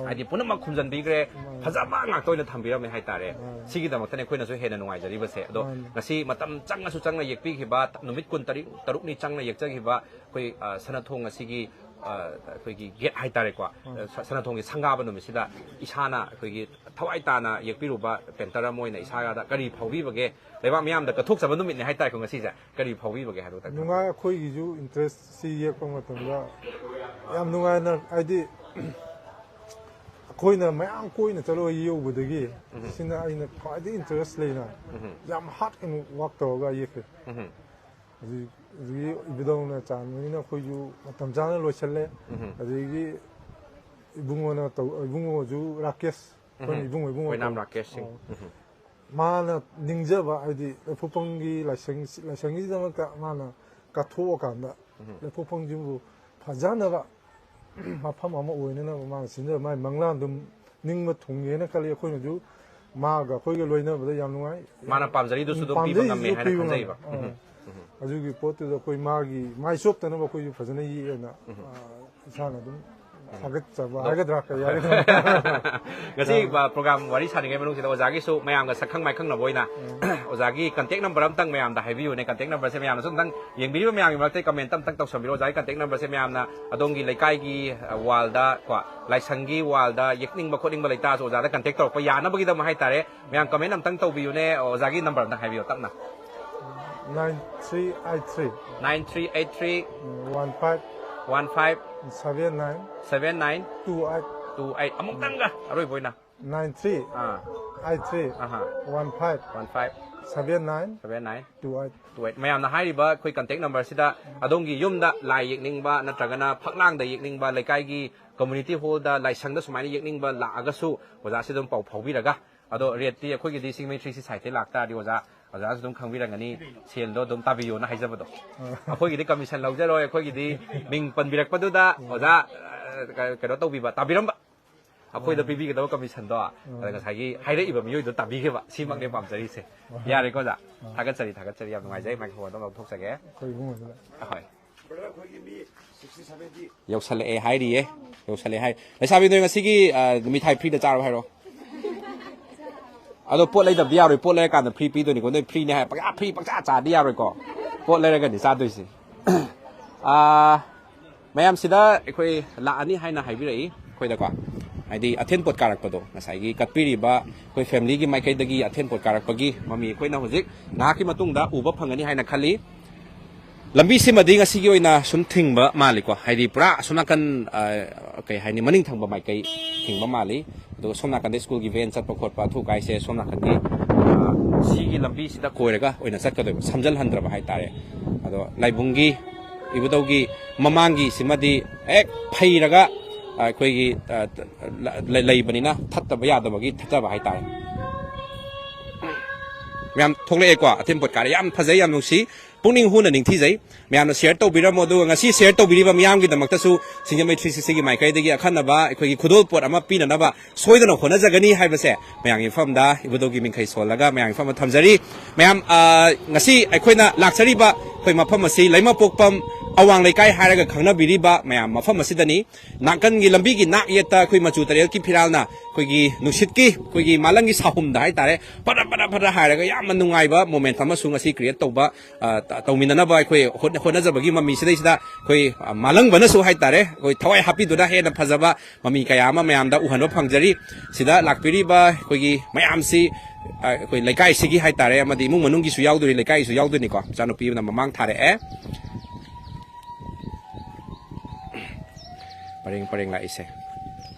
ꯍꯥꯏꯗꯤ ꯄꯨꯝꯅꯃꯛ ꯈꯨꯝꯖꯟꯕꯤꯈ꯭ꯔꯦ꯫ ꯐꯖꯕ ꯉꯥꯛꯇ ꯑꯣꯏꯅ ꯊꯝꯕꯤꯔꯝꯃꯦ ꯍꯥꯏꯇꯥꯔꯦ꯫ ꯁꯤꯒꯤꯗꯃꯛꯇꯅꯦ ꯑꯩꯈꯣꯏꯅꯁꯨ ꯍꯦꯟꯅ ꯅꯨꯡꯉꯥꯏꯖꯔꯤꯕꯁꯦ꯫ ꯑꯗꯣ ꯉꯁꯤ ꯃꯇꯝ ꯆꯪꯉꯁꯨ ꯆꯪꯅ ꯌꯦꯛꯄꯤꯈꯤꯕ, ꯅꯨꯃꯤꯠ ꯀꯨꯟ ꯇꯔꯨꯛꯅꯤ ꯆꯪꯅ ꯌꯦꯛꯆꯈꯤꯕ ꯑꯩꯈꯣꯏ, ꯑ, ꯁꯅꯥꯊꯣꯡ ꯑꯁꯤꯒꯤ, ꯑ, ꯑꯩꯈꯣꯏꯒꯤ ꯒꯦꯠ ꯍꯥꯏꯇꯥꯔꯦꯀꯣ꯫ ꯁ-, ꯁꯅꯥꯊꯣꯡꯒꯤ ꯁꯪꯒꯥꯕ ꯅꯨꯃꯤꯠꯁꯤꯗ ꯏꯁꯥꯅ ꯑꯩꯈꯣꯏꯒꯤ ꯊꯋꯥꯏ ꯇꯥꯅ ꯌꯦꯛꯄꯤꯔꯨꯕ ꯄꯦꯟꯇꯔ ꯑꯃ ꯑꯣꯏꯅ ꯏꯁꯥꯗ ꯀꯔꯤ ꯐꯥꯎꯕꯤꯕꯒꯦ? ꯂꯩꯕꯥꯛ ꯃꯤꯌꯥꯝꯗ ꯀꯠꯊꯣꯛꯆꯕ ꯅꯨꯃꯤꯠꯅꯦ ꯍꯥꯏꯇꯥꯔꯦꯀꯣ ꯉꯁꯤꯁꯦ꯫ ꯀꯔꯤ ꯐꯥꯎꯕꯤꯕꯒꯦ ꯍꯥꯏꯕꯗꯣ ꯈꯤꯇꯪ ꯅꯨꯡꯉꯥꯏ꯫ ꯑꯩꯈꯣꯏꯒꯤꯁꯨ ꯏꯟꯇꯔꯦꯁꯁꯤ ꯌꯦꯛꯄ ꯃꯇꯝꯗ ꯌꯥꯝ ꯅꯨꯡꯉꯥꯏꯅ, ꯍꯥꯏꯗꯤ ꯑꯩꯈꯣꯏꯅ ꯃꯌꯥꯝ ꯀꯣꯏꯅ ꯆꯠꯂꯒ ꯌꯦꯛꯎꯕꯗꯒꯤ ꯁꯤꯅ ꯑꯩꯅ ꯈ꯭ꯋꯥꯏꯗꯒꯤ ꯏꯟꯇꯔꯦꯁ ꯂꯩꯅ ꯌꯥꯝ ꯍꯥꯔꯠ ꯑꯦꯟ ꯋꯥꯛ ꯇꯧꯔꯒ ꯌꯦꯛꯈ꯭ꯔꯦ꯫ ꯎꯝ꯫ ꯍꯧꯖꯤꯛ, ꯍꯧꯖꯤꯛꯀꯤ ꯏꯕꯨꯙꯧꯅ ꯆꯥꯟꯕꯅꯤꯅ ꯑꯩꯈꯣꯏꯁꯨ ꯃꯇꯝ ꯆꯥꯅ ꯂꯣꯏꯁꯤꯜꯂꯦ꯫ ꯑꯗꯒꯤ ꯏꯕꯨꯡꯉꯣꯅ ꯇꯧ-, ꯏꯕꯨꯡꯉꯣꯁꯨ ꯔꯥꯀꯦꯁ, ꯑꯩꯈꯣꯏꯅ ꯏꯕꯨꯡꯉꯣ, ꯏꯕꯨꯡꯉꯣ ꯑꯣꯏꯅꯥꯝ ꯀꯧ-, ꯔꯥꯀꯦꯁ ꯁꯤꯡ꯫ ꯑꯣ꯫ ꯃꯥꯅ ꯅꯤꯡꯖꯕ, ꯍꯥꯏꯗꯤ ꯂꯩꯐꯨꯄꯪꯒꯤ ꯂꯥꯏꯁꯪ, ꯂꯥꯏꯁꯪꯒꯤꯗꯃꯛꯇ ꯃꯥꯅ ꯀꯠꯊꯣꯛꯑꯀꯥꯟꯗ ꯂꯩꯐꯨꯄꯪꯁꯤꯕꯨ ꯐꯖꯅꯕ ꯃꯐꯝ ꯑꯃ ꯑꯣꯏꯅꯅꯕ ꯃꯥꯅ ꯁꯤꯟꯖꯕ ꯃꯥꯒꯤ ꯃꯪꯂꯥꯟꯗꯨ ꯅꯤꯡꯕ ꯊꯨꯡꯉꯦꯅ ꯈꯜꯂꯤ꯫ ꯑꯩꯈꯣꯏꯅꯁꯨ ꯃꯥꯒ ꯑꯩꯈꯣꯏꯒ ꯂꯣꯏꯅꯕꯗ ꯌꯥꯝ ꯅꯨꯡꯉꯥꯏ꯫ ꯃꯥꯅ ꯄꯥꯝꯖꯔꯤꯗꯨꯁꯨ ꯑꯗꯨꯝ ꯄꯤꯕ ꯄꯥꯝꯖꯔꯤꯗꯨꯁꯨ ꯉꯝꯃꯦ ꯍꯥꯏꯅ ꯄꯤꯕ ꯈꯟꯖꯩꯕ꯫ ꯉꯝꯃꯦ꯫ ꯑꯥ꯫ ꯑꯗꯨꯒꯤ ꯄꯣꯠꯇꯨꯗ ꯑꯩꯈꯣꯏ ꯃꯥꯒꯤ ꯃꯥꯏ ꯆꯣꯞꯇꯅꯕ ꯑꯩꯈꯣꯏꯁꯨ ꯐꯖꯅ ꯌꯦꯛꯑꯦꯅ, ꯑꯥ, ꯏꯁꯥꯅ ꯑꯗꯨꯝ ꯊꯥꯒꯠꯆꯕ ꯍꯥꯏꯒꯗ꯭ꯔꯥ ꯀꯩ ꯍꯥꯏꯒꯗ꯭ꯔꯥ꯫ ꯉꯁꯤ, ꯑ, ꯄ꯭ꯔꯣꯒ꯭ꯔꯥꯝ ꯋꯥꯔꯤ ꯁꯥꯔꯤꯉꯩ ꯃꯅꯨꯡꯁꯤꯗ ꯑꯣꯖꯥꯒꯤꯁꯨ ꯃꯌꯥꯝꯒ ꯁꯛꯈꯪ ꯃꯥꯏꯈꯪꯅꯕ ꯑꯣꯏꯅ ꯑꯣꯖꯥꯒꯤ ꯀꯟꯇꯦꯛ ꯅꯝꯕꯔ ꯑꯝꯇꯪ ꯃꯌꯥꯝꯗ ꯍꯥꯏꯕꯤꯌꯨꯅꯦ꯫ ꯀꯟꯇꯦꯛ ꯅꯝꯕꯔꯁꯦ ꯃꯌꯥꯝꯅꯁꯨ ꯑꯝꯇꯪ ꯌꯦꯡꯕꯤꯔꯤꯕ ꯃꯌꯥꯝꯒꯤ ꯃꯔꯛꯇ ꯀꯃꯦꯟꯇ ꯑꯝꯇꯪ ꯇꯧꯁꯟꯕꯤꯔꯣ꯫ ꯑꯣꯖꯥꯒꯤ ꯀꯟꯇꯦꯛ ꯅꯝꯕꯔꯁꯦ ꯃꯌꯥꯝꯅ ꯑꯗꯣꯝꯒꯤ ꯂꯩꯀꯥꯏꯒꯤ, ꯑ, ꯋꯥꯜꯗ ꯀꯣ, ꯂꯥꯏꯁꯪꯒꯤ ꯋꯥꯜꯗ ꯌꯦꯛꯅꯤꯡꯕ ꯈꯣꯠꯅꯤꯡꯕ ꯂꯩꯇꯥꯔꯁꯨ ꯑꯣꯖꯥꯗ ꯀꯟꯇꯦꯛ ꯇꯧꯔꯛꯄ ꯌꯥꯅꯕꯒꯤꯗꯃꯛ ꯍꯥꯏꯇꯥꯔꯦ꯫ ꯃꯌꯥꯝ ꯀꯃꯦꯟ ꯑꯝꯇꯪ ꯇꯧꯕꯤꯌꯨꯅꯦ꯫ ꯑꯣꯖꯥꯒꯤ ꯅꯝꯕꯔ ꯑꯝꯇꯪ ꯍꯥꯏꯕꯤꯌꯣ ꯇꯞꯅ꯫ Nine three eight three Nine three eight three one five one five seven nine seven nine two eight. two eight꯫ ꯑꯃꯨꯛꯇꯪꯒ ꯑꯔꯣꯏꯕ ꯑꯣꯏꯅ꯫ Nine three ꯑꯥ꯫ eight three ꯑꯍꯥ꯫ one five One five seven nine seven nine two eight. Two eight꯫ ꯃꯌꯥꯝꯅ ꯍꯥꯏꯔꯤꯕ ꯑꯩꯈꯣꯏ contact ꯅꯝꯕꯔꯁꯤꯗ ꯑꯗꯣꯝꯒꯤ ꯌꯨꯝꯗ ꯂꯥꯏ ꯌꯦꯛꯅꯤꯡꯕ ꯅꯠꯇ꯭ꯔꯒꯅ ꯐꯛꯂꯥꯡꯗ ꯌꯦꯛꯅꯤꯡꯕ, ꯂꯩꯀꯥꯏꯒꯤ ꯀꯝꯃꯨꯅꯤꯇꯤ ꯍꯣꯜꯗ, ꯂꯥꯏꯁꯪꯗ ꯁꯨꯃꯥꯏꯅ ꯌꯦꯛꯅꯤꯡꯕ ꯂꯥꯛꯑꯒꯁꯨ ꯑꯣꯖꯥꯁꯤ ꯑꯗꯨꯝ ꯄꯥꯎ ꯐꯥꯎꯕꯤꯔꯒ, ꯑꯗꯣ ꯔꯦꯠꯇꯤ ꯑꯩꯈꯣꯏꯒꯤꯗꯤ ꯁꯤꯡꯃꯩ ꯊ꯭ꯔꯤ ꯁꯤ ꯁꯥꯏꯠꯇꯩ ꯂꯥꯛꯇꯥꯔꯗꯤ ꯑꯣꯖꯥ, ꯑꯣꯖꯥꯅꯁꯨ ꯑꯗꯨꯝ ꯈꯪꯕꯤꯔꯝꯒꯅꯤ, ꯁꯦꯜꯗꯣ ꯑꯗꯨꯝ ꯇꯥꯕꯤꯌꯣꯅ ꯍꯥꯏꯖꯕꯗꯣ꯫ ꯑꯩꯈꯣꯏꯒꯤꯗꯤ ꯀꯃꯤꯁꯟ ꯂꯧꯖꯔꯣꯏ, ꯑꯩꯈꯣꯏꯒꯤꯗꯤ ꯃꯤꯡ ꯄꯟꯕꯤꯔꯛꯄꯗꯨꯗ ꯑꯣꯖꯥ, ꯑ, ꯀꯩꯅꯣ ꯇꯧꯕꯤꯕ, ꯇꯥꯕꯤꯔꯝꯕ꯫ ꯑꯩꯈꯣꯏꯗ ꯄꯤꯕꯤꯒꯗꯕ ꯀꯃꯤꯁꯟꯗꯣ, ꯑꯗ ꯉꯁꯥꯏꯒꯤ ꯍꯥꯏꯔꯛꯏꯕ ꯃꯤꯑꯣꯏꯗꯣ ꯇꯥꯕꯤꯒꯦꯕ꯫ ꯁꯤꯃꯛꯅꯦ ꯄꯥꯝꯖꯔꯤꯁꯦ꯫ ꯌꯥꯔꯦꯀꯣ, ꯑꯣꯖꯥ? ꯊꯥꯒꯠꯆꯔꯤ, ꯊꯥꯒꯠꯆꯔꯤ꯫ ꯌꯥꯝ ꯅꯨꯡꯉꯥꯏꯖꯩ꯫ ꯃꯥꯏꯀ꯭ꯔꯣꯐꯣꯟ ꯑꯗꯨꯝ ꯂꯧꯊꯣꯛꯆꯒꯦ꯫ ꯑꯩꯈꯣꯏ ꯏꯕꯨꯡꯉꯣꯗꯨꯗ꯫ ꯑꯍꯣꯏ꯫ ꯌꯧꯁꯜꯂꯛꯑꯦ ꯍꯥꯏꯔꯤꯌꯦ꯫ ꯌꯧꯁꯜꯂꯛꯑꯦ ꯍꯥꯏ꯫ ꯂꯩꯁꯥꯕꯤ, ꯅꯣꯏ ꯉꯁꯤꯒꯤ, ꯑ, ꯃꯤꯊꯥꯏ ꯐ꯭ꯔꯤꯗ ꯆꯥꯔꯣ ꯍꯥꯏꯔꯣ? ꯑꯗꯣ ꯄꯣꯠ ꯂꯩꯗꯕꯗꯤ ꯌꯥꯔꯣꯏ꯫ ꯄꯣꯠ ꯂꯩꯔꯀꯥꯟꯗ ꯐ꯭ꯔꯤ ꯄꯤꯗꯣꯏꯅꯤꯀꯣ꯫ ꯅꯣꯏ ꯐ꯭ꯔꯤꯅꯦ ꯍꯥꯏ ꯄꯪꯆꯥ ꯐ꯭ꯔꯤ ꯄꯪꯆꯥ ꯆꯥꯗꯤ ꯌꯥꯔꯣꯏꯀꯣ꯫ ꯄꯣꯠ ꯂꯩꯔꯒꯅꯤ ꯆꯥꯗꯣꯏꯁꯦ꯫ ꯑ, ꯃꯌꯥꯝꯁꯤꯗ ꯑꯩꯈꯣꯏ ꯂꯥꯛꯑꯅꯤ ꯍꯥꯏꯅ ꯍꯥꯏꯕꯤꯔꯛꯏ ꯑꯩꯈꯣꯏꯗꯀꯣ꯫ ꯍꯥꯏꯗꯤ ꯑꯊꯦꯟ ꯄꯣꯠ ꯀꯥꯔꯛꯄꯗꯣ, ꯉꯁꯥꯏꯒꯤ ꯀꯠꯄꯤꯔꯤꯕ ꯑꯩꯈꯣꯏ ꯐꯦꯃꯤꯂꯤꯒꯤ ꯃꯥꯏꯀꯩꯗꯒꯤ ꯑꯊꯦꯟ ꯄꯣꯠ ꯀꯥꯔꯛꯄꯒꯤ ꯃꯃꯤ ꯑꯩꯈꯣꯏꯅ ꯍꯧꯖꯤꯛ ꯉꯥꯏꯍꯥꯛꯀꯤ ꯃꯇꯨꯡꯗ ꯎꯕ ꯐꯪꯒꯅꯤ ꯍꯥꯏꯅ ꯈꯜꯂꯤ꯫ ꯂꯝꯕꯤꯁꯤꯃꯗꯤ ꯉꯁꯤꯒꯤ ꯑꯣꯏꯅ ꯁꯨꯝ ꯊꯤꯡꯕ ꯃꯥꯜꯂꯤꯀꯣ, ꯍꯥꯏꯗꯤ ꯄꯨꯔꯥ ꯑꯁꯣꯝ ꯅꯥꯀꯟ, ꯑ, ꯀꯩ ꯍꯥꯏꯅꯤ, ꯃꯅꯤꯡ ꯊꯪꯕ ꯃꯥꯏꯀꯩ ꯊꯤꯡꯕ ꯃꯥꯜꯂꯤ꯫ ꯑꯗꯨꯒ ꯁꯣꯝ ꯅꯥꯀꯟꯗ ꯁ꯭ꯀꯨꯜꯒꯤ ꯚꯦꯟ ꯆꯠꯄ ꯈꯣꯠꯄ ꯑꯊꯨ ꯑꯀꯥꯏꯁꯦ ꯁꯣꯝ ꯅꯥꯀꯟꯒꯤ, ꯑ, ꯁꯤꯒꯤ ꯂꯝꯕꯤꯁꯤꯗ ꯀꯣꯏꯔꯒ ꯑꯣꯏꯅ ꯆꯠꯀꯗꯣꯏꯕ, ꯁꯝꯖꯜꯍꯟꯗ꯭ꯔꯕ ꯍꯥꯏꯇꯥꯔꯦ꯫ ꯑꯗꯣ ꯂꯥꯏꯕꯨꯡꯒꯤ, ꯏꯕꯨꯙꯧꯒꯤ ꯃꯃꯥꯡꯒꯤꯁꯤꯃꯗꯤ ꯍꯦꯛ ꯐꯩꯔꯒ, ꯑ, ꯑꯩꯈꯣꯏꯒꯤ, ꯑ, ꯂ-, ꯂ-, ꯂꯩꯕꯅꯤꯅ ꯊꯠꯇꯕ ꯌꯥꯗꯕꯒꯤ ꯊꯠꯆꯕ ꯍꯥꯏꯇꯥꯔꯦ꯫ ꯃꯌꯥꯝ ꯊꯣꯛꯂꯛꯑꯦꯀꯣ, ꯑꯊꯦꯟ ꯄꯣꯠ ꯀꯥꯔꯦ꯫ ꯌꯥꯝ ꯐꯖꯩ, ꯌꯥꯝ ꯅꯨꯡꯁꯤ꯫ ꯄꯨꯛꯅꯤꯡ ꯍꯨꯅ ꯅꯤꯡꯊꯤꯖꯩ꯫ ꯃꯌꯥꯝꯅ ꯁꯤꯌꯔ ꯇꯧꯕꯤꯔꯝꯃꯣ, ꯑꯗꯨꯒ ꯉꯁꯤ ꯁꯤꯌꯔ ꯇꯧꯕꯤꯔꯤꯕ ꯃꯤꯌꯥꯝꯒꯤꯗꯃꯛꯇꯁꯨ ꯁꯤꯡꯖꯃꯩ ꯊ꯭ꯔꯤ ꯁꯤꯛꯁꯇꯤꯒꯤ ꯃꯥꯏꯀꯩꯗꯒꯤ ꯑꯈꯟꯅꯕ ꯑꯩꯈꯣꯏꯒꯤ ꯈꯨꯗꯣꯜꯄꯣꯠ ꯑꯃ ꯄꯤꯅꯅꯕ ꯁꯣꯏꯗꯅ ꯍꯣꯠꯅꯖꯒꯅꯤ ꯍꯥꯏꯕꯁꯦ ꯃꯌꯥꯝꯒꯤ ꯃꯐꯝꯗ ꯏꯕꯨꯙꯧꯒꯤ ꯃꯤꯡꯈꯩ ꯁꯣꯜꯂꯒ ꯃꯌꯥꯝꯒꯤ ꯃꯐꯝꯗ ꯊꯝꯖꯔꯤ꯫ ꯃꯌꯥꯝ, ꯑ, ꯉꯁꯤ ꯑꯩꯈꯣꯏꯅ ꯂꯥꯛꯆꯔꯤꯕ ꯑꯩꯈꯣꯏ ꯃꯐꯝ ꯑꯁꯤ ꯂꯩꯃꯄꯣꯛꯄꯝ ꯑꯋꯥꯡ ꯂꯩꯀꯥꯏ ꯍꯥꯏꯔꯒ ꯈꯪꯅꯕꯤꯔꯤꯕ ꯃꯌꯥꯝ ꯃꯐꯝ ꯑꯁꯤꯗꯅꯤ꯫ ꯅꯥꯀꯟꯒꯤ ꯂꯝꯕꯤꯒꯤ ꯅꯥꯛ ꯌꯦꯠꯇ ꯑꯩꯈꯣꯏ ꯃꯆꯨ ꯇꯔꯦꯠꯀꯤ ꯐꯤꯔꯥꯜꯅ ꯑꯩꯈꯣꯏꯒꯤ ꯅꯨꯡꯁꯤꯠꯀꯤ, ꯑꯩꯈꯣꯏꯒꯤ ꯃꯥꯂꯪꯒꯤ ꯁꯥꯍꯨꯝꯗ ꯍꯥꯏꯇꯥꯔꯦ, ꯐꯔ ꯐꯔ ꯐꯔ ꯍꯥꯏꯔꯒ ꯌꯥꯝꯅ ꯅꯨꯡꯉꯥꯏꯕ ꯃꯣꯃꯦꯟꯠ ꯑꯃꯁꯨ ꯉꯁꯤ ꯀ꯭ꯔꯤꯌꯦꯠ ꯇꯧꯕ, ꯑ, ꯇ-, ꯇꯧꯃꯤꯟꯅꯅꯕ ꯑꯩꯈꯣꯏ ꯍꯣꯠꯅ-, ꯍꯣꯠꯅꯖꯕꯒꯤ ꯃꯃꯤ ꯁꯤꯗꯩꯁꯤꯗ ꯑꯩꯈꯣꯏ, ꯑ, ꯃꯥꯂꯪꯕꯅꯁꯨ ꯍꯥꯏꯇꯥꯔꯦ, ꯑꯩꯈꯣꯏ ꯊꯋꯥꯏ ꯍꯥꯞꯄꯤꯗꯨꯅ ꯍꯦꯟꯅ ꯐꯖꯕ ꯃꯃꯤ ꯀꯌꯥ ꯑꯃ ꯃꯌꯥꯝꯗ ꯎꯍꯟꯕ ꯐꯪꯖꯔꯤ꯫ ꯁꯤꯗ ꯂꯥꯛꯄꯤꯔꯤꯕ ꯑꯩꯈꯣꯏꯒꯤ ꯃꯌꯥꯝꯁꯤ, ꯑ, ꯑꯩꯈꯣꯏ ꯂꯩꯀꯥꯏꯁꯤꯒꯤ ꯍꯥꯏꯇꯥꯔꯦ, ꯑꯃꯗꯤ ꯏꯃꯨꯡ ꯃꯅꯨꯡꯒꯤꯁꯨ ꯌꯥꯎꯗꯣꯏꯅꯤ, ꯂꯩꯀꯥꯏꯒꯤꯁꯨ ꯌꯥꯎꯗꯣꯏꯅꯤꯀꯣ꯫ ꯏꯆꯥꯅꯨꯄꯤ ꯑꯃꯅ ꯃꯃꯥꯡ ꯊꯥꯔꯛꯑꯦ꯫ ꯄꯔꯦꯡ ꯄꯔꯦꯡ ꯂꯥꯛꯏꯁꯦ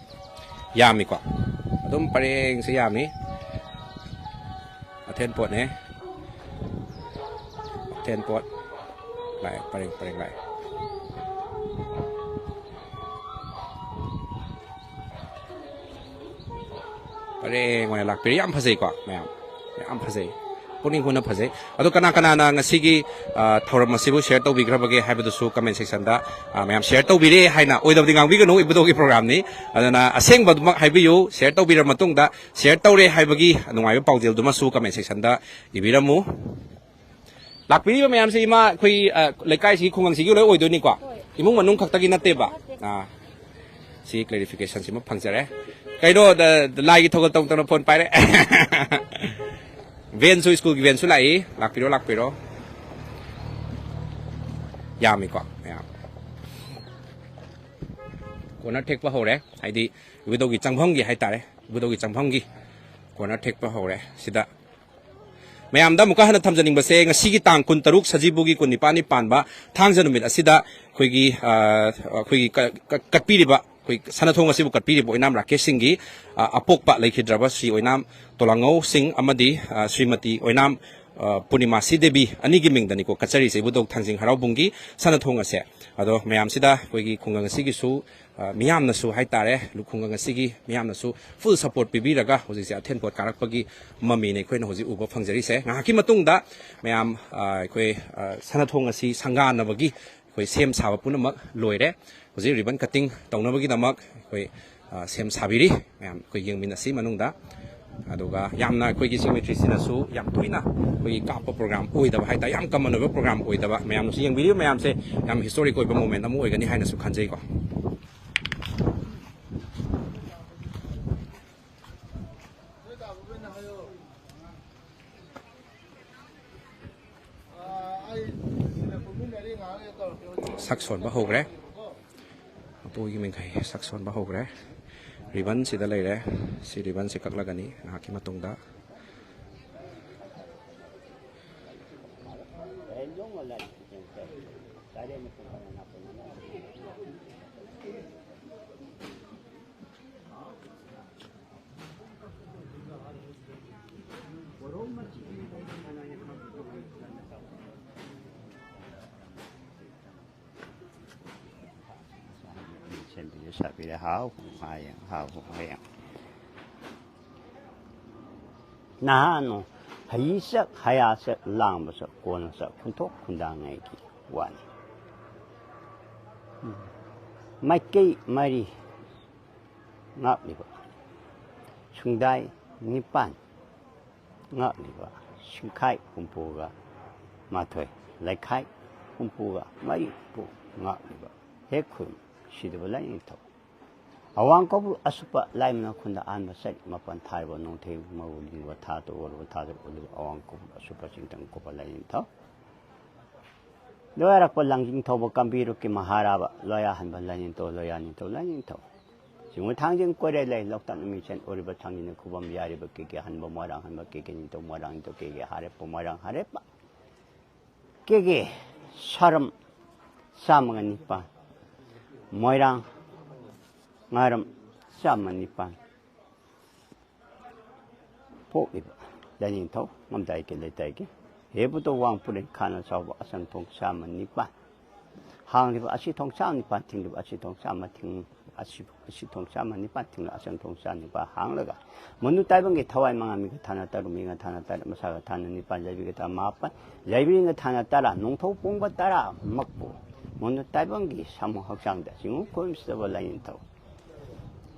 ꯌꯥꯝꯃꯤꯀꯣ꯫ ꯑꯗꯨꯝ ꯄꯔꯦꯡꯁꯦ ꯌꯥꯝꯃꯤ꯫ ꯑꯊꯦꯟ ꯄꯣꯠꯅꯦ꯫ ꯑꯊꯦꯟ ꯄꯣꯠ ꯂꯥꯛꯑꯦ, ꯄꯔꯦꯡ ꯄꯔꯦꯡ ꯂꯥꯛꯑꯦ꯫ ꯄꯔꯦꯡ ꯑꯣꯏꯅ ꯂꯥꯛꯄꯤꯔꯦ꯫ ꯌꯥꯝ ꯐꯖꯩꯀꯣ ꯃꯌꯥꯝ, ꯌꯥꯝ ꯐꯖꯩ꯫ ꯄꯨꯛꯅꯤꯡ ꯍꯨꯅ ꯐꯖꯩ꯫ ꯑꯗꯣ ꯀꯅꯥ ꯀꯅꯥꯅ ꯉꯁꯤꯒꯤ, ꯑ, ꯊꯧꯔꯝ ꯑꯁꯤꯕꯨ share ꯇꯧꯕꯤꯈ꯭ꯔꯕꯒꯦ ꯍꯥꯏꯕꯗꯨꯁꯨ comment section ꯗ, ꯑ, ꯃꯌꯥꯝ share ꯇꯧꯕꯤꯔꯦ ꯍꯥꯏꯅ ꯑꯣꯏꯗꯕꯗꯤ ꯉꯥꯡꯕꯤꯒꯅꯨ, ꯏꯕꯨꯙꯧꯒꯤ program ꯅꯤ꯫ ꯑꯗꯨꯅ ꯑꯁꯦꯡꯕꯗꯨꯃꯛ ꯍꯥꯏꯕꯤꯌꯨ, share ꯇꯧꯕꯤꯔꯕ ꯃꯇꯨꯡꯗ share ꯇꯧꯔꯦ ꯍꯥꯏꯕꯒꯤ ꯅꯨꯡꯉꯥꯏꯕ ꯄꯥꯎꯖꯦꯜꯗꯨꯃꯁꯨ comment section ꯗ ꯏꯕꯤꯔꯝꯃꯨ꯫ ꯂꯥꯛꯄꯤꯔꯤꯕ ꯃꯌꯥꯝꯁꯦ ꯏꯃꯥ ꯑꯩꯈꯣꯏ, ꯑ, ꯂꯩꯀꯥꯏꯁꯤꯒꯤ ꯈꯨꯡꯒꯪꯁꯤꯒꯤ ꯂꯣꯏ ꯑꯣꯏꯗꯣꯏꯅꯤꯀꯣ? ꯏꯃꯨꯡ ꯃꯅꯨꯡ ꯈꯛꯇꯒꯤ ꯅꯠꯇꯦꯕ? ꯑꯥ꯫ ꯁꯤ clarification ꯁꯤꯃ ꯐꯪꯖꯔꯦ꯫ ꯀꯩꯅꯣ, ꯗ-, ꯗ-, ꯂꯥꯏꯒꯤ ꯊꯧꯒꯜ ꯇꯧ ꯇꯧꯅ phone ꯄꯥꯏꯔꯦ꯫ Van ꯁꯨ, school ꯒꯤ van ꯁꯨ ꯂꯥꯛꯏ꯫ ꯂꯥꯛꯄꯤꯔꯣ, ꯂꯥꯛꯄꯤꯔꯣ꯫ ꯌꯥꯝꯃꯤꯀꯣ, ꯃꯌꯥꯝ꯫ Corner ꯊꯦꯛꯄ ꯍꯧꯔꯦ꯫ ꯍꯥꯏꯗꯤ, ꯏꯕꯨꯙꯧꯒꯤ ꯆꯪꯐꯝꯒꯤ ꯍꯥꯏꯇꯥꯔꯦ꯫ ꯏꯕꯨꯙꯧꯒꯤ ꯆꯪꯐꯝꯒꯤ corner ꯊꯦꯛꯄ ꯍꯧꯔꯦ꯫ ꯁꯤꯗ ꯃꯌꯥꯝꯗ ꯑꯃꯨꯛꯀ ꯍꯟꯅ ꯊꯝꯖꯅꯤꯡꯕꯁꯦ, ꯉꯁꯤꯒꯤ ꯇꯥꯡ ꯀꯨꯟꯇꯔꯨꯛ ꯁꯖꯤꯕꯨꯒꯤ ꯀꯨꯟꯅꯤꯄꯥꯟꯅꯤ ꯄꯥꯟꯕ ꯊꯥꯡꯖ ꯅꯨꯃꯤꯠ ꯑꯁꯤꯗ ꯑꯩꯈꯣꯏꯒꯤ, ꯑ, ꯑꯩꯈꯣꯏꯒꯤ ꯀ-, ꯀ-, ꯀꯠꯄꯤꯔꯤꯕ, ꯑꯩꯈꯣꯏ ꯁꯅꯥꯊꯣꯡ ꯑꯁꯤꯕꯨ ꯀꯠꯄꯤꯔꯤꯕ ꯑꯣꯏꯅꯥꯝ ꯔꯥꯀꯦꯁ ꯁꯤꯡꯒꯤ, ꯑ, ꯑꯄꯣꯛꯄ ꯂꯩꯈꯤꯗ꯭ꯔꯕ ꯁ꯭ꯔꯤ ꯑꯣꯏꯅꯥꯝ ꯇꯣꯂꯥꯉꯧ ꯁꯤꯡ ꯑꯃꯗꯤ, ꯑ, ꯁ꯭ꯔꯤꯃꯇꯤ ꯑꯣꯏꯅꯥꯝ, ꯑ, ꯄꯨꯔꯅꯤꯃꯥꯁꯤ ꯗꯦꯕꯤ ꯑꯅꯤꯒꯤ ꯃꯤꯡꯗꯅꯤꯀꯣ ꯀꯠꯆꯔꯤꯁꯦ ꯏꯕꯨꯙꯧ ꯊꯥꯡꯖꯤꯡ ꯍꯔꯥꯎꯕꯨꯡꯒꯤ ꯁꯅꯥꯊꯣꯡ ꯑꯁꯦ꯫ ꯑꯗꯣ ꯃꯌꯥꯝꯁꯤꯗ ꯑꯩꯈꯣꯏꯒꯤ ꯈꯨꯡꯒꯪ ꯑꯁꯤꯒꯤꯁꯨ, ꯑ, ꯃꯤꯌꯥꯝꯅꯁꯨ ꯍꯥꯏꯇꯥꯔꯦ, ꯈꯨꯡꯒꯪ ꯑꯁꯤꯒꯤ ꯃꯤꯌꯥꯝꯅꯁꯨ full support ꯄꯤꯕꯤꯔꯒ ꯍꯧꯖꯤꯛꯁꯦ ꯑꯊꯦꯟ ꯄꯣꯠ ꯀꯥꯔꯛꯄꯒꯤ ꯃꯃꯤꯅꯤ ꯑꯩꯈꯣꯏꯅ ꯍꯧꯖꯤꯛ ꯎꯕ ꯐꯪꯖꯔꯤꯁꯦ꯫ ꯉꯥꯏꯍꯥꯛꯀꯤ ꯃꯇꯨꯡꯗ ꯃꯌꯥꯝ, ꯑ, ꯑꯩꯈꯣꯏ, ꯑ, ꯁꯅꯥꯊꯣꯡ ꯑꯁꯤ ꯁꯪꯒꯥꯅꯕꯒꯤ ꯑꯩꯈꯣꯏ ꯁꯦꯝ ꯁꯥꯕ ꯄꯨꯝꯅꯃꯛ ꯂꯣꯏꯔꯦ꯫ ꯍꯧꯖꯤꯛ ribbon cutting ꯇꯧꯅꯕꯒꯤꯗꯃꯛ ꯑꯩꯈꯣꯏ, ꯑ, ꯁꯦꯝ ꯁꯥꯕꯤꯔꯤ꯫ ꯃꯌꯥꯝ ꯑꯩꯈꯣꯏ ꯌꯦꯡꯃꯤꯟꯅꯁꯤ ꯃꯅꯨꯡꯗ꯫ ꯑꯗꯨꯒ ꯌꯥꯝꯅ ꯑꯩꯈꯣꯏꯒꯤ cemetery ꯁꯤꯅꯁꯨ ꯌꯥꯝ ꯇꯣꯏꯅ ꯑꯩꯈꯣꯏꯒꯤ ꯀꯥꯞꯄ program ꯑꯣꯏꯗꯕ ꯍꯥꯏꯇꯥꯔꯦ, ꯌꯥꯝ common ꯑꯣꯏꯕ program ꯑꯣꯏꯗꯕ, ꯃꯌꯥꯝꯅꯁꯨ ꯌꯦꯡꯕꯤꯔꯤꯕ ꯃꯌꯥꯝꯁꯦ ꯌꯥꯝ historic ꯑꯣꯏꯕ moment ꯑꯃ ꯑꯣꯏꯒꯅꯤ ꯍꯥꯏꯅꯁꯨ ꯈꯟꯖꯩꯀꯣ꯫ ꯁꯛ ꯁꯣꯟꯕ ꯍꯧꯈ꯭ꯔꯦ꯫ ꯃꯄꯨꯒꯤ ꯃꯤꯡꯈꯩ ꯁꯛ ꯁꯣꯟꯕ ꯍꯧꯈ꯭ꯔꯦ꯫ Ribbon ꯁꯤꯗ ꯂꯩꯔꯦ꯫ ꯁꯤ ribbon ꯁꯤ ꯀꯛꯂꯒꯅꯤ ꯉꯥꯏꯍꯥꯛꯀꯤ ꯃꯇꯨꯡꯗ꯫ ꯁꯦꯝꯕꯤꯔꯦ ꯁꯥꯕꯤꯔꯦ꯫ ꯍꯥꯎ ꯍꯥꯏꯌꯦ, ꯍꯥꯎ ꯍꯥꯏꯌꯦ꯫ ꯅꯍꯥꯟ ꯐꯩꯁꯛ ꯍꯌꯥꯁꯛ ꯂꯥꯡꯕꯁꯛ ꯀꯣꯟꯅꯁꯛ ꯈꯨꯟꯊꯣꯛ ꯈꯨꯟꯗꯥꯉꯩꯒꯤ ꯋꯥꯅꯤ꯫ ꯃꯥꯏꯀꯩ ꯃꯔꯤ ꯉꯥꯛꯂꯤꯕ, ꯁꯨꯡꯗꯥꯏ ꯅꯤꯄꯥꯟ ꯉꯥꯛꯂꯤꯕ, ꯁꯤꯡꯈꯥꯏ ꯍꯨꯝꯐꯨꯒ ꯃꯥꯊꯣꯏ, ꯂꯩꯈꯥꯏ ꯍꯨꯝꯐꯨꯒ ꯃꯔꯤ ꯍꯨꯝꯐꯨ ꯉꯥꯛꯂꯤꯕ ꯍꯦꯛ ꯈꯨꯔꯨꯝ ꯁꯤꯗꯕ ꯂꯥꯏꯅꯤꯡꯊꯧ ꯑꯋꯥꯡ ꯀꯧꯕ꯭ꯔꯨ ꯑꯁꯨꯞꯄ ꯂꯥꯏꯃꯅ ꯈꯨꯟꯗ ꯑꯍꯥꯟꯕ ꯆꯠ ꯃꯥꯄꯟ ꯊꯥꯔꯤꯕ ꯅꯣꯡꯊꯩ ꯃꯧ ꯂꯤꯡꯕ ꯊꯥ ꯇꯔꯨꯛ ꯑꯣꯏꯔꯕ ꯊꯥ ꯇꯔꯨꯛ ꯑꯣꯏꯔꯕ ꯑꯋꯥꯡ ꯀꯧꯕ꯭ꯔꯨ ꯑꯁꯨꯞꯄ ꯆꯤꯡꯇꯪ ꯀꯨꯞꯄ ꯂꯥꯏꯅꯤꯡꯊꯧ ꯂꯣꯌꯥꯔꯛꯄ ꯂꯥꯡꯖꯤꯡ ꯊꯧꯕ ꯀꯝꯕꯤꯔꯨꯛꯀꯤ ꯃꯍꯥꯔꯥꯕ ꯂꯣꯌꯥ ꯍꯟꯕ ꯂꯥꯏꯅꯤꯡꯊꯧ ꯂꯣꯌꯥ ꯅꯤꯡꯊꯧ ꯂꯥꯏꯅꯤꯡꯊꯧ ꯁꯤꯡꯉꯨ ꯊꯥꯡꯖꯤꯡ ꯀꯣꯏꯔꯦ ꯂꯩ ꯂꯣꯛꯇꯥꯛ ꯅꯨꯃꯤꯠꯁꯦꯟ ꯑꯣꯏꯔꯤꯕ ꯊꯥꯡꯖꯤꯡꯅ ꯈꯨꯕꯝ ꯌꯥꯔꯤꯕ ꯀꯦꯒꯦ ꯍꯟꯕ ꯃꯣꯏꯔꯥꯡ ꯍꯟꯕ ꯀꯦꯒꯦ ꯅꯤꯡꯊꯧ ꯃꯣꯏꯔꯥꯡ ꯅꯤꯡꯊꯧ ꯀꯦꯒꯦ ꯍꯥꯔꯦꯞꯄ ꯃꯣꯏꯔꯥꯡ ꯍꯥꯔꯦꯞꯄ ꯀꯦꯒꯦ ꯁꯥꯔꯝ ꯆꯥꯝꯃꯒ ꯅꯤꯄꯥꯟ ꯃꯣꯏꯔꯥꯡ ꯉꯥꯔꯝ ꯆꯥꯝꯃ ꯅꯤꯄꯥꯟ ꯄꯣꯛꯂꯤꯕ ꯂꯥꯏꯅꯤꯡꯊꯧ ꯉꯝꯗꯥꯏꯒꯤ ꯂꯩꯇꯥꯏꯒꯤ ꯍꯦꯕꯨꯗ ꯋꯥꯡ ꯄꯨꯔꯦꯟ ꯈꯥꯅ ꯆꯥꯎꯕ ꯑꯁꯪ ꯊꯣꯡ ꯆꯥꯝꯃ ꯅꯤꯄꯥꯟ ꯍꯥꯡꯂꯤꯕ ꯑꯁꯤ ꯊꯣꯡ ꯆꯥꯝꯃ ꯅꯤꯄꯥꯟ ꯊꯤꯡꯂꯤꯕ ꯑꯁꯤ ꯊꯣꯡ ꯆꯥꯝꯃ ꯊꯤꯡ ꯑꯁꯤ ꯑꯁꯤ ꯊꯣꯡ ꯆꯥꯝꯃ ꯅꯤꯄꯥꯟ ꯊꯤꯡꯂ ꯑꯁꯪ ꯊꯣꯡ ꯆꯥꯝꯃ ꯅꯤꯄꯥꯟ ꯍꯥꯡꯂꯒ ꯃꯅꯨ ꯇꯥꯏꯕꯪꯒꯤ ꯊꯋꯥꯏ ꯃꯉꯥ ꯃꯤꯒ ꯊꯥꯅ ꯇꯔꯨꯛ ꯃꯤꯒ ꯊꯥꯅ ꯇꯔꯦꯠ ꯃꯁꯥꯒ ꯊꯥꯅ ꯅꯤꯄꯥꯟ ꯂꯩꯕꯤꯒ ꯊꯥꯅ ꯃꯥꯄꯟ ꯂꯩꯕꯤꯒ ꯊꯥꯅ ꯇꯔꯥ ꯅꯣꯡꯊꯧ ꯄꯣꯡꯕ ꯇꯔꯥ ꯃꯛꯄꯨ ꯃꯅꯨ ꯇꯥꯏꯕꯪꯒꯤ ꯁꯥꯃꯨ ꯍꯛꯆꯥꯡꯗ ꯆꯤꯡꯉꯨ ꯈꯨꯔꯨꯝꯁꯤꯗꯕ ꯂꯥꯏꯅꯤꯡꯊꯧ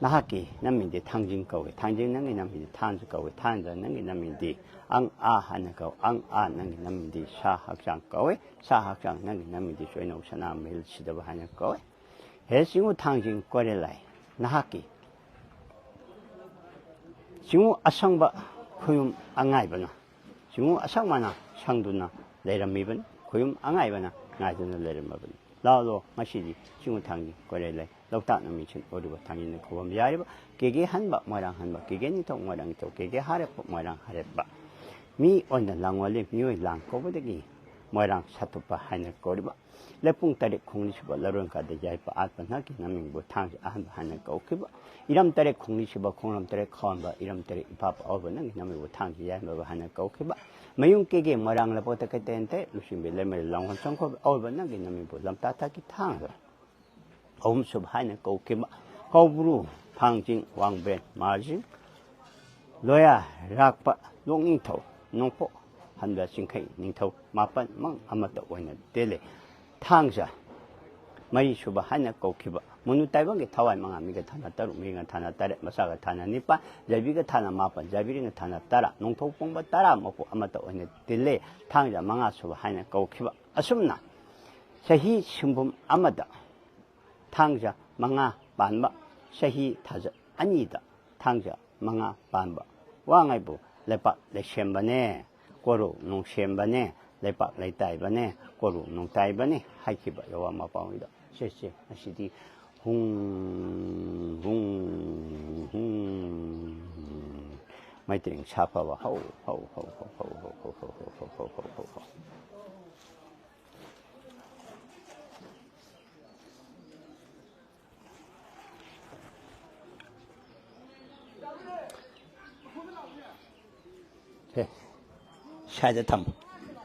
ꯅꯍꯥꯛꯀꯤ ꯅꯝꯃꯤꯡꯗꯤ ꯊꯥꯡꯖꯤꯡ ꯀꯧꯏ꯫ ꯊꯥꯡꯖꯤꯡ ꯅꯪꯒꯤ ꯅꯝꯃꯤꯡꯗꯤ ꯊꯥꯡꯖ ꯀꯧꯏ꯫ ꯊꯥꯡꯖ ꯅꯪꯒꯤ ꯅꯝꯃꯤꯡꯗꯤ ꯑꯪ ꯑꯥ ꯍꯥꯏꯅ ꯀꯧꯏ꯫ ꯑꯪ ꯑꯥ ꯅꯪꯒꯤ ꯅꯝꯃꯤꯡꯗꯤ ꯁꯥ ꯍꯛꯆꯥꯡ ꯀꯧꯏ꯫ ꯁꯥ ꯍꯛꯆꯥꯡ ꯅꯪꯒꯤ ꯅꯝꯃꯤꯡꯗꯤ ꯆꯣꯏꯅꯧ ꯁꯅꯥ ꯃꯍꯤꯜ ꯁꯤꯗꯕ ꯍꯥꯏꯅ ꯀꯧꯏ꯫ ꯍꯦ ꯆꯤꯡꯉꯨ ꯊꯥꯡꯖꯤꯡ ꯀꯣꯏꯔꯦ ꯂꯥꯏ, ꯅꯍꯥꯛꯀꯤ ꯆꯤꯡꯉꯨ ꯑꯁꯪꯕ ꯈꯨꯌꯨꯝ ꯑꯉꯥꯏꯕꯅ ꯆꯤꯡꯉꯨ ꯑꯁꯪꯕꯅ ꯁꯪꯗꯨꯅ ꯂꯩꯔꯝꯃꯤꯕꯅꯤ꯫ ꯈꯨꯌꯨꯝ ꯑꯉꯥꯏꯕꯅ ꯉꯥꯏꯗꯨꯅ ꯂꯩꯔꯝꯃꯕꯅꯤ꯫ ꯂꯥꯛꯂꯣ ꯉꯁꯤꯗꯤ ꯆꯤꯡꯉꯨ ꯊꯥꯡꯖꯤꯡ ꯀꯣꯏꯔꯦ ꯂꯩ ꯂꯣꯛꯇꯥꯛ ꯅꯨꯃꯤꯠꯁꯤꯟ ꯑꯣꯏꯔꯤꯕ ꯊꯥꯡꯖꯤꯡꯅ ꯈꯨꯕꯝ ꯌꯥꯏꯔꯤꯕ ꯀꯦꯒꯦ ꯍꯟꯕ ꯃꯣꯏꯔꯥꯡ ꯍꯟꯕ ꯀꯦꯒꯦ ꯅꯤꯡꯊꯧ ꯃꯣꯏꯔꯥꯡ ꯅꯤꯡꯊꯧ ꯀꯦꯒꯦ ꯍꯥꯔꯦꯞꯄ ꯃꯣꯏꯔꯥꯡ ꯍꯥꯔꯦꯞꯄ ꯃꯤ ꯑꯣꯏꯅ ꯂꯥꯡꯑꯣꯜꯂꯤ ꯃꯤꯑꯣꯏ ꯂꯥꯡ ꯀꯧꯕꯗꯒꯤ ꯃꯣꯏꯔꯥꯡ ꯁꯥꯠꯇꯣꯛꯄ ꯍꯥꯏꯅ ꯀꯧꯔꯤꯕ ꯂꯩꯄꯨꯡ ꯇꯔꯦꯠ ꯈꯣꯡꯂꯤꯁꯤꯕ ꯂꯔꯣꯟ ꯀꯥꯗ ꯌꯥꯏꯄ ꯑꯥꯠꯄ ꯅꯍꯥꯛꯀꯤ ꯅꯃꯤꯡꯕꯨ ꯊꯥꯡꯁꯤ ꯑꯍꯥꯟꯕ ꯍꯥꯏꯅ ꯀꯧꯈꯤꯕ ꯏꯔꯝ ꯇꯔꯦꯠ ꯈꯣꯡꯂꯤꯁꯤꯕ ꯈꯣꯡꯂꯝ ꯇꯔꯦꯠ ꯈꯥꯎꯍꯟꯕ ꯏꯔꯝ ꯇꯔꯦꯠ ꯏꯄꯥꯄ ꯑꯧꯕ ꯅꯪꯒꯤ ꯅꯃꯤꯡꯕꯨ ꯊꯥꯡꯁꯤ ꯌꯥꯏꯃꯕ ꯍꯥꯏꯅ ꯀꯧꯈꯤꯕ ꯃꯌꯨꯝ ꯀꯦꯒꯦ ꯃꯣꯏꯔꯥꯡ ꯂꯕꯣꯛꯇ ꯀꯩꯇꯦꯟ ꯇꯔꯦꯠ ꯂꯨꯆꯤꯡꯕꯤ ꯂꯩꯃꯔꯦꯜ ꯂꯥꯡꯒꯣꯜ ꯆꯪꯈꯣꯜ ꯑꯧꯕ ꯅꯪꯒꯤ ꯅꯃꯤꯡꯕꯨ ꯂꯝꯇꯥ ꯊꯥꯛꯀꯤ ꯊꯥꯡꯗ ꯑꯍꯨꯝꯁꯨꯕ ꯍꯥꯏꯅ ꯀꯧꯈꯤꯕ ꯀꯧꯕ꯭ꯔꯨ ꯊꯥꯡꯖꯤꯡ ꯋꯥꯡꯕ꯭ꯔꯦꯟ ꯃꯥꯔꯖꯤꯡ ꯂꯣꯌꯥ ꯔꯥꯛꯄ ꯂꯣꯛꯅꯤꯡꯊꯧ ꯅꯣꯡꯄꯣꯛ ꯍꯟꯕ ꯆꯤꯡꯈꯩ ꯅꯤꯡꯊꯧ ꯃꯥꯄꯟ ꯃꯪ ꯑꯃꯠꯇ ꯑꯣꯏꯅ ꯇꯤꯜꯂꯤ꯫ ꯊꯥꯡꯖ ꯃꯔꯤꯁꯨꯕ ꯍꯥꯏꯅ ꯀꯧꯈꯤꯕ ꯃꯨꯅꯨ ꯇꯥꯏꯕꯪꯒꯤ ꯊꯋꯥꯏ ꯃꯉꯥ, ꯃꯤꯒ ꯊꯥꯅ ꯇꯔꯨꯛ, ꯃꯤꯒ ꯊꯥꯅ ꯇꯔꯦꯠ, ꯃꯆꯥꯒ ꯊꯥꯅ ꯅꯤꯄꯥꯟ, ꯌꯥꯏꯕꯤꯒ ꯊꯥꯅ ꯃꯥꯄꯟ, ꯌꯥꯏꯕꯤꯔꯤꯒ ꯊꯥꯅ ꯇꯔꯥ, ꯅꯣꯡꯊꯣꯛ ꯄꯣꯡꯕ ꯇꯔꯥ ꯃꯄꯣꯛ ꯑꯃꯠꯇ ꯑꯣꯏꯅ ꯇꯤꯜꯂꯤ꯫ ꯊꯥꯡꯖ ꯃꯉꯥꯁꯨꯕ ꯍꯥꯏꯅ ꯀꯧꯈꯤꯕ꯫ ꯑꯁꯨꯝꯅ ꯆꯍꯤ ꯁꯤꯟꯕꯨꯝ ꯑꯃꯗ ꯊꯥꯡꯖ ꯃꯉꯥ ꯄꯥꯟꯕ, ꯆꯍꯤ ꯊꯥꯖ ꯑꯅꯤꯗ ꯊꯥꯡꯖ ꯃꯉꯥ ꯄꯥꯟꯕ꯫ ꯋꯥꯉꯥꯏꯕꯨ ꯂꯩꯄꯥꯛ ꯂꯩꯁꯦꯝꯕꯅꯦ, ꯀꯣꯔꯧ ꯅꯣꯡꯁꯦꯝꯕꯅꯦ, ꯂꯩꯄꯥꯛ ꯂꯩꯇꯥꯏꯕꯅꯦ, ꯀꯣꯔꯧ ꯅꯣꯡꯇꯥꯏꯕꯅꯦ ꯍꯥꯏꯈꯤꯕ ꯌꯥꯋꯥ ꯃꯄꯥꯎꯅꯤꯗ꯫ ꯁꯦ, ꯁꯦ, ꯉꯁꯤꯗꯤ ꯍꯨꯡ, ꯍꯨꯡ, ꯍꯨꯡ꯫ ꯃꯩꯇ꯭ꯔꯦꯡ ꯁꯥꯐꯕ ꯍꯧ, ꯍꯧ, ꯍꯧ꯫ ꯁꯦ, ꯁ꯭ꯋꯥꯏꯗ ꯊꯝꯃꯨ꯫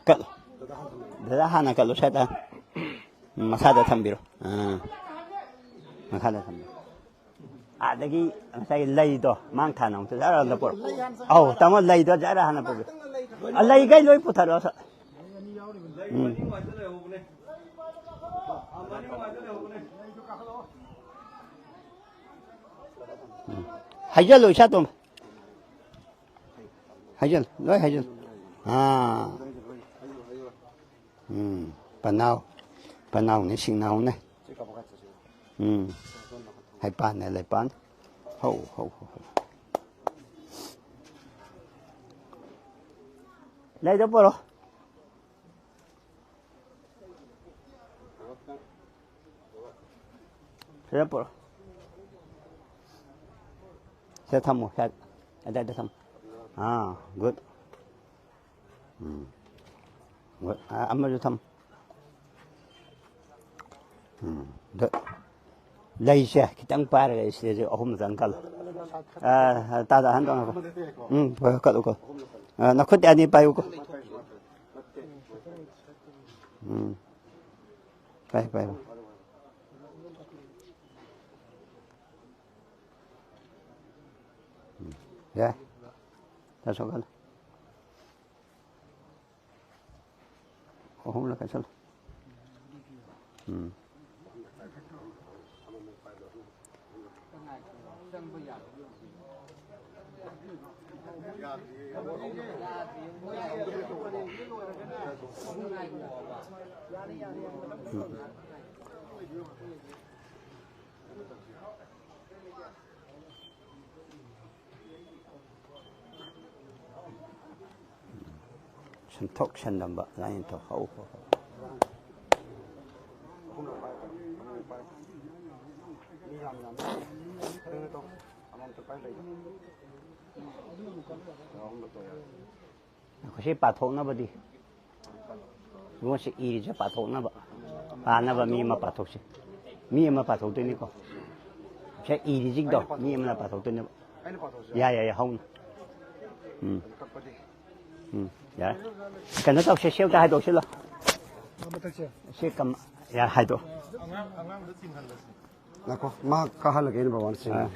ꯀꯠꯂꯣ꯫ ꯗꯗꯥ ꯍꯥꯟꯅ ꯀꯠꯂꯣ, ꯁ꯭ꯋꯥꯏꯗ꯫ ꯎꯝ, ꯃꯈꯥꯗ ꯊꯝꯕꯤꯔꯣ꯫ ꯑꯥ꯫ ꯃꯈꯥꯗ ꯊꯝꯕꯤꯔꯣ꯫ ꯑꯗꯒꯤ ꯉꯁꯥꯏꯒꯤ ꯂꯩꯗꯣ ꯃꯥꯡ ꯊꯥꯅ ꯑꯃꯨꯛ ꯖꯔ ꯑꯝꯇ ꯄꯨꯔꯛꯑꯣ꯫ ꯑꯧ, ꯇꯥꯃꯣ, ꯂꯩꯗꯣ ꯖꯔ ꯍꯥꯟꯅ ꯄꯨꯔꯛꯑꯣ꯫ ꯑ, ꯂꯩꯈꯩ ꯂꯣꯏ ꯄꯨꯊꯔꯛꯑꯣ꯫ ꯎꯝ꯫ ꯎꯝ꯫ ꯍꯩꯖꯜꯂꯨ, ꯏꯁꯥꯇꯣꯝ꯫ ꯍꯩꯖꯜ, ꯂꯣꯏ ꯍꯩꯖꯜ꯫ ꯑꯥ꯫ ꯎꯝ꯫ ꯄꯅꯥꯎ꯫ ꯄꯅꯥꯎꯅꯦ, ꯁꯤꯡꯅꯥꯎꯅꯦ꯫ ꯎꯝ꯫ ꯍꯩꯄꯥꯟꯅꯦ, ꯂꯩꯄꯥꯟ꯫ ꯍꯧ, ꯍꯧ, ꯍꯧ, ꯍꯧ꯫ ꯂꯩꯗꯣ ꯄꯣꯔꯣ꯫ ꯁꯤꯗ ꯄꯨꯔꯛꯑꯣ꯫ ꯁꯤꯗ ꯊꯝꯃꯣ, ꯁꯤꯗ, ꯑꯗꯥꯏꯗ ꯊꯝꯃꯣ꯫ ꯑꯥ, good꯫ ꯎꯝ꯫ Good꯫ ꯑꯥ, ꯑꯃꯁꯨ ꯊꯝꯃꯣ꯫ ꯎꯝ꯫ Good꯫ ꯂꯩꯁꯦ ꯈꯤꯇꯪ ꯄꯥꯏꯔꯒ ꯁꯤꯗꯁꯨ ꯑꯍꯨꯝꯗꯪ ꯀꯜꯂꯣ꯫ ꯑꯥ, ꯇꯥꯗ ꯑꯍꯟ ꯇꯧꯅꯀꯣ꯫ ꯎꯝ, ꯍꯣꯏ, ꯍꯣꯏ, ꯀꯠꯂꯨ, ꯀꯠꯂꯨ꯫ ꯑꯥ, ꯅꯈꯨꯠ ꯑꯅꯤ ꯄꯥꯏꯌꯨꯀꯣ꯫ ꯎꯝ꯫ ꯄꯥꯏ, ꯄꯥꯏ, ꯄꯥꯏ꯫ ꯎꯝ꯫ ꯌꯥꯏ꯫ ꯆꯠꯁꯣ ꯀꯜꯂꯣ꯫ ꯑꯍꯨꯝꯂꯛ ꯀꯟꯁꯜꯂꯣ꯫ ꯎꯝ꯫ ꯁꯟꯊꯣꯛ ꯁꯟꯗꯝꯕ ꯂꯥꯏꯅꯤꯡ ꯊꯧ ꯍꯧ ꯍꯧ ꯍꯧ꯫ ꯉꯥꯏꯈꯣ, ꯁꯤ ꯄꯥꯊꯣꯛꯅꯕꯗꯤ꯫ ꯏꯕꯨꯡꯉꯣ, ꯁꯤ ꯏꯔꯤꯁꯦ ꯄꯥꯊꯣꯛꯅꯕ꯫ ꯄꯥꯅꯕ ꯃꯤ ꯑꯃ ꯄꯥꯊꯣꯛꯁꯤ꯫ ꯃꯤ ꯑꯃ ꯄꯥꯊꯣꯛꯇꯣꯏꯅꯤꯀꯣ꯫ ꯁꯤ ꯏꯔꯤꯁꯤꯡꯗꯣ ꯃꯤ ꯑꯃꯅ ꯄꯥꯊꯣꯛꯇꯣꯏꯅꯦꯕ꯫ ꯌꯥꯏ, ꯌꯥꯏ, ꯌꯥꯏ, ꯍꯧꯅ꯫ ꯎꯝ꯫ ꯎꯝ, ꯌꯥꯔꯦ꯫ ꯀꯩꯅꯣ ꯇꯧꯁꯦ, ꯁꯤ ꯑꯝꯇ ꯍꯥꯏꯗꯣꯛꯁꯤꯜꯂꯣ꯫ ꯁꯤ ꯀꯝ-, ꯌꯥꯔꯦ, ꯍꯥꯏꯗꯣꯛ꯫ ꯉꯥꯏꯈꯣ, ꯃꯥ ꯀꯥꯍꯜꯂꯒꯦ ꯑꯩꯅ ꯕꯕꯥꯅ ꯆꯤꯡꯉꯦ꯫ ꯑꯥ꯫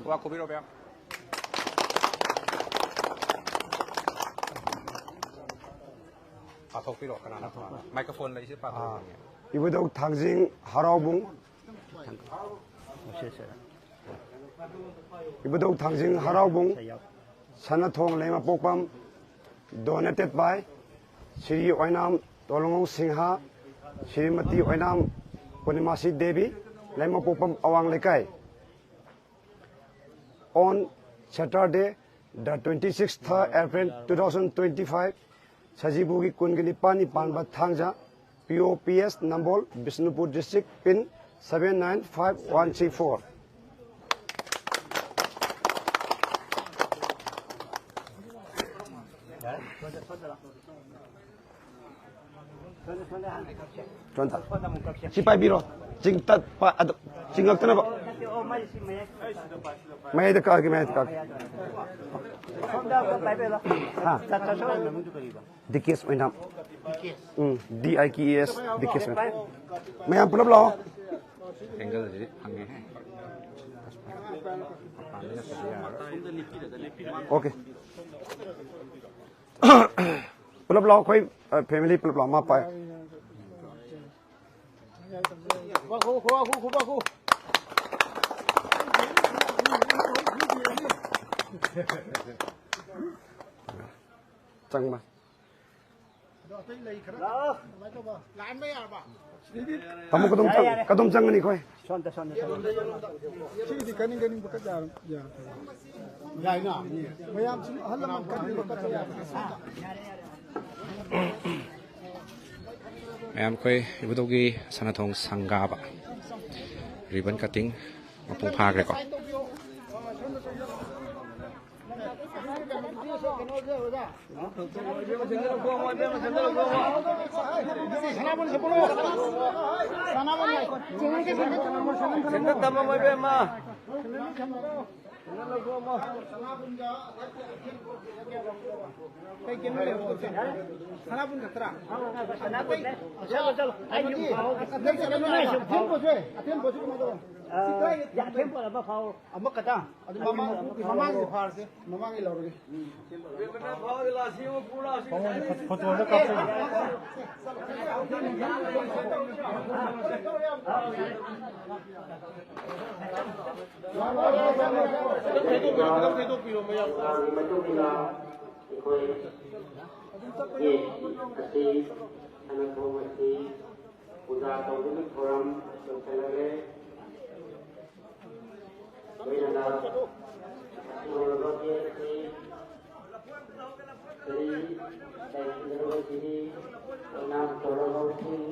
ꯋꯥ ꯈꯨꯕꯤꯔꯣ, ꯃꯌꯥꯝ꯫ ꯄꯥꯊꯣꯛꯄꯤꯔꯣ, ꯀꯅꯥꯅ ꯄꯥꯊꯣꯛꯄ? ꯃꯥꯏꯀ꯭ꯔꯣꯐꯣꯟ ꯂꯩꯁꯦ, ꯄꯥꯊꯣꯛꯄꯤꯔꯣ꯫ ꯏꯕꯨꯙꯧ ꯊꯥꯡꯖꯤꯡ ꯍꯔꯥꯎꯕꯨꯡ꯫ ꯏꯕꯨꯙꯧ ꯊꯥꯡꯖꯤꯡ ꯍꯔꯥꯎꯕꯨꯡ, ꯁꯅꯥꯊꯣꯡ ꯂꯩꯃꯄꯣꯛꯄꯝ, donated by ꯁ꯭ꯔꯤ ꯑꯣꯏꯅꯥꯝ ꯇꯣꯂꯣꯡꯉꯧ ꯁꯤꯡꯍ, ꯁ꯭ꯔꯤꯃꯇꯤ ꯑꯣꯏꯅꯥꯝ ꯄꯨꯔꯅꯤꯃꯥꯁꯤ ꯗꯦꯕꯤ, ꯂꯩꯃꯄꯣꯛꯄꯝ ꯑꯋꯥꯡ ꯂꯩꯀꯥꯏ꯫ On Saturday, the twenty-sixth April two thousand twenty-five, ꯁꯖꯤꯕꯨꯒꯤ ꯀꯨꯟꯒ ꯅꯤꯄꯥꯟꯅꯤ ꯄꯥꯟꯕ ꯊꯥꯡꯖ, P O P S ꯅꯝꯕꯣꯜ, Bishnupur district, pin seven nine five one three four꯫ ꯆꯣꯟꯊ꯫ ꯁꯤ ꯄꯥꯏꯕꯤꯔꯣ꯫ ꯆꯤꯡ ꯇꯠꯄ ꯑꯗꯨ, ꯆꯤꯡꯉꯛꯇꯅꯕ꯫ ꯃꯌꯥꯏꯗ ꯀꯛꯑꯒꯦ, ꯃꯌꯥꯏꯗ ꯀꯛꯑꯒꯦ꯫ ꯍꯥ? ꯗꯤꯀꯦꯁ ꯑꯣꯏꯅꯥꯝ꯫ ꯎꯝ, D I K E S, ꯗꯤꯀꯦꯁ ꯑꯣꯏꯅꯥꯝ꯫ ꯃꯌꯥꯝ ꯄꯨꯂꯞ ꯂꯥꯛꯑꯣ꯫ ꯑꯦꯡꯒꯜꯁꯤꯗꯤ ꯐꯪꯉꯦ꯫ ꯃꯄꯥꯟꯗ ꯅꯠꯇ꯭ꯔꯗꯤ ꯌꯥꯔꯔꯣꯏ꯫ ꯑꯣꯀꯦ꯫ ꯄꯨꯂꯞ ꯂꯥꯛꯑꯣ, ꯑꯩꯈꯣꯏ, ꯑ, ꯐꯦꯃꯤꯂꯤ ꯄꯨꯂꯞ ꯂꯥꯛꯑꯣ, ꯃꯥ ꯄꯥꯏ꯫ ꯆꯪꯕ꯫ ꯇꯥꯃꯣ, ꯀꯗꯣꯝ ꯆꯪ-, ꯀꯗꯣꯝ ꯆꯪꯒꯅꯤ ꯑꯩꯈꯣꯏ? ꯁꯣꯝꯗ, ꯁꯣꯝꯗ, ꯁꯣꯝꯗ꯫ ꯁꯤꯒꯤꯗꯤ ꯀꯅꯤꯡ ꯀꯅꯤꯡꯕ ꯀꯠ ꯌꯥꯔ-, ꯌꯥꯔ-, ꯌꯥꯏꯅ꯫ ꯃꯌꯥꯝꯁꯨ ꯑꯍꯜ ꯂꯃꯟ ꯀꯠꯅꯤꯡꯕ ꯀꯠꯄ ꯌꯥꯏ꯫ ꯃꯌꯥꯝ ꯑꯩꯈꯣꯏ ꯏꯕꯨꯙꯧꯒꯤ ꯁꯅꯥꯊꯣꯡ ꯁꯪꯒꯥꯕ ribbon cutting ꯃꯄꯨꯡ ꯐꯥꯈ꯭ꯔꯦꯀꯣ꯫ ꯑꯃꯈꯛꯇꯪ꯫ ꯑꯗꯨ ꯃꯃꯥꯡ, ꯃꯃꯥꯡꯒꯤ ꯐꯥꯔꯁꯦ, ꯃꯃꯥꯡꯒꯤ ꯂꯧꯔꯒꯦ꯫ ꯐꯣꯇꯣꯗ ꯀꯥꯞꯆꯒꯦ꯫ ꯃꯇꯨꯡ ꯏꯟꯅ ꯑꯩꯈꯣꯏ ꯒꯦꯠ ꯑꯁꯤ, ꯁꯅꯥꯊꯣꯡ ꯑꯁꯤ ꯄꯨꯖꯥ ꯇꯧꯕꯒꯤ ꯊꯧꯔꯝ ꯂꯣꯏꯁꯤꯜꯂꯔꯦ꯫ ꯂꯣꯏꯅꯅ ꯂꯧꯔꯕ ꯒꯦꯠ ꯑꯁꯤ ꯀꯔꯤ ꯂꯩꯒꯗꯕꯁꯤꯗꯤ ꯑꯣꯏꯅꯥꯝ ꯇꯧꯔꯕꯁꯤꯡ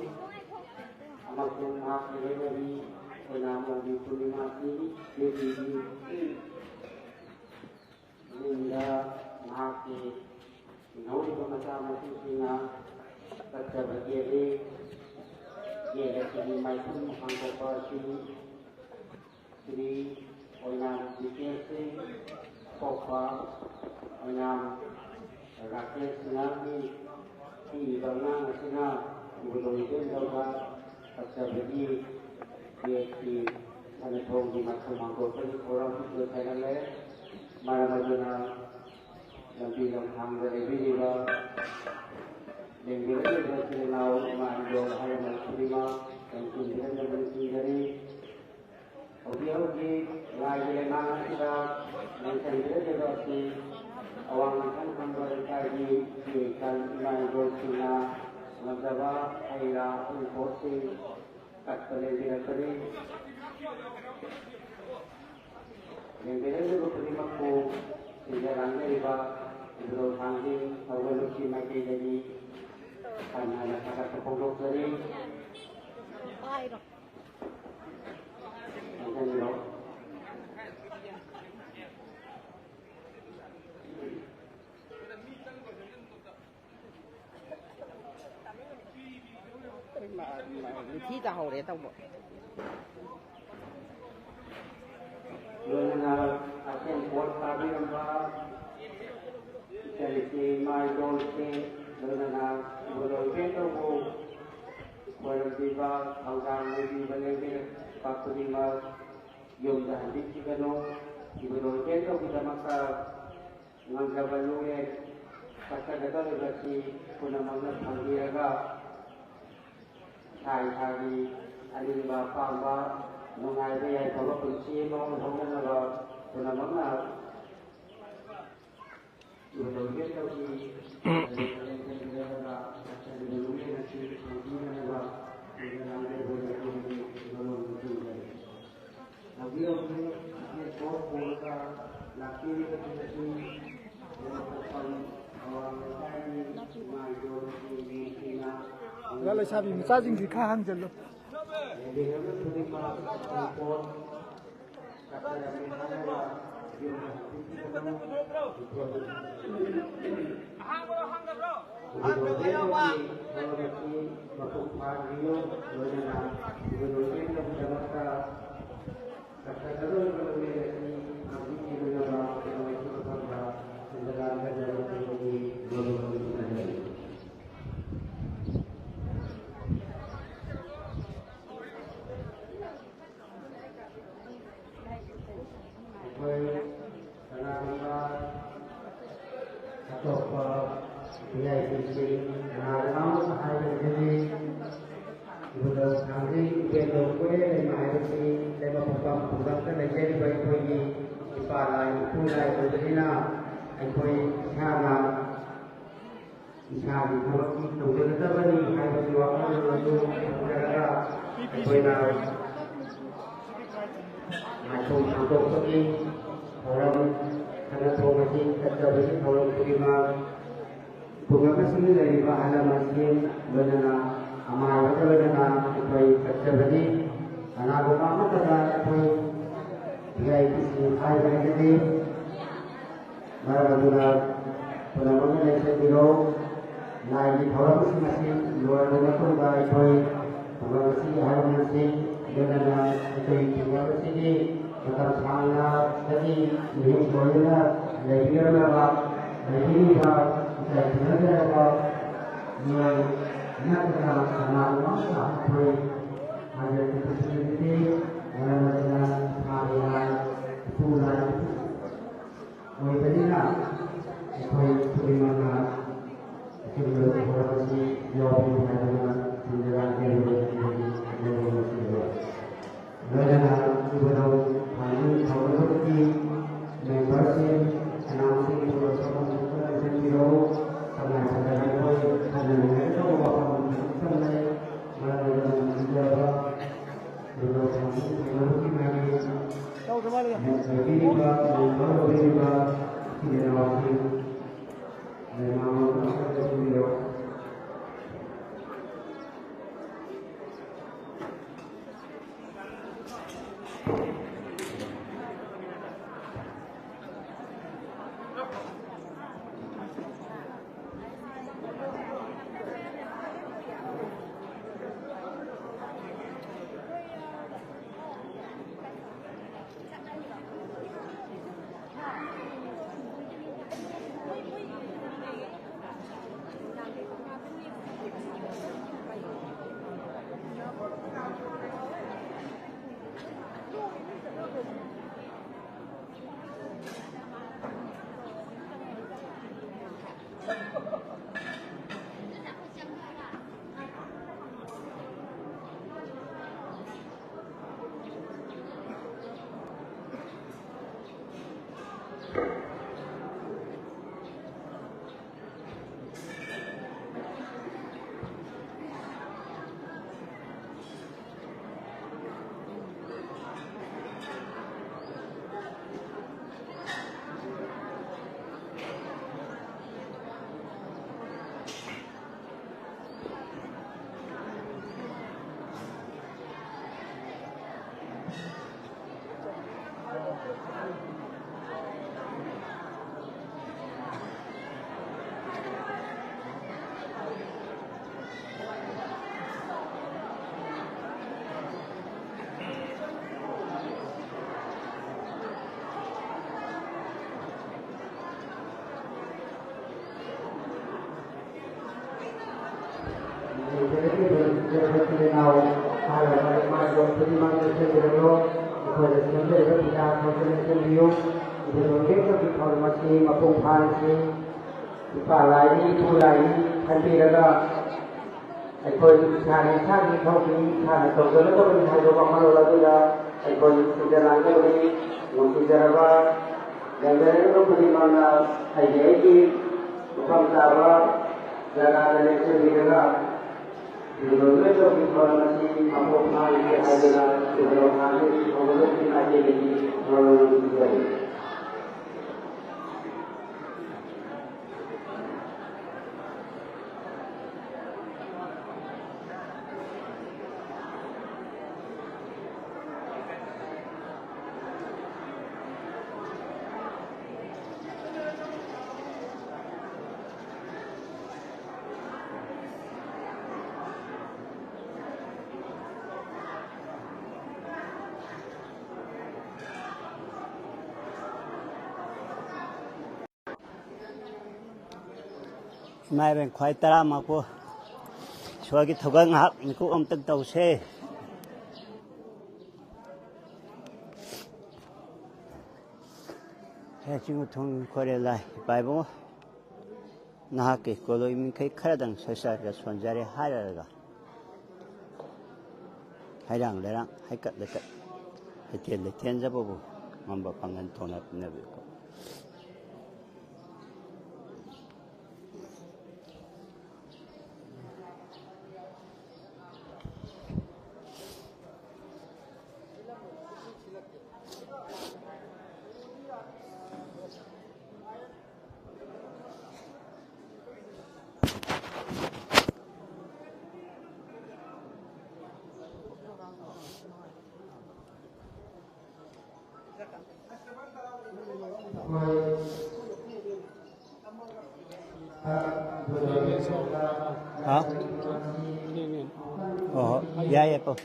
ꯑꯃꯁꯨꯡ ꯃꯍꯥꯛꯀꯤ ꯂꯣꯏꯅꯕꯤ ꯑꯣꯏꯅꯥꯝ ꯑꯣꯡꯕꯤ ꯄꯨꯔꯅꯤꯃꯥꯁꯤ ꯅꯨꯄꯤꯒꯤ ꯃꯅꯨꯡꯗ ꯃꯍꯥꯛꯀꯤ ꯏꯟꯍꯧꯔꯤꯕ ꯃꯆꯥ ꯃꯁꯨꯁꯤꯡꯅ ꯀꯠꯆꯕ ꯒꯦꯠꯅꯤ꯫ ꯒꯦꯠ ꯑꯁꯤꯒꯤ ꯃꯥꯏꯈꯨꯝ ꯍꯥꯡꯗꯣꯛꯄ ꯑꯁꯤ ꯁ꯭ꯔꯤ ꯑꯣꯏꯅꯥꯝ ꯖꯤꯇꯦꯟ ꯁꯤꯡ, ꯑꯄꯣꯛꯄ ꯑꯣꯏꯅꯥꯝ ꯔꯥꯀꯦꯁ ꯁꯤꯡꯍꯒꯤ ꯄꯤꯔꯤꯕ ꯑꯉꯥꯡ ꯑꯁꯤꯅ ꯏꯕꯨꯙꯧ ꯏꯕꯦꯟꯗꯧꯗ ꯀꯠꯆꯕꯒꯤ ꯒꯦꯠꯀꯤ ꯁꯅꯥꯊꯣꯡꯒꯤ ꯃꯊꯧ ꯍꯥꯡꯗꯣꯛꯄꯒꯤ ꯊꯧꯔꯝ ꯂꯣꯏꯁꯤꯜꯍꯜꯂꯦ꯫ ꯃꯔꯝ ꯑꯗꯨꯅ ꯂꯝꯕꯤ ꯂꯝꯈꯥꯡꯗ ꯂꯩꯕꯤꯔꯤꯕ ꯂꯦꯡꯕꯤꯔꯛꯂꯤꯕ ꯏꯆꯤꯜ ꯏꯅꯥꯎ ꯏꯃꯥ ꯏꯟꯗꯣꯜ ꯑꯍꯜ ꯂꯃꯟ ꯈꯨꯗꯤꯡꯃꯛ ꯂꯝꯖꯤꯡꯕꯤꯔꯝꯅꯕ ꯅꯤꯡꯁꯤꯡꯖꯔꯤ꯫ ꯍꯧꯖꯤꯛ ꯍꯧꯖꯤꯛ ꯂꯥꯏꯒꯤ ꯂꯩꯃꯥꯡ ꯑꯁꯤꯗ ꯂꯦꯡꯁꯤꯟꯕꯤꯔꯛꯂꯤꯕ ꯑꯁꯤ ꯑꯋꯥꯡ ꯏꯊꯪ ꯈꯝꯕ ꯂꯩꯀꯥꯏꯒꯤ ꯏꯆꯦ ꯏꯆꯜ ꯏꯃꯥ ꯏꯟꯗꯣꯜꯁꯤꯡꯅ ꯉꯝꯖꯕ ꯍꯩ ꯔꯥ ꯎꯍꯩ ꯄꯣꯠꯁꯤꯡ ꯀꯠꯄ ꯂꯦꯡꯕꯤꯔꯛꯄꯅꯤ꯫ ꯂꯦꯡꯕꯤꯔꯛꯂꯤꯕ ꯈꯨꯗꯤꯡꯃꯛꯄꯨ ꯁꯤꯟꯖ ꯂꯥꯡꯖꯔꯤꯕ ꯏꯕꯨꯙꯧ ꯊꯥꯡꯖꯤꯡ ꯊꯧꯒꯜꯂꯨꯞꯀꯤ ꯃꯥꯏꯀꯩꯗꯒꯤ ꯈꯟꯅ ꯍꯟꯅ ꯊꯥꯒꯠꯄ ꯐꯣꯡꯗꯣꯛꯆꯔꯤ꯫ ꯆꯪꯁꯤꯟꯕꯤꯔꯣ꯫ ꯃꯤꯊꯤ ꯇꯥꯍꯧꯔꯦ ꯇꯧꯕ꯫ ꯂꯣꯏꯅꯅ ꯑꯊꯦꯟ ꯄꯣꯠ ꯊꯥꯕꯤꯔꯝꯕ ꯏꯆꯟ ꯏꯆꯦ ꯏꯃꯥ ꯏꯗꯣꯜꯁꯤꯡ, ꯂꯣꯏꯅꯅ ꯏꯕꯨꯙꯧ ꯏꯕꯦꯟꯗꯧꯕꯨ ꯈꯣꯏꯔꯝꯕꯤꯕ, ꯊꯧꯗꯥꯡ ꯂꯧꯕꯤꯕ ꯂꯦꯡꯕꯤꯔꯛꯄ ꯈꯨꯗꯤꯡꯃꯛ ꯌꯨꯝꯗ ꯍꯟꯕꯤꯈꯤꯒꯅꯨ꯫ ꯏꯕꯨꯙꯧ ꯏꯕꯦꯟꯗꯧꯒꯤꯗꯃꯛꯇ ꯉꯝꯖꯕ ꯂꯨꯍꯦꯟ ꯆꯠꯀꯗꯧꯔꯤꯕꯁꯤ ꯄꯨꯝꯅꯃꯛꯅ ꯐꯪꯕꯤꯔꯒ ꯏꯁꯥ ꯏꯁꯥꯒꯤ ꯑꯅꯤꯡꯕ ꯑꯄꯥꯝꯕ ꯅꯨꯡꯉꯥꯏꯕ ꯌꯥꯏꯐꯕ ꯄꯨꯟꯁꯤ ꯑꯃ ꯑꯣꯏꯍꯧꯅꯅꯕ ꯄꯨꯝꯅꯃꯛꯅ ꯏꯕꯨꯙꯧ ꯏꯕꯦꯟꯗꯧꯒꯤ ꯂꯨꯍꯦꯟ ꯑꯁꯤ ꯐꯪꯕꯤꯅꯅꯕ ꯂꯥꯡꯕꯤꯔꯕ ꯍꯧꯖꯤꯛ ꯍꯧꯖꯤꯛ ꯁꯣꯔ ꯄꯨꯔꯒ ꯂꯥꯛꯄꯤꯔꯤꯕꯁꯤꯡ ꯑꯁꯤ ꯂꯩꯁꯥꯕꯤ ꯃꯆꯥꯁꯤꯡꯗꯤ ꯈꯔ ꯍꯥꯡꯖꯜꯂꯨ꯫ ꯃꯄꯨꯡ ꯐꯥꯍꯟꯕꯤꯌꯨ꯫ ꯂꯣꯏꯅꯅ ꯏꯕꯨꯙꯧꯒꯤꯗꯃꯛꯇ ꯊꯥꯡꯖꯤꯡ ꯏꯕꯦꯟꯗꯣ ꯀꯣꯏꯔꯦ ꯂꯩꯃ ꯍꯥꯏꯕꯁꯤ ꯂꯩꯃ ꯄꯣꯛꯄ ꯈꯨꯡꯒꯪꯗ ꯂꯩꯖꯔꯤꯕ ꯑꯩꯈꯣꯏꯒꯤ ꯏꯄꯥ ꯂꯥꯏ ꯏꯄꯨ ꯂꯥꯏ ꯑꯣꯏꯕꯅꯤꯅ ꯑꯩꯈꯣꯏ ꯏꯁꯥꯅ ꯏꯁꯥꯒꯤ ꯊꯕꯛꯇꯤ ꯇꯧꯖꯒꯗꯕꯅꯤ ꯍꯥꯏꯕꯒꯤ ꯋꯥꯈꯜꯂꯣꯟ ꯑꯗꯨ ꯊꯝꯖꯔꯒ ꯑꯩꯈꯣꯏꯅ ꯃꯥꯏꯊꯣꯡ ꯍꯥꯡꯗꯣꯛꯄꯒꯤ ꯊꯧꯔꯝ ꯈꯅ ꯊꯣꯡꯕꯁꯤ ꯆꯠꯆꯕꯒꯤ ꯊꯧꯔꯝ ꯈꯨꯗꯤꯡꯃꯛ ꯈꯨꯡꯒꯪ ꯑꯁꯤꯒꯤ ꯂꯩꯔꯤꯕ ꯑꯍꯜ ꯂꯃꯟꯁꯤꯡ ꯂꯣꯏꯅꯅ ꯑꯃꯥꯏꯕꯒ ꯂꯣꯏꯅꯅ ꯑꯩꯈꯣꯏ ꯆꯠꯆꯕꯅꯤ꯫ ꯀꯅꯥꯒꯨꯝꯕ ꯑꯃꯠꯇꯗ ꯑꯩꯈꯣꯏ ꯚꯤ ꯑꯥꯏ ꯄꯤꯁꯤꯡ ꯍꯥꯏꯕ ꯍꯩꯖꯗꯦ꯫ ꯃꯔꯝ ꯑꯗꯨꯅ ꯄꯨꯝꯅꯃꯛꯅ ꯂꯩꯁꯤꯟꯕꯤꯔꯣ꯫ ꯂꯥꯏꯒꯤ ꯊꯧꯔꯝꯁꯤꯡ ꯑꯁꯤ ꯂꯣꯏꯔꯕ ꯃꯇꯨꯡꯗ ꯑꯩꯈꯣꯏ ꯈꯨꯡꯒꯪ ꯑꯁꯤꯒꯤ ꯑꯍꯜ ꯂꯃꯟꯁꯤꯡ ꯂꯣꯏꯅꯅ ꯑꯩꯈꯣꯏ ꯈꯨꯡꯒꯪ ꯑꯁꯤꯒꯤ ꯃꯇꯝ ꯁꯥꯡꯅꯗꯒꯤ ꯃꯤꯍꯨꯠ ꯑꯣꯏꯗꯨꯅ ꯂꯩꯕꯤꯔꯝꯂꯕ, ꯂꯩꯕꯤꯔꯤꯕ ꯏꯀꯥꯏ ꯈꯨꯝꯅꯖꯔꯕ ꯃꯤꯑꯣꯏ ꯅꯠꯇꯅ ꯀꯅꯥꯒꯨꯝꯕ ꯑꯃꯠꯇ ꯑꯩꯈꯣꯏ ꯍꯟꯖꯤꯟ ꯈꯨꯝꯖꯤꯟꯕꯤꯗꯦ꯫ ꯃꯔꯝ ꯑꯁꯤꯅ ꯊꯥꯒꯤ ꯂꯥꯏ, ꯏꯄꯨ ꯂꯥꯏ ꯑꯣꯏꯕꯅꯤꯅ ꯑꯩꯈꯣꯏ ꯈꯨꯗꯤꯡꯃꯛꯅ ꯑꯆꯨꯝꯕ ꯊꯧꯔꯝ ꯑꯁꯤ ꯌꯥꯎꯕꯤꯌꯨ ꯍꯥꯏꯗꯨꯅ ꯊꯤꯟꯖꯔꯛꯀꯦ꯫ ꯂꯣꯏꯅꯅ ꯏꯕꯨꯙꯧ ꯈ꯭ꯋꯥꯏꯅꯤꯡ ꯊꯧꯒꯠꯄꯒꯤ ꯃꯦꯝꯕꯔꯁꯤꯡ, ꯑꯉꯥꯡꯁꯤꯡ ꯄꯨꯔꯛꯄ ꯑꯃꯁꯨꯡ ꯄꯨꯟꯅ ꯆꯦꯟꯕꯤꯔꯛꯎ꯫ ꯇꯉꯥꯏ ꯐꯗꯅ ꯑꯩꯈꯣꯏ ꯈꯟꯅꯅꯤꯡꯉꯥꯏ ꯑꯆꯧꯕ ꯋꯥꯐꯝ ꯈꯔ ꯂꯩ꯫ ꯃꯔꯝ ꯑꯗꯨꯅ ꯅꯨꯡꯁꯤꯖꯔꯕ ꯏꯕꯨꯙꯧ ꯈ꯭ꯋꯥꯏꯅꯤꯡ ꯊꯧꯒꯠꯄꯒꯤ ꯃꯥꯏꯀꯩꯗꯒꯤ ꯂꯩꯕꯤꯔꯤꯕ, ꯃꯦꯝꯕꯔ ꯑꯣꯏꯕꯤꯔꯤꯕ ꯏꯆꯤꯜ ꯏꯅꯥꯎꯁꯤꯡ, ꯂꯩꯃꯥꯡ ꯑꯃ ꯆꯦꯟꯕꯤꯔꯛꯎ꯫ ꯏꯅꯥꯎ ꯍꯥꯏꯔꯕ ꯏꯃꯥ ꯏꯕꯦꯜ ꯈꯨꯗꯤꯡꯃꯛ ꯆꯦꯛꯁꯤꯟꯕꯤꯔꯝꯂꯣ꯫ ꯑꯩꯈꯣꯏꯅ ꯁꯦꯝꯖꯔꯤꯕ ꯐꯤꯗꯥ ꯈꯣꯠꯇꯅ ꯁꯦꯝꯕꯤꯌꯨ꯫ ꯏꯕꯦꯜ ꯊꯧꯔꯝ ꯑꯁꯤ ꯃꯄꯨꯡ ꯐꯥꯍꯟꯁꯤ꯫ ꯏꯄꯥ ꯂꯥꯏꯅꯤ, ꯏꯄꯨ ꯂꯥꯏꯅꯤ ꯈꯟꯕꯤꯔꯒ ꯑꯩꯈꯣꯏ ꯏꯁꯥꯅ ꯏꯁꯥꯒꯤ ꯏꯊꯧꯗꯤ ꯏꯁꯥꯅ ꯇꯧꯖꯒꯗꯕꯅꯤ ꯍꯥꯏꯕ ꯋꯥꯈꯜꯂꯣꯟ ꯑꯗꯨꯗ ꯑꯩꯈꯣꯏ ꯁꯤꯟꯖ ꯂꯥꯡꯖꯕꯅꯤ꯫ ꯅꯨꯡꯁꯤꯖꯔꯕ ꯂꯝꯗꯝ ꯈꯨꯗꯤꯡꯃꯛꯅ ꯑꯩꯒꯤ ꯑꯩꯒꯤ ꯃꯐꯝ ꯆꯥꯕ ꯖꯒꯥꯗ ꯂꯦꯞꯆꯕꯤꯔꯒ ꯂꯣꯏꯅ ꯇꯧꯕꯤ ꯊꯧꯔꯝ ꯑꯁꯤ ꯃꯄꯨꯡ ꯐꯥꯍꯟꯒꯦ ꯍꯥꯏꯗꯨꯅ ꯊꯧꯒꯜꯂꯣꯟ ꯉꯥꯛꯄꯤ ꯊꯧꯒꯜꯂꯣꯟꯁꯤꯡ ꯃꯥꯏꯀꯩꯗꯒꯤ ꯊꯧꯔꯝ ꯑꯗꯨ ꯄꯤꯖꯔꯤ꯫ ꯏꯃꯥ ꯏꯕꯦꯟ ꯈ꯭ꯋꯥꯏ ꯇꯔꯥꯃꯛꯄꯨ ꯏꯁꯣꯔꯒꯤ ꯊꯧꯒꯜ ꯉꯥꯏꯍꯥꯛ ꯃꯤꯀꯨꯞ ꯑꯝꯇꯪ ꯇꯧꯁꯦ꯫ ꯍꯦ ꯆꯤꯡ ꯎꯊꯨꯝ ꯈꯣꯏꯔꯦꯜ ꯂꯥꯏ ꯏꯄꯥ ꯏꯕꯨꯡꯉꯣ, ꯅꯍꯥꯛꯀꯤ ꯀꯣꯂꯣꯏ ꯃꯤꯡꯈꯩ ꯈꯔꯗꯪ ꯁꯣꯏꯁꯥꯏꯔꯒ ꯁꯣꯟꯖꯔꯦ ꯍꯥꯏꯔꯒ ꯍꯩꯔꯥꯡ ꯂꯩꯔꯥꯡ, ꯍꯩꯀꯠ ꯂꯩꯀꯠ, ꯂꯩꯇꯦꯟ ꯂꯩꯇꯦꯟꯖꯕꯕꯨ ꯉꯝꯕ ꯄꯥꯡꯒꯜ ꯊꯧꯅꯥ ꯄꯤꯅꯕꯤꯌꯨꯀꯣ꯫ ꯍꯥ? ꯍꯣꯏ, ꯍꯣꯏ, ꯌꯥꯏ, ꯌꯥꯏ, ꯄꯥꯎ꯫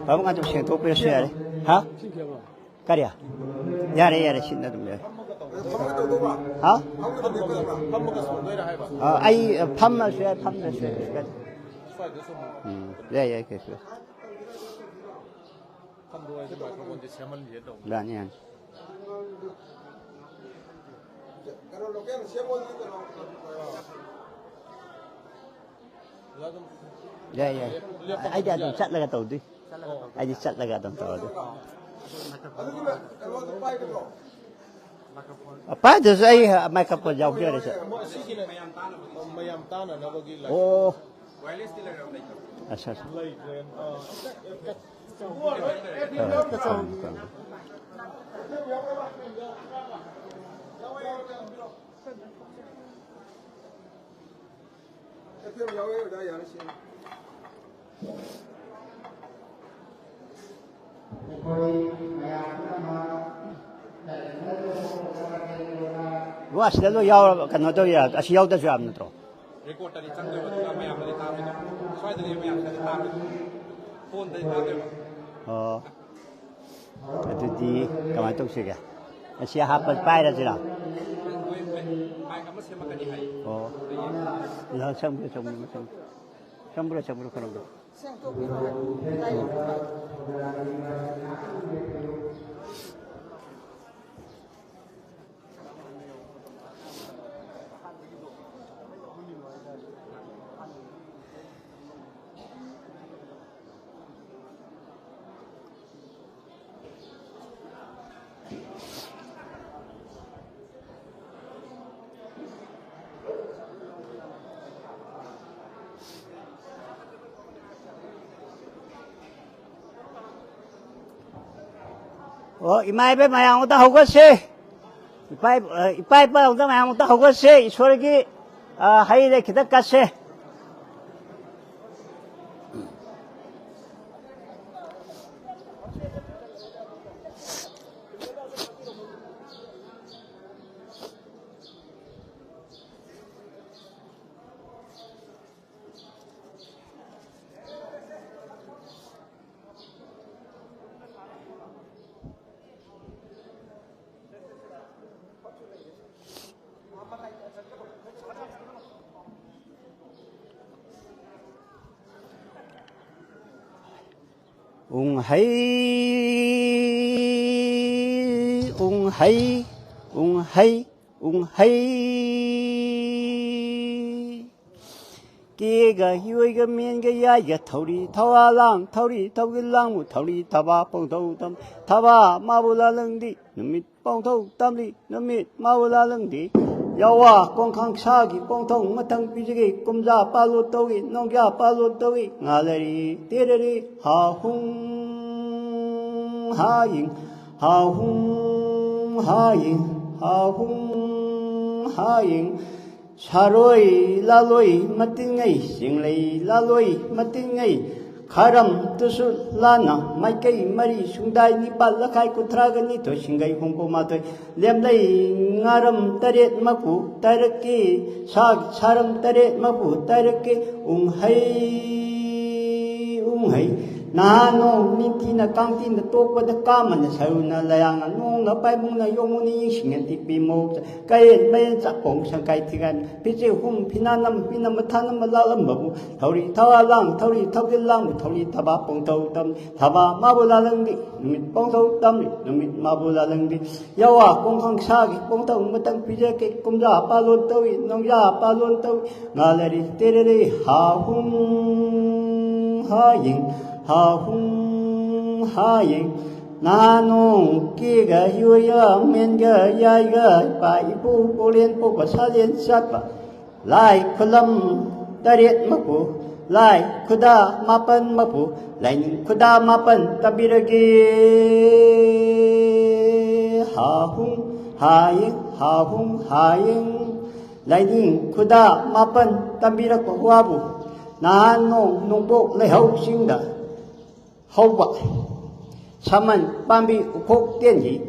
ꯄꯥꯕꯨꯡ ꯑꯗꯨꯝ ꯁꯦꯡꯗꯣꯛꯄꯤꯔꯁꯨ ꯌꯥꯔꯦ꯫ ꯍꯥ? ꯀꯔꯤ? ꯌꯥꯔꯦ, ꯌꯥꯔꯦ, ꯁꯤꯠꯅ ꯑꯗꯨꯝ ꯌꯥꯔꯦ꯫ ꯍꯥ? ꯑ, ꯑꯩ, ꯑ, ꯐꯝꯃꯁꯨ ꯌꯥꯏ, ꯐꯝꯗ꯭ꯔꯁꯨ ꯌꯥꯏ, ꯀꯩꯁꯨ ꯀꯥꯏꯗꯦ꯫ ꯁ꯭ꯋꯥꯏꯗꯁꯨ ꯑꯃꯨꯛ ꯎꯝ, ꯌꯥꯏ, ꯌꯥꯏ, ꯀꯩꯁꯨ꯫ ꯈꯪꯗꯣꯛꯑꯗꯤ ꯃꯥꯏꯀ꯭ꯔꯣꯐꯣꯟꯁꯦ ꯁꯦꯝꯍꯟꯁꯦ ꯇꯧꯕꯅꯤ꯫ ꯌꯥꯅꯤ, ꯌꯥꯅꯤ꯫ ꯀꯩꯅꯣ, ꯂꯣꯀꯦꯜ ꯁꯦꯝꯃꯣꯗꯤ ꯀꯩꯅꯣ, ꯑꯣꯖꯥ ꯑꯗꯨꯝ ꯌꯥꯏ, ꯌꯥꯏ꯫ ꯂꯦꯞꯄ ꯑꯩꯗꯤ ꯑꯗꯨꯝ ꯌꯥꯔꯦ꯫ ꯆꯠꯂꯒ ꯇꯧꯗꯣꯏ꯫ ꯑꯣ꯫ ꯑꯩꯗꯤ ꯆꯠꯂꯒ ꯑꯗꯨꯝ ꯇꯧꯔꯗꯣꯏ꯫ ꯑꯗꯨꯒꯤ ꯀꯩꯅꯣꯗꯣ ꯄꯥꯏꯒꯗ꯭ꯔꯣ? ꯄꯥꯏꯗ꯭ꯔꯁꯨ ꯑꯩ ꯃꯥꯏꯀ꯭ꯔꯣꯐꯣꯟ ꯌꯥꯎꯖꯔꯦ, ꯁꯥꯔ꯫ ꯃꯣꯏ ꯑꯁꯤꯒꯤꯅ ꯃꯌꯥꯝ ꯇꯥꯅꯕꯒꯤ꯫ ꯑꯣ꯫ ꯋꯥꯌꯔꯂꯦꯁꯇꯤ ꯂꯩꯔꯕ ꯂꯩꯇꯕ? ꯑꯠꯆꯥ, ꯑꯠꯆꯥ꯫ ꯂꯩꯇ꯭ꯔꯦ꯫ ꯑꯥ꯫ ꯍꯣꯏ, ꯍꯣꯏ, ꯊꯝꯃꯦ, ꯊꯝꯃꯦ꯫ ꯑꯦꯐ ꯑꯦꯝ ꯌꯥꯎꯋꯦ ꯑꯣꯖꯥ, ꯌꯥꯔꯦ ꯁꯤ꯫ ꯑꯩꯈꯣꯏ ꯃꯌꯥꯝ ꯄꯨꯝꯅꯃꯛ ꯂꯣ, ꯑꯁꯤꯗ ꯂꯣꯏ ꯌꯥꯎꯔꯕ, ꯀꯩꯅꯣ ꯇꯧ ꯌꯥ-, ꯑꯁꯤ ꯌꯥꯎꯗ꯭ꯔꯁꯨ ꯌꯥꯕ ꯅꯠꯇ꯭ꯔꯣ? ꯔꯦꯀꯣꯔꯗꯇꯗꯤ ꯆꯪꯗꯣꯏꯕ, ꯑꯗꯨꯒ ꯃꯌꯥꯝꯗꯗꯤ ꯇꯥꯔꯣꯏꯗꯕ꯫ ꯁ꯭ꯋꯥꯏꯗꯗꯤ ꯃꯌꯥꯝꯗꯗꯤ ꯇꯥꯔꯣꯏꯗꯕ꯫ ꯐꯣꯟꯗꯗꯤ ꯇꯥꯗꯣꯏꯕ꯫ ꯑꯣ꯫ ꯑꯗꯨꯗꯤ ꯀꯃꯥꯏꯅ ꯇꯧꯁꯤꯒꯦ? ꯑꯁꯤ ꯍꯥꯞꯄ ꯄꯥꯏꯔꯁꯤꯔꯥ? ꯃꯣꯏ ꯃꯥꯏꯛ ꯑꯃ ꯁꯦꯝꯃꯛꯀꯅꯤ ꯍꯥꯏ꯫ ꯑꯣ꯫ ꯂꯥꯛ ꯆꯪꯕ꯭ꯔꯥ, ꯆꯪꯕ꯭ꯔꯥ, ꯆꯪꯕ꯭ꯔꯥ? ꯆꯪꯕ꯭ꯔꯥ, ꯆꯪꯕ꯭ꯔꯥ, ꯀꯩꯅꯣꯝꯗꯣ? ꯁꯦꯡꯗꯣꯛꯄꯤꯔꯣ ꯍꯥꯏꯕ꯫ ꯑꯣ, ꯏꯃꯥ ꯏꯕꯦꯝ ꯃꯌꯥꯝ ꯑꯃꯨꯛꯇ ꯍꯧꯒꯠꯁꯦ꯫ ꯏꯄꯥ ꯏꯞ-, ꯑ, ꯏꯄꯥ ꯏꯄꯥ ꯑꯃꯨꯛꯇ ꯃꯌꯥꯝ ꯑꯃꯨꯛꯇ ꯍꯧꯒꯠꯁꯦ꯫ ꯏꯁꯣꯔꯒꯤ, ꯑ, ꯍꯩꯗ ꯈꯤꯇꯪ ꯀꯠꯁꯦ꯫ ꯎꯪꯍꯩ, ꯎꯪꯍꯩ, ꯎꯪꯍꯩ, ꯎꯪꯍꯩ꯫ ꯀꯦꯒ ꯍꯤꯑꯣꯏꯒ ꯃꯦꯟꯒ ꯌꯥꯏꯒ ꯊꯧꯔꯤ ꯊꯧꯋꯥ ꯂꯥꯡ ꯊꯧꯔꯤ ꯊꯧꯒꯤ ꯂꯥꯡꯃꯨ ꯊꯧꯔꯤ ꯊꯕꯥ ꯄꯣꯡꯊꯧ ꯇꯝ ꯊꯕꯥ ꯃꯥꯕꯨ ꯂꯥꯂꯪꯗꯤ ꯅꯨꯃꯤꯠ ꯄꯣꯡꯊꯧ ꯇꯝꯂꯤ ꯅꯨꯃꯤꯠ ꯃꯥꯕꯨ ꯂꯥꯂꯪꯗꯤ ꯌꯥꯋꯥ ꯀꯣꯡꯈꯥꯡ ꯁꯥꯒꯤ ꯄꯣꯡꯊꯧ ꯃꯊꯪ ꯄꯤꯖꯒꯤ ꯀꯨꯝꯖꯥ ꯄꯥꯂꯣ ꯇꯧꯏ ꯅꯣꯡꯖꯥ ꯄꯥꯂꯣ ꯇꯧꯏ ꯉꯥꯂꯔꯤ ꯇꯦꯔꯔꯤ ꯍꯥ ꯍꯨꯡ ꯍꯥ ꯌꯤꯡ ꯍꯥ ꯍꯨꯡ ꯍꯥ ꯌꯤꯡ ꯍꯥ ꯍꯨꯡ ꯍꯥ ꯌꯤꯡ ꯁꯥꯔꯣꯏ ꯂꯥꯂꯣꯏ ꯃꯇꯤꯟꯉꯩ ꯆꯤꯡꯂꯩ ꯂꯥꯂꯣꯏ ꯃꯇꯤꯟꯉꯩ ꯈꯥꯔꯝ ꯇꯨꯁꯨ ꯂꯥꯟꯅ ꯃꯥꯏꯀꯩ ꯃꯔꯤ ꯁꯨꯡꯗꯥꯏ ꯅꯤꯄꯥꯜ ꯂꯈꯥꯏ ꯀꯨꯟꯊ꯭ꯔꯥꯒ ꯅꯤꯊꯣꯏ ꯁꯤꯡꯒꯩ ꯍꯨꯝꯐꯨ ꯃꯥꯊꯣꯏ ꯂꯦꯝꯂꯩ ꯉꯥꯔꯝ ꯇꯔꯦꯠ ꯃꯄꯨ ꯇꯔꯛꯀꯤ ꯁꯥ ꯁꯥꯔꯝ ꯇꯔꯦꯠ ꯃꯄꯨ ꯇꯔꯛꯀꯤ ꯎꯡꯍꯩ ꯎꯡꯍꯩ ꯅꯍꯥꯟ ꯅꯣꯡ ꯅꯤꯡꯊꯤꯅ ꯀꯥꯡꯊꯤꯅ ꯇꯣꯛꯄꯗ ꯀꯥꯃꯅ ꯁꯔꯨꯅ ꯂꯌꯥꯡꯅ ꯅꯣꯡꯅ ꯄꯥꯏꯃꯨꯡꯅ ꯌꯣꯡꯉꯨꯅ ꯌꯦꯡꯁꯤꯡꯅ ꯇꯤꯛꯄꯤ ꯃꯣꯛ ꯀꯌꯦꯟ ꯃꯌꯦꯟ ꯆꯥꯛꯈꯣꯡ ꯁꯪꯀꯥꯏ ꯊꯤꯒꯥꯏꯅ ꯐꯤꯆꯦ ꯍꯨꯝ ꯐꯤꯅꯥ ꯅꯝ ꯐꯤꯅꯝꯕ ꯊꯥꯅꯝꯕ ꯂꯥꯛꯂꯝꯕꯕꯨ ꯊꯧꯔꯤ ꯊꯋꯥ ꯂꯥꯡ ꯊꯧꯔꯤ ꯊꯧꯒꯤꯜ ꯂꯥꯡꯕ ꯊꯧꯔꯤ ꯊꯕꯥ ꯄꯣꯡꯊꯧ ꯇꯝ ꯊꯕꯥ ꯃꯥꯕꯨ ꯂꯥꯂꯪꯗꯤ ꯅꯨꯃꯤꯠ ꯄꯣꯡꯊꯧ ꯇꯝꯂꯤ ꯅꯨꯃꯤꯠ ꯃꯥꯕꯨ ꯂꯥꯂꯪꯗꯤ ꯌꯥꯋꯥ ꯀꯣꯡꯈꯥꯡ ꯁꯥꯒꯤ ꯄꯣꯡꯊꯧ ꯃꯇꯪ ꯄꯤꯖꯒꯦ ꯀꯨꯝꯖꯥ ꯄꯥꯂꯣꯟ ꯇꯧꯏ ꯅꯣꯡꯖꯥ ꯄꯥꯂꯣꯟ ꯇꯧꯏ ꯉꯥꯂꯔꯤ ꯇꯦꯔꯦꯔꯦ ꯍꯥ ꯍꯨꯝ ꯍꯥ ꯌꯤꯡ ꯍꯥ ꯍꯨꯝ ꯍꯥ ꯌꯤꯡ ꯅꯍꯥ ꯅꯣꯡ ꯀꯦꯒ ꯍꯤꯑꯣꯏꯒ ꯃꯦꯟꯒ ꯌꯥꯏꯒ ꯏꯄꯥ ꯏꯄꯨ ꯄꯣꯂꯦꯟ ꯄꯣꯛꯄ ꯁꯥꯂꯦꯟ ꯆꯠꯄ ꯂꯥꯏ ꯈꯨꯂꯝ ꯇꯔꯦꯠ ꯃꯄꯨ ꯂꯥꯏ ꯈꯨꯗꯥ ꯃꯥꯄꯟ ꯃꯄꯨ ꯂꯥꯏꯅꯤꯡ ꯈꯨꯗꯥ ꯃꯥꯄꯟ ꯇꯝꯕꯤꯔꯒꯦ ꯍꯥ ꯍꯨꯡ ꯍꯥ ꯌꯤꯡ ꯍꯥ ꯍꯨꯡ ꯍꯥ ꯌꯤꯡ ꯂꯥꯏꯅꯤꯡ ꯈꯨꯗꯥ ꯃꯥꯄꯟ ꯇꯝꯕꯤꯔꯛꯄ ꯋꯥꯕꯨ ꯅꯍꯥꯟ ꯅꯣꯡ ꯅꯣꯡꯄꯣꯛ ꯂꯩꯍꯧ ꯆꯤꯡꯗ ꯍꯧꯕ ꯁꯃꯟ ꯄꯥꯝꯕꯤ ꯎꯈꯣꯛ ꯇꯦꯟꯕꯤ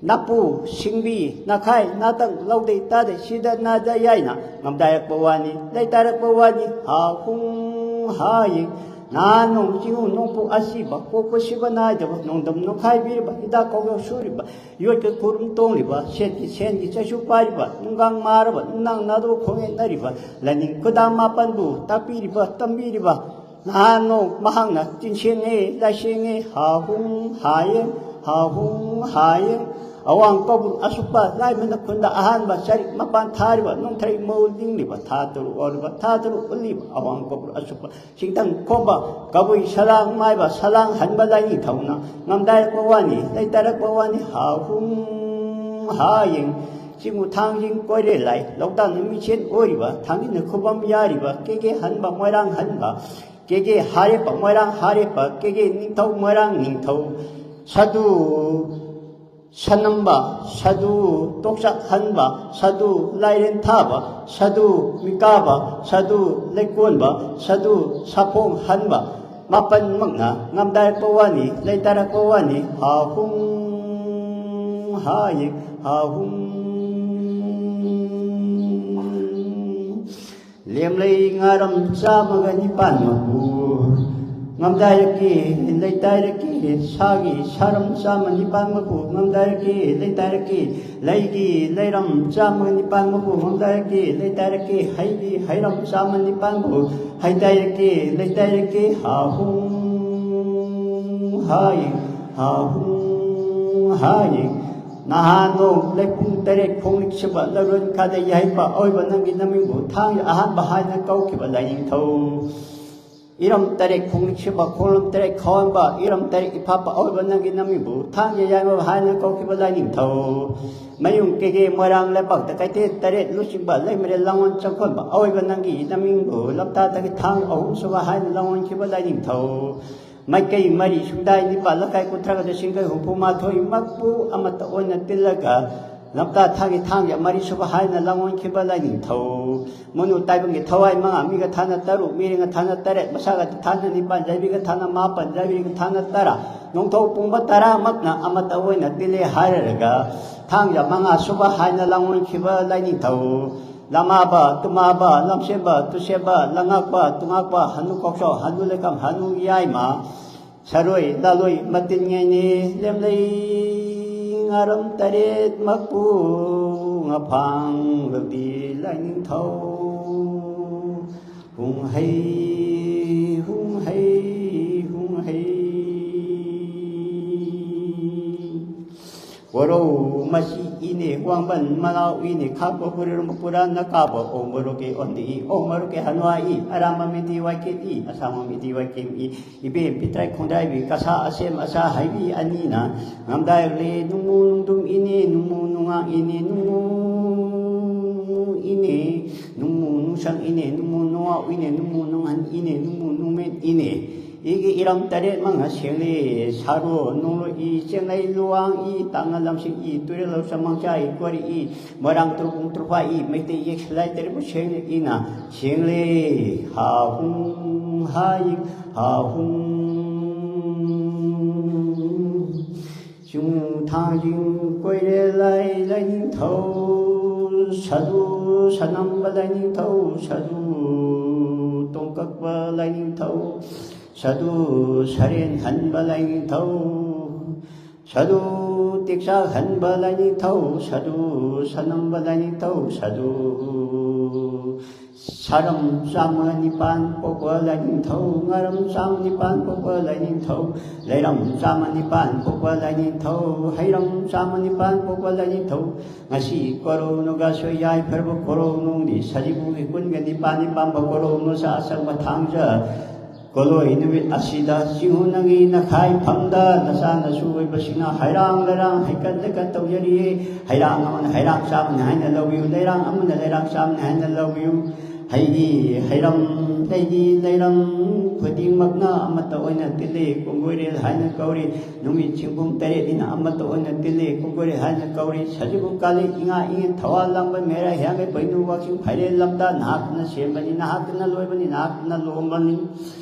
ꯅꯥꯄꯨ ꯁꯤꯡꯕꯤ ꯅꯥꯈꯥꯏ ꯅꯥꯇꯪ ꯂꯧꯗꯩ ꯇꯥꯗꯩ ꯁꯤꯗ ꯅꯥꯗ ꯌꯥꯏꯅ ꯉꯝꯗꯥꯏꯔꯛꯄ ꯋꯥꯅꯤ ꯂꯩꯇꯥꯔꯛꯄ ꯋꯥꯅꯤ ꯍꯥ ꯍꯨꯡ ꯍꯥ ꯌꯤꯡ ꯅꯍꯥ ꯅꯣꯡ ꯆꯤꯡꯉꯨ ꯅꯣꯡꯄꯣꯛ ꯑꯁꯤꯕ ꯄꯣꯛꯄ ꯁꯤꯕ ꯅꯥꯏꯗꯕ ꯅꯣꯡꯗꯝ ꯅꯣꯡꯈꯥꯏꯕꯤꯔꯤꯕ ꯍꯤꯗꯥꯛ ꯀꯧꯗꯧ ꯁꯨꯔꯤꯕ ꯌꯣꯠꯀ ꯈꯨꯔꯨꯝ ꯇꯣꯡꯂꯤꯕ ꯁꯦꯠꯀꯤ ꯁꯦꯟꯒꯤ ꯆꯩꯁꯨ ꯄꯥꯏꯔꯤꯕ ꯅꯨꯡꯒꯥꯡ ꯃꯥꯔꯕ ꯅꯨꯡꯗꯥꯡ ꯅꯥꯗꯣ ꯈꯣꯡꯌꯦꯠꯅꯔꯤꯕ ꯂꯥꯏꯅꯤꯡ ꯈꯨꯗꯥ ꯃꯥꯄꯟꯕꯨ ꯇꯥꯛꯄꯤꯔꯤꯕ ꯇꯝꯕꯤꯔꯤꯕ ꯅꯍꯥꯟ ꯅꯣꯡ ꯃꯍꯥꯛꯅ ꯆꯤꯟꯁꯦꯡꯉꯦ, ꯂꯥꯏꯁꯦꯡꯉꯦ, ꯍꯥꯍꯨꯝ ꯍꯥꯌꯦꯡ, ꯍꯥꯍꯨꯝ ꯍꯥꯌꯦꯡ꯫ ꯑꯋꯥꯡ ꯀꯧꯕ꯭ꯔꯨ ꯑꯁꯨꯞꯄ ꯂꯥꯏꯃꯅ ꯈꯨꯟꯗ ꯑꯍꯥꯟꯕ ꯆꯔꯤꯛ ꯃꯄꯥꯟ ꯊꯥꯔꯤꯕ, ꯅꯣꯡꯊ꯭ꯔꯩ ꯃꯧ ꯂꯤꯡꯂꯤꯕ, ꯊꯥ ꯇꯔꯨꯛ ꯑꯣꯜꯂꯤꯕ, ꯊꯥ ꯇꯔꯨꯛ ꯎꯠꯂꯤꯕ ꯑꯋꯥꯡ ꯀꯧꯕ꯭ꯔꯨ ꯑꯁꯨꯞꯄ ꯆꯤꯡꯊꯪ ꯈꯣꯝꯕ ꯀꯕꯨꯏ ꯁꯂꯥꯡ ꯃꯥꯏꯕ ꯁꯂꯥꯡ ꯍꯟꯕ ꯂꯥꯏꯅꯤꯡꯊꯧꯅ ꯉꯝꯗꯥꯏꯔꯛꯄ ꯋꯥꯅꯤ, ꯂꯩꯇꯥꯔꯛꯄ ꯋꯥꯅꯤ, ꯍꯥꯍꯨꯝ ꯍꯥꯌꯦꯡ꯫ ꯆꯤꯡꯉꯨ ꯊꯥꯡꯖꯤꯡ ꯀꯣꯏꯔꯦ ꯂꯥꯏ, ꯂꯧꯇꯥꯛꯅ ꯃꯤꯁꯦꯟ ꯑꯣꯏꯔꯤꯕ, ꯊꯥꯡꯖꯤꯡꯅ ꯈꯨꯕꯝ ꯌꯥꯔꯤꯕ, ꯀꯦꯒꯦ ꯍꯟꯕ ꯃꯣꯏꯔꯥꯡ ꯍꯟꯕ, ꯀꯦꯒꯦ ꯍꯥꯔꯦꯞꯄ ꯃꯣꯏꯔꯥꯡ ꯍꯥꯔꯦꯞꯄ, ꯀꯦꯒꯦ ꯅꯤꯡꯊꯧ ꯃꯣꯏꯔꯥꯡ ꯅꯤꯡꯊꯧ, ꯁꯥꯗꯨ ꯁꯅꯝꯕ, ꯁꯥꯗꯨ ꯇꯣꯛꯆꯥꯛ ꯍꯟꯕ, ꯁꯥꯗꯨ ꯂꯥꯏꯔꯦꯟ ꯊꯥꯕ, ꯁꯥꯗꯨ ꯃꯤꯀꯥꯕ, ꯁꯥꯗꯨ ꯂꯩꯀꯣꯟꯕ, ꯁꯥꯗꯨ ꯁꯥꯐꯣꯡ ꯍꯟꯕ, ꯃꯥꯄꯟꯃꯛꯅ ꯉꯝꯗꯥꯔꯛꯄ ꯋꯥꯅꯤ, ꯂꯩꯇꯥꯔꯛꯄ ꯋꯥꯅꯤ, ꯍꯥꯍꯨꯝ ꯍꯥꯌꯦꯡ, ꯍꯥꯍꯨꯝ꯫ ꯂꯦꯝꯂꯩ ꯉꯥꯔꯝ ꯆꯥꯝꯃꯒ ꯅꯤꯄꯥꯟ ꯃꯄꯨ ꯉꯝꯗꯥꯏꯔꯛꯀꯦ, ꯂꯩꯇꯥꯏꯔꯛꯀꯦ, ꯁꯥꯒꯤ ꯁꯥꯔꯝ ꯆꯥꯝꯃ ꯅꯤꯄꯥꯟ ꯃꯄꯨ ꯉꯝꯗꯥꯏꯔꯛꯀꯦ, ꯂꯩꯇꯥꯏꯔꯛꯀꯦ, ꯂꯩꯒꯤ ꯂꯩꯔꯝ ꯆꯥꯝꯃꯒ ꯅꯤꯄꯥꯟ ꯃꯄꯨ ꯉꯝꯗꯥꯏꯔꯛꯀꯦ, ꯂꯩꯇꯥꯏꯔꯛꯀꯦ, ꯍꯩꯒꯤ ꯍꯩꯔꯝ ꯆꯥꯝꯃ ꯅꯤꯄꯥꯟ ꯃꯄꯨ ꯍꯩꯇꯥꯏꯔꯛꯀꯦ, ꯂꯩꯇꯥꯏꯔꯛꯀꯦ, ꯍꯥꯍꯨꯝ ꯍꯥꯌꯦꯡ, ꯍꯥꯍꯨꯝ ꯍꯥꯌꯦꯡ꯫ ꯅꯍꯥꯟ ꯅꯣꯡ ꯂꯩꯄꯨꯡ ꯇꯔꯦꯠ ꯈꯣꯡꯂꯤꯛꯁꯤꯕ ꯂꯔꯣꯟ ꯈꯥꯗ ꯌꯥꯏꯄ ꯑꯣꯏꯕ ꯅꯪꯒꯤ ꯅꯃꯤꯡꯕꯨ ꯊꯥꯡꯒꯤ ꯑꯍꯥꯟꯕ ꯍꯥꯏꯅ ꯀꯧꯈꯤꯕ ꯂꯥꯏꯅꯤꯡꯊꯧ꯫ ꯏꯔꯝ ꯇꯔꯦꯠ ꯈꯣꯡꯂꯤꯛꯁꯤꯕ ꯈꯣꯡꯂꯝ ꯇꯔꯦꯠ ꯈꯥꯎꯍꯟꯕ ꯏꯔꯝ ꯇꯔꯦꯠ ꯏꯐꯥꯞꯄ ꯑꯣꯏꯕ ꯅꯪꯒꯤ ꯅꯃꯤꯡꯕꯨ ꯊꯥꯡꯒꯤ ꯌꯥꯏꯃ ꯍꯥꯏꯅ ꯀꯧꯈꯤꯕ ꯂꯥꯏꯅꯤꯡꯊꯧ꯫ ꯃꯌꯨꯡ ꯀꯦꯒꯦ ꯃꯣꯏꯔꯥꯡ ꯂꯩꯕꯥꯛꯇ ꯀꯩꯊꯦꯜ ꯇꯔꯦꯠ ꯂꯨꯆꯤꯡꯕ ꯂꯩꯃꯔꯦꯜ ꯂꯥꯡꯑꯣꯟ ꯆꯪꯈꯣꯟꯕ ꯑꯣꯏꯕ ꯅꯪꯒꯤ ꯅꯃꯤꯡꯕꯨ ꯂꯝꯇꯥꯗꯒꯤ ꯊꯥꯡ ꯑꯍꯨꯝꯁꯨꯕ ꯍꯥꯏꯅ ꯂꯥꯡꯑꯣꯟꯈꯤꯕ ꯂꯥꯏꯅꯤꯡꯊꯧ꯫ ꯃꯥꯏꯀꯩ ꯃꯔꯤ ꯁꯨꯡꯗꯥꯏ ꯅꯤꯄꯥꯜ ꯂꯩꯀꯥꯏ ꯀꯨꯟꯊ꯭ꯔꯥꯒꯗ ꯁꯤꯡꯒꯩ ꯍꯨꯝꯐꯨ ꯃꯥꯊꯣꯏꯃꯛꯄꯨ ꯑꯃꯠꯇ ꯑꯣꯏꯅ ꯇꯤꯜꯂꯒ ꯂꯝꯇꯥ ꯊꯥꯒꯤ ꯊꯥꯡꯒꯤ ꯃꯔꯤ ꯁꯨꯕ ꯍꯥꯏꯅ ꯂꯥꯡꯑꯣꯟꯈꯤꯕ ꯂꯥꯏꯅꯤꯡꯊꯧ꯫ ꯃꯅꯨ ꯇꯥꯏꯕꯪꯒꯤ ꯊꯋꯥꯏ ꯃꯉꯥ ꯃꯤꯒ ꯊꯥꯅ ꯇꯔꯨꯛ ꯃꯤꯔꯦꯡꯒ ꯊꯥꯅ ꯇꯔꯦꯠ ꯃꯁꯥꯒ ꯊꯥꯅ ꯅꯤꯄꯥꯜ ꯌꯥꯏꯕꯤꯒ ꯊꯥꯅ ꯃꯥꯄꯜ ꯌꯥꯏꯕꯤꯒ ꯊꯥꯅ ꯇꯔꯥ ꯅꯣꯡꯊꯧ ꯄꯨꯡꯕ ꯇꯔꯥꯃꯛꯅ ꯑꯃꯠꯇ ꯑꯣꯏꯅ ꯇꯤꯜꯂꯦ ꯍꯥꯏꯔꯒ ꯊꯥꯡꯖ ꯃꯉꯥ ꯁꯨꯕ ꯍꯥꯏꯅ ꯂꯥꯡꯑꯣꯟꯈꯤꯕ ꯂꯥꯏꯅꯤꯡꯊꯧ꯫ ꯂꯃꯥꯕ, ꯇꯨꯃꯥꯕ, ꯂꯝꯁꯦꯝꯕ, ꯇꯨꯁꯦꯝꯕ, ꯂꯉꯥꯛꯄ, ꯇꯨꯉꯥꯛꯄ, ꯍꯅꯨ ꯀꯣꯛꯆꯥꯎ, ꯍꯅꯨ ꯂꯩꯀꯝ, ꯍꯅꯨ ꯌꯥꯏꯃ, ꯁꯔꯣꯏ, ꯂꯥꯂꯣꯏ, ꯃꯇꯤꯟ ꯉꯩꯅꯤ, ꯂꯦꯝꯂꯩ, ꯉꯥꯔꯝ ꯇꯔꯦꯠ ꯃꯄꯨ, ꯉꯐꯥꯡ ꯂꯧꯗꯤ ꯂꯥꯏꯅꯤꯡꯊꯧ꯫ ꯍꯨꯡ ꯍꯩ ꯍꯨꯡ ꯍꯩ ꯍꯨꯡ ꯍꯩ꯫ ꯀꯣꯔꯧ ꯃꯆꯤ ꯏꯅꯦ, ꯋꯥꯡꯕꯟ ꯃꯅꯥꯎ ꯏꯅꯦ, ꯈꯥꯛꯄ ꯄꯨꯔꯤꯔꯨꯝꯕ ꯄꯨꯔꯥꯅ ꯀꯥꯕ ꯑꯣ ꯃꯔꯨꯀꯦ ꯑꯣꯟꯗꯤ ꯏ, ꯑꯣ ꯃꯔꯨꯀꯦ ꯍꯅꯨꯋꯥ ꯏ, ꯑꯔꯥꯝꯕ ꯃꯤꯇꯤ ꯋꯥꯏꯀꯦꯠ ꯏ, ꯑꯁꯥꯡꯕ ꯃꯤꯇꯤ ꯋꯥꯏꯀꯦꯝ ꯏ, ꯏꯕꯦꯝ ꯄꯤꯇ꯭ꯔꯥꯏ ꯈꯣꯡꯗ꯭ꯔꯥꯏꯕꯤ, ꯀꯁꯥ ꯑꯁꯦꯝ ꯑꯁꯥ ꯍꯥꯏꯕꯤ ꯑꯅꯤꯅ ꯉꯝꯗꯥꯏꯔꯦ ꯅꯨꯡꯃꯨ ꯅꯨꯡꯗꯨꯝ ꯏꯅꯦ, ꯅꯨꯡꯃꯨ ꯅꯨꯡꯉꯥꯡ ꯏꯅꯦ, ꯅꯨꯡꯃꯨ ꯅꯨꯡꯃꯨ ꯏꯅꯦ, ꯅꯨꯡꯃꯨ ꯅꯨꯡꯁꯪ ꯏꯅꯦ, ꯅꯨꯡꯃꯨ ꯅꯨꯡꯉꯥꯎ ꯏꯅꯦ, ꯅꯨꯡꯃꯨ ꯅꯨꯡꯍꯟ ꯏꯅꯦ, ꯅꯨꯡꯃꯨ ꯅꯨꯡꯃꯦꯟ ꯏꯅꯦ꯫ ꯏꯒꯤ ꯏꯔꯝ ꯇꯔꯦꯠ ꯃꯉꯥ ꯁꯦꯡꯂꯦ꯫ ꯁꯥꯔꯣ ꯅꯣꯡꯂꯣ ꯏ, ꯆꯦꯡꯂꯩ ꯂꯨꯋꯥꯡ ꯏ, ꯇꯥꯡꯉ ꯂꯝꯁꯤꯡ ꯏ, ꯇꯨꯔꯦꯜ ꯂꯧꯁ ꯃꯪꯆꯥ ꯏ, ꯀꯣꯔꯤ ꯏ, ꯃꯣꯏꯔꯥꯡ ꯇ꯭ꯔꯨꯕꯨꯡ ꯇ꯭ꯔꯨꯐꯥ ꯏ, ꯃꯩꯇꯩ ꯌꯦꯛ ꯁꯂꯥꯏ ꯇꯔꯦꯠꯄꯨ ꯁꯦꯡꯅ ꯏꯅ ꯁꯦꯡꯂꯦ꯫ ꯍꯥ ꯍꯨꯡ ꯍꯥ ꯏ ꯍꯥ ꯍꯨꯡ꯫ ꯆꯤꯡ ꯊꯥꯡꯖꯤꯡ ꯀꯣꯏꯔꯦ ꯂꯥꯏ ꯂꯥꯏꯅꯤꯡꯊꯧ ꯁꯥꯗꯨ, ꯁꯅꯝꯕ ꯂꯥꯏꯅꯤꯡꯊꯧ ꯁꯥꯗꯨ, ꯇꯣꯡꯀꯛꯄ ꯂꯥꯏꯅꯤꯡꯊꯧ ꯁꯥꯗꯨ, ꯁꯔꯦꯟ ꯍꯟꯕ ꯂꯥꯏꯅꯤꯡꯊꯧ ꯁꯥꯗꯨ, ꯇꯦꯛꯆꯥꯛ ꯍꯟꯕ ꯂꯥꯏꯅꯤꯡꯊꯧ ꯁꯥꯗꯨ, ꯁꯅꯝꯕ ꯂꯥꯏꯅꯤꯡꯊꯧ ꯁꯥꯗꯨ꯫ ꯁꯥꯔꯝ ꯆꯥꯝꯃ ꯅꯤꯄꯥꯟ ꯄꯣꯛꯄ ꯂꯥꯏꯅꯤꯡꯊꯧ, ꯉꯥꯔꯝ ꯆꯥꯝꯃ ꯅꯤꯄꯥꯟ ꯄꯣꯛꯄ ꯂꯥꯏꯅꯤꯡꯊꯧ, ꯂꯩꯔꯝ ꯆꯥꯝꯃ ꯅꯤꯄꯥꯟ ꯄꯣꯛꯄ ꯂꯥꯏꯅꯤꯡꯊꯧ, ꯍꯩꯔꯝ ꯆꯥꯝꯃ ꯅꯤꯄꯥꯟ ꯄꯣꯛꯄ ꯂꯥꯏꯅꯤꯡꯊꯧ꯫ ꯉꯁꯤ ꯀꯣꯔꯧꯅꯨꯒ ꯁꯣꯏ ꯌꯥꯏꯐꯔꯕ ꯀꯣꯔꯧꯅꯨꯡꯗꯤ ꯁꯖꯤꯕꯨꯒꯤ ꯀꯨꯟꯒ ꯅꯤꯄꯥꯟ ꯅꯤꯄꯥꯟꯕ ꯀꯣꯔꯧꯅꯨ ꯆꯥ ꯆꯪꯕ ꯊꯥꯡꯖ ꯀꯣꯂꯣꯏ ꯅꯨꯃꯤꯠ ꯑꯁꯤꯗ ꯆꯤꯡꯍꯨ ꯅꯪꯒꯤ ꯅꯈꯥꯏꯐꯝꯗ ꯅꯆꯥ ꯅꯁꯨ ꯑꯣꯏꯕꯁꯤꯡꯅ ꯍꯩꯔꯥꯡ ꯂꯩꯔꯥꯡ ꯍꯩꯀꯠ ꯂꯩꯀꯠ ꯇꯧꯖꯔꯤꯌꯦ꯫ ꯍꯩꯔꯥꯡ ꯑꯃꯅ ꯍꯩꯔꯥꯡ ꯆꯥꯕꯅꯤ ꯍꯥꯏꯅ ꯂꯧꯕꯤꯌꯨ, ꯂꯩꯔꯥꯡ ꯑꯃꯅ ꯂꯩꯔꯥꯡ ꯆꯥꯕꯅꯤ ꯍꯥꯏꯅ ꯂꯧꯕꯤꯌꯨ꯫ ꯍꯩꯒꯤ ꯍꯩꯔꯝ, ꯂꯩꯒꯤ ꯂꯩꯔꯝ ꯈꯨꯗꯤꯡꯃꯛꯅ ꯑꯃꯠꯇ ꯑꯣꯏꯅ ꯇꯤꯜꯂꯤ꯫ ꯀꯣꯡꯒꯣꯏꯔꯦꯜ ꯍꯥꯏꯅ ꯀꯧꯔꯤ꯫ ꯅꯨꯃꯤꯠ ꯁꯤꯡꯕꯨꯝ ꯇꯔꯦꯠꯅꯤꯅ ꯑꯃꯠꯇ ꯑꯣꯏꯅ ꯇꯤꯜꯂꯤ꯫ ꯀꯣꯡꯒꯣꯏꯔꯦꯜ ꯍꯥꯏꯅ ꯀꯧꯔꯤ꯫ ꯁꯖꯤꯕꯨ ꯀꯥꯂꯤ ꯏꯉꯥ ꯏꯉꯦꯟ ꯊꯋꯥꯜ ꯂꯥꯡꯕ ꯃꯦꯔꯥ ꯍꯤꯌꯥꯡꯒꯩ ꯄꯣꯏꯅꯨ ꯋꯥꯛꯆꯤꯡ ꯐꯥꯏꯔꯦꯜ ꯂꯝꯇꯥ ꯅꯍꯥꯛꯇꯅ ꯁꯦꯝꯕꯅꯤ, ꯅꯍꯥꯛꯇꯅ ꯂꯣꯏꯕꯅꯤ, ꯅꯍꯥꯛꯇꯅ ꯂꯣꯝꯕꯅꯤ꯫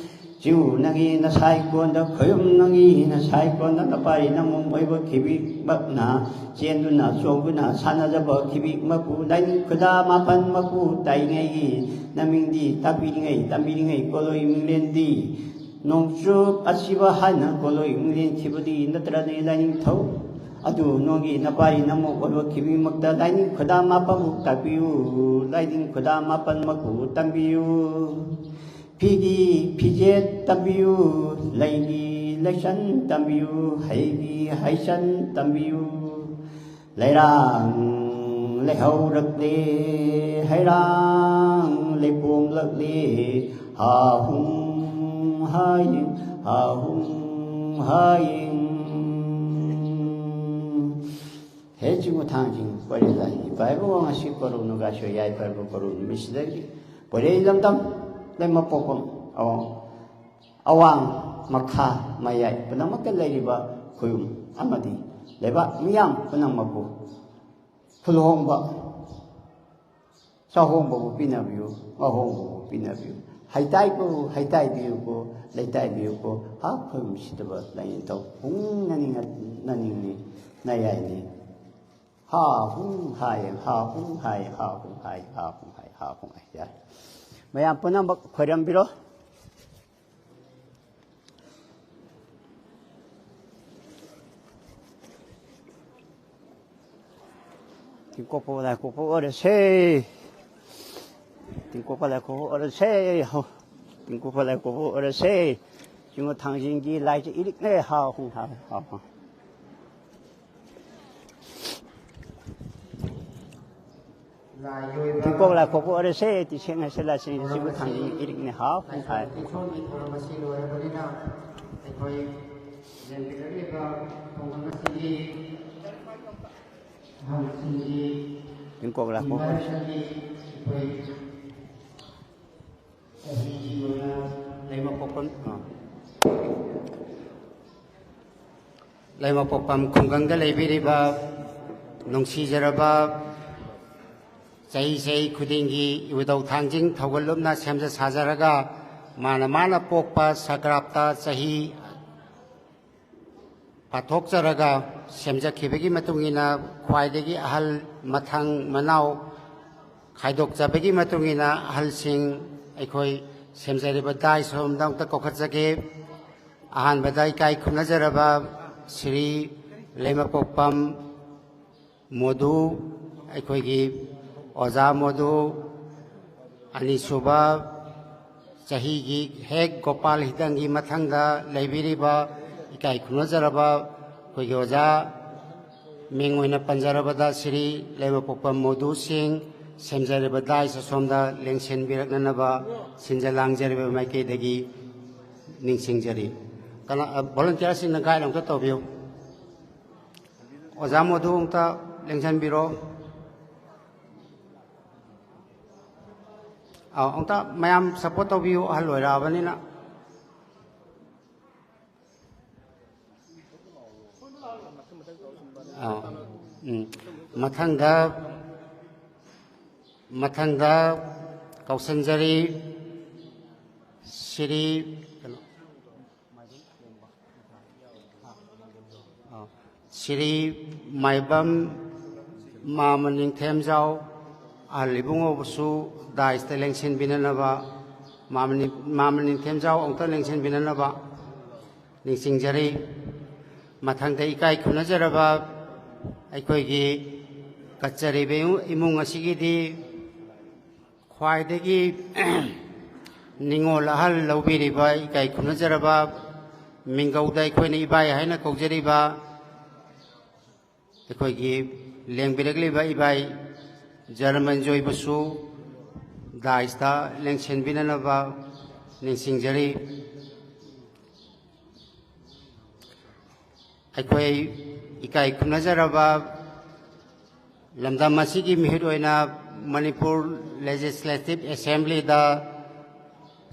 ꯆꯤꯡꯉꯨ ꯅꯪꯒꯤ ꯅꯁꯥꯏꯀꯣꯟꯗ, ꯈꯣꯏꯌꯨꯝ ꯅꯪꯒꯤ ꯅꯁꯥꯏꯀꯣꯟꯗ, ꯅꯄꯥꯔꯤ ꯅꯃꯨꯡ ꯑꯣꯏꯕ ꯈꯤꯕꯤꯛꯃꯛꯅ ꯆꯦꯟꯗꯨꯅ ꯆꯣꯡꯗꯨꯅ ꯁꯥꯟꯅꯖꯕ ꯈꯤꯕꯤꯛꯃꯛꯄꯨ ꯂꯥꯏꯅꯤꯡ ꯈꯨꯗꯥ ꯃꯥꯄꯟꯃꯛꯄꯨ ꯇꯥꯏꯉꯩꯒꯤ ꯅꯃꯤꯡꯗꯤ ꯇꯥꯛꯄꯤꯔꯤꯉꯩ ꯇꯝꯕꯤꯔꯤꯉꯩ ꯀꯣꯂꯣꯏ ꯃꯤꯡꯂꯦꯟꯗꯤ ꯅꯣꯡꯆꯨꯞ ꯑꯁꯤꯕ ꯍꯥꯏꯅ ꯀꯣꯂꯣꯏ ꯃꯤꯡꯂꯦꯟꯈꯤꯕꯗꯤ ꯅꯠꯇ꯭ꯔꯅꯦ ꯂꯥꯏꯅꯤꯡꯊꯧ? ꯑꯗꯨ ꯅꯣꯏꯒꯤ ꯅꯄꯥꯔꯤ ꯅꯃꯧ ꯑꯣꯏꯕ ꯈꯤꯕꯤꯃꯛꯇ ꯂꯥꯏꯅꯤꯡ ꯈꯨꯗꯥ ꯃꯥꯄꯟꯕꯨ ꯇꯥꯛꯄꯤꯌꯨ, ꯂꯥꯏꯅꯤꯡ ꯈꯨꯗꯥ ꯃꯥꯄꯟꯃꯛꯄꯨ ꯇꯝꯕꯤꯌꯨ꯫ ꯐꯤꯒꯤ ꯐꯤꯖꯦꯠ ꯇꯝꯕꯤꯌꯨ, ꯂꯩꯒꯤ ꯂꯩꯁꯟ ꯇꯝꯕꯤꯌꯨ, ꯍꯩꯒꯤ ꯍꯩꯁꯟ ꯇꯝꯕꯤꯌꯨ꯫ ꯂꯩꯔꯥꯡ ꯂꯩꯍꯧꯔꯛꯂꯦ, ꯍꯩꯔꯥꯡ ꯂꯩꯄꯣꯝꯂꯛꯂꯦ, ꯍꯥꯍꯨꯝ ꯍꯥꯌꯤꯡ, ꯍꯥꯍꯨꯝ ꯍꯥꯌꯤꯡ꯫ ꯍꯦ ꯆꯤꯡꯉꯨ ꯊꯥꯡꯖꯤꯡ ꯄꯔꯦꯡ ꯂꯥꯏ, ꯏꯄꯥ ꯏꯕꯨꯡꯉꯣ ꯉꯁꯤ ꯀꯣꯔꯧ ꯅꯨꯡꯒꯥꯏꯁꯣꯏ ꯌꯥꯏꯐꯔꯕ ꯀꯣꯔꯧ ꯅꯨꯃꯤꯠꯁꯤꯗꯒꯤ ꯄꯣꯏꯔꯩ ꯂꯝꯗꯝ ꯂꯩꯃꯄꯣꯛꯐꯝ ꯑꯋꯥꯡ ꯑꯋꯥꯡ, ꯃꯈꯥ, ꯃꯌꯥꯏ ꯄꯨꯝꯅꯃꯛꯇ ꯂꯩꯔꯤꯕ ꯈꯨꯌꯨꯝ ꯑꯃꯗꯤ ꯂꯩꯕꯥꯛ ꯃꯤꯌꯥꯝ ꯄꯨꯝꯅꯃꯛꯄꯨ ꯈꯨꯜꯍꯣꯡꯕ, ꯆꯥꯍꯣꯡꯕꯕꯨ ꯄꯤꯅꯕꯤꯌꯨ, ꯉꯥꯍꯣꯡꯕꯕꯨ ꯄꯤꯅꯕꯤꯌꯨ꯫ ꯍꯩꯇꯥꯏꯕꯨ ꯍꯩꯇꯥꯏꯕꯤꯌꯨꯀꯣ, ꯂꯩꯇꯥꯏꯕꯤꯌꯨꯀꯣ꯫ ꯍꯥ ꯈꯨꯌꯨꯝ ꯁꯤꯗꯕ ꯂꯥꯏꯅꯤꯡꯊꯧ ꯄꯨꯡ ꯅꯅꯤꯡ ꯅꯅꯤꯡꯅꯤ, ꯅꯌꯥꯏꯅꯤ꯫ ꯍꯥ ꯍꯨꯝ ꯍꯥꯏ, ꯍꯥ ꯍꯨꯝ ꯍꯥꯏ, ꯍꯥ ꯍꯨꯝ ꯍꯥꯏ, ꯍꯥ ꯍꯨꯝ ꯍꯥꯏ, ꯍꯥ ꯍꯨꯝ ꯍꯥꯏ꯫ ꯌꯥꯔꯦ꯫ ꯃꯌꯥꯝ ꯄꯨꯝꯅꯃꯛ ꯈꯣꯏꯔꯝꯕꯤꯔꯣ꯫ ꯇꯤꯡꯀꯣꯛꯄ ꯂꯥꯏꯀꯣꯛꯄ ꯑꯣꯏꯔꯁꯦ꯫ ꯇꯤꯡꯀꯣꯛꯄ ꯂꯥꯏꯀꯣꯛꯄ ꯑꯣꯏꯔꯁꯦ꯫ ꯍꯣ꯫ ꯇꯤꯡꯀꯣꯛꯄ ꯂꯥꯏꯀꯣꯛꯄ ꯑꯣꯏꯔꯁꯦ꯫ ꯆꯤꯡꯉꯨ ꯊꯥꯡꯖꯤꯡꯒꯤ ꯂꯥꯏꯁꯦ ꯏꯔꯤꯛꯅꯦ꯫ ꯍꯥꯎ ꯍꯨꯝ ꯍꯥꯎ ꯍꯥꯎ ꯍꯥꯎ꯫ ꯇꯤꯡꯀꯣꯛ ꯂꯥꯏꯈꯣꯛꯄ ꯑꯣꯏꯔꯁꯦ, ꯇꯤꯁꯦꯡ ꯍꯥꯏꯁꯦ ꯂꯥꯏꯁꯦꯡ ꯁꯤꯕꯨ ꯊꯥꯡꯖꯤꯡ ꯏꯔꯤꯛꯅꯦ ꯍꯥꯎ ꯍꯥꯏ꯫ ꯏꯁꯣꯔꯒꯤ ꯊꯧꯔꯝ ꯑꯁꯤ ꯂꯣꯏꯔꯕꯅꯤꯅ ꯑꯩꯈꯣꯏ ꯂꯦꯡꯕꯤꯔꯛꯂꯤꯕ ꯈꯨꯡꯒꯪ ꯑꯁꯤꯒꯤ ꯑꯍꯜꯁꯤꯡꯒꯤ ꯇꯤꯡꯀꯣꯛ ꯂꯥꯏꯈꯣꯛꯄ ꯑꯣꯏꯔꯁꯦ꯫ ꯑꯩꯈꯣꯏ ꯂꯩꯃꯄꯣꯛꯄꯝ, ꯑꯥ꯫ ꯂꯩꯃꯄꯣꯛꯄꯝ ꯈꯨꯡꯒꯪꯗ ꯂꯩꯕꯤꯔꯤꯕ ꯅꯨꯡꯁꯤꯖꯔꯕ ꯆꯍꯤ ꯆꯍꯤ ꯈꯨꯗꯤꯡꯒꯤ ꯏꯕꯨꯙꯧ ꯊꯥꯡꯖꯤꯡ ꯊꯧꯒꯜꯂꯨꯞꯅ ꯁꯦꯝꯖ ꯁꯥꯖꯔꯒ ꯃꯥꯅ ꯃꯥꯅ ꯄꯣꯛꯄ ꯁꯀ꯭ꯔꯥꯞꯇ ꯆꯍꯤ ꯄꯥꯊꯣꯛꯆꯔꯒ ꯁꯦꯝꯖꯈꯤꯕꯒꯤ ꯃꯇꯨꯡ ꯏꯟꯅ ꯈ꯭ꯋꯥꯏꯗꯒꯤ ꯑꯍꯜ ꯃꯊꯪ ꯃꯅꯥꯎ ꯈꯥꯏꯗꯣꯛꯆꯕꯒꯤ ꯃꯇꯨꯡ ꯏꯟꯅ ꯑꯍꯜꯁꯤꯡ ꯑꯩꯈꯣꯏ ꯁꯦꯝꯖꯔꯤꯕ ꯗꯥꯏꯁ ꯁꯣꯝꯗ ꯑꯃꯨꯛꯇ ꯀꯧꯈꯠꯆꯒꯦ꯫ ꯑꯍꯥꯟꯕꯗ ꯏꯀꯥꯏ ꯈꯨꯝꯅꯖꯔꯕ ꯁ꯭ꯔꯤ ꯂꯩꯃꯄꯣꯛꯄꯝ ꯃꯣꯗꯨ, ꯑꯩꯈꯣꯏꯒꯤ ꯑꯣꯖꯥ ꯃꯣꯗꯨ, ꯑꯅꯤꯁꯨꯕ ꯆꯍꯤꯒꯤ ꯍꯦꯛ ꯒꯣꯄꯥꯜ ꯍꯤꯗꯪꯒꯤ ꯃꯊꯪꯗ ꯂꯩꯕꯤꯔꯤꯕ ꯏꯀꯥꯏ ꯈꯨꯝꯅꯖꯔꯕ ꯑꯩꯈꯣꯏꯒꯤ ꯑꯣꯖꯥ, ꯃꯤꯡ ꯑꯣꯏꯅ ꯄꯟꯖꯔꯕꯗ ꯁ꯭ꯔꯤ ꯂꯩꯃꯄꯣꯛꯄꯝ ꯃꯣꯗꯨ ꯁꯤꯡ, ꯁꯦꯝꯖꯔꯤꯕ ꯗꯥꯏꯁ ꯑꯁꯣꯝꯗ ꯂꯦꯡꯁꯤꯟꯕꯤꯔꯛꯅꯅꯕ ꯁꯤꯟꯖ ꯂꯥꯡꯖꯔꯤꯕ ꯃꯥꯏꯀꯩꯗꯒꯤ ꯅꯤꯡꯁꯤꯡꯖꯔꯤ꯫ ꯀꯅꯥ, ꯚꯣꯂꯨꯟꯇꯤꯌꯔꯁꯤꯡꯅ ꯒꯥꯏꯗ ꯑꯃꯨꯛꯇ ꯇꯧꯕꯤꯌꯨ꯫ ꯑꯣꯖꯥ ꯃꯣꯗꯨ ꯑꯃꯨꯛꯇ ꯂꯦꯡꯁꯤꯟꯕꯤꯔꯣ꯫ ꯑꯥ, ꯑꯃꯨꯛꯇ ꯃꯌꯥꯝ ꯁꯄꯣꯔꯠ ꯇꯧꯕꯤꯌꯨ, ꯑꯍꯜ ꯑꯣꯏꯔꯛꯑꯕꯅꯤꯅ꯫ ꯑꯥ, ꯎꯝ꯫ ꯃꯊꯪꯗ, ꯃꯊꯪꯗ ꯀꯧꯁꯤꯟꯖꯔꯤ, ꯁ꯭ꯔꯤ, ꯀꯩꯅꯣ, ꯑꯥ, ꯁ꯭ꯔꯤ ꯃꯥꯏꯕꯝ ꯃꯥꯃ ꯅꯤꯡꯊꯦꯝꯖꯥꯎ, ꯑꯍꯜ ꯏꯕꯨꯡꯉꯣꯕꯨꯁꯨ ꯗꯥꯏꯁꯇ ꯂꯦꯡꯁꯤꯟꯕꯤꯅꯅꯕ ꯃꯥꯃ ꯅꯤꯡ-, ꯃꯥꯃ ꯅꯤꯡꯊꯦꯝꯖꯥꯎ ꯑꯃꯨꯛꯇ ꯂꯦꯡꯁꯤꯟꯕꯤꯅꯅꯕ ꯅꯤꯡꯁꯤꯡꯖꯔꯤ꯫ ꯃꯊꯪꯗ ꯏꯀꯥꯏ ꯈꯨꯝꯅꯖꯔꯕ ꯑꯩꯈꯣꯏꯒꯤ ꯀꯠꯆꯔꯤꯕ ꯏꯃꯨꯡ ꯑꯁꯤꯒꯤꯗꯤ ꯈ꯭ꯋꯥꯏꯗꯒꯤ ꯅꯤꯡꯉꯣꯜ ꯑꯍꯜ ꯂꯧꯕꯤꯔꯤꯕ, ꯏꯀꯥꯏ ꯈꯨꯝꯅꯖꯔꯕ ꯃꯤꯡꯒꯧꯗ ꯑꯩꯈꯣꯏꯅ ꯏꯕꯥꯏ ꯍꯥꯏꯅ ꯀꯧꯖꯔꯤꯕ ꯑꯩꯈꯣꯏꯒꯤ ꯂꯦꯡꯕꯤꯔꯛꯂꯤꯕ ꯏꯕꯥꯏ ꯖꯔꯃꯟꯖꯣꯏꯕꯨꯁꯨ ꯗꯥꯏꯁꯇ ꯂꯦꯡꯁꯤꯟꯕꯤꯅꯅꯕ ꯅꯤꯡꯁꯤꯡꯖꯔꯤ꯫ ꯑꯩꯈꯣꯏ ꯏꯀꯥꯏ ꯈꯨꯝꯅꯖꯔꯕ ꯂꯝꯗꯝ ꯑꯁꯤꯒꯤ ꯃꯤꯍꯨꯠ ꯑꯣꯏꯅ ꯃꯅꯤꯄꯨꯔ ꯂꯦꯖꯤꯁꯂꯦꯇꯤꯚ ꯑꯦꯁꯦꯝꯕ꯭ꯂꯤꯗ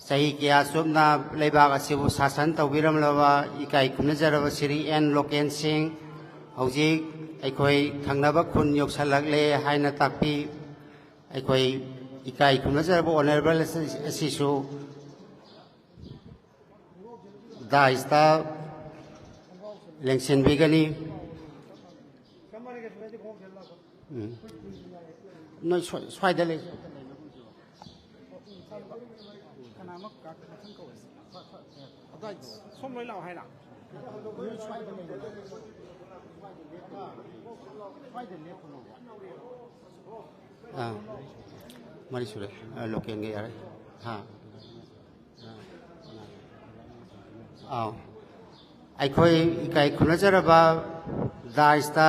ꯆꯍꯤ ꯀꯌꯥ ꯆꯨꯞꯅ ꯂꯩꯕꯥꯛ ꯑꯁꯤꯕꯨ ꯁꯥꯁꯟ ꯇꯧꯕꯤꯔꯝꯂꯕ ꯏꯀꯥꯏ ꯈꯨꯝꯅꯖꯔꯕ ꯁ꯭ꯔꯤ ꯑꯦꯟ ꯂꯣꯀꯦꯟ ꯁꯤꯡ ꯍꯧꯖꯤꯛ ꯑꯩꯈꯣꯏ ꯊꯪꯅꯕ ꯈꯨꯟ ꯌꯧꯁꯜꯂꯛꯂꯦ ꯍꯥꯏꯅ ꯇꯥꯛꯄꯤ꯫ ꯑꯩꯈꯣꯏ ꯏꯀꯥꯏ ꯈꯨꯝꯅꯖꯔꯕ ꯑꯣꯅꯔꯦꯕꯜ ꯑꯁꯤ-, ꯑꯁꯤꯁꯨ ꯗꯥꯏꯁꯇ ꯂꯦꯡꯁꯤꯟꯕꯤꯒꯅꯤ꯫ ꯎꯝ꯫ ꯅꯣꯏ ꯁ꯭ꯋꯥꯏ-, ꯁ꯭ꯋꯥꯏꯗ ꯂꯩ꯫ ꯀꯅꯥꯅꯣ ꯀ-, ꯃꯊꯪ ꯀꯧꯔꯤꯁꯦ? ꯑꯗꯨꯋꯥꯏꯗꯣ꯫ ꯁꯣꯝ ꯂꯣꯏ ꯂꯥꯛꯑꯣ ꯍꯥꯏꯔ? ꯅꯣꯏ ꯁ꯭ꯋꯥꯏꯗ ꯂꯩꯕꯗꯣ꯫ ꯑꯥ, ꯃꯔꯤ ꯁꯨꯔꯦ꯫ ꯑꯥ, ꯂꯣꯀꯦꯜꯒ ꯌꯥꯔꯦ꯫ ꯍꯥ꯫ ꯑꯥꯎ꯫ ꯑꯩꯈꯣꯏ ꯏꯀꯥꯏ ꯈꯨꯝꯅꯖꯔꯕ ꯗꯥꯏꯁꯇ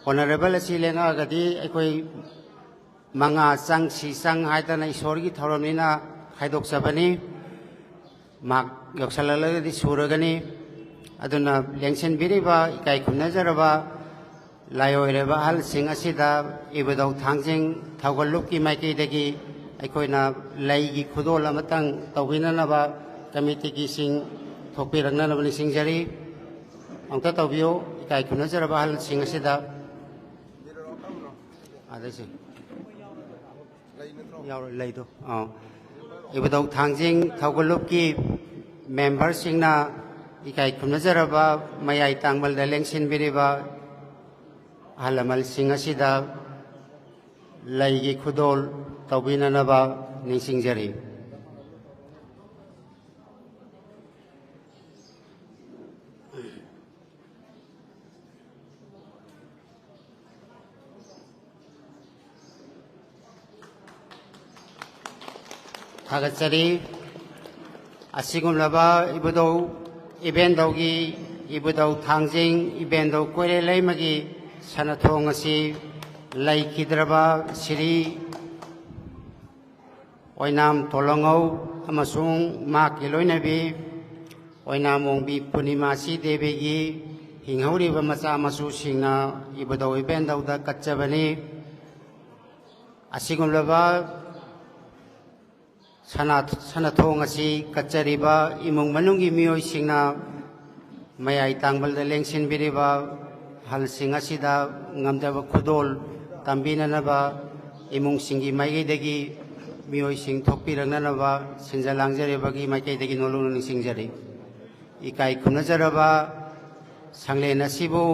ꯑꯣꯅꯔꯦꯕꯜ ꯑꯁꯤ ꯂꯦꯡꯉꯛꯑꯒꯗꯤ ꯑꯩꯈꯣꯏ ꯃꯉꯥ ꯆꯪ, ꯁꯤ ꯆꯪ ꯍꯥꯏꯗꯅ ꯏꯁꯣꯔꯒꯤ ꯊꯧꯔꯝꯅꯤꯅ ꯈꯥꯏꯗꯣꯛꯆꯕꯅꯤ꯫ ꯃꯍꯥꯛ ꯌꯧꯁꯜꯂꯛꯂꯒꯗꯤ ꯁꯨꯔꯒꯅꯤ꯫ ꯑꯗꯨꯅ ꯂꯦꯡꯁꯤꯟꯕꯤꯔꯤꯕ ꯏꯀꯥꯏ ꯈꯨꯝꯅꯖꯔꯕ ꯂꯥꯏꯑꯣꯏꯔꯕ ꯑꯍꯜꯁꯤꯡ ꯑꯁꯤꯗ ꯏꯕꯨꯙꯧ ꯊꯥꯡꯖꯤꯡ ꯊꯧꯒꯜꯂꯨꯞꯀꯤ ꯃꯥꯏꯀꯩꯗꯒꯤ ꯑꯩꯈꯣꯏꯅ ꯂꯩꯒꯤ ꯈꯨꯗꯣꯜ ꯑꯃꯇꯪ ꯇꯧꯕꯤꯅꯅꯕ ꯀꯃꯤꯇꯤꯒꯤꯁꯤꯡ ꯊꯣꯛꯄꯤꯔꯛꯅꯅꯕ ꯅꯤꯡꯁꯤꯡꯖꯔꯤ꯫ ꯑꯃꯨꯛꯇ ꯇꯧꯕꯤꯌꯨ, ꯏꯀꯥꯏ ꯈꯨꯝꯅꯖꯔꯕ ꯑꯍꯜꯁꯤꯡ ꯑꯁꯤꯗ꯫ ꯑꯗꯩꯁꯦ꯫ ꯌꯥꯎꯔꯣꯏ, ꯂꯩꯗꯣ꯫ ꯑꯥ꯫ ꯏꯕꯨꯙꯧ ꯊꯥꯡꯖꯤꯡ ꯊꯧꯒꯜꯂꯨꯞꯀꯤ ꯃꯦꯝꯕꯔꯁꯤꯡꯅ ꯏꯀꯥꯏ ꯈꯨꯝꯅꯖꯔꯕ ꯃꯌꯥꯏ ꯇꯥꯡꯃꯜꯗ ꯂꯦꯡꯁꯤꯟꯕꯤꯔꯤꯕ ꯑꯍꯜ ꯂꯃꯟꯁꯤꯡ ꯑꯁꯤꯗ ꯂꯩꯒꯤ ꯈꯨꯗꯣꯜ ꯇꯧꯕꯤꯅꯅꯕ ꯅꯤꯡꯁꯤꯡꯖꯔꯤ꯫ ꯊꯥꯒꯠꯆꯔꯤ꯫ ꯑꯁꯤꯒꯨꯝꯂꯕ ꯏꯕꯨꯙꯧ ꯏꯕꯦꯟꯗꯧꯒꯤ, ꯏꯕꯨꯙꯧ ꯊꯥꯡꯖꯤꯡ, ꯏꯕꯦꯟꯗꯧ ꯀꯣꯏꯔꯦꯜꯂꯩꯃꯒꯤ ꯁꯅꯥꯊꯣꯡ ꯑꯁꯤ ꯂꯩꯈꯤꯗ꯭ꯔꯕ ꯁꯤꯔꯤ ꯑꯣꯏꯅꯥꯝ ꯇꯣꯂꯉꯧ ꯑꯃꯁꯨꯡ ꯃꯍꯥꯛꯀꯤ ꯂꯣꯏꯅꯕꯤ ꯑꯣꯏꯅꯥꯝ ꯑꯣꯡꯕꯤ ꯄꯨꯔꯅꯤꯃꯥꯁꯤ ꯗꯦꯕꯤꯒꯤ ꯍꯤꯡꯍꯧꯔꯤꯕ ꯃꯆꯥ ꯃꯁꯨꯁꯤꯡꯅ ꯏꯕꯨꯙꯧ ꯏꯕꯦꯟꯗꯧꯗ ꯀꯠꯆꯕꯅꯤ꯫ ꯑꯁꯤꯒꯨꯝꯂꯕ ꯁꯅꯥ-, ꯁꯅꯥꯊꯣꯡ ꯑꯁꯤ ꯀꯠꯆꯔꯤꯕ ꯏꯃꯨꯡ ꯃꯅꯨꯡꯒꯤ ꯃꯤꯑꯣꯏꯁꯤꯡꯅ ꯃꯌꯥꯏ ꯇꯥꯡꯕꯜꯗ ꯂꯦꯡꯁꯤꯟꯕꯤꯔꯤꯕ ꯑꯍꯜꯁꯤꯡ ꯑꯁꯤꯗ ꯉꯝꯖꯕ ꯈꯨꯗꯣꯜ ꯇꯝꯕꯤꯅꯅꯕ ꯏꯃꯨꯡꯁꯤꯡꯒꯤ ꯃꯥꯏꯀꯩꯗꯒꯤ ꯃꯤꯑꯣꯏꯁꯤꯡ ꯊꯣꯛꯄꯤꯔꯛꯅꯅꯕ ꯁꯤꯟꯖ ꯂꯥꯡꯖꯔꯤꯕꯒꯤ ꯃꯥꯏꯀꯩꯗꯒꯤ ꯅꯣꯂꯨꯛꯅ ꯅꯤꯡꯁꯤꯡꯖꯔꯤ꯫ ꯏꯀꯥꯏ ꯈꯨꯝꯅꯖꯔꯕ ꯁꯪꯂꯦꯟ ꯑꯁꯤꯕꯨ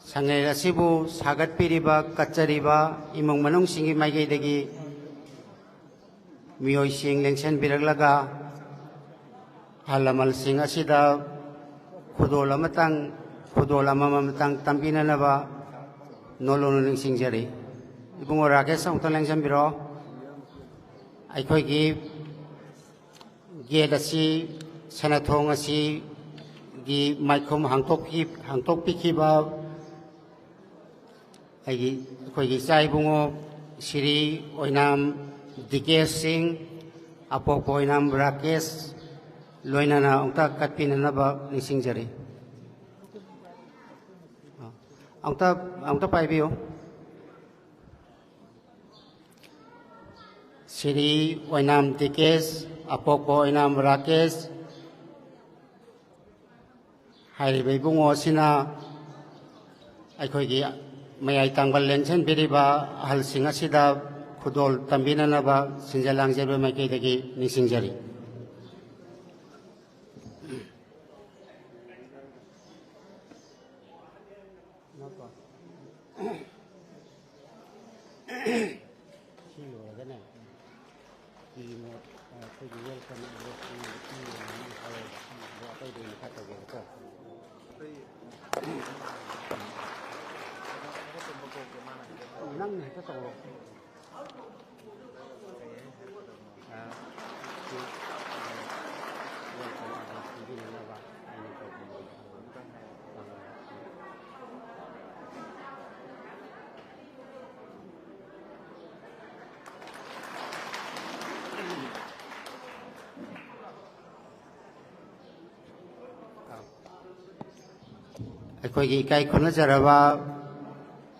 ꯁꯪꯂꯦꯟ ꯑꯁꯤꯕꯨ ꯁꯥꯒꯠꯄꯤꯔꯤꯕ, ꯀꯠꯆꯔꯤꯕ ꯏꯃꯨꯡ ꯃꯅꯨꯡꯁꯤꯡꯒꯤ ꯃꯥꯏꯀꯩꯗꯒꯤ ꯃꯤꯑꯣꯏꯁꯤꯡ ꯂꯦꯡꯁꯤꯟꯕꯤꯔꯛꯂꯒ ꯑꯍꯜ ꯂꯃꯟꯁꯤꯡ ꯑꯁꯤꯗ ꯈꯨꯗꯣꯜ ꯑꯃꯇꯪ, ꯈꯨꯗꯣꯜ ꯑꯃꯃꯝꯇꯪ ꯇꯝꯕꯤꯅꯅꯕ ꯅꯣꯂꯨꯛꯅ ꯅꯤꯡꯁꯤꯡꯖꯔꯤ꯫ ꯏꯕꯨꯡꯉꯣ ꯔꯥꯀꯦꯁ, ꯑꯃꯨꯛꯇꯪ ꯂꯦꯡꯁꯤꯟꯕꯤꯔꯣ꯫ ꯑꯩꯈꯣꯏꯒꯤ ꯒꯦꯠ ꯑꯁꯤ, ꯁꯅꯥꯊꯣꯡ ꯑꯁꯤꯒꯤ ꯃꯥꯏꯈꯨꯝ ꯍꯥꯡꯇꯣꯛꯈꯤ-, ꯍꯥꯡꯇꯣꯛꯄꯤꯈꯤꯕ ꯑꯩꯒꯤ, ꯑꯩꯈꯣꯏꯒꯤ ꯏꯆꯥ ꯏꯕꯨꯡꯉꯣ ꯁꯤꯔꯤ ꯑꯣꯏꯅꯥꯝ ꯗꯤꯀꯦꯁ ꯁꯤꯡ, ꯑꯄꯣꯛꯄ ꯑꯣꯏꯅꯥꯝ ꯔꯥꯀꯦꯁ, ꯂꯣꯏꯅꯅ ꯑꯃꯨꯛꯇ ꯀꯠꯄꯤꯅꯅꯕ ꯅꯤꯡꯁꯤꯡꯖꯔꯤ꯫ ꯑꯃꯨꯛꯇ, ꯑꯃꯨꯛꯇ ꯄꯥꯏꯕꯤꯌꯨ꯫ ꯁꯤꯔꯤ ꯑꯣꯏꯅꯥꯝ ꯗꯤꯀꯦꯁ, ꯑꯄꯣꯛꯄ ꯑꯣꯏꯅꯥꯝ ꯔꯥꯀꯦꯁ ꯍꯥꯏꯔꯤꯕ ꯏꯕꯨꯡꯉꯣ ꯑꯁꯤꯅ ꯑꯩꯈꯣꯏꯒꯤ ꯃꯌꯥꯏ ꯇꯥꯡꯕ ꯂꯦꯡꯁꯤꯟꯕꯤꯔꯤꯕ ꯑꯍꯜꯁꯤꯡ ꯑꯁꯤꯗ ꯈꯨꯗꯣꯜ ꯇꯝꯕꯤꯅꯅꯕ ꯁꯤꯟꯖ ꯂꯥꯡꯖꯕ ꯃꯥꯏꯀꯩꯗꯒꯤ ꯅꯤꯡꯁꯤꯡꯖꯔꯤ꯫ ꯁꯤ ꯂꯣꯏꯔꯒꯅꯦ, ꯀꯤ ꯃꯣꯠ, ꯑ, ꯑꯩꯈꯣꯏꯒꯤ ꯋꯦꯜꯀꯝ ꯑꯦꯗ꯭ꯔꯦꯁ ꯄꯤꯕꯗ ꯄꯤꯔꯦꯅ ꯅꯪ ꯍꯥꯏꯔꯣ꯫ ꯑꯗꯣ ꯑꯇꯩꯗ ꯑꯣꯏꯅ ꯈꯔ ꯇꯧꯒꯦꯕꯀꯣ꯫ ꯅꯪꯅ ꯍꯦꯛꯇ ꯇꯧꯔꯣ꯫ ꯑ, ꯁꯤ, ꯑ, ꯋꯦꯜꯀꯝ ꯑꯦꯗ꯭ꯔꯦꯁ ꯄꯤꯕꯤꯅꯅꯕ ꯑꯩꯅ ꯇꯧꯕꯤꯕꯅꯤ꯫ ꯑꯩꯈꯣꯏꯒꯤ ꯏꯀꯥꯏ ꯈꯨꯝꯅꯖꯔꯕ,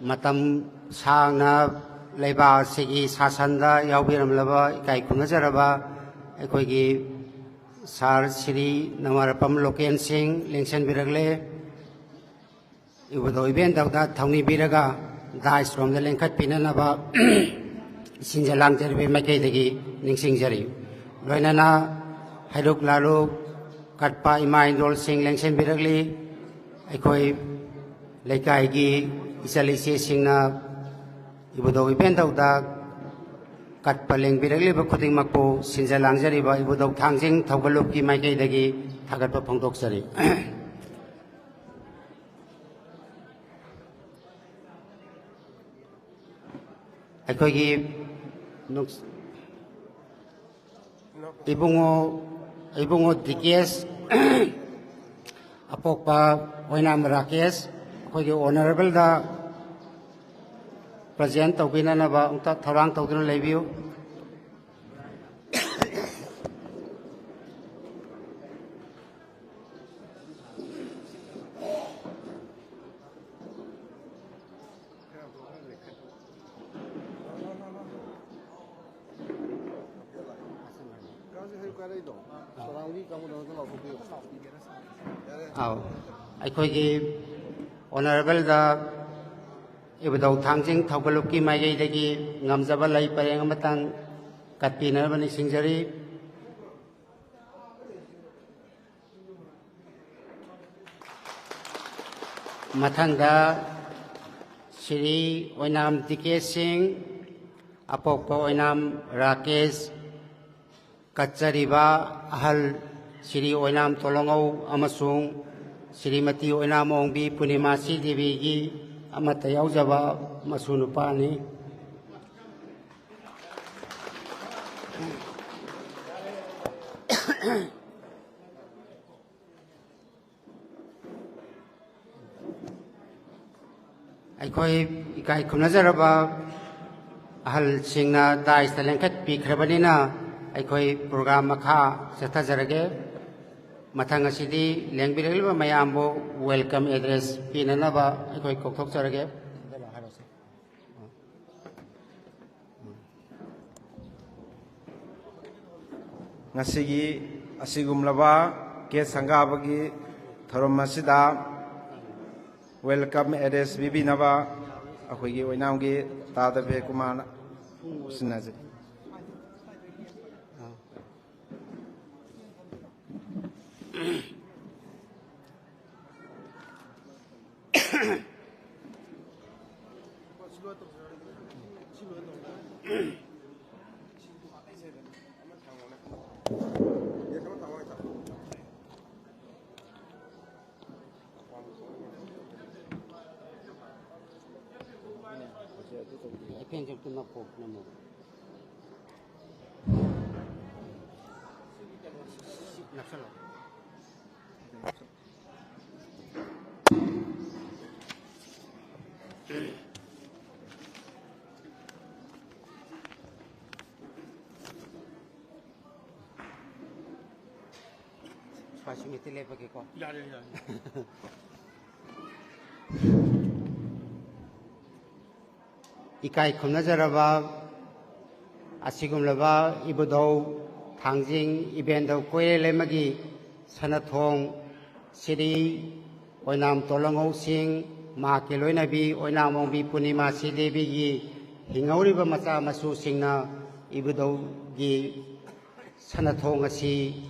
ꯃꯇꯝ ꯁꯥꯡꯅ ꯂꯩꯕꯥꯛ ꯑꯁꯤꯒꯤ ꯁꯥꯁꯟꯗ ꯌꯥꯎꯕꯤꯔꯝꯂꯕ ꯏꯀꯥꯏ ꯈꯨꯝꯅꯖꯔꯕ ꯑꯩꯈꯣꯏꯒꯤ ꯁꯥꯔ ꯁ꯭ꯔꯤ ꯅꯃꯔꯄꯝ ꯂꯣꯀꯦꯟ ꯁꯤꯡ, ꯂꯦꯡꯁꯤꯟꯕꯤꯔꯛꯂꯦ꯫ ꯏꯕꯨꯙꯧ ꯏꯕꯦꯟꯗꯧꯗ ꯊꯧꯅꯤꯕꯤꯔꯒ ꯗꯥꯏꯁ ꯔꯣꯝꯗ ꯂꯦꯡꯈꯠꯄꯤꯅꯅꯕ ꯁꯤꯟꯖ ꯂꯥꯡꯖꯔꯤꯕ ꯃꯥꯏꯀꯩꯗꯒꯤ ꯅꯤꯡꯁꯤꯡꯖꯔꯤ꯫ ꯂꯣꯏꯅꯅ ꯍꯩꯔꯨꯛ ꯂꯥꯂꯨꯛ ꯀꯠꯄ ꯏꯃꯥ ꯏꯟꯗꯣꯜꯁꯤꯡ ꯂꯦꯡꯁꯤꯟꯕꯤꯔꯛꯂꯤ꯫ ꯑꯩꯈꯣꯏ ꯂꯩꯀꯥꯏꯒꯤ ꯏꯆꯜ ꯏꯆꯦꯁꯤꯡꯅ ꯏꯕꯨꯙꯧ ꯏꯕꯦꯟꯗꯧꯗ ꯀꯠꯄ ꯂꯦꯡꯕꯤꯔꯛꯂꯤꯕ ꯈꯨꯗꯤꯡꯃꯛꯄꯨ ꯁꯤꯟꯖ ꯂꯥꯡꯖꯔꯤꯕ ꯏꯕꯨꯙꯧ ꯊꯥꯡꯖꯤꯡ ꯊꯧꯒꯜꯂꯨꯞꯀꯤ ꯃꯥꯏꯀꯩꯗꯒꯤ ꯊꯥꯒꯠꯄ ꯐꯣꯡꯗꯣꯛꯆꯔꯤ꯫ ꯑꯩꯈꯣꯏꯒꯤ ꯅꯨꯡꯁ-, ꯏꯕꯨꯡꯉꯣ, ꯏꯕꯨꯡꯉꯣ ꯗꯤ ꯀꯦ ꯑꯦꯁ, ꯑꯄꯣꯛꯄ ꯑꯣꯏꯅꯥꯝ ꯔꯥꯀꯦꯁ, ꯑꯩꯈꯣꯏꯒꯤ ꯑꯣꯅꯔꯦꯕꯜꯗ ꯄ꯭ꯔꯖꯦꯟ ꯇꯧꯕꯤꯅꯅꯕ ꯑꯃꯨꯛꯇ ꯊꯧꯔꯥꯡ ꯇꯧꯗꯨꯅ ꯂꯩꯕꯤꯌꯨ꯫ ꯑꯥꯎ, ꯑꯩꯈꯣꯏꯒꯤ ꯑꯣꯅꯔꯦꯕꯜꯗ ꯏꯕꯨꯙꯧ ꯊꯥꯡꯖꯤꯡ ꯊꯧꯒꯜꯂꯨꯞꯀꯤ ꯃꯥꯏꯀꯩꯗꯒꯤ ꯉꯝꯖꯕ ꯂꯩ ꯄꯔꯦꯡ ꯑꯃꯇꯪ ꯀꯠꯄꯤꯅꯅꯕ ꯅꯤꯡꯁꯤꯡꯖꯔꯤ꯫ ꯃꯊꯪꯗ ꯁ꯭ꯔꯤ ꯑꯣꯏꯅꯥꯝ ꯗꯤ ꯀꯦ ꯁꯤꯡ, ꯑꯄꯣꯛꯄ ꯑꯣꯏꯅꯥꯝ ꯔꯥꯀꯦꯁ, ꯀꯠꯆꯔꯤꯕ ꯑꯍꯜ ꯁ꯭ꯔꯤ ꯑꯣꯏꯅꯥꯝ ꯇꯣꯂꯣꯉꯧ ꯑꯃꯁꯨꯡ ꯁ꯭ꯔꯤꯃꯇꯤ ꯑꯣꯏꯅꯥꯝ ꯑꯣꯡꯕꯤ ꯄꯨꯔꯅꯤꯃꯥꯁꯤ ꯗꯦꯕꯤꯒꯤ ꯑꯃꯠꯇ ꯌꯥꯎꯖꯕ ꯃꯁꯨ ꯅꯨꯄꯥꯅꯤ꯫ ꯑꯩꯈꯣꯏ ꯏꯀꯥꯏ ꯈꯨꯝꯅꯖꯔꯕ ꯑꯍꯜꯁꯤꯡꯅ ꯗꯥꯏꯁꯇ ꯂꯦꯡꯈꯠꯄꯤꯈ꯭ꯔꯕꯅꯤꯅ, ꯑꯩꯈꯣꯏ ꯄ꯭ꯔꯣꯒ꯭ꯔꯥꯝ ꯃꯈꯥ ꯆꯠꯊꯖꯔꯒꯦ꯫ ꯃꯊꯪ ꯑꯁꯤꯗꯤ ꯂꯦꯡꯕꯤꯔꯛꯂꯤꯕ ꯃꯌꯥꯝꯕꯨ ꯋꯦꯜꯀꯝ ꯑꯦꯗ꯭ꯔꯦꯁ ꯄꯤꯅꯅꯕ ꯑꯩꯈꯣꯏ ꯀꯧꯊꯣꯛꯆꯔꯒꯦ꯫ ꯉꯁꯤꯒꯤ ꯑꯁꯤꯒꯨꯝꯂꯕ ꯀꯦꯛ ꯁꯪꯒꯥꯕꯒꯤ ꯊꯧꯔꯝ ꯑꯁꯤꯗ ꯋꯦꯜꯀꯝ ꯑꯦꯗ꯭ꯔꯦꯁ ꯄꯤꯕꯤꯅꯕ ꯑꯩꯈꯣꯏꯒꯤ ꯑꯣꯏꯅꯥꯝꯒꯤ ꯇꯥ ꯗꯚꯦ ꯀꯨꯃꯥꯔꯅ ꯁꯤꯟꯅꯖꯩ꯫ ꯁ꯭ꯋꯥꯏ ꯁꯨꯝ ꯍꯦꯛꯇ ꯂꯦꯞꯄꯒꯦꯀꯣ꯫ ꯌꯥꯔꯦ, ꯌꯥꯔꯦ꯫ ꯏꯀꯥꯏ ꯈꯨꯝꯅꯖꯔꯕ ꯑꯁꯤꯒꯨꯝꯂꯕ ꯏꯕꯨꯙꯧ ꯊꯥꯡꯖꯤꯡ ꯏꯕꯦꯟꯙꯧ ꯀꯣꯏꯔꯦꯜ ꯑꯃꯒꯤ ꯁꯅꯊꯣꯡ ꯁꯤꯔꯤ ꯑꯣꯏꯅꯥꯝ ꯇꯣꯂꯪꯍꯧꯁꯤꯡ, ꯃꯍꯥꯛꯀꯤ ꯂꯣꯏꯅꯕꯤ ꯑꯣꯏꯅꯥꯝ ꯑꯣꯡꯕꯤ ꯄꯨꯔꯅꯤꯃꯥ ꯁꯤꯗꯦꯕꯤꯒꯤ ꯍꯤꯡꯍꯧꯔꯤꯕ ꯃꯆꯥ ꯃꯁꯨꯁꯤꯡꯅ ꯏꯕꯨꯙꯧꯒꯤ ꯁꯅꯊꯣꯡ ꯑꯁꯤ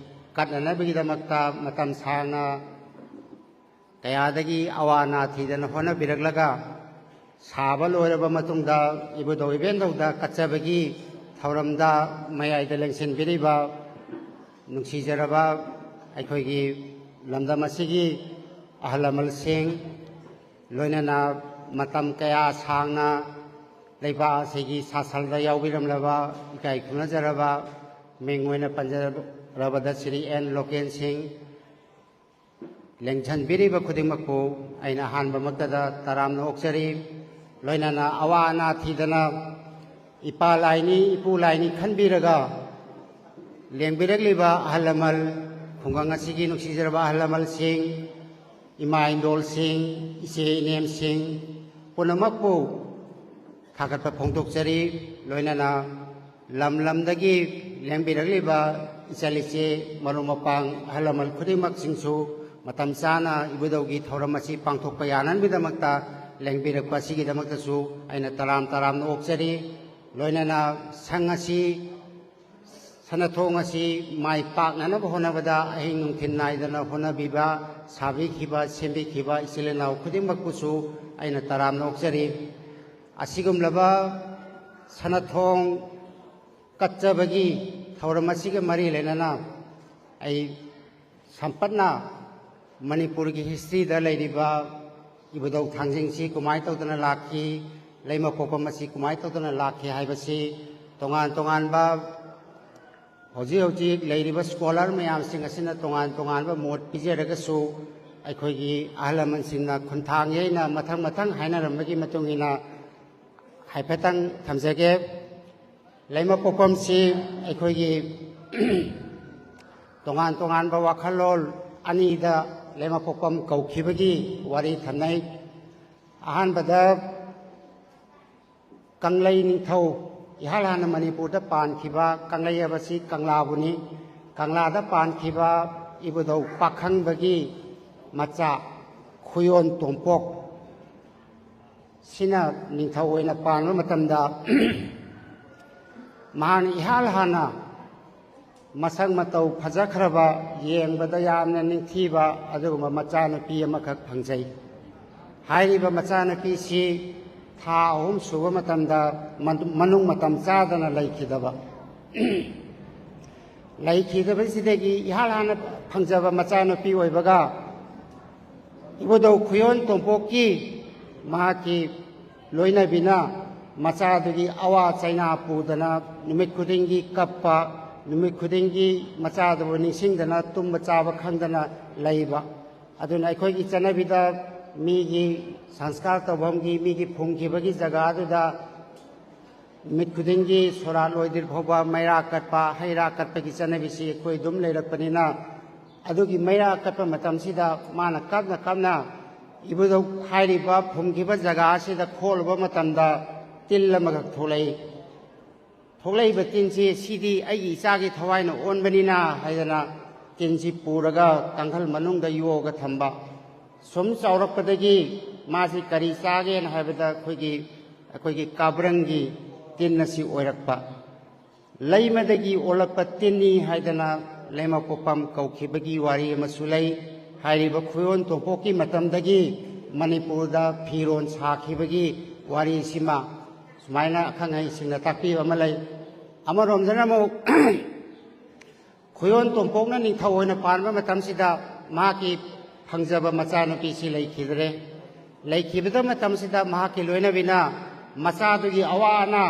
ꯀꯠꯅꯅꯕꯒꯤꯗꯃꯛꯇ ꯃꯇꯝ ꯁꯥꯡꯅ ꯀꯌꯥꯗꯒꯤ ꯑꯋꯥ ꯑꯅꯥ ꯊꯤꯗꯅ ꯍꯣꯠꯅꯕꯤꯔꯛꯂꯒ, ꯁꯥꯕ ꯂꯣꯏꯔꯕ ꯃꯇꯨꯡꯗ ꯏꯕꯨꯙꯧ ꯏꯕꯦꯟꯙꯧꯗ ꯀꯠꯆꯕꯒꯤ ꯊꯧꯔꯝꯗ ꯃꯌꯥꯏꯗ ꯂꯦꯡꯁꯤꯟꯕꯤꯔꯤꯕ ꯅꯨꯡꯁꯤꯖꯔꯕ ꯑꯩꯈꯣꯏꯒꯤ ꯂꯝꯗꯝ ꯑꯁꯤꯒꯤ ꯑꯍꯜ ꯂꯃꯟꯁꯤꯡ, ꯂꯣꯏꯅꯅ ꯃꯇꯝ ꯀꯌꯥ ꯁꯥꯡꯅ ꯂꯩꯕꯥꯛ ꯑꯁꯤꯒꯤ ꯁꯥꯁꯜꯗ ꯌꯥꯎꯕꯤꯔꯝꯂꯕ ꯏꯀꯥꯏ ꯈꯨꯝꯅꯖꯔꯕ ꯃꯤꯡ ꯑꯣꯏꯅ ꯄꯟꯖꯔꯕꯗ ꯁ꯭ꯔꯤ ꯑꯦꯟ ꯂꯣꯀꯦꯟ ꯁꯤꯡ, ꯂꯦꯡꯁꯤꯟꯕꯤꯔꯤꯕ ꯈꯨꯗꯤꯡꯃꯛꯄꯨ ꯑꯩꯅ ꯑꯍꯥꯟꯕꯃꯛꯇꯗ ꯇꯔꯥꯝꯅ ꯑꯣꯛꯆꯔꯤ꯫ ꯂꯣꯏꯅꯅ ꯑꯋꯥ ꯑꯅꯥ ꯊꯤꯗꯅ ꯏꯄꯥ ꯂꯥꯏꯅꯤ, ꯏꯄꯨ ꯂꯥꯏꯅꯤ ꯈꯟꯕꯤꯔꯒ ꯂꯦꯡꯕꯤꯔꯛꯂꯤꯕ ꯑꯍꯜ ꯂꯃꯟ, ꯈꯨꯡꯒꯪ ꯑꯁꯤꯒꯤ ꯅꯨꯡꯁꯤꯖꯔꯕ ꯑꯍꯜ ꯂꯃꯟꯁꯤꯡ, ꯏꯃꯥ ꯏꯟꯗꯣꯜꯁꯤꯡ, ꯏꯆꯦ ꯏꯅꯦꯝꯁꯤꯡ ꯄꯨꯝꯅꯃꯛꯄꯨ ꯊꯥꯒꯠꯄ ꯐꯣꯡꯗꯣꯛꯆꯔꯤ꯫ ꯂꯣꯏꯅꯅ ꯂꯝ ꯂꯝꯗꯒꯤ ꯂꯦꯡꯕꯤꯔꯛꯂꯤꯕ ꯏꯆꯜ ꯏꯆꯦ, ꯃꯔꯨꯞ ꯃꯄꯥꯡ, ꯑꯍꯜ ꯂꯃꯟ ꯈꯨꯗꯤꯡꯃꯛꯁꯤꯡꯁꯨ ꯃꯇꯝ ꯆꯥꯅ ꯏꯕꯨꯙꯧꯒꯤ ꯊꯧꯔꯝ ꯑꯁꯤ ꯄꯥꯡꯊꯣꯛꯄ ꯌꯥꯅꯕꯒꯤꯗꯃꯛꯇ ꯂꯦꯡꯕꯤꯔꯛꯄ ꯑꯁꯤꯒꯤꯗꯃꯛꯇꯁꯨ ꯑꯩꯅ ꯇꯔꯥꯝ ꯇꯔꯥꯝꯅ ꯑꯣꯛꯆꯔꯤ꯫ ꯂꯣꯏꯅꯅ ꯁꯪ ꯑꯁꯤ, ꯁꯅꯊꯣꯡ ꯑꯁꯤ ꯃꯥꯏ ꯄꯥꯛꯅꯅꯕ ꯍꯣꯠꯅꯕꯗ ꯑꯍꯤꯡ ꯅꯨꯡꯊꯤꯜ ꯅꯥꯏꯗꯅ ꯍꯣꯠꯅꯕꯤꯕ, ꯁꯥꯕꯤꯈꯤꯕ, ꯁꯦꯝꯕꯤꯈꯤꯕ ꯏꯆꯤꯜ ꯏꯅꯥꯎ ꯈꯨꯗꯤꯡꯃꯛꯄꯨꯁꯨ ꯑꯩꯅ ꯇꯔꯥꯝꯅ ꯑꯣꯛꯆꯔꯤ꯫ ꯑꯁꯤꯒꯨꯝꯂꯕ ꯁꯅꯊꯣꯡ ꯀꯠꯆꯕꯒꯤ ꯊꯧꯔꯝ ꯑꯁꯤꯒ ꯃꯔꯤ ꯂꯩꯅꯅ ꯑꯩ ꯁꯝꯄꯠꯅ ꯃꯅꯤꯄꯨꯔꯒꯤ ꯍꯤꯁꯇ꯭ꯔꯤꯗ ꯂꯩꯔꯤꯕ ꯏꯕꯨꯙꯧ ꯊꯥꯡꯖꯤꯡꯁꯤ ꯀꯃꯥꯏꯅ ꯇꯧꯗꯅ ꯂꯥꯛꯈꯤ, ꯂꯩꯃꯄꯣꯛꯄꯝ ꯑꯁꯤ ꯀꯃꯥꯏꯅ ꯇꯧꯗꯅ ꯂꯥꯛꯈꯤ ꯍꯥꯏꯕꯁꯤ ꯇꯣꯉꯥꯟ ꯇꯣꯉꯥꯟꯕ ꯍꯧꯖꯤꯛ ꯍꯧꯖꯤꯛ ꯂꯩꯔꯤꯕ ꯁ꯭ꯀꯣꯂꯔ ꯃꯌꯥꯝꯁꯤꯡ ꯑꯁꯤꯅ ꯇꯣꯉꯥꯟ ꯇꯣꯉꯥꯟꯕ ꯃꯣꯠ ꯄꯤꯖꯔꯒꯁꯨ, ꯑꯩꯈꯣꯏꯒꯤ ꯑꯍꯜ ꯂꯃꯟꯁꯤꯡꯅ ꯈꯣꯟꯊꯥꯡ ꯌꯩꯅ ꯃꯊꯪ ꯃꯊꯪ ꯍꯥꯏꯅꯔꯝꯕꯒꯤ ꯃꯇꯨꯡ ꯏꯟꯅ ꯍꯥꯏꯐꯦꯠꯇꯪ ꯊꯝꯖꯒꯦ꯫ ꯂꯩꯃꯄꯣꯛꯄꯝꯁꯤ ꯑꯩꯈꯣꯏꯒꯤ ꯇꯣꯉꯥꯟ ꯇꯣꯉꯥꯟꯕ ꯋꯥꯈꯜꯂꯣꯟ ꯑꯅꯤꯗ ꯂꯩꯃꯄꯣꯛꯄꯝ ꯀꯧꯈꯤꯕꯒꯤ ꯋꯥꯔꯤ ꯊꯝꯅꯩ꯫ ꯑꯍꯥꯟꯕꯗ ꯀꯪꯂꯩ ꯅꯤꯡꯊꯧ, ꯏꯍꯥꯟ ꯍꯥꯟꯅ ꯃꯅꯤꯄꯨꯔꯗ ꯄꯥꯟꯈꯤꯕ ꯀꯪꯂꯩ ꯍꯥꯏꯕꯁꯤ ꯀꯪꯂꯥꯕꯨꯅꯤ꯫ ꯀꯪꯂꯥꯗ ꯄꯥꯟꯈꯤꯕ ꯏꯕꯨꯙꯧ ꯄꯥꯈꯪꯕꯒꯤ ꯃꯆꯥ ꯈꯨꯌꯣꯟ ꯇꯣꯝꯄꯣꯛ ꯁꯤꯅ ꯅꯤꯡꯊꯧ ꯑꯣꯏꯅ ꯄꯥꯟꯕ ꯃꯇꯝꯗ, ꯃꯍꯥꯛꯅ ꯏꯍꯥꯟ ꯍꯥꯟꯅ ꯃꯁꯛ ꯃꯇꯧ ꯐꯖꯈ꯭ꯔꯕ, ꯌꯦꯡꯕꯗ ꯌꯥꯝꯅ ꯅꯤꯡꯊꯤꯕ ꯑꯗꯨꯒꯨꯝꯕ ꯃꯆꯥꯅꯨꯄꯤ ꯑꯃꯈꯛ ꯐꯪꯖꯩ꯫ ꯍꯥꯏꯔꯤꯕ ꯃꯆꯥꯅꯨꯄꯤꯁꯤ ꯊꯥ ꯑꯍꯨꯝ ꯁꯨꯕ ꯃꯇꯝꯗ ꯃꯅꯨꯡ ꯃꯇꯝ ꯆꯥꯗꯅ ꯂꯩꯈꯤꯗꯕ꯫ ꯂꯩꯈꯤꯗꯕꯁꯤꯗꯒꯤ ꯏꯍꯥꯟ ꯍꯥꯟꯅ ꯐꯪꯖꯕ ꯃꯆꯥꯅꯨꯄꯤ ꯑꯣꯏꯕꯒ ꯏꯕꯨꯙꯧ ꯈꯨꯌꯣꯟ ꯇꯣꯝꯄꯣꯛꯀꯤ ꯃꯍꯥꯛꯀꯤ ꯂꯣꯏꯅꯕꯤꯅ ꯃꯆꯥꯗꯨꯒꯤ ꯑꯋꯥ ꯆꯩꯅꯥ ꯄꯨꯗꯅ ꯅꯨꯃꯤꯠ ꯈꯨꯗꯤꯡꯒꯤ ꯀꯞꯄ, ꯅꯨꯃꯤꯠ ꯈꯨꯗꯤꯡꯒꯤ ꯃꯆꯥꯗꯨꯕꯨ ꯅꯤꯡꯁꯤꯡꯗꯅ ꯇꯨꯝꯕ ꯆꯥꯕ ꯈꯪꯗꯅ ꯂꯩꯕ꯫ ꯑꯗꯨꯅ ꯑꯩꯈꯣꯏꯒꯤ ꯆꯠꯅꯕꯤꯗ ꯃꯤꯒꯤ ꯁꯪꯁꯀꯥꯔ ꯇꯧꯐꯝꯒꯤ, ꯃꯤꯒꯤ ꯐꯨꯝꯈꯤꯕꯒꯤ ꯖꯒꯥꯗꯨꯗ ꯅꯨꯃꯤꯠ ꯈꯨꯗꯤꯡꯒꯤ ꯁꯣꯔꯥꯠ ꯂꯣꯏꯗ꯭ꯔꯤ ꯐꯥꯎꯕ ꯃꯩꯔꯥ ꯀꯠꯄ, ꯍꯩ ꯔꯥ ꯀꯠꯄꯒꯤ ꯆꯠꯅꯕꯤꯁꯤ ꯑꯩꯈꯣꯏ ꯑꯗꯨꯝ ꯂꯩꯔꯛꯄꯅꯤꯅ, ꯑꯗꯨꯒꯤ ꯃꯩꯔꯥ ꯀꯠꯄ ꯃꯇꯝꯁꯤꯗ ꯃꯥꯅ ꯀꯞꯅ ꯀꯞꯅ ꯏꯕꯨꯙꯧ ꯍꯥꯏꯔꯤꯕ ꯐꯨꯝꯈꯤꯕ ꯖꯒꯥ ꯑꯁꯤꯗ ꯈꯣꯠꯂꯨꯕ ꯃꯇꯝꯗ ꯇꯤꯜ ꯑꯃꯈꯛ ꯊꯣꯛꯂꯛꯏ꯫ ꯊꯣꯛꯂꯛꯏꯕ ꯇꯤꯟꯁꯤ, "ꯁꯤꯗꯤ ꯑꯩꯒꯤ ꯏꯆꯥꯒꯤ ꯊꯋꯥꯏꯅ ꯑꯣꯟꯕꯅꯤꯅ" ꯍꯥꯏꯗꯅ ꯇꯤꯟꯁꯤ ꯄꯨꯔꯒ ꯀꯥꯡꯈꯜ ꯃꯅꯨꯡꯗ ꯌꯣꯛꯑꯒ ꯊꯝꯕ꯫ ꯁꯨꯝ ꯆꯥꯎꯔꯛꯄꯗꯒꯤ ꯃꯥꯁꯤ ꯀꯔꯤ ꯆꯥꯒꯦꯅ ꯍꯥꯏꯕꯗ ꯑꯩꯈꯣꯏꯒꯤ, ꯑꯩꯈꯣꯏꯒꯤ ꯀꯥꯕ꯭ꯔꯪꯒꯤ ꯇꯤꯟ ꯑꯁꯤ ꯑꯣꯏꯔꯛꯄ꯫ ꯂꯩꯃꯗꯒꯤ ꯑꯣꯜꯂꯛꯄ ꯇꯤꯟꯅꯤ ꯍꯥꯏꯗꯅ ꯂꯩꯃꯄꯣꯛꯄꯝ ꯀꯧꯈꯤꯕꯒꯤ ꯋꯥꯔꯤ ꯑꯃꯁꯨ ꯂꯩ꯫ ꯍꯥꯏꯔꯤꯕ ꯈꯨꯌꯣꯟ ꯇꯣꯝꯄꯣꯛꯀꯤ ꯃꯇꯝꯗꯒꯤ ꯃꯅꯤꯄꯨꯔꯗ ꯐꯤꯔꯣꯟ ꯁꯥꯈꯤꯕꯒꯤ ꯋꯥꯔꯤꯁꯤꯃ ꯁꯨꯃꯥꯏꯅ ꯑꯈꯪ ꯑꯍꯩꯁꯤꯡꯅ ꯇꯥꯛꯄꯤꯕ ꯑꯃ ꯂꯩ꯫ ꯑꯃꯔꯣꯝꯗꯅ ꯑꯃꯨꯛ ꯈꯨꯌꯣꯟ ꯇꯣꯝꯄꯣꯛꯅ ꯅꯤꯡꯊꯧ ꯑꯣꯏꯅ ꯄꯥꯟꯕ ꯃꯇꯝꯁꯤꯗ ꯃꯍꯥꯛꯀꯤ ꯐꯪꯖꯕ ꯃꯆꯥꯅꯨꯄꯤꯁꯤ ꯂꯩꯈꯤꯗ꯭ꯔꯦ꯫ ꯂꯩꯈꯤꯕꯗ ꯃꯇꯝꯁꯤꯗ ꯃꯍꯥꯛꯀꯤ ꯂꯣꯏꯅꯕꯤꯅ ꯃꯆꯥꯗꯨꯒꯤ ꯑꯋꯥ ꯑꯅꯥ,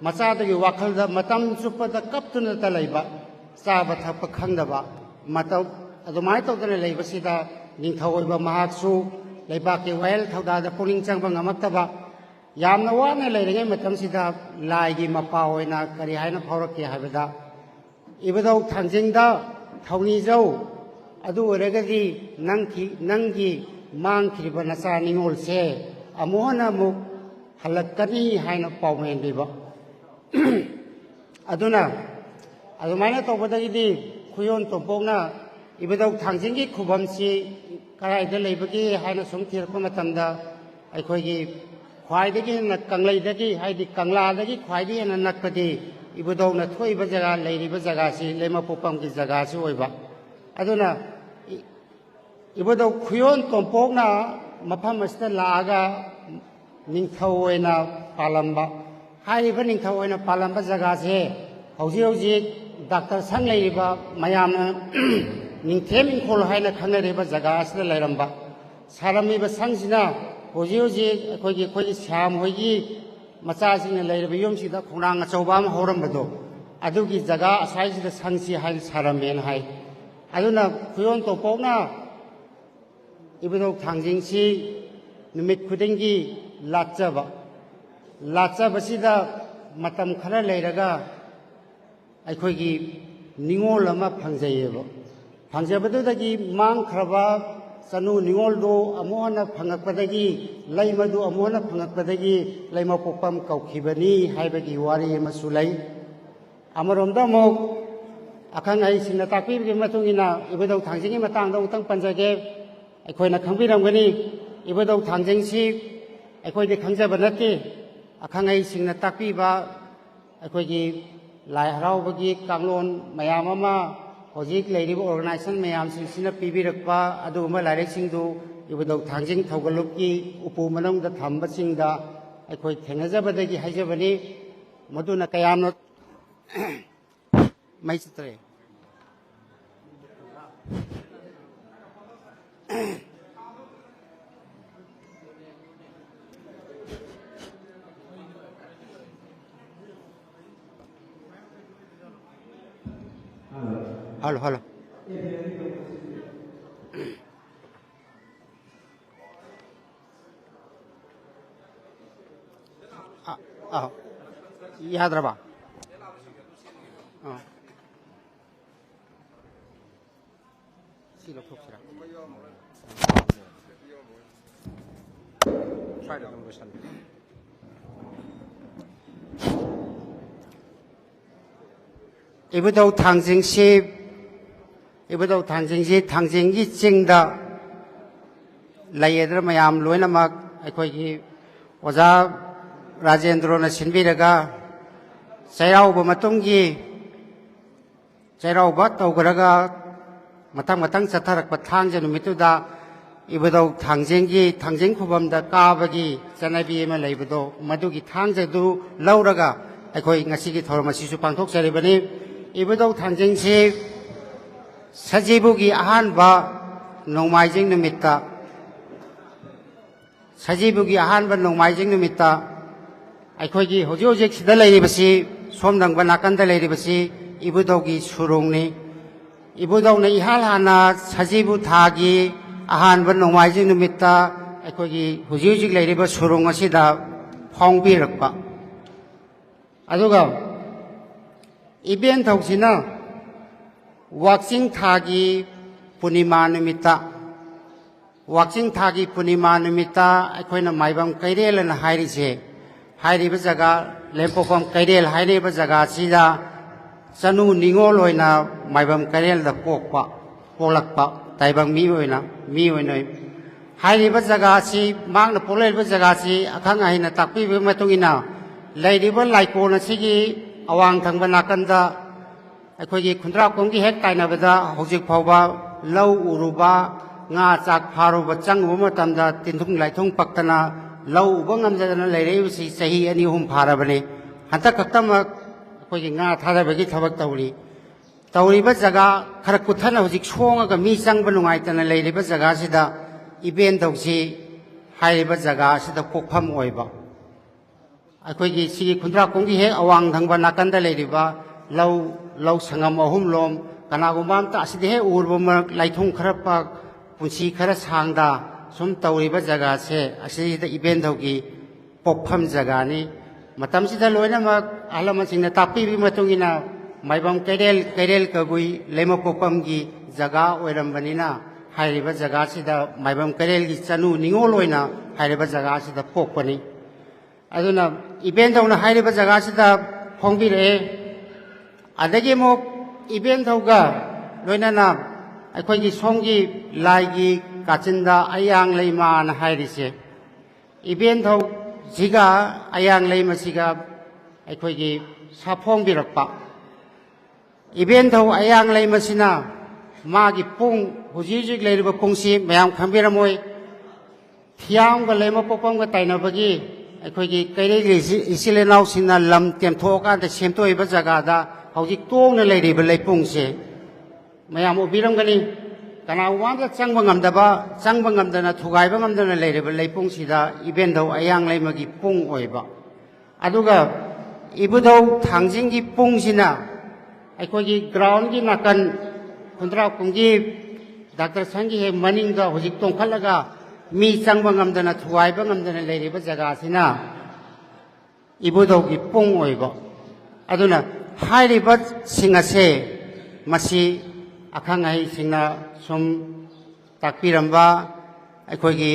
ꯃꯆꯥꯗꯨꯒꯤ ꯋꯥꯈꯜꯗ ꯃꯇꯝ ꯆꯨꯞꯄꯗ ꯀꯞꯇꯨꯅꯇ ꯂꯩꯕ, ꯆꯥꯕ ꯊꯛꯄ ꯈꯪꯗꯕ, ꯃꯇꯧ ꯑꯗꯨꯃꯥꯏꯅ ꯇꯧꯗꯅ ꯂꯩꯕꯁꯤꯗ, ꯅꯤꯡꯊꯧ ꯑꯣꯏꯕ ꯃꯍꯥꯛꯁꯨ ꯂꯩꯕꯥꯛꯀꯤ ꯋꯥꯌꯦꯜ ꯊꯧꯗꯥꯗ ꯄꯨꯛꯅꯤꯡ ꯆꯪꯕ ꯉꯝꯃꯛꯇꯕ, ꯌꯥꯝꯅ ꯋꯥꯅ ꯂꯩꯔꯤꯉꯩ ꯃꯇꯝꯁꯤꯗ ꯂꯥꯏꯒꯤ ꯃꯄꯥ ꯑꯣꯏꯅ ꯀꯔꯤ ꯍꯥꯏꯅ ꯐꯥꯎꯔꯛꯀꯦ ꯍꯥꯏꯕꯗ, "ꯏꯕꯨꯙꯧ ꯊꯥꯡꯖꯤꯡꯗ ꯊꯧꯅꯤꯖꯧ, ꯑꯗꯨ ꯑꯣꯏꯔꯒꯗꯤ ꯅꯪꯒꯤ, ꯅꯪꯒꯤ ꯃꯥꯡꯈꯤꯕ ꯅꯆꯥ ꯅꯤꯉꯣꯜꯁꯦ ꯑꯃꯨꯛ ꯍꯟꯅ ꯑꯃꯨꯛ ꯍꯜꯂꯛꯀꯅꯤ" ꯍꯥꯏꯅ ꯄꯥꯎꯃꯦꯟ ꯄꯤꯕ꯫ ꯑꯗꯨꯅ ꯑꯗꯨꯃꯥꯏꯅ ꯇꯧꯕꯗꯒꯤꯗꯤ ꯈꯨꯌꯣꯟ ꯇꯣꯝꯄꯣꯛꯅ ꯏꯕꯨꯙꯧ ꯊꯥꯡꯖꯤꯡꯒꯤ ꯈꯨꯕꯝꯁꯤ ꯀꯗꯥꯏꯗ ꯂꯩꯕꯒꯦ ꯍꯥꯏꯅ ꯁꯨꯝ ꯊꯤꯔꯛꯄ ꯃꯇꯝꯗ, ꯑꯩꯈꯣꯏꯒꯤ ꯈ꯭ꯋꯥꯏꯗꯒꯤ ꯍꯦꯟꯅ ꯀꯪꯂꯩꯗꯒꯤ, ꯍꯥꯏꯗꯤ ꯀꯪꯂꯥꯗꯒꯤ ꯈ꯭ꯋꯥꯏꯗꯒꯤ ꯍꯦꯟꯅ ꯅꯛꯄꯗꯤ ꯏꯕꯨꯙꯧꯅ ꯊꯣꯛꯏꯕ ꯖꯒꯥ, ꯂꯩꯔꯤꯕ ꯖꯒꯥꯁꯤ ꯂꯩꯃꯄꯣꯛꯄꯝꯒꯤ ꯖꯒꯥꯁꯤ ꯑꯣꯏꯕ꯫ ꯑꯗꯨꯅ ꯏ-, ꯏꯕꯨꯙꯧ ꯈꯨꯌꯣꯟ ꯇꯣꯝꯄꯣꯛꯅ ꯃꯐꯝ ꯑꯁꯤꯗ ꯂꯥꯛꯑꯒ ꯅꯤꯡꯊꯧ ꯑꯣꯏꯅ ꯄꯥꯜꯂꯝꯕ, ꯍꯥꯏꯔꯤꯕ ꯅꯤꯡꯊꯧ ꯑꯣꯏꯅ ꯄꯥꯜꯂꯝꯕ ꯖꯒꯥꯁꯦ ꯍꯧꯖꯤꯛ ꯍꯧꯖꯤꯛ ꯗꯥꯛꯇꯔ ꯁꯪ ꯂꯩꯔꯤꯕ ꯃꯌꯥꯝꯅ ꯅꯤꯡꯊꯦꯝ ꯏꯪꯈꯣꯜ ꯍꯥꯏꯅ ꯈꯪꯅꯔꯤꯕ ꯖꯒꯥ ꯑꯁꯤꯗ ꯂꯩꯔꯝꯕ꯫ ꯁꯥꯔꯝꯃꯤꯕ ꯁꯪꯁꯤꯅ ꯍꯧꯖꯤꯛ ꯍꯧꯖꯤꯛ ꯑꯩꯈꯣꯏꯒꯤ, ꯑꯩꯈꯣꯏꯒꯤ ꯁ꯭ꯌꯥꯝ ꯍꯣꯏꯒꯤ ꯃꯆꯥꯁꯤꯡꯅ ꯂꯩꯔꯤꯕ ꯌꯨꯝꯁꯤꯗ ꯈꯣꯡꯅꯥꯡ ꯑꯆꯧꯕ ꯑꯃ ꯍꯧꯔꯝꯕꯗꯣ, ꯑꯗꯨꯒꯤ ꯖꯒꯥ ꯑꯁ꯭ꯋꯥꯏꯁꯤꯗ ꯁꯪꯁꯤ ꯍꯥꯏꯅ ꯁꯥꯔꯝꯃꯦꯅ ꯍꯥꯏ꯫ ꯑꯗꯨꯅ ꯈꯨꯌꯣꯟ ꯇꯣꯝꯄꯣꯛꯅ ꯏꯕꯨꯙꯧ ꯊꯥꯡꯖꯤꯡꯁꯤ ꯅꯨꯃꯤꯠ ꯈꯨꯗꯤꯡꯒꯤ ꯂꯥꯠꯆꯕ, ꯂꯥꯠꯆꯕꯁꯤꯗ ꯃꯇꯝ ꯈꯔ ꯂꯩꯔꯒ ꯑꯩꯈꯣꯏꯒꯤ ꯅꯤꯉꯣꯜ ꯑꯃ ꯐꯪꯖꯩꯌꯦꯕ꯫ ꯐꯪꯖꯕꯗꯨꯗꯒꯤ ꯃꯥꯡꯈ꯭ꯔꯕ ꯆꯅꯨ ꯅꯤꯉꯣꯜꯗꯨ ꯑꯃꯨꯛ ꯍꯟꯅ ꯐꯪꯉꯛꯄꯗꯒꯤ, ꯂꯩꯃꯗꯨ ꯑꯃꯨꯛ ꯍꯟꯅ ꯐꯪꯉꯛꯄꯗꯒꯤ ꯂꯩꯃꯄꯣꯛꯄꯝ ꯀꯧꯈꯤꯕꯅꯤ ꯍꯥꯏꯕꯒꯤ ꯋꯥꯔꯤ ꯑꯃꯁꯨ ꯂꯩ꯫ ꯑꯃꯔꯣꯝꯗ ꯑꯃꯨꯛ ꯑꯈꯪ ꯑꯍꯩꯁꯤꯡꯅ ꯇꯥꯛꯄꯤꯕꯒꯤ ꯃꯇꯨꯡ ꯏꯟꯅ ꯏꯕꯨꯙꯧ ꯊꯥꯡꯖꯤꯡꯒꯤ ꯃꯇꯥꯡꯗ ꯑꯃꯨꯛꯇꯪ ꯄꯟꯖꯒꯦ꯫ ꯑꯩꯈꯣꯏꯅ ꯈꯪꯕꯤꯔꯝꯒꯅꯤ, ꯏꯕꯨꯙꯧ ꯊꯥꯡꯖꯤꯡꯁꯤ ꯑꯩꯈꯣꯏꯗꯤ ꯈꯪꯖꯕ ꯅꯠꯇꯦ꯫ ꯑꯈꯪ ꯑꯍꯩꯁꯤꯡꯅ ꯇꯥꯛꯄꯤꯕ, ꯑꯩꯈꯣꯏꯒꯤ ꯂꯥꯏ ꯍꯔꯥꯎꯕꯒꯤ ꯀꯥꯡꯂꯣꯟ ꯃꯌꯥꯝ ꯑꯃ ꯍꯧꯖꯤꯛ ꯂꯩꯔꯤꯕ organization ꯃꯌꯥꯝꯁꯤꯡꯁꯤꯅ ꯄꯤꯕꯤꯔꯛꯄ ꯑꯗꯨꯒꯨꯝꯕ ꯂꯥꯏꯔꯤꯛꯁꯤꯡꯗꯨ ꯏꯕꯨꯙꯧ ꯊꯥꯡꯖꯤꯡ ꯊꯧꯒꯜꯂꯨꯞꯀꯤ ꯎꯄꯨ ꯃꯅꯨꯡꯗ ꯊꯝꯕꯁꯤꯡꯗ ꯑꯩꯈꯣꯏ ꯊꯦꯡꯅꯖꯕꯗꯒꯤ ꯍꯥꯏꯖꯕꯅꯤ꯫ ꯃꯗꯨꯅ ꯀꯌꯥꯝꯅ ꯃꯩ ꯆꯠꯇ꯭ꯔꯦ꯫ Hello, hello. ꯑ, ꯑ, ꯌꯥꯗ꯭ꯔꯕ? ꯑ꯫ ꯁꯤ ꯂꯧꯊꯣꯛꯁꯤꯔꯥ? ꯁ꯭ꯋꯥꯏꯗ ꯑꯗꯨꯝ ꯂꯣꯏꯁꯟꯕꯤꯔꯣ꯫ ꯏꯕꯨꯙꯧ ꯊꯥꯡꯖꯤꯡꯁꯤ, ꯏꯕꯨꯙꯧ ꯊꯥꯡꯖꯤꯡꯁꯤ ꯊꯥꯡꯖꯤꯡꯒꯤ ꯆꯤꯡꯗ ꯂꯩꯌꯦꯗꯅ ꯃꯌꯥꯝ ꯂꯣꯏꯅꯃꯛ ꯑꯩꯈꯣꯏꯒꯤ ꯑꯣꯖꯥ ꯔꯥꯖꯦꯟꯗ꯭ꯔꯣꯅ ꯁꯤꯟꯕꯤꯔꯒ ꯆꯩꯔꯥꯎꯕ ꯃꯇꯨꯡꯒꯤ ꯆꯩꯔꯥꯎꯕ ꯇꯧꯈ꯭ꯔꯒ ꯃꯊꯪ ꯃꯊꯪ ꯆꯠꯊꯔꯛꯄ ꯊꯥꯡꯖ ꯅꯨꯃꯤꯠꯇꯨꯗ ꯏꯕꯨꯙꯧ ꯊꯥꯡꯖꯤꯡꯒꯤ, ꯊꯥꯡꯖꯤꯡ ꯈꯨꯕꯝꯗ ꯀꯥꯕꯒꯤ ꯆꯠꯅꯕꯤ ꯑꯃ ꯂꯩꯕꯗꯣ, ꯃꯗꯨꯒꯤ ꯊꯥꯡꯖꯗꯨ ꯂꯧꯔꯒ ꯑꯩꯈꯣꯏ ꯉꯁꯤꯒꯤ ꯊꯧꯔꯝ ꯑꯁꯤꯁꯨ ꯄꯥꯡꯊꯣꯛꯆꯔꯤꯕꯅꯤ꯫ ꯏꯕꯨꯙꯧ ꯊꯥꯡꯖꯤꯡꯁꯤ ꯁꯖꯤꯕꯨꯒꯤ ꯑꯍꯥꯟꯕ ꯅꯣꯡꯃꯥꯏꯖꯤꯡ ꯅꯨꯃꯤꯠꯇ, ꯁꯖꯤꯕꯨꯒꯤ ꯑꯍꯥꯟꯕ ꯅꯣꯡꯃꯥꯏꯖꯤꯡ ꯅꯨꯃꯤꯠꯇ ꯑꯩꯈꯣꯏꯒꯤ ꯍꯧꯖꯤꯛ ꯍꯧꯖꯤꯛ ꯁꯤꯗ ꯂꯩꯔꯤꯕꯁꯤ, ꯁꯣꯝ ꯊꯪꯕ ꯅꯥꯀꯟꯗ ꯂꯩꯔꯤꯕꯁꯤ ꯏꯕꯨꯙꯧꯒꯤ ꯁꯨꯔꯣꯡꯅꯤ꯫ ꯏꯕꯨꯙꯧꯅ ꯏꯍꯥꯟ ꯍꯥꯟꯅ ꯁꯖꯤꯕꯨ ꯊꯥꯒꯤ ꯑꯍꯥꯟꯕ ꯅꯣꯡꯃꯥꯏꯖꯤꯡ ꯅꯨꯃꯤꯠꯇ ꯑꯩꯈꯣꯏꯒꯤ ꯍꯧꯖꯤꯛ ꯍꯧꯖꯤꯛ ꯂꯩꯔꯤꯕ ꯁꯨꯔꯣꯡ ꯑꯁꯤꯗ ꯐꯣꯡꯕꯤꯔꯛꯄ꯫ ꯑꯗꯨꯒ ꯏꯕꯦꯟ ꯊꯧꯁꯤꯅ ꯋꯥꯛꯆꯤꯡ ꯊꯥꯒꯤ ꯄꯨꯔꯅꯤꯃꯥ ꯅꯨꯃꯤꯠꯇ, ꯋꯥꯛꯆꯤꯡ ꯊꯥꯒꯤ ꯄꯨꯔꯅꯤꯃꯥ ꯅꯨꯃꯤꯠꯇ ꯑꯩꯈꯣꯏꯅ ꯃꯥꯏꯕꯝ ꯀꯩꯔꯦꯜ ꯑꯅ ꯍꯥꯏꯔꯤꯁꯦ, ꯍꯥꯏꯔꯤꯕ ꯖꯒꯥ, ꯂꯦꯝꯄꯣꯛꯐꯝ ꯀꯩꯔꯦꯜ ꯍꯥꯏꯔꯤꯕ ꯖꯒꯥꯁꯤꯗ ꯆꯅꯨ ꯅꯤꯉꯣꯜ ꯑꯣꯏꯅ ꯃꯥꯏꯕꯝ ꯀꯩꯔꯦꯜꯗ ꯄꯣꯛꯄ, ꯄꯣꯛꯂꯛꯄ ꯇꯥꯏꯕꯪ ꯃꯤ ꯑꯣꯏꯅ, ꯃꯤ ꯑꯣꯏꯅ ꯍꯥꯏꯔꯤꯕ ꯖꯒꯥ ꯑꯁꯤ, ꯃꯍꯥꯛꯅ ꯄꯣꯛꯂꯛꯂꯤꯕ ꯖꯒꯥ ꯑꯁꯤ ꯑꯈꯪ ꯑꯍꯩꯅ ꯇꯥꯛꯄꯤꯕꯒꯤ ꯃꯇꯨꯡ ꯏꯟꯅ, ꯂꯩꯔꯤꯕ ꯂꯥꯏꯀꯣꯟ ꯑꯁꯤꯒꯤ ꯑꯋꯥꯡ ꯊꯪꯕ ꯅꯥꯀꯟꯗ ꯑꯩꯈꯣꯏꯒꯤ ꯈꯨꯟꯗ꯭ꯔꯥꯛꯈꯣꯡꯒꯤ ꯍꯦꯛ ꯇꯥꯏꯅꯕꯗ ꯍꯧꯖꯤꯛ ꯐꯥꯎꯕ ꯂꯧ ꯎꯔꯨꯕ, ꯉꯥ ꯆꯥꯛ ꯐꯥꯔꯨꯕ ꯆꯪꯉꯨꯕ ꯃꯇꯝꯗ ꯇꯤꯟꯊꯨꯡ ꯂꯥꯏꯊꯨꯡ ꯄꯛꯇꯅ ꯂꯧ ꯎꯕ ꯉꯝꯗꯗꯅ ꯂꯩꯔꯛꯏꯕꯁꯤ ꯆꯍꯤ ꯑꯅꯤ ꯑꯍꯨꯝ ꯐꯥꯔꯕꯅꯤ꯫ ꯍꯟꯗꯛ ꯈꯛꯇꯃꯛ ꯑꯩꯈꯣꯏꯒꯤ ꯉꯥ ꯊꯥꯗꯕꯒꯤ ꯊꯕꯛ ꯇꯧꯔꯤ꯫ ꯇꯧꯔꯤꯕ ꯖꯒꯥ ꯈꯔ ꯀꯨꯠꯊꯅ ꯍꯧꯖꯤꯛ ꯁꯣꯡꯉꯒ ꯃꯤ ꯆꯪꯕ ꯅꯨꯡꯉꯥꯏꯇꯅ ꯂꯩꯔꯤꯕ ꯖꯒꯥꯁꯤꯗ ꯏꯕꯦꯟ ꯊꯧꯁꯤ ꯍꯥꯏꯔꯤꯕ ꯖꯒꯥ ꯑꯁꯤꯗ ꯄꯣꯛꯐꯝ ꯑꯣꯏꯕ꯫ ꯑꯩꯈꯣꯏꯒꯤ ꯁꯤꯒꯤ ꯈꯨꯟꯗ꯭ꯔꯥꯛꯈꯣꯡꯒꯤ ꯍꯦꯛ ꯑꯋꯥꯡ ꯊꯪꯕ ꯅꯥꯀꯟꯗ ꯂꯩꯔꯤꯕ ꯂꯧ, ꯂꯧ ꯁꯪꯉꯝ ꯑꯍꯨꯝꯂꯣꯝ, ꯀꯅꯥꯒꯨꯝꯕ ꯑꯝꯇ ꯑꯁꯤꯗ ꯍꯦꯛ ꯎꯔꯕ ꯃꯔꯛ ꯂꯥꯏꯊꯣꯡ ꯈꯔ ꯄꯥꯛ, ꯄꯨꯟꯁꯤ ꯈꯔ ꯁꯥꯡꯗ ꯁꯨꯝ ꯇꯧꯔꯤꯕ ꯖꯒꯥꯁꯦ ꯑꯁꯤꯗ ꯏꯕꯦꯟꯊꯧꯒꯤ ꯄꯣꯛꯐꯝ ꯖꯒꯥꯅꯤ꯫ ꯃꯇꯝꯁꯤꯗ ꯂꯣꯏꯅꯃꯛ ꯑꯍꯜ ꯂꯃꯟꯁꯤꯡꯅ ꯇꯥꯛꯄꯤꯕꯒꯤ ꯃꯇꯨꯡ ꯏꯟꯅ ꯃꯥꯏꯕꯝ ꯀꯩꯔꯦꯜ, ꯀꯩꯔꯦꯜ ꯀꯕꯨꯏ ꯂꯩꯃꯄꯣꯛꯐꯝꯒꯤ ꯖꯒꯥ ꯑꯣꯏꯔꯝꯕꯅꯤꯅ ꯍꯥꯏꯔꯤꯕ ꯖꯒꯥꯁꯤꯗ ꯃꯥꯏꯕꯝ ꯀꯩꯔꯦꯜꯒꯤ ꯆꯅꯨ ꯅꯤꯉꯣꯜ ꯑꯣꯏꯅ ꯍꯥꯏꯔꯤꯕ ꯖꯒꯥꯁꯤꯗ ꯄꯣꯛꯄꯅꯤ꯫ ꯑꯗꯨꯅ ꯏꯕꯦꯟꯊꯧꯅ ꯍꯥꯏꯔꯤꯕ ꯖꯒꯥꯁꯤꯗ ꯐꯣꯡꯕꯤꯔꯛꯑꯦ꯫ ꯑꯗꯒꯤ ꯑꯃꯨꯛ ꯏꯕꯦꯟꯊꯧꯒ ꯂꯣꯏꯅꯅ ꯑꯩꯈꯣꯏꯒꯤ ꯁꯣꯝꯒꯤ ꯂꯥꯏꯒꯤ ꯀꯥꯆꯤꯟꯗ ꯑꯌꯥꯡ ꯂꯩꯃꯥꯅ ꯍꯥꯏꯔꯤꯁꯦ, ꯏꯕꯦꯟꯊꯧꯁꯤꯒ ꯑꯌꯥꯡ ꯂꯩꯃꯁꯤꯒ ꯑꯩꯈꯣꯏꯒꯤ ꯁꯥꯐꯣꯡꯕꯤꯔꯛꯄ꯫ ꯏꯕꯦꯟꯊꯧ ꯑꯌꯥꯡ ꯂꯩꯃꯁꯤꯅ ꯃꯥꯒꯤ ꯄꯨꯡ, ꯍꯧꯖꯤꯛ ꯍꯧꯖꯤꯛ ꯂꯩꯔꯤꯕ ꯄꯨꯡꯁꯤ ꯃꯌꯥꯝ ꯈꯪꯕꯤꯔꯝꯃꯣꯏ, ꯊꯤꯌꯥꯝꯒ ꯂꯩꯃꯄꯣꯛꯐꯝꯒ ꯇꯥꯏꯅꯕꯒꯤ ꯑꯩꯈꯣꯏꯒꯤ ꯀꯩꯔꯩꯒꯤ ꯏꯆꯤ-, ꯏꯆꯤꯜ ꯏꯅꯥꯎꯁꯤꯡꯅ ꯂꯝ ꯇꯦꯝꯊꯣꯛꯑꯀꯥꯟꯗ ꯁꯦꯝꯗꯣꯛꯏꯕ ꯖꯒꯥꯗ ꯍꯧꯖꯤꯛ ꯇꯣꯡꯅ ꯂꯩꯔꯤꯕ ꯂꯩꯄꯨꯡꯁꯦ ꯃꯌꯥꯝ ꯎꯕꯤꯔꯝꯒꯅꯤ꯫ ꯀꯅꯥꯒꯨꯝꯕ ꯑꯃꯇ ꯆꯪꯕ ꯉꯝꯗꯕ, ꯆꯪꯕ ꯉꯝꯗꯅ, ꯊꯨꯒꯥꯏꯕ ꯉꯝꯗꯅ ꯂꯩꯔꯤꯕ ꯂꯩꯄꯨꯡꯁꯤꯗ ꯏꯕꯦꯟꯊꯧ ꯑꯌꯥꯡ ꯂꯩꯃꯒꯤ ꯄꯨꯡ ꯑꯣꯏꯕ꯫ ꯑꯗꯨꯒ ꯏꯕꯨꯙꯧ ꯊꯥꯡꯖꯤꯡꯒꯤ ꯄꯨꯡꯁꯤꯅ ꯑꯩꯈꯣꯏꯒꯤ groundꯒꯤ ꯅꯥꯀꯟ ꯈꯨꯟꯗ꯭ꯔꯥꯛꯄꯝꯒꯤ ꯗꯥꯛꯇꯔ ꯁꯪꯒꯤ ꯍꯦꯛ ꯃꯅꯤꯡꯗ ꯍꯧꯖꯤꯛ ꯇꯣꯡꯈꯠꯂꯒ ꯃꯤ ꯆꯪꯕ ꯉꯝꯗꯅ, ꯊꯨꯒꯥꯏꯕ ꯉꯝꯗꯅ ꯂꯩꯔꯤꯕ ꯖꯒꯥꯁꯤꯅ ꯏꯕꯨꯙꯧꯒꯤ ꯄꯨꯡ ꯑꯣꯏꯕ꯫ ꯑꯗꯨꯅ ꯍꯥꯏꯔꯤꯕꯁꯤꯡ ꯑꯁꯦ ꯃꯁꯤ ꯑꯈꯪ ꯑꯍꯩꯁꯤꯡꯅ ꯁꯨꯝ ꯇꯥꯛꯄꯤꯔꯝꯕ, ꯑꯩꯈꯣꯏꯒꯤ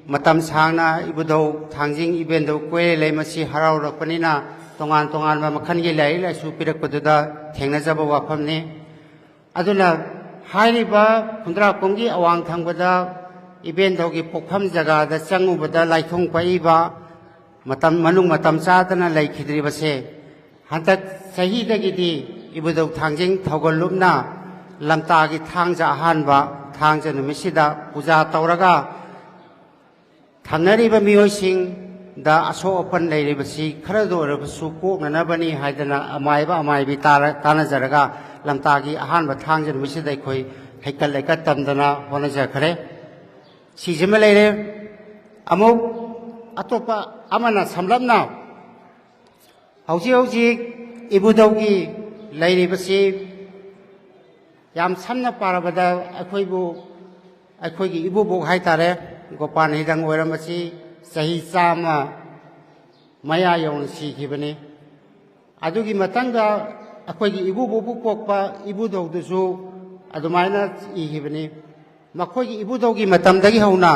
ꯃꯇꯝ ꯁꯥꯡꯅ ꯏꯕꯨꯙꯧ ꯊꯥꯡꯖꯤꯡ ꯏꯕꯦꯟꯊꯧ ꯀꯣꯏꯔꯦꯜ ꯂꯩꯃꯁꯤ ꯍꯔꯥꯎꯔꯛꯄꯅꯤꯅ ꯇꯣꯉꯥꯟ ꯇꯣꯉꯥꯟꯕ ꯃꯈꯜꯒꯤ ꯂꯥꯏꯔꯤꯛ ꯂꯥꯏꯁꯨ ꯄꯤꯔꯛꯄꯗꯨꯗ ꯊꯦꯡꯅꯖꯕ ꯋꯥꯐꯝꯅꯤ꯫ ꯑꯗꯨꯅ ꯍꯥꯏꯔꯤꯕ ꯈꯨꯟꯗ꯭ꯔꯥꯛꯄꯝꯒꯤ ꯑꯋꯥꯡ ꯊꯪꯕꯗ ꯏꯕꯦꯟꯊꯧꯒꯤ ꯄꯣꯛꯐꯝ ꯖꯒꯥꯗ ꯆꯪꯉꯨꯕꯗ ꯂꯥꯏꯊꯣꯡ ꯄꯛꯏꯕ ꯃꯇꯝ, ꯃꯅꯨꯡ ꯃꯇꯝ ꯆꯥꯗꯅ ꯂꯩꯈꯤꯗ꯭ꯔꯤꯕꯁꯦ ꯍꯟꯗꯛ ꯆꯍꯤꯗꯒꯤꯗꯤ ꯏꯕꯨꯙꯧ ꯊꯥꯡꯖꯤꯡ ꯊꯧꯒꯜ ꯂꯨꯞꯅ ꯂꯝꯇꯥꯒꯤ ꯊꯥꯡꯖ ꯑꯍꯥꯟꯕ, ꯊꯥꯡꯖ ꯅꯨꯃꯤꯠꯁꯤꯗ ꯄꯨꯖꯥ ꯇꯧꯔꯒ ꯊꯪꯅꯔꯤꯕ ꯃꯤꯑꯣꯏꯁꯤꯡꯗ ꯑꯁꯣꯛ ꯑꯄꯟ ꯂꯩꯔꯤꯕꯁꯤ ꯈꯔꯗ ꯑꯣꯏꯔꯕꯁꯨ ꯀꯣꯛꯅꯅꯕꯅꯤ ꯍꯥꯏꯗꯅ ꯑꯃꯥꯏꯕ ꯑꯃꯥꯏꯕꯤ ꯇꯥꯔ-, ꯇꯥꯟꯅꯖꯔꯒ ꯂꯝꯇꯥꯒꯤ ꯑꯍꯥꯟꯕ ꯊꯥꯡꯖ ꯅꯨꯃꯤꯠꯁꯤꯗ ꯑꯩꯈꯣꯏ ꯍꯩꯀꯠ ꯂꯩꯀꯠ ꯇꯝꯗꯅ ꯍꯣꯠꯅꯖꯈ꯭ꯔꯦ꯫ ꯁꯤꯁꯤꯃ ꯂꯩꯔꯦ꯫ ꯑꯃꯨꯛ ꯑꯇꯣꯞꯄ ꯑꯃꯅ ꯁꯝꯂꯞꯅ ꯍꯧꯖꯤꯛ ꯍꯧꯖꯤꯛ ꯏꯕꯨꯙꯧꯒꯤ ꯂꯩꯔꯤꯕꯁꯤ ꯌꯥꯝ ꯁꯝꯅ ꯄꯥꯔꯕꯗ ꯑꯩꯈꯣꯏꯕꯨ, ꯑꯩꯈꯣꯏꯒꯤ ꯏꯕꯨꯕꯣꯛ ꯍꯥꯏꯇꯥꯔꯦ, ꯒꯣꯄꯥꯟ ꯍꯤꯗꯪ ꯑꯣꯏꯔꯝꯕꯁꯤ ꯆꯍꯤ ꯆꯥꯝꯃ ꯃꯌꯥ ꯌꯧꯅ ꯁꯤꯈꯤꯕꯅꯤ꯫ ꯑꯗꯨꯒꯤ ꯃꯇꯥꯡꯗ ꯑꯩꯈꯣꯏꯒꯤ ꯏꯕꯨꯕꯣꯛꯄꯨ ꯄꯣꯛꯄ ꯏꯕꯨꯙꯧꯗꯨꯁꯨ ꯑꯗꯨꯃꯥꯏꯅ ꯏꯈꯤꯕꯅꯤ꯫ ꯃꯈꯣꯏꯒꯤ ꯏꯕꯨꯙꯧꯒꯤ ꯃꯇꯝꯗꯒꯤ ꯍꯧꯅ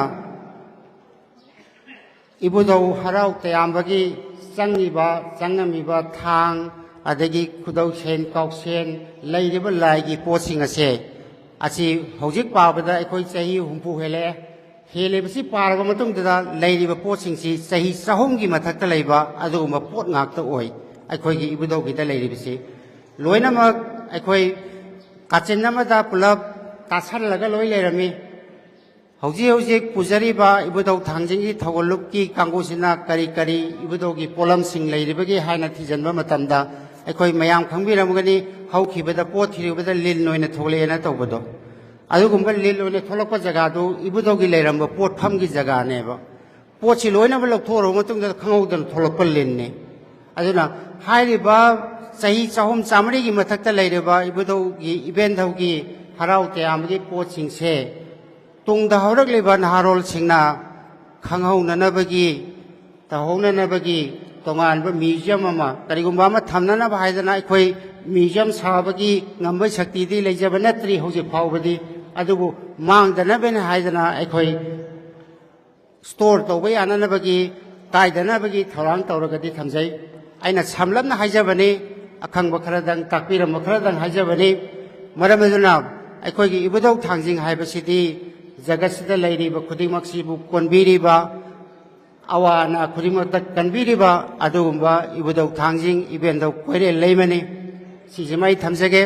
ꯏꯕꯨꯙꯧ ꯍꯔꯥꯎ ꯇꯌꯥꯝꯕꯒꯤ ꯆꯪꯉꯤꯕ, ꯆꯪꯉꯝꯃꯤꯕ ꯊꯥꯡ, ꯑꯗꯒꯤ ꯈꯨꯗꯧꯁꯦꯟ, ꯀꯥꯎꯁꯦꯟ, ꯂꯩꯔꯤꯕ ꯂꯥꯏꯒꯤ ꯄꯣꯠꯁꯤꯡ ꯑꯁꯦ, ꯑꯁꯤ ꯍꯧꯖꯤꯛ ꯄꯥꯕꯗ ꯑꯩꯈꯣꯏ ꯆꯍꯤ ꯍꯨꯝꯐꯨ ꯍꯦꯜꯂꯛꯑꯦ꯫ ꯍꯦꯜꯂꯤꯕꯁꯤ ꯄꯥꯔꯕ ꯃꯇꯨꯡꯗꯨꯗ ꯂꯩꯔꯤꯕ ꯄꯣꯠꯁꯤꯡꯁꯤ ꯆꯍꯤ ꯆꯍꯨꯝꯒꯤ ꯃꯊꯛꯇ ꯂꯩꯕ ꯑꯗꯨꯒꯨꯝꯕ ꯄꯣꯠ ꯉꯥꯛꯇ ꯑꯣꯏ꯫ ꯑꯩꯈꯣꯏꯒꯤ ꯏꯕꯨꯙꯧꯒꯤꯗ ꯂꯩꯔꯤꯕꯁꯤ ꯂꯣꯏꯅꯃꯛ ꯑꯩꯈꯣꯏ ꯀꯥꯆꯤꯟ ꯑꯃꯗ ꯄꯨꯂꯞ ꯇꯥꯁꯜꯂꯒ ꯂꯣꯏ ꯂꯩꯔꯝꯃꯤ꯫ ꯍꯧꯖꯤꯛ ꯍꯧꯖꯤꯛ ꯄꯨꯖꯔꯤꯕ ꯏꯕꯨꯙꯧ ꯊꯥꯡꯖꯤꯡꯒꯤ ꯊꯧꯒꯜꯂꯨꯞꯀꯤ ꯀꯥꯡꯕꯨꯁꯤꯅ ꯀꯔꯤ ꯀꯔꯤ ꯏꯕꯨꯙꯧꯒꯤ ꯄꯣꯠꯂꯝꯁꯤꯡ ꯂꯩꯔꯤꯕꯒꯦ ꯍꯥꯏꯅ ꯊꯤꯖꯤꯟꯕ ꯃꯇꯝꯗ, ꯑꯩꯈꯣꯏ ꯃꯌꯥꯝ ꯈꯪꯕꯤꯔꯝꯒꯅꯤ, ꯍꯧꯈꯤꯕꯗ ꯄꯣꯠ ꯊꯤꯔꯨꯕꯗ ꯂꯤꯟ ꯑꯣꯏꯅ ꯊꯣꯛꯂꯛꯑꯦꯅ ꯇꯧꯕꯗꯣ꯫ ꯑꯗꯨꯒꯨꯝꯕ ꯂꯤꯟ ꯑꯣꯏꯅ ꯊꯣꯛꯂꯛꯄ ꯖꯒꯥꯗꯨ ꯏꯕꯨꯙꯧꯒꯤ ꯂꯩꯔꯝꯕ ꯄꯣꯠꯐꯝꯒꯤ ꯖꯒꯥꯅꯦꯕ꯫ ꯄꯣꯠꯁꯤ ꯂꯣꯏꯅꯃꯛ ꯂꯧꯊꯣꯛꯎꯔꯕ ꯃꯇꯨꯡꯗ ꯈꯪꯍꯧꯗꯅ ꯊꯣꯛꯂꯛꯄ ꯂꯤꯟꯅꯤ꯫ ꯑꯗꯨꯅ ꯍꯥꯏꯔꯤꯕ ꯆꯍꯤ ꯆꯍꯨꯝ ꯆꯥꯃꯔꯤꯒꯤ ꯃꯊꯛꯇ ꯂꯩꯔꯤꯕ ꯏꯕꯨꯙꯧꯒꯤ, ꯏꯕꯦꯟꯙꯧꯒꯤ ꯍꯔꯥꯎ ꯇꯌꯥꯝꯕꯒꯤ ꯄꯣꯠꯁꯤꯡꯁꯦ ꯇꯨꯡꯗ ꯍꯧꯔꯛꯂꯤꯕ ꯅꯍꯥꯔꯣꯜꯁꯤꯡꯅ ꯈꯪꯍꯧꯅꯅꯕꯒꯤ, ꯇꯧꯍꯧꯅꯅꯕꯒꯤ ꯇꯣꯉꯥꯟꯕ museum ꯑꯃ, ꯀꯔꯤꯒꯨꯝꯕ ꯑꯃ ꯊꯝꯅꯅꯕ ꯍꯥꯏꯗꯅ ꯑꯩꯈꯣꯏ museum ꯁꯥꯕꯒꯤ ꯉꯝꯕꯒꯤ ꯁꯛꯇꯤꯗꯤ ꯂꯩꯖꯕ ꯅꯠꯇ꯭ꯔꯤ ꯍꯧꯖꯤꯛ ꯐꯥꯎꯕꯗꯤ꯫ ꯑꯗꯨꯕꯨ ꯃꯥꯡꯗꯅꯕꯅꯤ ꯍꯥꯏꯗꯅ ꯑꯩꯈꯣꯏ store ꯇꯧꯕ ꯌꯥꯅꯅꯕꯒꯤ, ꯀꯥꯏꯗꯅꯕꯒꯤ ꯊꯧꯔꯥꯡ ꯇꯧꯔꯒꯗꯤ ꯊꯝꯖꯩ꯫ ꯑꯩꯅ ꯁꯝꯂꯞꯅ ꯍꯥꯏꯖꯕꯅꯤ, ꯑꯈꯪꯕ ꯈꯔꯗꯪ, ꯇꯥꯛꯄꯤꯔꯝꯕ ꯈꯔꯗꯪ ꯍꯥꯏꯖꯕꯅꯤ꯫ ꯃꯔꯝ ꯑꯗꯨꯅ ꯑꯩꯈꯣꯏꯒꯤ ꯏꯕꯨꯙꯧ ꯊꯥꯡꯖꯤꯡ ꯍꯥꯏꯕꯁꯤꯗꯤ ꯖꯒꯠꯁꯤꯗ ꯂꯩꯔꯤꯕ ꯈꯨꯗꯤꯡꯃꯛꯁꯤꯕꯨ ꯀꯣꯟꯕꯤꯔꯤꯕ, ꯑꯋꯥ ꯑꯅꯥ ꯈꯨꯗꯤꯡꯃꯛꯇ ꯀꯟꯕꯤꯔꯤꯕ ꯑꯗꯨꯒꯨꯝꯕ ꯏꯕꯨꯙꯧ ꯊꯥꯡꯖꯤꯡ ꯏꯕꯦꯟꯙꯧ ꯀꯣꯏꯔꯦꯜ ꯂꯩꯃꯅꯤ꯫ ꯁꯤꯁꯤꯃ ꯑꯩ ꯊꯝꯖꯒꯦ꯫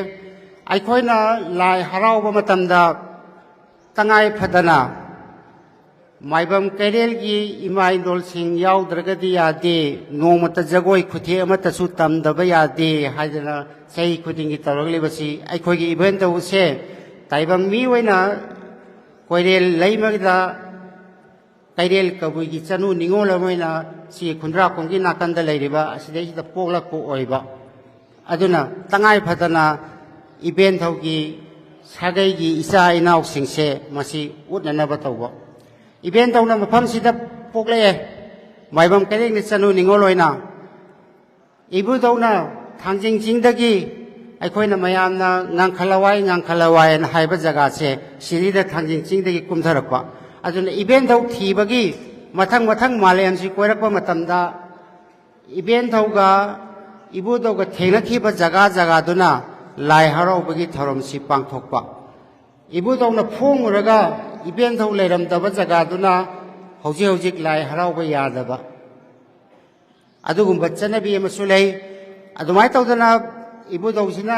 ꯑꯩꯈꯣꯏꯅ ꯂꯥꯏ ꯍꯔꯥꯎꯕ ꯃꯇꯝꯗ ꯇꯉꯥꯏ ꯐꯗꯅ ꯃꯥꯏꯕꯝ ꯀꯩꯔꯦꯜꯒꯤ ꯏꯃꯥ ꯏꯟꯗꯣꯜꯁꯤꯡ ꯌꯥꯎꯗ꯭ꯔꯒꯗꯤ ꯌꯥꯗꯦ, ꯅꯣꯡꯃꯇ ꯖꯒꯣꯏ ꯈꯨꯊꯦꯛ ꯑꯃꯠꯇꯁꯨ ꯇꯝꯗꯕ ꯌꯥꯗꯦ ꯍꯥꯏꯗꯅ ꯆꯍꯤ ꯈꯨꯗꯤꯡꯒꯤ ꯇꯧꯔꯛꯂꯤꯕꯁꯤ ꯑꯩꯈꯣꯏꯒꯤ ꯏꯕꯦꯟꯙꯧꯁꯦ ꯇꯥꯏꯕꯪ ꯃꯤ ꯑꯣꯏꯅ ꯀꯣꯏꯔꯦꯜ ꯂꯩꯃꯗ ꯀꯩꯔꯦꯜ ꯀꯕꯨꯏꯒꯤ ꯆꯅꯨ ꯅꯤꯉꯣꯜ ꯑꯃ ꯑꯣꯏꯅ ꯁꯤ ꯈꯨꯟꯗ꯭ꯔꯥꯛꯈꯣꯡꯒꯤ ꯅꯥꯀꯟꯗ ꯂꯩꯔꯤꯕ ꯑꯁꯤꯗꯩꯁꯤꯗ ꯄꯣꯛꯂꯛꯄ ꯑꯣꯏꯕ꯫ ꯑꯗꯨꯅ ꯇꯉꯥꯏ ꯐꯗꯅ ꯏꯕꯦꯟꯊꯧꯒꯤ ꯁꯥꯒꯩꯒꯤ ꯏꯆꯥ ꯏꯅꯥꯎꯁꯤꯡꯁꯦ ꯃꯁꯤ ꯎꯠꯅꯅꯕ ꯇꯧꯕ꯫ ꯏꯕꯦꯟꯊꯧꯅ ꯃꯐꯝꯁꯤꯗ ꯄꯣꯛꯂꯛꯑꯦ, ꯃꯥꯏꯕꯝ ꯀꯩꯔꯦꯡꯅ ꯆꯅꯨ ꯅꯤꯉꯣꯜ ꯑꯣꯏꯅ꯫ ꯏꯕꯨꯙꯧꯅ ꯊꯥꯡꯖꯤꯡ ꯆꯤꯡꯗꯒꯤ, ꯑꯩꯈꯣꯏꯅ ꯃꯌꯥꯝꯅ ꯉꯥꯡꯈꯠꯂꯋꯥꯏ, ꯉꯥꯡꯈꯠꯂꯋꯥꯏꯅ ꯍꯥꯏꯕ ꯖꯒꯥꯁꯦ, ꯁꯤꯗꯩꯗ ꯊꯥꯡꯖꯤꯡ ꯆꯤꯡꯗꯒꯤ ꯀꯨꯝꯊꯔꯛꯄ꯫ ꯑꯗꯨꯅ ꯏꯕꯦꯟꯊꯧ ꯊꯤꯕꯒꯤ ꯃꯊꯪ ꯃꯊꯪ ꯃꯥꯂꯦꯝꯁꯤ ꯀꯣꯏꯔꯛꯄ ꯃꯇꯝꯗ, ꯏꯕꯦꯟꯊꯧꯒ ꯏꯕꯨꯙꯧꯒ ꯊꯦꯡꯅꯈꯤꯕ ꯖꯒꯥ ꯖꯒꯥꯗꯨꯅ ꯂꯥꯏ ꯍꯔꯥꯎꯕꯒꯤ ꯊꯧꯔꯝꯁꯤ ꯄꯥꯡꯊꯣꯛꯄ꯫ ꯏꯕꯨꯙꯧꯅ ꯐꯣꯡꯉꯨꯔꯒ ꯏꯕꯦꯟꯊꯧ ꯂꯩꯔꯝꯗꯕ ꯖꯒꯥꯗꯨꯅ ꯍꯧꯖꯤꯛ ꯍꯧꯖꯤꯛ ꯂꯥꯏ ꯍꯔꯥꯎꯕ ꯌꯥꯗꯕ, ꯑꯗꯨꯒꯨꯝꯕ ꯆꯠꯅꯕꯤ ꯑꯃꯁꯨ ꯂꯩ꯫ ꯑꯗꯨꯃꯥꯏꯅ ꯇꯧꯗꯅ ꯏꯕꯨꯙꯧꯁꯤꯅ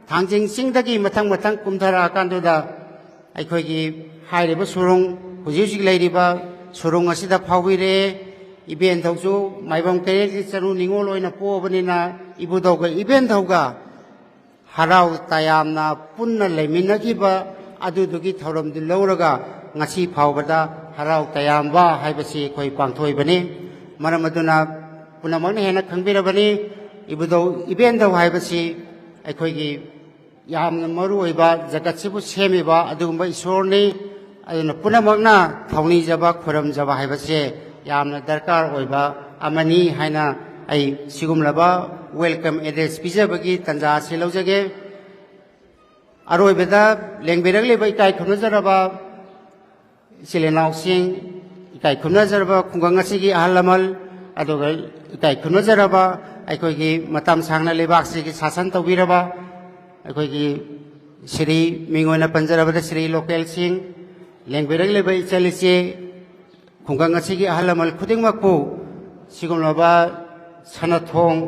ꯊꯥꯡꯖꯤꯡ ꯆꯤꯡꯗꯒꯤ ꯃꯊꯪ ꯃꯊꯪ ꯀꯨꯝꯊꯔꯛꯑꯀꯥꯟꯗꯨꯗ, ꯑꯩꯈꯣꯏꯒꯤ ꯍꯥꯏꯔꯤꯕ ꯁꯨꯔꯨꯡ, ꯍꯧꯖꯤꯛ ꯍꯧꯖꯤꯛ ꯂꯩꯔꯤꯕ ꯁꯨꯔꯨꯡ ꯑꯁꯤꯗ ꯐꯥꯎꯕꯤꯔꯦ꯫ ꯏꯕꯦꯟꯊꯧꯁꯨ ꯃꯥꯏꯕꯝ ꯀꯩꯔꯦꯜꯒꯤ ꯆꯅꯨ ꯅꯤꯉꯣꯜ ꯑꯣꯏꯅ ꯄꯣꯛꯑꯕꯅꯤꯅ, ꯏꯕꯨꯙꯧꯒ ꯏꯕꯦꯟꯊꯧꯒ ꯍꯔꯥꯎ ꯇꯌꯥꯝꯅ ꯄꯨꯟꯅ ꯂꯩꯃꯤꯟꯅꯈꯤꯕ ꯑꯗꯨꯗꯨꯒꯤ ꯊꯧꯔꯝꯗꯨ ꯂꯧꯔꯒ ꯉꯁꯤ ꯐꯥꯎꯕꯗ ꯍꯔꯥꯎ ꯇꯌꯥꯝꯕ ꯍꯥꯏꯕꯁꯤ ꯑꯩꯈꯣꯏ ꯄꯥꯡꯊꯣꯛꯏꯕꯅꯤ꯫ ꯃꯔꯝ ꯑꯗꯨꯅ ꯄꯨꯝꯅꯃꯛꯅ ꯍꯦꯟꯅ ꯈꯪꯕꯤꯔꯕꯅꯤ, ꯏꯕꯨꯙꯧ ꯏꯕꯦꯟꯊꯧ ꯍꯥꯏꯕꯁꯤ ꯑꯩꯈꯣꯏꯒꯤ ꯌꯥꯝꯅ ꯃꯔꯨ ꯑꯣꯏꯕ, ꯖꯒꯠꯁꯤꯕꯨ ꯁꯦꯝꯃꯤꯕ ꯑꯗꯨꯒꯨꯝꯕ ꯏꯁꯣꯔꯅꯤ꯫ ꯑꯗꯨꯅ ꯄꯨꯝꯅꯃꯛꯅ ꯊꯧꯅꯤꯖꯕ, ꯈꯨꯔꯨꯝꯖꯕ ꯍꯥꯏꯕꯁꯦ ꯌꯥꯝꯅ ꯗꯔꯀꯥꯔ ꯑꯣꯏꯕ ꯑꯃꯅꯤ ꯍꯥꯏꯅ ꯑꯩ ꯁꯤꯒꯨꯝꯂꯕ welcome address ꯄꯤꯖꯕꯒꯤ ꯇꯥꯟꯖꯥ ꯑꯁꯤ ꯂꯧꯖꯒꯦ꯫ ꯑꯔꯣꯏꯕꯗ ꯂꯦꯡꯕꯤꯔꯛꯂꯤꯕ ꯏꯀꯥꯏ ꯈꯨꯝꯅꯖꯔꯕ ꯏꯆꯤꯜ ꯏꯅꯥꯎꯁꯤꯡ, ꯏꯀꯥꯏ ꯈꯨꯝꯅꯖꯔꯕ ꯈꯨꯡꯒꯪ ꯑꯁꯤꯒꯤ ꯑꯍꯜ ꯂꯃꯟ, ꯑꯗꯨꯒ ꯏꯀꯥꯏ ꯈꯨꯝꯅꯖꯔꯕ ꯑꯩꯈꯣꯏꯒꯤ ꯃꯇꯝ ꯁꯥꯡꯅ ꯂꯩꯕꯥꯛꯁꯤꯒꯤ ꯁꯥꯁꯟ ꯇꯧꯕꯤꯔꯕ ꯑꯩꯈꯣꯏꯒꯤ ꯁꯤꯔꯤ, ꯃꯤꯡ ꯑꯣꯏꯅ ꯄꯟꯖꯔꯕꯗ ꯁꯤꯔꯤ ꯂꯣꯀꯦꯜꯁꯤꯡ, ꯂꯦꯡꯕꯤꯔꯛꯂꯤꯕ ꯏꯆꯜ ꯏꯆꯦ, ꯈꯨꯡꯒꯪ ꯑꯁꯤꯒꯤ ꯑꯍꯜ ꯂꯃꯟ ꯈꯨꯗꯤꯡꯃꯛꯄꯨ ꯁꯤꯒꯨꯝꯂꯕ ꯁꯅꯥꯊꯣꯡ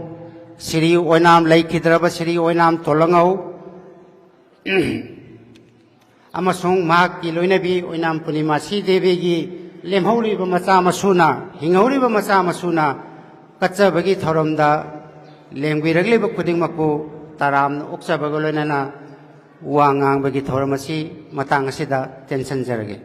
ꯁꯤꯔꯤ ꯑꯣꯏꯅꯥꯝ, ꯂꯩꯈꯤꯗ꯭ꯔꯕ ꯁꯤꯔꯤ ꯑꯣꯏꯅꯥꯝ ꯇꯣꯜꯂꯪꯉꯧ ꯑꯃꯁꯨꯡ ꯃꯍꯥꯛꯀꯤ ꯂꯣꯏꯅꯕꯤ ꯑꯣꯏꯅꯥꯝ ꯄꯨꯔꯅꯤꯃꯥꯁꯤ ꯗꯦꯕꯤꯒꯤ ꯂꯦꯝꯍꯧꯔꯤꯕ ꯃꯆꯥ ꯃꯁꯨꯅ, ꯍꯤꯡꯍꯧꯔꯤꯕ ꯃꯆꯥ ꯃꯁꯨꯅ ꯀꯠꯆꯕꯒꯤ ꯊꯧꯔꯝꯗ ꯂꯦꯡꯕꯤꯔꯛꯂꯤꯕ ꯈꯨꯗꯤꯡꯃꯛꯄꯨ ꯇꯔꯥꯝꯅ ꯑꯣꯛꯆꯕꯒ ꯂꯣꯏꯅꯅ ꯋꯥ ꯉꯥꯡꯕꯒꯤ ꯊꯧꯔꯝ ꯑꯁꯤ ꯃꯇꯥꯡ ꯑꯁꯤꯗ ꯇꯦꯟꯁꯤꯟꯖꯔꯒꯦ꯫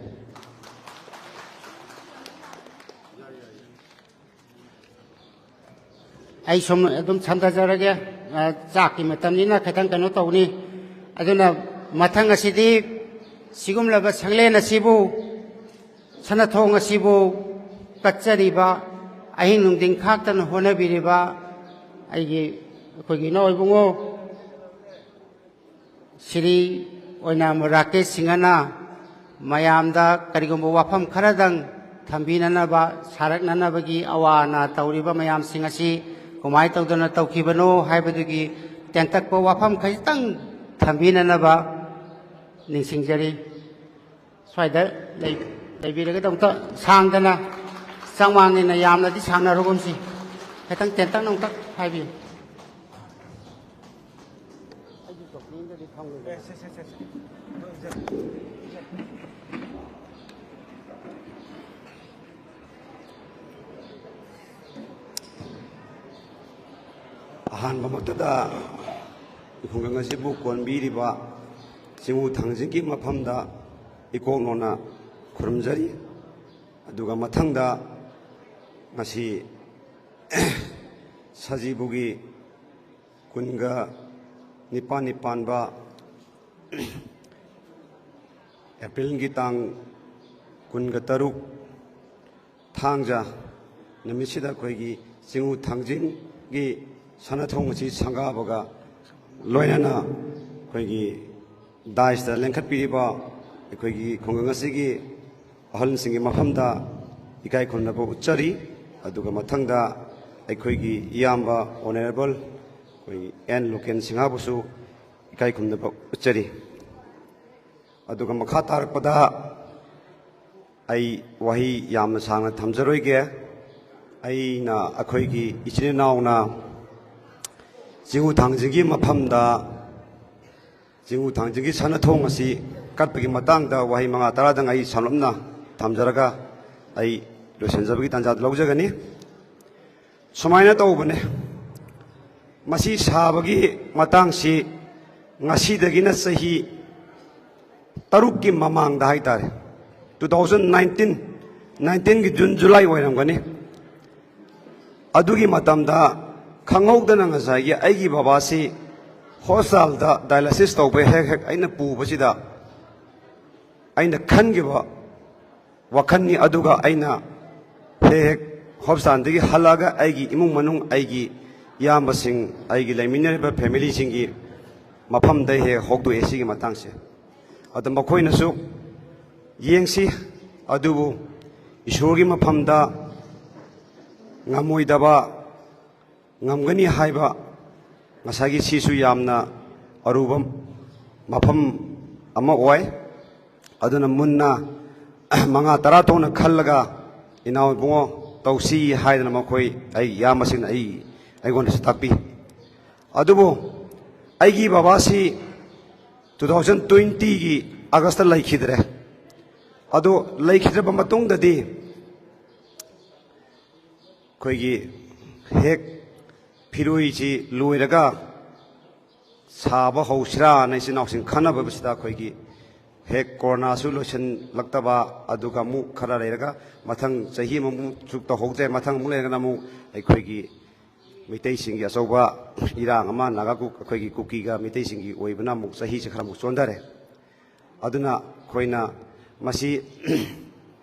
ꯑꯩ ꯁꯨꯝ ꯑꯗꯨꯝ ꯁꯝꯊꯖꯔꯒꯦ꯫ ꯑ, ꯆꯥꯛꯀꯤ ꯃꯇꯝꯅꯤꯅ ꯈꯤꯇꯪ ꯀꯩꯅꯣ ꯇꯧꯅꯤ꯫ ꯑꯗꯨꯅ ꯃꯊꯪ ꯑꯁꯤꯗꯤ ꯁꯤꯒꯨꯝꯂꯕ ꯁꯪꯂꯦꯟ ꯑꯁꯤꯕꯨ, ꯁꯅꯥꯊꯣꯡ ꯑꯁꯤꯕꯨ ꯀꯠꯆꯔꯤꯕ, ꯑꯍꯤꯡ ꯅꯨꯡꯊꯤꯟ ꯈꯥꯛꯇꯅ ꯍꯣꯠꯅꯕꯤꯔꯤꯕ ꯑꯩꯒꯤ, ꯑꯩꯈꯣꯏꯒꯤ ꯏꯅꯥꯎ ꯏꯕꯨꯡꯉꯣ ꯁ꯭ꯔꯤ ꯑꯣꯏꯅꯥꯝ ꯔꯥꯀꯦꯁ ꯁꯤꯡꯍꯅ ꯃꯌꯥꯝꯗ ꯀꯔꯤꯒꯨꯝꯕ ꯋꯥꯐꯝ ꯈꯔꯗꯪ ꯊꯝꯕꯤꯅꯅꯕ, ꯁꯥꯔꯛꯅꯅꯕꯒꯤ ꯑꯋꯥ ꯑꯅꯥ ꯇꯧꯔꯤꯕ ꯃꯌꯥꯝꯁꯤꯡ ꯑꯁꯤ ꯀꯃꯥꯏꯅ ꯇꯧꯗꯅ ꯇꯧꯈꯤꯕꯅꯣ ꯍꯥꯏꯕꯗꯨꯒꯤ ꯇꯦꯟꯇꯛꯄ ꯋꯥꯐꯝ ꯈꯖꯤꯛꯇꯪ ꯊꯝꯕꯤꯅꯅꯕ ꯅꯤꯡꯁꯤꯡꯖꯔꯤ꯫ ꯁ꯭ꯋꯥꯏꯗ ꯂꯩ-, ꯂꯩꯕꯤꯔꯒꯗꯤ ꯑꯃꯨꯛꯇ ꯁꯥꯡꯗꯅ, ꯆꯪ ꯃꯥꯡꯅꯤꯅ ꯌꯥꯝꯅꯗꯤ ꯁꯥꯡꯅꯔꯨꯒꯨꯝꯁꯤ꯫ ꯈꯤꯇꯪ ꯇꯦꯟꯇꯛꯅ ꯑꯃꯨꯛꯇ ꯍꯥꯏꯕꯤꯌꯨ꯫ ꯑꯍꯥꯟꯕꯃꯛꯇꯗ ꯈꯨꯡꯒꯪ ꯑꯁꯤꯕꯨ ꯀꯣꯟꯕꯤꯔꯤꯕ ꯆꯤꯡꯉꯨ ꯊꯥꯡꯖꯤꯡꯒꯤ ꯃꯐꯝꯗ ꯏꯀꯣꯛ ꯅꯣꯟꯅ ꯈꯨꯔꯨꯝꯖꯔꯤ꯫ ꯑꯗꯨꯒ ꯃꯊꯪꯗ ꯉꯁꯤ ꯁꯖꯤꯕꯨꯒꯤ ꯀꯨꯟꯒ ꯅꯤꯄꯥꯜꯅꯤ ꯄꯥꯟꯕ ꯑꯦꯄ꯭ꯔꯤꯜꯒꯤ ꯇꯥꯡ ꯀꯨꯟꯒ ꯇꯔꯨꯛ ꯊꯥꯡꯖ ꯅꯨꯃꯤꯠꯁꯤꯗ ꯑꯩꯈꯣꯏꯒꯤ ꯆꯤꯡꯉꯨ ꯊꯥꯡꯖꯤꯡꯒꯤ ꯁꯅꯥꯊꯣꯡ ꯑꯁꯤ ꯁꯪꯒꯥꯕꯒ ꯂꯣꯏꯅꯅ ꯑꯩꯈꯣꯏꯒꯤ ꯗꯥꯏꯁꯇ ꯂꯦꯡꯈꯠꯄꯤꯔꯤꯕ ꯑꯩꯈꯣꯏꯒꯤ ꯈꯨꯡꯒꯪ ꯑꯁꯤꯒꯤ ꯑꯍꯜꯁꯤꯡꯒꯤ ꯃꯐꯝꯗ ꯏꯀꯥꯏ ꯈꯨꯝꯅꯕ ꯎꯠꯆꯔꯤ꯫ ꯑꯗꯨꯒ ꯃꯊꯪꯗ ꯑꯩꯈꯣꯏꯒꯤ ꯏꯌꯥꯝꯕ ꯑꯣꯅꯔꯦꯕꯜ ꯑꯩꯈꯣꯏ ꯑꯦꯟ ꯂꯣꯀꯦꯟ ꯁꯤꯡꯍꯕꯨꯁꯨ ꯏꯀꯥꯏ ꯈꯨꯝꯅꯕ ꯎꯠꯆꯔꯤ꯫ ꯑꯗꯨꯒ ꯃꯈꯥ ꯇꯥꯔꯛꯄꯗ ꯑꯩ ꯋꯥꯍꯩ ꯌꯥꯝꯅ ꯁꯥꯡꯅ ꯊꯝꯖꯔꯣꯏꯒꯦ꯫ ꯑꯩꯅ ꯑꯩꯈꯣꯏꯒꯤ ꯏꯆꯤꯟ ꯏꯅꯥꯎꯅ ꯆꯤꯡꯉꯨ ꯊꯥꯡꯖꯤꯡꯒꯤ ꯃꯐꯝꯗ, ꯆꯤꯡꯉꯨ ꯊꯥꯡꯖꯤꯡꯒꯤ ꯁꯅꯥꯊꯣꯡ ꯑꯁꯤ ꯀꯠꯄꯒꯤ ꯃꯇꯥꯡꯗ ꯋꯥꯍꯩ ꯃꯉꯥ ꯇꯔꯥꯗꯪ ꯑꯩ ꯁꯝꯂꯞꯅ ꯊꯝꯖꯔꯒ ꯑꯩ ꯂꯣꯏꯁꯤꯟꯖꯕꯒꯤ ꯇꯥꯟꯖꯥꯗꯨ ꯂꯧꯖꯒꯅꯤ꯫ ꯁꯨꯃꯥꯏꯅ ꯇꯧꯕꯅꯦ, ꯃꯁꯤ ꯁꯥꯕꯒꯤ ꯃꯇꯥꯡꯁꯤ ꯉꯁꯤꯗꯒꯤꯅ ꯆꯍꯤ ꯇꯔꯨꯛꯀꯤ ꯃꯃꯥꯡꯗ ꯍꯥꯏꯇꯥꯔꯦ, two thousand nineteen, nineteenꯒꯤ ꯖꯨꯟ ꯖꯨꯂꯥꯏ ꯑꯣꯏꯔꯝꯒꯅꯤ꯫ ꯑꯗꯨꯒꯤ ꯃꯇꯝꯗ ꯈꯪꯍꯧꯗꯅ ꯉꯁꯥꯏꯒꯤ ꯑꯩꯒꯤ ꯕꯕꯥꯁꯤ ꯍꯣꯁꯄꯤꯇꯥꯜꯗ ꯗꯥꯏꯂꯥꯏꯁꯤꯁ ꯇꯧꯕ ꯍꯦꯛ ꯍꯦꯛ ꯑꯩꯅ ꯄꯨꯕꯁꯤꯗ ꯑꯩꯅ ꯈꯟꯈꯤꯕ ꯋꯥꯈꯜꯅꯤ꯫ ꯑꯗꯨꯒ ꯑꯩꯅ ꯍꯦꯛ ꯍꯦꯛ ꯍꯣꯁꯄꯤꯇꯥꯜꯗꯒꯤ ꯍꯜꯂꯛꯑꯒ ꯑꯩꯒꯤ ꯏꯃꯨꯡ ꯃꯅꯨꯡ, ꯑꯩꯒꯤ ꯏꯌꯥꯝꯕꯁꯤꯡ, ꯑꯩꯒꯤ ꯂꯩꯃꯤꯟꯅꯔꯤꯕ ꯐꯦꯃꯤꯂꯤꯁꯤꯡꯒꯤ ꯃꯐꯝꯗ ꯍꯦꯛ ꯍꯧꯗꯣꯛꯑꯦ ꯁꯤꯒꯤ ꯃꯇꯥꯡꯁꯦ꯫ ꯑꯗ ꯃꯈꯣꯏꯅꯁꯨ ꯌꯦꯡꯁꯤ, ꯑꯗꯨꯕꯨ ꯏꯁꯣꯔꯒꯤ ꯃꯐꯝꯗ ꯉꯝꯃꯣꯏꯗꯕ ꯉꯝꯒꯅꯤ ꯍꯥꯏꯕ ꯉꯁꯥꯏꯒꯤ ꯁꯤꯁꯨ ꯌꯥꯝꯅ ꯑꯔꯨꯕ ꯃꯐꯝ ꯑꯃ ꯑꯣꯏ꯫ ꯑꯗꯨꯅ ꯃꯨꯟꯅ ꯃꯉꯥ ꯇꯔꯥ ꯊꯣꯛꯅ ꯈꯜꯂꯒ, "ꯏꯅꯥꯎ ꯏꯕꯨꯡꯉꯣ, ꯇꯧꯁꯤ" ꯍꯥꯏꯗꯅ ꯃꯈꯣꯏ, ꯑꯩ ꯏꯌꯥꯝꯕꯁꯤꯡꯅ ꯑꯩ, ꯑꯩꯉꯣꯟꯗꯁꯨ ꯇꯥꯛꯄꯤ꯫ ꯑꯗꯨꯕꯨ ꯑꯩꯒꯤ ꯕꯕꯥꯁꯤ ꯇꯨ ꯊꯥꯎꯖꯟ ꯇ꯭ꯋꯦꯟꯇꯤꯒꯤ ꯑꯥꯒꯁꯇ ꯂꯩꯈꯤꯗ꯭ꯔꯦ꯫ ꯑꯗꯨ ꯂꯩꯈꯤꯗ꯭ꯔꯕ ꯃꯇꯨꯡꯗꯗꯤ ꯑꯩꯈꯣꯏꯒꯤ ꯍꯦꯛ ꯐꯤꯔꯣꯏꯁꯤ ꯂꯣꯏꯔꯒ ꯁꯥꯕ ꯍꯧꯁꯤꯔꯥꯅ ꯏꯆꯤꯟ ꯏꯅꯥꯎꯁꯤꯡ ꯈꯟꯅꯕꯁꯤꯗ, ꯑꯩꯈꯣꯏꯒꯤ ꯍꯦꯛ ꯀꯣꯔꯣꯅꯥꯁꯨ ꯂꯣꯏꯁꯤꯜꯂꯛꯇꯕ, ꯑꯗꯨꯒ ꯑꯃꯨꯛ ꯈꯔ ꯂꯩꯔꯒ ꯃꯊꯪ ꯆꯍꯤ ꯑꯃꯃꯨꯛꯁꯨ ꯇꯧꯍꯧꯗ꯭ꯔꯦ, ꯃꯊꯪ ꯑꯃꯨꯛ ꯂꯩꯔꯒꯅ ꯑꯃꯨꯛ ꯑꯩꯈꯣꯏꯒꯤ ꯃꯩꯇꯩꯁꯤꯡꯒꯤ ꯑꯆꯧꯕ ꯏꯔꯥꯡ ꯑꯃ, ꯅꯥꯒꯥ ꯀꯨ-, ꯑꯩꯈꯣꯏꯒꯤ ꯀꯨꯀꯤꯒ ꯃꯩꯇꯩꯁꯤꯡꯒꯤ ꯑꯣꯏꯕꯅ ꯑꯃꯨꯛ ꯆꯍꯤꯁꯦ ꯈꯔ ꯑꯃꯨꯛ ꯆꯣꯟꯊꯔꯦ꯫ ꯑꯗꯨꯅ ꯑꯩꯈꯣꯏꯅ ꯃꯁꯤ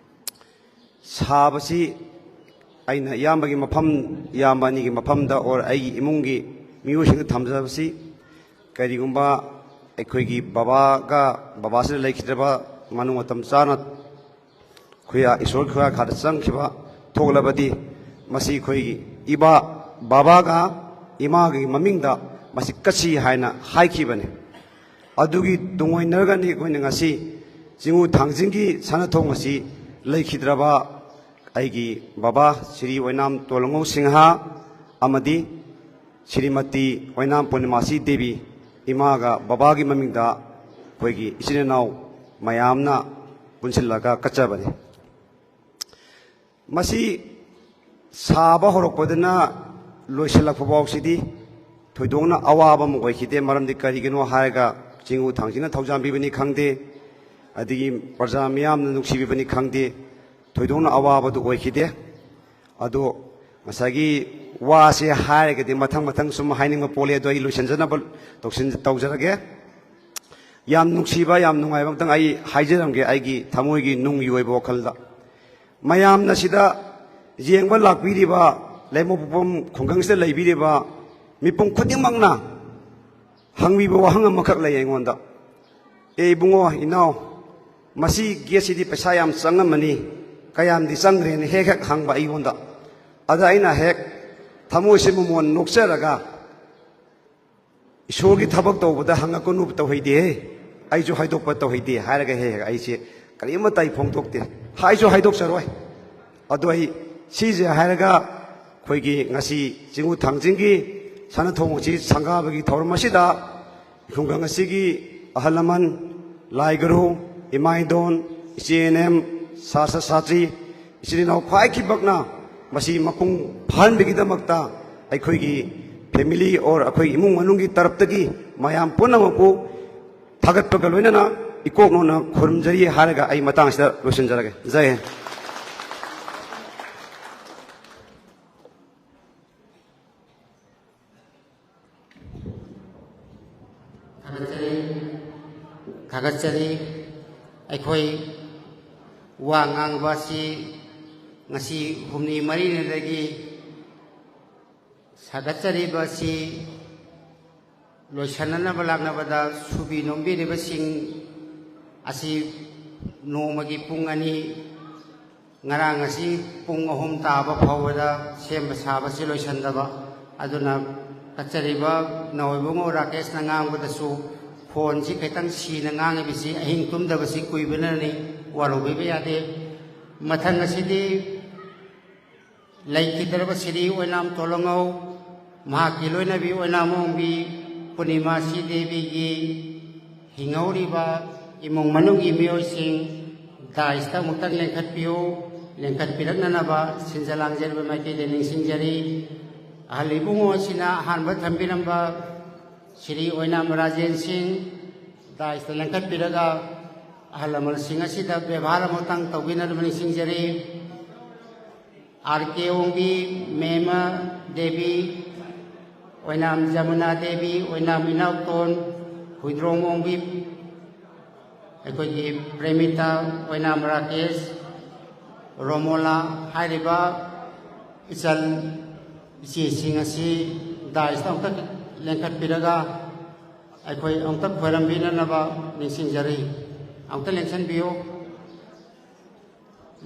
ꯁꯥꯕꯁꯤ ꯑꯩꯅ ꯏꯌꯥꯝꯕꯒꯤ ꯃꯐꯝ, ꯏꯌꯥꯝꯕ ꯑꯅꯤꯒꯤ ꯃꯐꯝꯗ ꯑꯣꯔ ꯑꯩꯒꯤ ꯏꯃꯨꯡꯒꯤ ꯃꯤꯑꯣꯏꯁꯤꯡꯗ ꯊꯝꯖꯕꯁꯤ, ꯀꯔꯤꯒꯨꯝꯕ ꯑꯩꯈꯣꯏꯒꯤ ꯕꯕꯥꯒ, ꯕꯕꯥꯁꯤꯅ ꯂꯩꯈꯤꯗ꯭ꯔꯕ, ꯃꯥꯅꯨ ꯃꯇꯝ ꯆꯥꯅ ꯈꯨꯌꯥ, ꯏꯁꯣꯔꯒꯤ ꯈꯨꯌꯥ ꯈꯥꯗ ꯆꯪꯈꯤꯕ ꯊꯣꯛꯂꯕꯗꯤ, ꯃꯁꯤ ꯑꯩꯈꯣꯏꯒꯤ ꯏꯕꯥ, ꯕꯕꯥꯒ ꯏꯃꯥꯒꯤ ꯃꯃꯤꯡꯗ ꯃꯁꯤ ꯀꯠꯁꯤ ꯍꯥꯏꯅ ꯍꯥꯏꯈꯤꯕꯅꯤ꯫ ꯑꯗꯨꯒꯤ ꯇꯨꯡꯑꯣꯏꯅꯔꯒꯅꯤ ꯑꯩꯈꯣꯏꯅ ꯉꯁꯤ ꯆꯤꯡꯉꯨ ꯊꯥꯡꯖꯤꯡꯒꯤ ꯁꯅꯥꯊꯣꯡ ꯑꯁꯤ ꯂꯩꯈꯤꯗ꯭ꯔꯕ ꯑꯩꯒꯤ ꯕꯕꯥ ꯁ꯭ꯔꯤ ꯑꯣꯏꯅꯥꯝ ꯇꯣꯂꯉꯧ ꯁꯤꯡꯍ ꯑꯃꯗꯤ ꯁ꯭ꯔꯤꯃꯇꯤ ꯑꯣꯏꯅꯥꯝ ꯄꯨꯔꯅꯤꯃꯥꯁꯤ ꯗꯦꯕꯤ, ꯏꯃꯥꯒ ꯕꯕꯥꯒꯤ ꯃꯃꯤꯡꯗ ꯑꯩꯈꯣꯏꯒꯤ ꯏꯆꯤꯟ ꯏꯅꯥꯎ ꯃꯌꯥꯝꯅ ꯄꯨꯟꯁꯤꯜꯂꯒ ꯀꯠꯆꯕꯅꯤ꯫ ꯃꯁꯤ ꯁꯥꯕ ꯍꯧꯔꯛꯄꯗꯅ ꯂꯣꯏꯁꯤꯜꯂꯛꯄ ꯐꯥꯎꯁꯤꯗꯤ ꯊꯣꯏꯗꯣꯛꯅ ꯑꯋꯥꯕ ꯑꯃ ꯑꯣꯏꯈꯤꯗꯦ꯫ ꯃꯔꯝꯗꯤ ꯀꯔꯤꯒꯤꯅꯣ ꯍꯥꯏꯔꯒ, ꯆꯤꯡꯉꯨ ꯊꯥꯡꯁꯤꯡꯅ ꯊꯧꯖꯥꯟꯕꯤꯕꯅꯤ ꯈꯪꯗꯦ, ꯑꯗꯒꯤ ꯄ꯭ꯔꯖꯥ ꯃꯤꯌꯥꯝꯅ ꯅꯨꯡꯁꯤꯕꯤꯕꯅꯤ ꯈꯪꯗꯦ, ꯊꯣꯏꯗꯣꯛꯅ ꯑꯋꯥꯕꯗꯨ ꯑꯣꯏꯈꯤꯗꯦ꯫ ꯑꯗꯣ ꯉꯁꯥꯏꯒꯤ ꯋꯥꯁꯦ ꯍꯥꯏꯔꯒꯗꯤ ꯃꯊꯪ ꯃꯊꯪ ꯁꯨꯝ ꯍꯥꯏꯅꯤꯡꯕ ꯄꯣꯛꯂꯦ, ꯑꯗꯣ ꯑꯩ ꯂꯣꯏꯁꯤꯟꯖꯅꯕ ꯇꯧꯁꯤꯟ-, ꯇꯧꯖꯔꯒꯦ꯫ ꯌꯥꯝ ꯅꯨꯡꯁꯤꯕ, ꯌꯥꯝ ꯅꯨꯡꯉꯥꯏꯕ ꯑꯝꯇꯪ ꯑꯩ ꯍꯥꯏꯖꯔꯝꯒꯦ, ꯑꯩꯒꯤ ꯊꯃꯣꯏꯒꯤ ꯅꯨꯡꯒꯤ ꯑꯣꯏꯕ ꯋꯥꯈꯜꯗ꯫ ꯃꯌꯥꯝꯅ ꯁꯤꯗ ꯌꯦꯡꯕ ꯂꯥꯛꯄꯤꯔꯤꯕ, ꯂꯩꯃꯄꯣꯛꯄꯝ ꯈꯨꯡꯒꯪꯁꯤꯗ ꯂꯩꯕꯤꯔꯤꯕ ꯃꯤꯄꯨꯝ ꯈꯨꯗꯤꯡꯃꯛꯅ ꯍꯪꯕꯤꯕ ꯋꯥꯍꯪ ꯑꯃꯈꯛ ꯂꯩ ꯑꯩꯉꯣꯟꯗ꯫ "ꯑꯦ ꯏꯕꯨꯡꯉꯣ, ꯏꯅꯥꯎ, ꯃꯁꯤ ꯒꯦꯠꯁꯤꯗꯤ ꯄꯩꯁꯥ ꯌꯥꯝ ꯆꯪꯉꯝꯃꯅꯤ, ꯀꯌꯥꯝꯗꯤ ꯆꯪꯈ꯭ꯔꯦꯅ?" ꯍꯦꯛ ꯍꯦꯛ ꯍꯪꯕ ꯑꯩꯉꯣꯟꯗ꯫ ꯑꯗ ꯑꯩꯅ ꯍꯦꯛ ꯊꯃꯣꯏꯁꯦ ꯃꯃꯣꯟ ꯅꯣꯛꯆꯔꯒ, "ꯏꯁꯣꯔꯒꯤ ꯊꯕꯛ ꯇꯧꯕꯗ ꯍꯪꯉꯛꯀꯅꯨ ꯇꯧꯍꯩꯗꯦꯍꯦ, ꯑꯩꯁꯨ ꯍꯥꯏꯗꯣꯛꯄ ꯇꯧꯍꯩꯗꯦ" ꯍꯥꯏꯔꯒ ꯍꯦꯛ ꯍꯦꯛ ꯑꯩꯁꯦ ꯀꯔꯤꯃꯠꯇ ꯑꯩ ꯐꯣꯡꯗꯣꯛꯇꯦ, ꯍꯥꯏꯁꯨ ꯍꯥꯏꯗꯣꯛꯆꯔꯣꯏ꯫ ꯑꯗꯣ ꯑꯩ ꯁꯤꯁꯦ ꯍꯥꯏꯔꯒ, ꯑꯩꯈꯣꯏꯒꯤ ꯉꯁꯤ ꯆꯤꯡꯉꯨ ꯊꯥꯡꯖꯤꯡꯒꯤ ꯁꯅꯥ ꯊꯣꯡ ꯑꯁꯤ ꯁꯪꯒꯥꯕꯒꯤ ꯊꯧꯔꯝ ꯑꯁꯤꯗ ꯈꯨꯡꯒꯪ ꯑꯁꯤꯒꯤ ꯑꯍꯜ ꯂꯃꯟ, ꯂꯥꯏ ꯒꯨꯔꯨ, ꯏꯃꯥ ꯏꯟꯗꯣꯟ, ꯏꯆꯦ ꯏꯅꯦꯝ, ꯁꯥꯇ꯭ꯔ ꯁꯥꯇ꯭ꯔꯤ, ꯏꯆꯤꯜ ꯏꯅꯥꯎ ꯈ꯭ꯋꯥꯏꯈꯤꯕꯛꯅ ꯃꯁꯤ ꯃꯄꯨꯡ ꯐꯥꯍꯟꯕꯒꯤꯗꯃꯛꯇ ꯑꯩꯈꯣꯏꯒꯤ family or ꯑꯩꯈꯣꯏ ꯏꯃꯨꯡ ꯃꯅꯨꯡꯒꯤ ꯇꯔꯞꯇꯒꯤ ꯃꯌꯥꯝ ꯄꯨꯝꯅꯃꯛꯄꯨ ꯊꯥꯒꯠꯄꯒ ꯂꯣꯏꯅꯅ ꯏꯀꯣꯛ ꯅꯣꯟꯅ ꯈꯨꯔꯨꯝꯖꯔꯤ ꯍꯥꯏꯔꯒ ꯑꯩ ꯃꯇꯥꯡꯁꯤꯗ ꯂꯣꯏꯁꯤꯟꯖꯔꯒꯦ꯫ ꯖꯥꯏ ꯍꯤꯟꯗ꯫ ꯊꯥꯒꯠꯆꯔꯤ꯫ ꯊꯥꯒꯠꯆꯔꯤ꯫ ꯑꯩꯈꯣꯏ ꯋꯥ ꯉꯥꯡꯕ ꯑꯁꯤ ꯉꯁꯤ ꯍꯨꯝꯅꯤ ꯃꯔꯤꯅꯤꯗꯒꯤ ꯁꯥꯒꯠꯆꯔꯤꯕ ꯑꯁꯤ ꯂꯣꯏꯁꯤꯟꯅꯅꯕ ꯂꯥꯛꯅꯕꯗ ꯁꯨꯕꯤ ꯅꯣꯝꯕꯤꯔꯤꯕꯁꯤꯡ ꯑꯁꯤ ꯅꯣꯡꯃꯒꯤ ꯄꯨꯡ ꯑꯅꯤ, ꯉꯔꯥꯡ ꯑꯁꯤ ꯄꯨꯡ ꯑꯍꯨꯝ ꯇꯥꯕ ꯐꯥꯎꯕꯗ ꯁꯦꯝꯕ ꯁꯥꯕꯁꯤ ꯂꯣꯏꯁꯤꯟꯗꯕ꯫ ꯑꯗꯨꯅ ꯀꯠꯆꯔꯤꯕ ꯅꯥꯎ ꯏꯕꯨꯡꯉꯣ ꯔꯥꯀꯦꯁꯅ ꯉꯥꯡꯕꯗꯁꯨ ꯐꯣꯟꯁꯤ ꯈꯤꯇꯪ ꯁꯤꯅ ꯉꯥꯡꯉꯤꯕꯁꯤ ꯑꯍꯤꯡ ꯇꯨꯝꯗꯕꯁꯤ ꯀꯨꯏꯕꯅꯅꯤ, ꯋꯥꯔꯧꯕꯤꯕ ꯌꯥꯗꯦ꯫ ꯃꯊꯪ ꯑꯁꯤꯗꯤ ꯂꯩꯈꯤꯗ꯭ꯔꯕ ꯁꯤꯔꯤ ꯑꯣꯏꯅꯥꯝ ꯇꯣꯂꯉꯧ, ꯃꯍꯥꯛꯀꯤ ꯂꯣꯏꯅꯕꯤ ꯑꯣꯏꯅꯥꯝ ꯑꯣꯡꯕꯤ ꯄꯨꯔꯅꯤꯃꯥꯁꯤ ꯗꯦꯕꯤꯒꯤ ꯍꯤꯡꯍꯧꯔꯤꯕ ꯏꯃꯨꯡ ꯃꯅꯨꯡꯒꯤ ꯃꯤꯑꯣꯏꯁꯤꯡ ꯗꯥꯏꯁꯇ ꯑꯃꯨꯛꯇꯪ ꯂꯦꯡꯈꯠꯄꯤꯌꯨ꯫ ꯂꯦꯡꯈꯠꯄꯤꯔꯛꯅꯅꯕ ꯁꯤꯟꯖ ꯂꯥꯡꯖꯔꯤꯕ ꯃꯥꯏꯀꯩꯗ ꯅꯤꯡꯁꯤꯡꯖꯔꯤ꯫ ꯑꯍꯜ ꯏꯕꯨꯡꯉꯣ ꯑꯁꯤꯅ ꯑꯍꯥꯟꯕ ꯊꯝꯕꯤꯔꯝꯕ ꯁꯤꯔꯤ ꯑꯣꯏꯅꯥꯝ ꯔꯥꯖꯦꯟ ꯁꯤꯡ ꯗꯥꯏꯁꯇ ꯂꯦꯡꯈꯠꯄꯤꯔꯒ ꯑꯍꯜ ꯂꯃꯟꯁꯤꯡ ꯑꯁꯤꯗ ꯕꯦꯕꯥꯔ ꯑꯃꯇꯪ ꯇꯧꯕꯤꯅꯅꯕ ꯅꯤꯡꯁꯤꯡꯖꯔꯤ꯫ ꯑꯥꯔ ꯀꯦ ꯑꯣꯡꯕꯤ, ꯃꯦꯃ ꯗꯦꯕꯤ, ꯑꯣꯏꯅꯥꯝ ꯖꯃꯨꯅꯥ ꯗꯦꯕꯤ, ꯑꯣꯏꯅꯥꯝ ꯏꯅꯥꯎꯇꯣꯟ, ꯍꯨꯏꯗ꯭ꯔꯣꯝ ꯑꯣꯡꯕꯤ, ꯑꯩꯈꯣꯏꯒꯤ ꯄ꯭ꯔꯦꯃꯤꯇꯥ, ꯑꯣꯏꯅꯥꯝ ꯔꯥꯀꯦꯁ, ꯔꯣꯃꯣꯂꯥ ꯍꯥꯏꯔꯤꯕ ꯏꯆꯜ ꯏꯆꯦꯁꯤꯡ ꯑꯁꯤ ꯗꯥꯏꯁꯇ ꯑꯃꯨꯛꯇ ꯂꯦꯡꯈꯠꯄꯤꯔꯒ ꯑꯩꯈꯣꯏ ꯑꯃꯨꯛꯇ ꯈꯣꯏꯔꯝꯕꯤꯅꯅꯕ ꯅꯤꯡꯁꯤꯡꯖꯔꯤ꯫ ꯑꯃꯨꯛꯇ ꯂꯦꯡꯁꯤꯟꯕꯤꯌꯨ꯫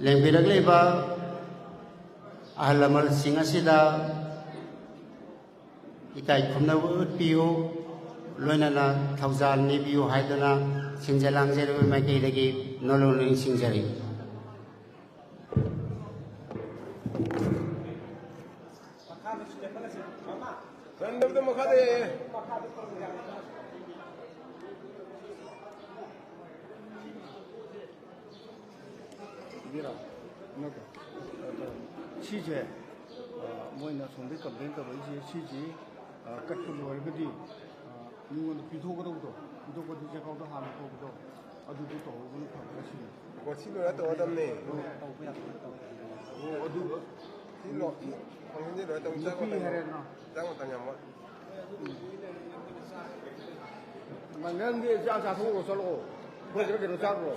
ꯂꯦꯡꯕꯤꯔꯛꯂꯤꯕ ꯑꯍꯜ ꯂꯃꯟꯁꯤꯡ ꯑꯁꯤꯗ ꯏꯀꯥꯏ ꯈꯨꯝꯅꯕ ꯎꯠꯄꯤꯌꯨ, ꯂꯣꯏꯅꯅ ꯊꯧꯖꯥꯜ ꯅꯤꯕꯤꯌꯨ ꯍꯥꯏꯗꯨꯅ ꯁꯤꯟꯖ ꯂꯥꯡꯖꯔꯤꯕ ꯃꯥꯏꯀꯩꯗꯒꯤ ꯅꯣꯂꯨꯛꯅ ꯅꯤꯡꯁꯤꯡꯖꯔꯤ꯫ ꯔꯟꯗꯕꯗ ꯃꯈꯥꯗ ꯌꯥꯏꯌꯦ꯫ ꯏꯕꯤꯔꯣ꯫ ꯅꯠꯇꯦ꯫ ꯁꯤꯁꯦ, ꯑ, ꯃꯣꯏꯅ ꯑꯁꯣꯝꯗꯒꯤ complain ꯇꯧꯔꯛꯏꯁꯦ, ꯁꯤꯁꯤ, ꯑ, ꯀꯛꯄ ꯂꯣꯏꯔꯒꯗꯤ, ꯑ, ꯃꯤꯉꯣꯟꯗ ꯄꯤꯊꯣꯛꯀꯗꯧꯕꯗꯣ, ꯄꯤꯊꯣꯛꯄꯗꯤ ꯆꯦꯛꯀꯥꯎꯗ ꯍꯥꯟꯅ ꯊꯣꯛꯄꯗꯣ, ꯑꯗꯨꯗꯤ ꯇꯧꯍꯧꯕꯅ ꯐꯕ꯭ꯔꯥ ꯁꯤꯅꯤ꯫ ꯑꯣ, ꯁꯤ ꯂꯣꯏꯔ ꯇꯧꯔꯗꯝꯅꯤ꯫ ꯑꯣ, ꯑꯗꯨ ꯁꯤ ꯂꯣ-, ꯐꯪꯁꯟꯁꯤ ꯂꯣꯏꯔ ꯇꯧ-, ꯅꯨꯄꯤ ꯆꯪ ꯃꯇꯝ ꯍꯥꯏꯔꯦ ꯌꯥꯝ ꯋꯥꯠ-, ꯅꯣ? ꯆꯪ ꯃꯇꯝ ꯌꯥꯝ ꯋꯥꯠ-, ꯅꯪꯗꯤ ꯆꯥꯛ ꯆꯥꯊꯣꯛꯎꯔꯣ, ꯆꯠꯂꯣ꯫ ꯑꯩꯈꯣꯏ ꯁꯤꯗ ꯀꯩꯅꯣ ꯆꯥꯔꯨꯔꯣ꯫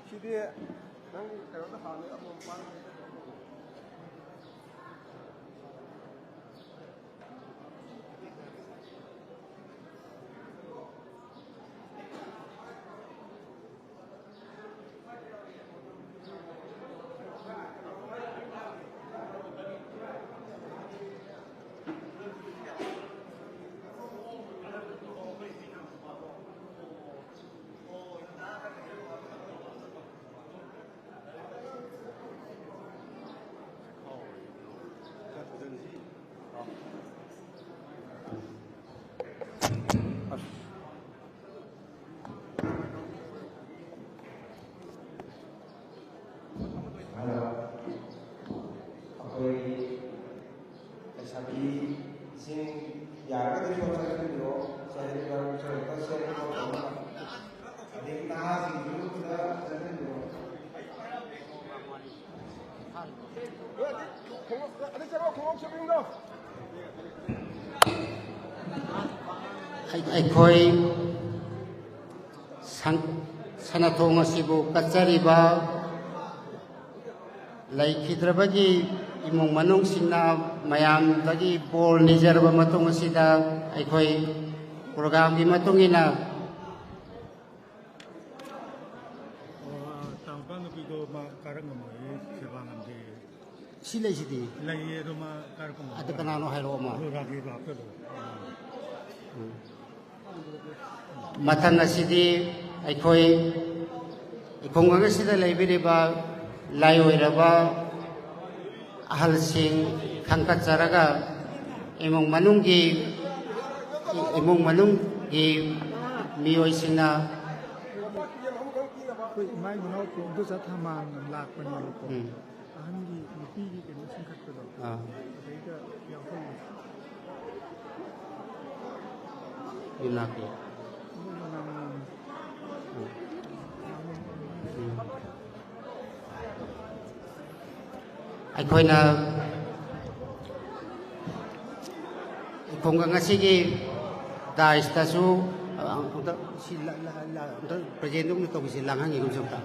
ꯁꯤꯗꯤ ꯅꯪ ꯀꯩꯅꯣꯗ ꯍꯥꯟꯅ ꯑꯃ ꯃꯄꯥꯟ ꯑꯩꯈꯣꯏꯒꯤ ꯂꯩꯁꯥꯕꯤꯁꯤꯡ ꯌꯥꯔꯒꯗꯤ ꯁꯣꯝ ꯆꯪꯁꯤꯟꯕꯤꯔꯣ꯫ ꯆꯍꯤ ꯇꯔꯨꯛ ꯇꯔꯦꯠꯇ ꯁꯦꯝꯕ ꯇꯧꯅꯕ꯫ ꯑꯗꯒꯤ ꯅꯍꯥꯁꯤꯡꯁꯨ ꯁꯤꯗ ꯆꯪꯁꯤꯟꯕꯤꯔꯣ꯫ ꯑꯩꯈꯣꯏ ꯁꯟ-, ꯁꯅꯥꯊꯣꯡ ꯑꯁꯤꯕꯨ ꯀꯠꯆꯔꯤꯕ ꯂꯩꯈꯤꯗ꯭ꯔꯕꯒꯤ ꯏꯃꯨꯡ ꯃꯅꯨꯡꯁꯤꯡꯅ ꯃꯌꯥꯝꯗꯒꯤ ꯕꯣꯔ ꯅꯤꯖꯔꯕ ꯃꯇꯨꯡ ꯑꯁꯤꯗ ꯑꯩꯈꯣꯏ ꯄ꯭ꯔꯣꯒ꯭ꯔꯥꯝꯒꯤ ꯃꯇꯨꯡ ꯏꯟꯅ ꯑꯣ, ꯇꯥꯡꯄꯥ ꯅꯨꯄꯤꯗꯣ ꯃꯥ ꯀꯥꯔꯛ ꯉꯝꯃꯣꯏꯌꯦ, ꯁꯦꯕꯥ ꯉꯝꯗꯦ꯫ ꯁꯤ ꯂꯩꯁꯤꯗꯤ꯫ ꯂꯩꯌꯦ, ꯑꯗꯣ ꯃꯥ ꯀꯥꯔꯛꯄ ꯉꯝꯃꯣꯏ꯫ ꯑꯗꯨ ꯀꯅꯥꯅꯣ ꯍꯥꯏꯔꯛꯑꯣ ꯑꯃ꯫ ꯑꯗꯨ ꯔꯥꯒꯤꯗꯣ ꯍꯥꯞꯆꯜꯂꯣ꯫ ꯎꯝ꯫ ꯃꯊꯪ ꯑꯁꯤꯗꯤ ꯑꯩꯈꯣꯏ ꯈꯨꯡꯒꯪ ꯑꯁꯤꯗ ꯂꯩꯕꯤꯔꯤꯕ ꯂꯥꯏ ꯑꯣꯏꯔꯕ ꯑꯍꯜꯁꯤꯡ ꯈꯟꯒꯠꯆꯔꯒ ꯏꯃꯨꯡ ꯃꯅꯨꯡꯒꯤ, ꯏꯃꯨꯡ ꯃꯅꯨꯡꯒꯤ ꯃꯤꯑꯣꯏꯁꯤꯡꯅ ꯑꯩꯈꯣꯏ ꯏꯃꯥ ꯏꯃꯅꯥꯎ ꯄꯨ ꯏꯗꯣꯝꯆꯥ ꯊꯝꯕꯥꯜꯅ ꯂꯥꯛꯄꯅꯦꯕꯀꯣ꯫ ꯎꯝ, ꯑꯍꯟꯒꯤ ꯅꯨꯄꯤꯒꯤ ꯀꯩꯅꯣ ꯆꯤꯡꯈꯠꯄꯗꯣ꯫ ꯑꯥ, ꯑꯗꯩꯗ ꯌꯥꯎꯍꯜꯂꯨ꯫ ꯌꯨꯝꯅꯥꯛꯀꯤ꯫ ꯑꯗꯨꯒ ꯉꯥꯃꯨ-, ꯎꯝ, ꯉꯥꯃꯨ-, ꯎꯝ꯫ ꯑꯩꯈꯣꯏꯅ ꯈꯨꯡꯒꯪ ꯑꯁꯤꯒꯤ ꯗꯥꯏꯁꯇꯁꯨ ꯑꯝꯇ ꯁꯤ ꯂ-, ꯂ-, ꯂ-, ꯑꯝꯇ ꯄ꯭ꯔꯖꯦꯟꯗꯨ ꯑꯝꯇ ꯇꯧꯕꯤꯁꯤ, ꯂꯥꯡꯍꯟꯈꯤꯒꯨꯝꯁꯤ ꯑꯝꯇ꯫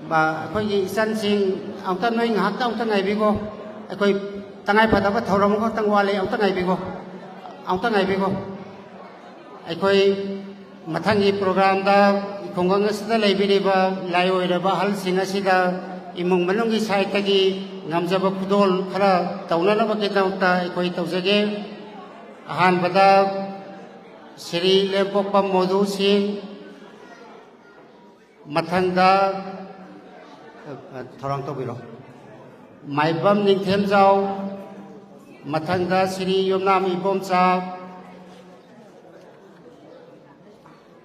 ꯃ-, ꯑꯩꯈꯣꯏꯒꯤ ꯏꯆꯟꯁꯤꯡ ꯑꯃꯨꯛꯇ ꯅꯣꯏ ꯉꯥꯏꯍꯥꯛꯇ ꯑꯃꯨꯛꯇ ꯉꯥꯏꯕꯤꯈꯣ꯫ ꯑꯩꯈꯣꯏ ꯇꯉꯥꯏ ꯐꯗꯕ ꯊꯧꯔꯝ ꯑꯃꯈꯛꯇꯪ ꯋꯥꯠꯂꯤ, ꯑꯃꯨꯛꯇ ꯉꯥꯏꯕꯤꯈꯣ, ꯑꯃꯨꯛꯇ ꯉꯥꯏꯕꯤꯈꯣ꯫ ꯑꯩꯈꯣꯏ ꯃꯊꯪꯒꯤ ꯄ꯭ꯔꯣꯒ꯭ꯔꯥꯝꯗ ꯈꯨꯡꯒꯪ ꯑꯁꯤꯗ ꯂꯩꯕꯤꯔꯤꯕ ꯂꯥꯏꯑꯣꯏꯔꯕ ꯑꯍꯜꯁꯤꯡ ꯑꯁꯤꯗ ꯏꯃꯨꯡ ꯃꯅꯨꯡꯒꯤ ꯁꯥꯏꯠꯇꯒꯤ ꯉꯝꯖꯕ ꯈꯨꯗꯣꯜ ꯈꯔ ꯇꯧꯅꯅꯕꯒꯤꯗꯃꯛꯇ ꯑꯩꯈꯣꯏ ꯇꯧꯖꯒꯦ꯫ ꯑꯍꯥꯟꯕꯗ ꯁ꯭ꯔꯤ ꯂꯦꯝꯄꯣꯛꯄꯝ ꯃꯣꯗꯨ ꯁꯤꯡ, ꯃꯊꯪꯗ, ꯑ, ꯊꯧꯔꯥꯡ ꯇꯧꯕꯤꯔꯣ꯫ ꯃꯥꯏꯕꯝ ꯅꯤꯡꯊꯦꯝꯖꯥꯎ, ꯃꯊꯪꯗ ꯁ꯭ꯔꯤ ꯌꯨꯝꯅꯥꯝ ꯏꯕꯣꯝꯆꯥ,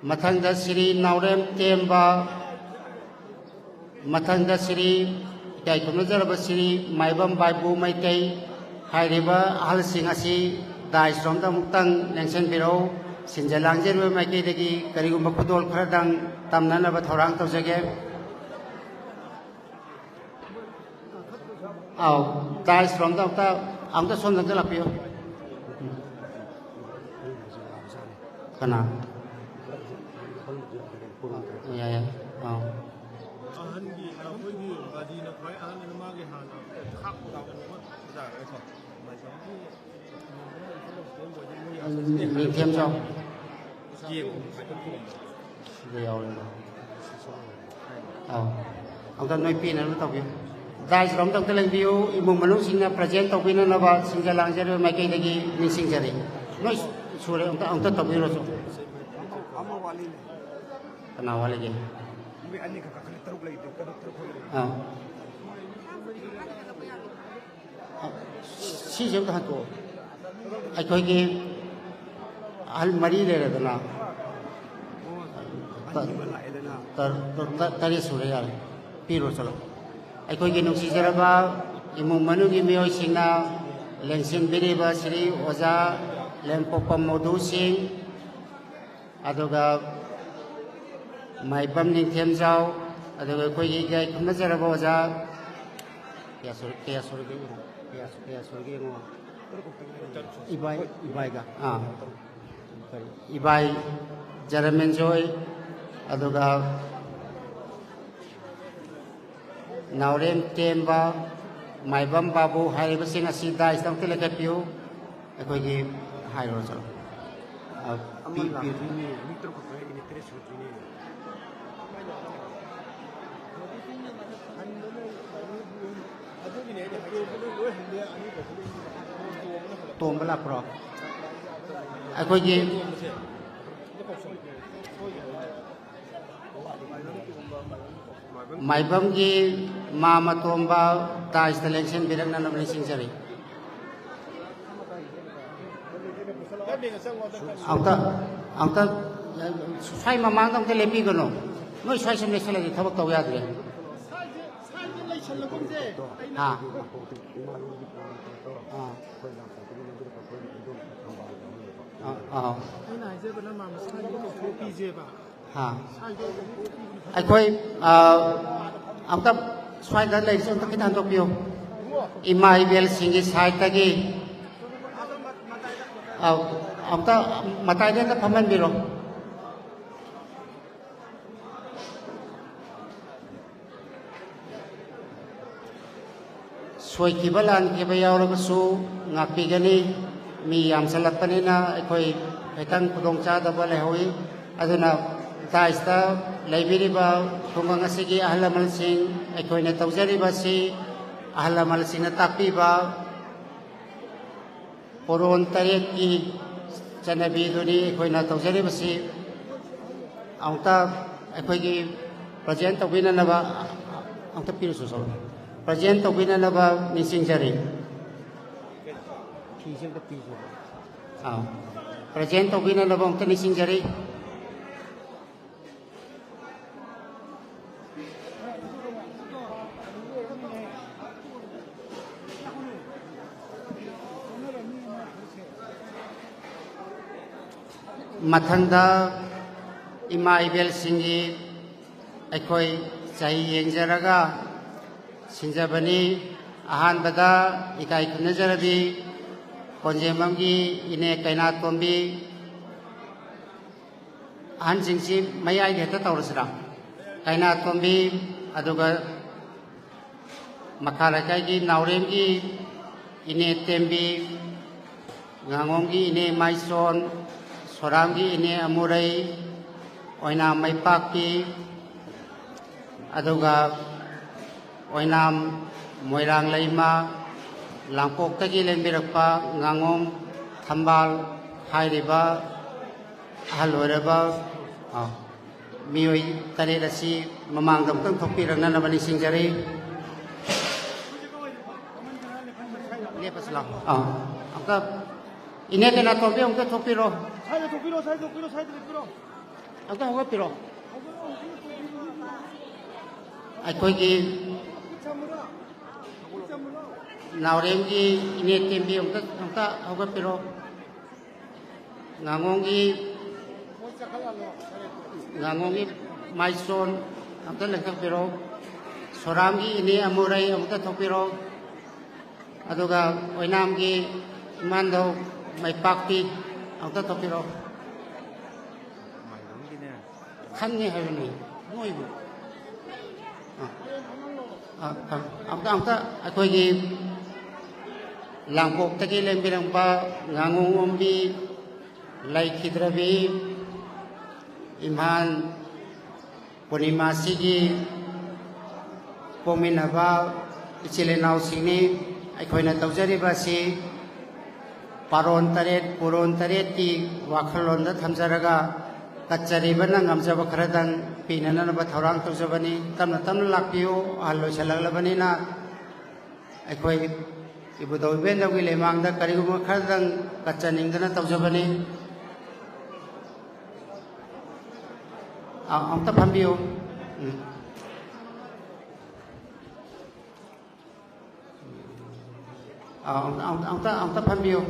ꯃꯊꯪꯗ ꯁ꯭ꯔꯤ ꯅꯥꯎꯔꯦꯝ ꯇꯦꯝꯕ, ꯃꯊꯪꯗ ꯁ꯭ꯔꯤ ꯏꯀꯥꯏ ꯈꯨꯝꯅꯖꯔꯕ ꯁ꯭ꯔꯤ ꯃꯥꯏꯕꯝ ꯕꯥꯏꯕꯨ ꯃꯩꯇꯩ꯫ ꯍꯥꯏꯔꯤꯕ ꯑꯍꯜꯁꯤꯡ ꯑꯁꯤ ꯗꯥꯏꯁꯔꯣꯝꯗ ꯑꯃꯨꯛꯇꯪ ꯂꯦꯡꯁꯤꯟꯕꯤꯔꯛꯎ꯫ ꯁꯤꯟꯖ ꯂꯥꯡꯖꯔꯤꯕ ꯃꯥꯏꯀꯩꯗꯒꯤ ꯀꯔꯤꯒꯨꯝꯕ ꯈꯨꯗꯣꯜ ꯈꯔꯗꯪ ꯇꯝꯅꯅꯕ ꯊꯧꯔꯥꯡ ꯇꯧꯖꯒꯦ꯫ ꯑꯥꯎ, ꯗꯥꯏꯁꯔꯣꯝꯗ ꯑꯃꯨꯛꯇ, ꯑꯃꯨꯛꯇ ꯁꯣꯝꯗ ꯑꯝꯇ ꯂꯥꯛꯄꯤꯌꯨ꯫ ꯀꯅꯥ? ꯌꯥꯏ, ꯌꯥꯏ꯫ ꯑꯥꯎ꯫ ꯑꯍꯟꯒꯤ, ꯑꯩꯈꯣꯏꯒꯤ ꯒꯥꯔꯤꯅ ꯈ꯭ꯋꯥꯏ ꯑꯍꯟꯅꯤꯅ ꯃꯥꯒꯤ ꯍꯥꯟꯅ ꯈꯥꯛ ꯂꯥꯎꯕ ꯌꯥꯔꯒꯀꯣ꯫ ꯅꯤꯡꯊꯦꯝꯖꯥꯎ꯫ ꯁꯤꯗ ꯌꯥꯎꯔꯦꯕ꯫ ꯑꯥꯎ꯫ ꯑꯝꯇ ꯅꯣꯏ ꯄꯤꯅꯅꯕ ꯇꯧꯕꯤꯌꯨ꯫ ꯗꯥꯏꯁ ꯔꯣꯝꯗ ꯑꯝꯇ ꯂꯦꯡꯕꯤꯌꯨ꯫ ꯏꯃꯨꯡ ꯃꯅꯨꯡꯁꯤꯡꯅ ꯄ꯭ꯔꯖꯦꯟ ꯇꯧꯕꯤꯅꯅꯕ ꯁꯤꯡꯖ ꯂꯥꯡꯖꯔꯤꯕ ꯃꯥꯏꯀꯩꯗꯒꯤ ꯅꯤꯡꯁꯤꯡꯖꯔꯤ꯫ ꯅꯣꯏ ꯁꯨꯔꯦ, ꯑꯝꯇ, ꯑꯝꯇ ꯇꯧꯕꯤꯔꯣꯁꯨ꯫ ꯀꯅꯥ ꯋꯥꯠꯂꯤꯒꯦ? ꯑꯅꯤꯈꯛ ꯀꯥꯈꯠꯂꯦ, ꯇꯔꯨꯛ ꯂꯩꯇꯦ, ꯇꯔꯨꯛ, ꯇꯔꯨꯛ ꯈꯛ ꯂꯩ꯫ ꯑꯥ꯫ ꯁꯤꯁꯦ ꯑꯝꯇ ꯍꯟꯇꯣꯛꯑꯣ꯫ ꯑꯩꯈꯣꯏꯒꯤ ꯑꯍꯜ ꯃꯔꯤ ꯂꯩꯔꯦꯗꯅ, ꯑꯅꯤ ꯑꯃ ꯂꯥꯛꯑꯦꯗꯅ꯫ ꯇꯔ-, ꯇꯔ-, ꯇꯔꯦꯠ ꯁꯨꯔꯦ, ꯌꯥꯔꯦ, ꯄꯤꯔꯣ ꯆꯠꯂꯣ꯫ ꯑꯩꯈꯣꯏꯒꯤ ꯅꯨꯡꯁꯤꯖꯔꯕ ꯏꯃꯨꯡ ꯃꯅꯨꯡꯒꯤ ꯃꯤꯑꯣꯏꯁꯤꯡꯅ ꯂꯦꯡꯁꯤꯟꯕꯤꯔꯤꯕ ꯁ꯭ꯔꯤ ꯑꯣꯖꯥ ꯂꯦꯝꯄꯣꯛꯄꯝ ꯃꯣꯗꯨ ꯁꯤꯡ, ꯑꯗꯨꯒ ꯃꯥꯏꯕꯝ ꯅꯤꯡꯊꯦꯝꯖꯥꯎ, ꯑꯗꯨꯒ ꯑꯩꯈꯣꯏꯒꯤ ꯏꯀꯥꯏ ꯈꯨꯝꯅꯖꯔꯕ ꯑꯣꯖꯥ, ꯀꯌꯥ ꯁꯨꯔ-, ꯀꯌꯥ ꯁꯨꯔꯒꯦ ꯌꯦꯡꯉꯣ, ꯀꯌꯥ ꯁꯨ-, ꯀꯌꯥ ꯁꯨꯔꯒꯦ ꯌꯦꯡꯉꯣ꯫ ꯏꯕꯥꯏ, ꯏꯕꯥꯏꯒ, ꯑꯥ, ꯀꯔꯤ, ꯏꯕꯥꯏ ꯖꯔꯃꯦꯟꯖꯣꯏ, ꯑꯗꯨꯒ ꯅꯥꯎꯔꯦꯝ ꯇꯦꯝꯕ, ꯃꯥꯏꯕꯝ ꯕꯥꯕꯨ ꯍꯥꯏꯔꯤꯕꯁꯤꯡ ꯑꯁꯤ ꯗꯥꯏꯁꯇ ꯑꯝꯇ ꯂꯦꯞꯈꯠꯄꯤꯌꯨ꯫ ꯑꯩꯈꯣꯏꯒꯤ ꯍꯥꯏꯔꯣ, ꯆꯠꯂꯣ꯫ ꯑ, ꯄꯤ-, ꯄꯤ-, ꯂꯥꯛꯇꯣꯏꯅꯦ, ꯃꯤ ꯇꯔꯨꯛ ꯈꯛꯇ ꯍꯥꯏꯔꯤꯅꯦ, ꯇꯔꯦꯠ ꯁꯨꯔꯛꯇꯣꯏꯅꯦ꯫ ꯇꯣꯝꯕ ꯂꯥꯛꯄ꯭ꯔꯣ? ꯑꯩꯈꯣꯏꯒꯤ ꯃꯥꯏꯕꯝꯒꯤ ꯃꯥꯃ ꯇꯣꯝꯕ ꯗꯥꯏꯁꯇ ꯂꯦꯡꯁꯤꯟꯕꯤꯔꯛꯅꯅꯕ ꯅꯤꯡꯁꯤꯡꯖꯔꯤ꯫ ꯑꯝꯇ, ꯑꯝꯇ ꯁ꯭ꯋꯥꯏ ꯃꯃꯥꯡꯗ ꯑꯝꯇ ꯂꯦꯞꯄꯤꯒꯅꯨ꯫ ꯅꯣꯏ ꯁ꯭ꯋꯥꯏ ꯁꯨꯝ ꯂꯦꯞꯁꯤꯜꯂꯗꯤ ꯊꯕꯛ ꯇꯧ ꯌꯥꯗ꯭ꯔꯦ꯫ ꯁ꯭ꯋꯥꯏꯁꯦ ꯂꯩꯁꯜꯂꯒꯨꯝꯁꯦ꯫ ꯑꯥ꯫ ꯑꯥ꯫ ꯑꯥ, ꯑꯥ꯫ ꯑꯩꯅ ꯍꯥꯏꯖꯕꯅ ꯃꯥ ꯃꯁꯥꯒꯤ ꯀꯧꯊꯣꯛꯄꯤꯁꯦꯕ꯫ ꯑꯥ꯫ ꯑꯩꯈꯣꯏ, ꯑꯥ, ꯑꯝꯇ ꯁ꯭ꯋꯥꯏꯗ ꯂꯩꯔꯤꯁꯦ ꯑꯝꯇ ꯈꯤꯇꯪ ꯍꯟꯗꯣꯛꯄꯤꯌꯨ꯫ ꯏꯃꯥ ꯏꯕꯦꯜꯁꯤꯡꯒꯤ ꯁꯥꯏꯠꯇꯒꯤ, ꯑꯥ, ꯑꯝꯇ ꯃꯇꯥꯏꯗ ꯑꯝꯇ ꯐꯝꯍꯟꯕꯤꯔꯣ꯫ ꯁꯣꯏꯈꯤꯕ ꯂꯥꯟꯈꯤꯕ ꯌꯥꯎꯔꯕꯁꯨ ꯉꯥꯛꯄꯤꯒꯅꯤ꯫ ꯃꯤ ꯌꯥꯝꯁꯤꯜꯂꯛꯄꯅꯤꯅ ꯑꯩꯈꯣꯏ ꯈꯤꯇꯪ ꯈꯨꯗꯣꯡꯆꯥꯗꯕ ꯂꯩꯍꯧꯏ꯫ ꯑꯗꯨꯅ ꯗꯥꯏꯁꯇ ꯂꯩꯕꯤꯔꯤꯕ ꯈꯨꯡꯒꯪ ꯑꯁꯤꯒꯤ ꯑꯍꯜ ꯂꯃꯟꯁꯤꯡ, ꯑꯩꯈꯣꯏꯅ ꯇꯧꯖꯔꯤꯕꯁꯤ ꯑꯍꯜ ꯂꯃꯟꯁꯤꯡꯅ ꯇꯥꯛꯄꯤꯕ ꯄꯣꯔꯣꯟ ꯇꯔꯦꯠꯀꯤ ꯆꯠꯅꯕꯤꯗꯨꯅꯤ ꯑꯩꯈꯣꯏꯅ ꯇꯧꯖꯔꯤꯕꯁꯤ꯫ ꯑꯃꯨꯛꯇ ꯑꯩꯈꯣꯏꯒꯤ ꯄ꯭ꯔꯖꯦꯟ ꯇꯧꯕꯤꯅꯅꯕ ꯑꯝꯇ ꯄꯤꯔꯨꯁꯨ, ꯁꯣ꯫ ꯄ꯭ꯔꯖꯦꯟ ꯇꯧꯕꯤꯅꯅꯕ ꯅꯤꯡꯁꯤꯡꯖꯔꯤ꯫ ꯐꯤꯁꯦ ꯑꯝꯇ ꯄꯤꯁꯦ꯫ ꯑꯥ꯫ ꯄ꯭ꯔꯖꯦꯟ ꯇꯧꯕꯤꯅꯅꯕ ꯑꯝꯇ ꯅꯤꯡꯁꯤꯡꯖꯔꯤ꯫ ꯃꯊꯪꯗ ꯏꯃꯥ ꯏꯕꯦꯜꯁꯤꯡꯒꯤ ꯑꯩꯈꯣꯏ ꯆꯍꯤ ꯌꯦꯡꯖꯔꯒ ꯁꯤꯟꯖꯕꯅꯤ꯫ ꯑꯍꯥꯟꯕꯗ ꯏꯀꯥꯏ ꯈꯨꯝꯅꯖꯔꯕꯤ ꯀꯣꯟꯖꯦꯝꯕꯝꯒꯤ ꯏꯅꯦ ꯀꯩꯅꯥꯇꯣꯝꯕꯤ, ꯑꯍꯟꯁꯤꯡꯁꯤ ꯃꯌꯥꯏꯗ ꯍꯦꯛꯇ ꯇꯧꯔꯁꯤꯔꯥ? ꯀꯩꯅꯥꯇꯣꯝꯕꯤ, ꯑꯗꯨꯒ ꯃꯈꯥ ꯂꯩꯀꯥꯏꯒꯤ ꯅꯥꯎꯔꯦꯝꯒꯤ ꯏꯅꯦ ꯇꯦꯝꯕꯤ, ꯉꯥꯉꯣꯝꯒꯤ ꯏꯅꯦ ꯃꯥꯏꯁꯣꯟ, ꯁꯣꯔꯥꯝꯒꯤ ꯏꯅꯦ ꯑꯃꯨꯔꯩ, ꯑꯣꯏꯅꯥꯝ ꯃꯩꯄꯥꯛꯄꯤ, ꯑꯗꯨꯒ ꯑꯣꯏꯅꯥꯝ ꯃꯣꯏꯔꯥꯡ ꯂꯩꯃ, ꯂꯥꯡꯄꯣꯛꯇꯒꯤ ꯂꯦꯡꯕꯤꯔꯛꯄ ꯉꯥꯉꯣꯝ ꯊꯝꯕꯥꯜ ꯍꯥꯏꯔꯤꯕ ꯑꯍꯜ ꯑꯣꯏꯔꯕ, ꯑ, ꯃꯤꯑꯣꯏ ꯇꯔꯦꯠ ꯑꯁꯤ ꯃꯃꯥꯡꯗ ꯑꯃꯨꯛꯇꯪ ꯊꯣꯛꯄꯤꯔꯛꯅꯅꯕ ꯅꯤꯡꯁꯤꯡꯖꯔꯤ꯫ ꯂꯦꯞꯄꯁꯤ ꯂꯥꯎ꯫ ꯑ, ꯑꯃꯨꯛꯇ ꯏꯅꯦ ꯀꯩꯅꯥꯇꯣꯝꯕꯤ ꯑꯃꯨꯛꯇ ꯊꯣꯛꯄꯤꯔꯣ꯫ ꯁ꯭ꯋꯥꯏꯗ ꯊꯣꯛꯄꯤꯔꯣ, ꯁ꯭ꯋꯥꯏꯗ ꯊꯣꯛꯄꯤꯔꯣ, ꯁ꯭ꯋꯥꯏꯗ ꯂꯦꯞꯄꯤꯔꯣ꯫ ꯑꯃꯨꯛꯇ ꯍꯧꯒꯠꯄꯤꯔꯣ꯫ ꯑꯩꯈꯣꯏꯒꯤ ꯅꯥꯎꯔꯦꯝꯒꯤ ꯏꯅꯦ ꯇꯦꯝꯕꯤ ꯑꯃꯨꯛꯇ, ꯑꯃꯨꯛꯇ ꯍꯧꯒꯠꯄꯤꯔꯣ꯫ ꯉꯥꯉꯣꯝꯒꯤ, ꯉꯥꯉꯣꯝꯒꯤ ꯃꯥꯏꯁꯣꯟ ꯑꯃꯨꯛꯇ ꯂꯦꯡꯊꯣꯛꯄꯤꯔꯣ꯫ ꯁꯣꯔꯥꯝꯒꯤ ꯏꯅꯦ ꯑꯃꯨꯔꯩ ꯑꯃꯨꯛꯇ ꯊꯣꯛꯄꯤꯔꯣ꯫ ꯑꯗꯨꯒ ꯑꯣꯏꯅꯥꯝꯒꯤ ꯏꯃꯥꯟꯗꯧ ꯃꯩꯄꯥꯛꯄꯤ ꯑꯃꯨꯛꯇ ꯊꯣꯛꯄꯤꯔꯣ꯫ ꯈꯪꯉꯦ ꯍꯥꯏꯕꯅꯤ ꯅꯣꯏꯕꯨ꯫ ꯑ, ꯑ, ꯑ, ꯑꯝꯇ, ꯑꯝꯇ ꯑꯩꯈꯣꯏꯒꯤ ꯂꯥꯡꯄꯣꯛꯇꯒꯤ ꯂꯦꯡꯕꯤꯔꯝꯕ ꯉꯥꯉꯣꯝ ꯑꯣꯝꯕꯤ, ꯂꯩꯈꯤꯗ꯭ꯔꯕꯤ ꯏꯝꯐꯥꯜ ꯄꯨꯔꯅꯤꯃꯥꯁꯤꯒꯤ ꯄꯣꯛꯃꯤꯟꯅꯕ ꯏꯆꯤꯜ ꯏꯅꯥꯎꯁꯤꯡꯅꯤ꯫ ꯑꯩꯈꯣꯏꯅ ꯇꯧꯖꯔꯤꯕ ꯑꯁꯤ ꯄꯥꯔꯣꯟ ꯇꯔꯦꯠ, ꯄꯨꯔꯣꯟ ꯇꯔꯦꯠꯀꯤ ꯋꯥꯈꯜꯂꯣꯟꯗ ꯊꯝꯖꯔꯒ ꯀꯠꯆꯔꯤꯕꯅ ꯉꯝꯖꯕ ꯈꯔꯗꯪ ꯄꯤꯅꯅꯕ ꯊꯧꯔꯥꯡ ꯇꯧꯖꯕꯅꯤ꯫ ꯇꯞꯅ ꯇꯞꯅ ꯂꯥꯛꯄꯤꯌꯨ꯫ ꯑꯍꯜ ꯂꯣꯏꯁꯤꯜꯂꯛꯂꯕꯅꯤꯅ ꯑꯩꯈꯣꯏ ꯏꯕꯨꯙꯧ ꯏꯕꯦꯟꯗꯧꯒꯤ ꯂꯩꯃꯥꯡꯗ ꯀꯔꯤꯒꯨꯝꯕ ꯈꯔꯗꯪ ꯀꯠꯆꯅꯤꯡꯗꯅ ꯇꯧꯖꯕꯅꯤ꯫ ꯑ, ꯑꯃꯨꯛꯇ ꯐꯝꯕꯤꯌꯨ꯫ ꯎꯝ꯫ ꯑ, ꯑꯃꯨꯛꯇ, ꯑꯃꯨꯛꯇ, ꯑꯃꯨꯛꯇ ꯐꯝꯕꯤꯌꯨ꯫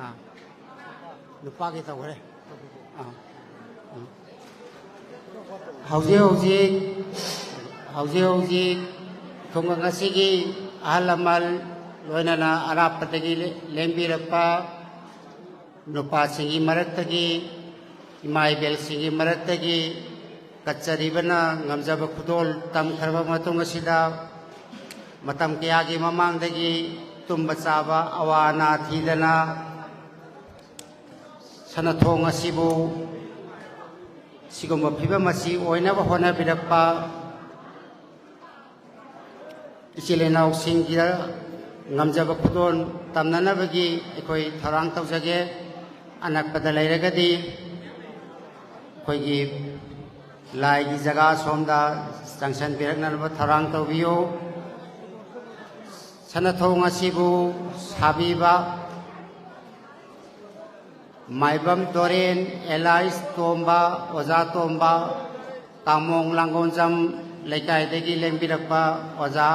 ꯑꯥ, ꯅꯨꯄꯥꯒꯤ ꯇꯧꯈ꯭ꯔꯦ꯫ ꯑꯥ, ꯎꯝ꯫ ꯍꯧꯖꯤꯛ ꯍꯧꯖꯤꯛ, ꯍꯧꯖꯤꯛ ꯍꯧꯖꯤꯛ ꯈꯨꯡꯒꯪ ꯑꯁꯤꯒꯤ ꯑꯍꯜ ꯂꯃꯟ, ꯂꯣꯏꯅꯅ ꯑꯔꯥꯞꯄꯗꯒꯤ ꯂꯦꯡꯕꯤꯔꯛꯄ ꯅꯨꯄꯥꯁꯤꯡꯒꯤ ꯃꯔꯛꯇꯒꯤ, ꯏꯃꯥ ꯏꯕꯦꯜꯁꯤꯡꯒꯤ ꯃꯔꯛꯇꯒꯤ ꯀꯠꯆꯔꯤꯕꯅ ꯉꯝꯖꯕ ꯈꯨꯗꯣꯜ ꯇꯝꯈ꯭ꯔꯕ ꯃꯇꯨꯡ ꯑꯁꯤꯗ, ꯃꯇꯝ ꯀꯌꯥꯒꯤ ꯃꯃꯥꯡꯗꯒꯤ ꯇꯨꯝꯕ ꯆꯥꯕ ꯑꯋꯥ ꯑꯅꯥ ꯊꯤꯗꯅ ꯁꯅꯥꯊꯣꯡ ꯑꯁꯤꯕꯨ ꯁꯤꯒꯨꯝꯕ ꯐꯤꯕꯝ ꯑꯁꯤ ꯑꯣꯏꯅꯕ ꯍꯣꯠꯅꯕꯤꯔꯛꯄ ꯏꯆꯤꯜ ꯏꯅꯥꯎꯁꯤꯡꯒꯤꯗ ꯉꯝꯖꯕ ꯈꯨꯗꯣꯜ ꯇꯝꯅꯅꯕꯒꯤ ꯑꯩꯈꯣꯏ ꯊꯧꯔꯥꯡ ꯇꯧꯖꯒꯦ꯫ ꯑꯅꯛꯄꯗ ꯂꯩꯔꯒꯗꯤ ꯑꯩꯈꯣꯏꯒꯤ ꯂꯥꯏꯒꯤ ꯖꯒꯥ ꯁꯣꯝꯗ ꯆꯪꯁꯟꯕꯤꯔꯛꯅꯅꯕ ꯊꯧꯔꯥꯡ ꯇꯧꯕꯤꯌꯨ꯫ ꯁꯅꯥꯊꯣꯡ ꯑꯁꯤꯕꯨ ꯁꯥꯕꯤꯕ ꯃꯥꯏꯕꯝ ꯗꯣꯔꯦꯟ, ꯑꯦꯂꯥꯏꯁ ꯇꯣꯝꯕ, ꯑꯣꯖꯥ ꯇꯣꯝꯕ, ꯇꯥꯃꯣꯡ ꯂꯥꯡꯒꯣꯟꯖꯝ ꯂꯩꯀꯥꯏꯗꯒꯤ ꯂꯦꯡꯕꯤꯔꯛꯄ ꯑꯣꯖꯥ,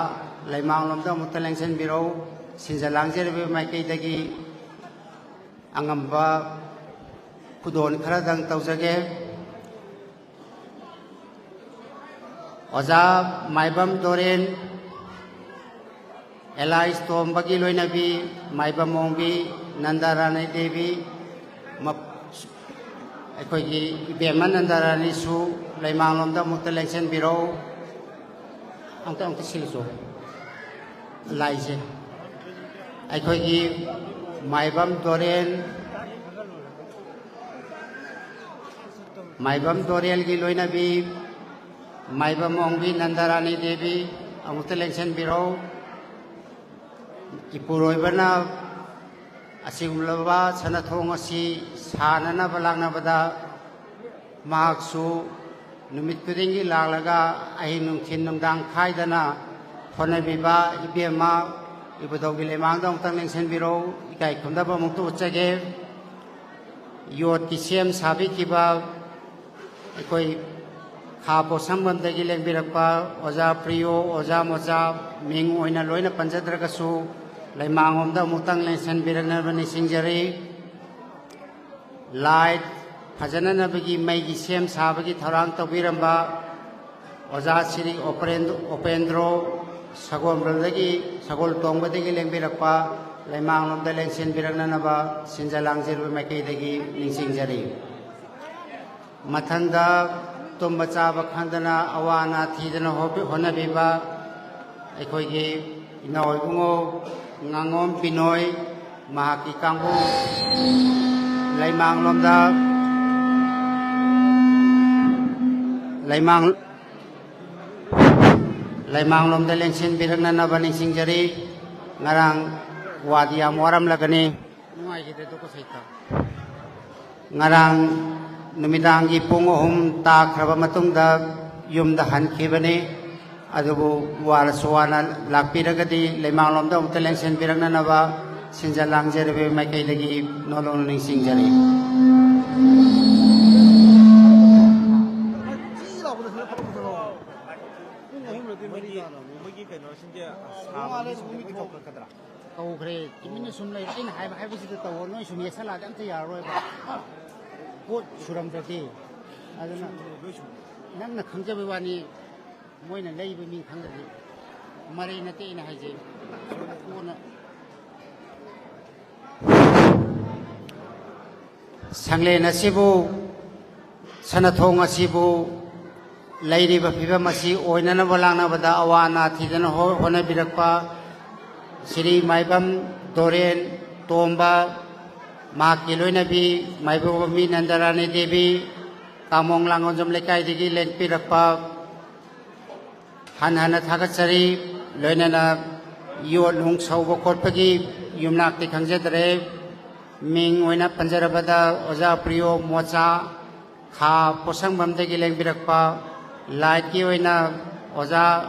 ꯂꯩꯃꯥꯡꯂꯣꯝꯗ ꯑꯃꯨꯛꯇ ꯂꯦꯡꯁꯤꯟꯕꯤꯔꯛꯎ꯫ ꯁꯤꯟꯖ ꯂꯥꯡꯖꯔꯤꯕ ꯃꯥꯏꯀꯩꯗꯒꯤ ꯑꯉꯝꯕ ꯈꯨꯗꯣꯜ ꯈꯔꯗꯪ ꯇꯧꯖꯒꯦ꯫ ꯑꯣꯖꯥ ꯃꯥꯏꯕꯝ ꯗꯣꯔꯦꯟ, ꯑꯦꯂꯥꯏꯁ ꯇꯣꯝꯕꯒꯤ ꯂꯣꯏꯅꯕꯤ ꯃꯥꯏꯕꯝ ꯑꯣꯡꯕꯤ ꯅꯟꯗꯥꯔꯥꯅꯤ ꯗꯦꯕꯤ, ꯃꯞ-, ꯑꯩꯈꯣꯏꯒꯤ ꯏꯕꯦꯝꯃ ꯅꯟꯗꯥꯔꯥꯅꯤꯁꯨ ꯂꯩꯃꯥꯡꯂꯣꯝꯗ ꯑꯃꯨꯛꯇ ꯂꯦꯡꯁꯤꯟꯕꯤꯔꯛꯎ꯫ ꯑꯃꯨꯛꯇ, ꯑꯃꯨꯛꯇ ꯁꯤꯜꯂꯨꯆꯣ꯫ ꯂꯥꯏꯁꯦ꯫ ꯑꯩꯈꯣꯏꯒꯤ ꯃꯥꯏꯕꯝ ꯗꯣꯔꯦꯟ, ꯃꯥꯏꯕꯝ ꯗꯣꯔꯦꯜꯒꯤ ꯂꯣꯏꯅꯕꯤ ꯃꯥꯏꯕꯝ ꯑꯣꯡꯕꯤ ꯅꯟꯗꯥꯔꯥꯅꯤ ꯗꯦꯕꯤ, ꯑꯃꯨꯛꯇ ꯂꯦꯡꯁꯤꯟꯕꯤꯔꯛꯎ꯫ ꯏꯄꯨꯔꯣꯏꯕꯅ ꯑꯁꯤꯒꯨꯝꯂꯕ ꯁꯅꯥꯊꯣꯡ ꯑꯁꯤ ꯁꯥꯅꯅꯕ ꯂꯥꯛꯅꯕꯗ ꯃꯍꯥꯛꯁꯨ ꯅꯨꯃꯤꯠ ꯈꯨꯗꯤꯡꯒꯤ ꯂꯥꯛꯂꯒ ꯑꯍꯤꯡ ꯅꯨꯡꯊꯤꯜ ꯅꯨꯡꯗꯥꯡ ꯈꯥꯏꯗꯅ ꯍꯣꯠꯅꯕꯤꯕ ꯏꯕꯦꯝꯃ ꯏꯕꯨꯙꯧꯒꯤ ꯂꯩꯃꯥꯡꯗ ꯑꯃꯨꯛꯇꯪ ꯂꯦꯡꯁꯤꯟꯕꯤꯔꯛꯎ꯫ ꯏꯀꯥꯏ ꯈꯨꯝꯅꯕ ꯑꯃꯨꯛꯇ ꯎꯠꯆꯒꯦ꯫ ꯌꯣꯠꯀꯤ ꯁꯦꯝ ꯁꯥꯕꯤꯈꯤꯕ ꯑꯩꯈꯣꯏ ꯈꯥ ꯄꯣꯠꯁꯪꯕꯝꯗꯒꯤ ꯂꯦꯡꯕꯤꯔꯛꯄ ꯑꯣꯖꯥ ꯄ꯭ꯔꯤꯌꯣ, ꯑꯣꯖꯥ ꯃꯣꯖꯥ, ꯃꯤꯡ ꯑꯣꯏꯅ ꯂꯣꯏꯅ ꯄꯟꯖꯗ꯭ꯔꯒꯁꯨ, ꯂꯩꯃꯥꯡꯂꯣꯝꯗ ꯑꯃꯨꯛꯇꯪ ꯂꯦꯡꯁꯤꯟꯕꯤꯔꯛꯅꯕ ꯅꯤꯡꯁꯤꯡꯖꯔꯤ꯫ ꯂꯥꯏꯠ ꯐꯖꯅꯅꯕꯒꯤ ꯃꯩꯒꯤ ꯁꯦꯝ ꯁꯥꯕꯒꯤ ꯊꯧꯔꯥꯡ ꯇꯧꯕꯤꯔꯝꯕ ꯑꯣꯖꯥ ꯁ꯭ꯔꯤ ꯑꯣꯄꯔꯦꯟ-, ꯎꯄꯦꯟꯗ꯭ꯔꯣ, ꯁꯒꯣꯜꯕꯟꯗꯒꯤ, ꯁꯒꯣꯜ ꯇꯣꯡꯕꯗꯒꯤ ꯂꯦꯡꯕꯤꯔꯛꯄ, ꯂꯩꯃꯥꯡꯂꯣꯝꯗ ꯂꯦꯡꯁꯤꯟꯕꯤꯔꯛꯅꯅꯕ ꯁꯤꯟꯖ ꯂꯥꯡꯖꯔꯤꯕ ꯃꯥꯏꯀꯩꯗꯒꯤ ꯅꯤꯡꯁꯤꯡꯖꯔꯤ꯫ ꯃꯊꯪꯗ, ꯇꯨꯝꯕ ꯆꯥꯕ ꯈꯪꯗꯅ ꯑꯋꯥ ꯑꯅꯥ ꯊꯤꯗꯅ ꯍꯣ-, ꯍꯣꯠꯅꯕꯤꯕ ꯑꯩꯈꯣꯏꯒꯤ ꯏꯅꯥꯎ ꯏꯕꯨꯡꯉꯣ ꯉꯥꯉꯣꯝ ꯕꯤꯅꯣꯏ, ꯃꯍꯥꯛꯀꯤ ꯀꯥꯡꯕꯨ ꯂꯩꯃꯥꯡꯂꯣꯝꯗ, ꯂꯩꯃꯥꯡ-, ꯂꯩꯃꯥꯡꯂꯣꯝꯗ ꯂꯦꯡꯁꯤꯟꯕꯤꯔꯛꯅꯅꯕ ꯅꯤꯡꯁꯤꯡꯖꯔꯤ꯫ ꯉꯔꯥꯡ ꯋꯥꯗꯤ ꯌꯥꯝ ꯋꯥꯔꯝꯂꯒꯅꯤ꯫ ꯅꯨꯡꯉꯥꯏꯈꯤꯗ꯭ꯔꯦ, ꯇꯣꯛꯈꯣ ꯁꯩꯇ꯫ ꯉꯔꯥꯡ ꯅꯨꯃꯤꯗꯥꯡꯒꯤ ꯄꯨꯡ ꯑꯍꯨꯝ ꯇꯥꯈ꯭ꯔꯕ ꯃꯇꯨꯡꯗ ꯌꯨꯝꯗ ꯍꯟꯈꯤꯕꯅꯤ꯫ ꯑꯗꯨꯕꯨ ꯋꯥꯔꯁꯨ ꯋꯥꯅ ꯂꯥꯛꯄꯤꯔꯒꯗꯤ ꯂꯩꯃꯥꯡꯂꯣꯝꯗ ꯑꯃꯨꯛꯇ ꯂꯦꯡꯁꯤꯟꯕꯤꯔꯛꯅꯅꯕ ꯁꯤꯟꯖ ꯂꯥꯡꯖꯔꯤꯕ ꯃꯥꯏꯀꯩꯗꯒꯤ ꯅꯣꯂꯨꯛꯅ ꯅꯤꯡꯁꯤꯡꯖꯔꯤ꯫ ꯃꯣꯏꯒꯤ, ꯃꯣꯏꯒꯤ ꯀꯩꯅꯣꯁꯤꯡꯁꯦ ꯁꯥꯕꯒꯤ ꯁꯨꯝ ꯂꯣꯏ ꯀꯧꯈꯠꯀꯗ꯭ꯔꯥ? ꯀꯧꯈ꯭ꯔꯦ꯫ ꯇꯨꯃꯤꯟꯅ ꯁꯨꯝ ꯂꯩ꯫ ꯑꯩꯅ ꯍꯥꯏꯕ ꯍꯥꯏꯕꯁꯤꯗ ꯇꯧꯋꯣ꯫ ꯅꯣꯏ ꯁꯨꯝ ꯌꯦꯠꯁꯜꯂꯛꯑꯗꯤ ꯑꯝꯇ ꯌꯥꯔꯔꯣꯏꯕ꯫ ꯄꯣꯠ ꯁꯨꯔꯝꯗ꯭ꯔꯗꯤ꯫ ꯑꯗꯨꯅ ꯅꯪꯅ ꯈꯪꯖꯕꯩ ꯋꯥꯅꯤ, ꯃꯣꯏꯅ ꯂꯩꯕ ꯃꯤ ꯈꯪꯗ꯭ꯔꯗꯤ꯫ ꯃꯔꯩ ꯅꯠꯇꯦ ꯑꯩꯅ ꯍꯥꯏꯁꯦ꯫ ꯁꯪꯂꯦꯟ ꯑꯁꯤꯕꯨ, ꯁꯅꯥꯊꯣꯡ ꯑꯁꯤꯕꯨ ꯂꯩꯔꯤꯕ ꯐꯤꯕꯝ ꯑꯁꯤ ꯑꯣꯏꯅꯅꯕ ꯂꯥꯛꯅꯕꯗ ꯑꯋꯥ ꯑꯅꯥ ꯊꯤꯗꯅ ꯍꯣ-, ꯍꯣꯠꯅꯕꯤꯔꯛꯄ ꯁ꯭ꯔꯤ ꯃꯥꯏꯕꯝ ꯗꯣꯔꯦꯟ ꯇꯣꯝꯕ, ꯃꯍꯥꯛꯀꯤ ꯂꯣꯏꯅꯕꯤ ꯃꯥꯏꯕꯝ ꯅꯟꯗꯔꯥꯅꯤ ꯗꯦꯕꯤ, ꯀꯥꯃꯣꯡ ꯂꯥꯡꯒꯣꯟꯖꯝ ꯂꯩꯀꯥꯏꯗꯒꯤ ꯂꯦꯡꯄꯤꯔꯛꯄ ꯍꯟꯅ ꯍꯟꯅ ꯊꯥꯒꯠꯆꯔꯤ꯫ ꯂꯣꯏꯅꯅ ꯌꯣꯠ ꯅꯨꯡ ꯁꯧꯕ ꯈꯣꯠꯄꯒꯤ ꯌꯨꯝꯅꯥꯛꯇꯤ ꯈꯪꯖꯗ꯭ꯔꯦ꯫ ꯃꯤꯡ ꯑꯣꯏꯅ ꯄꯟꯖꯔꯕꯗ ꯑꯣꯖꯥ ꯄ꯭ꯔꯤꯌꯣ ꯃꯣꯆꯥ, ꯈꯥ ꯄꯣꯠꯁꯪꯕꯝꯗꯒꯤ ꯂꯦꯡꯕꯤꯔꯛꯄ, ꯂꯥꯏꯠꯀꯤ ꯑꯣꯏꯅ ꯑꯣꯖꯥ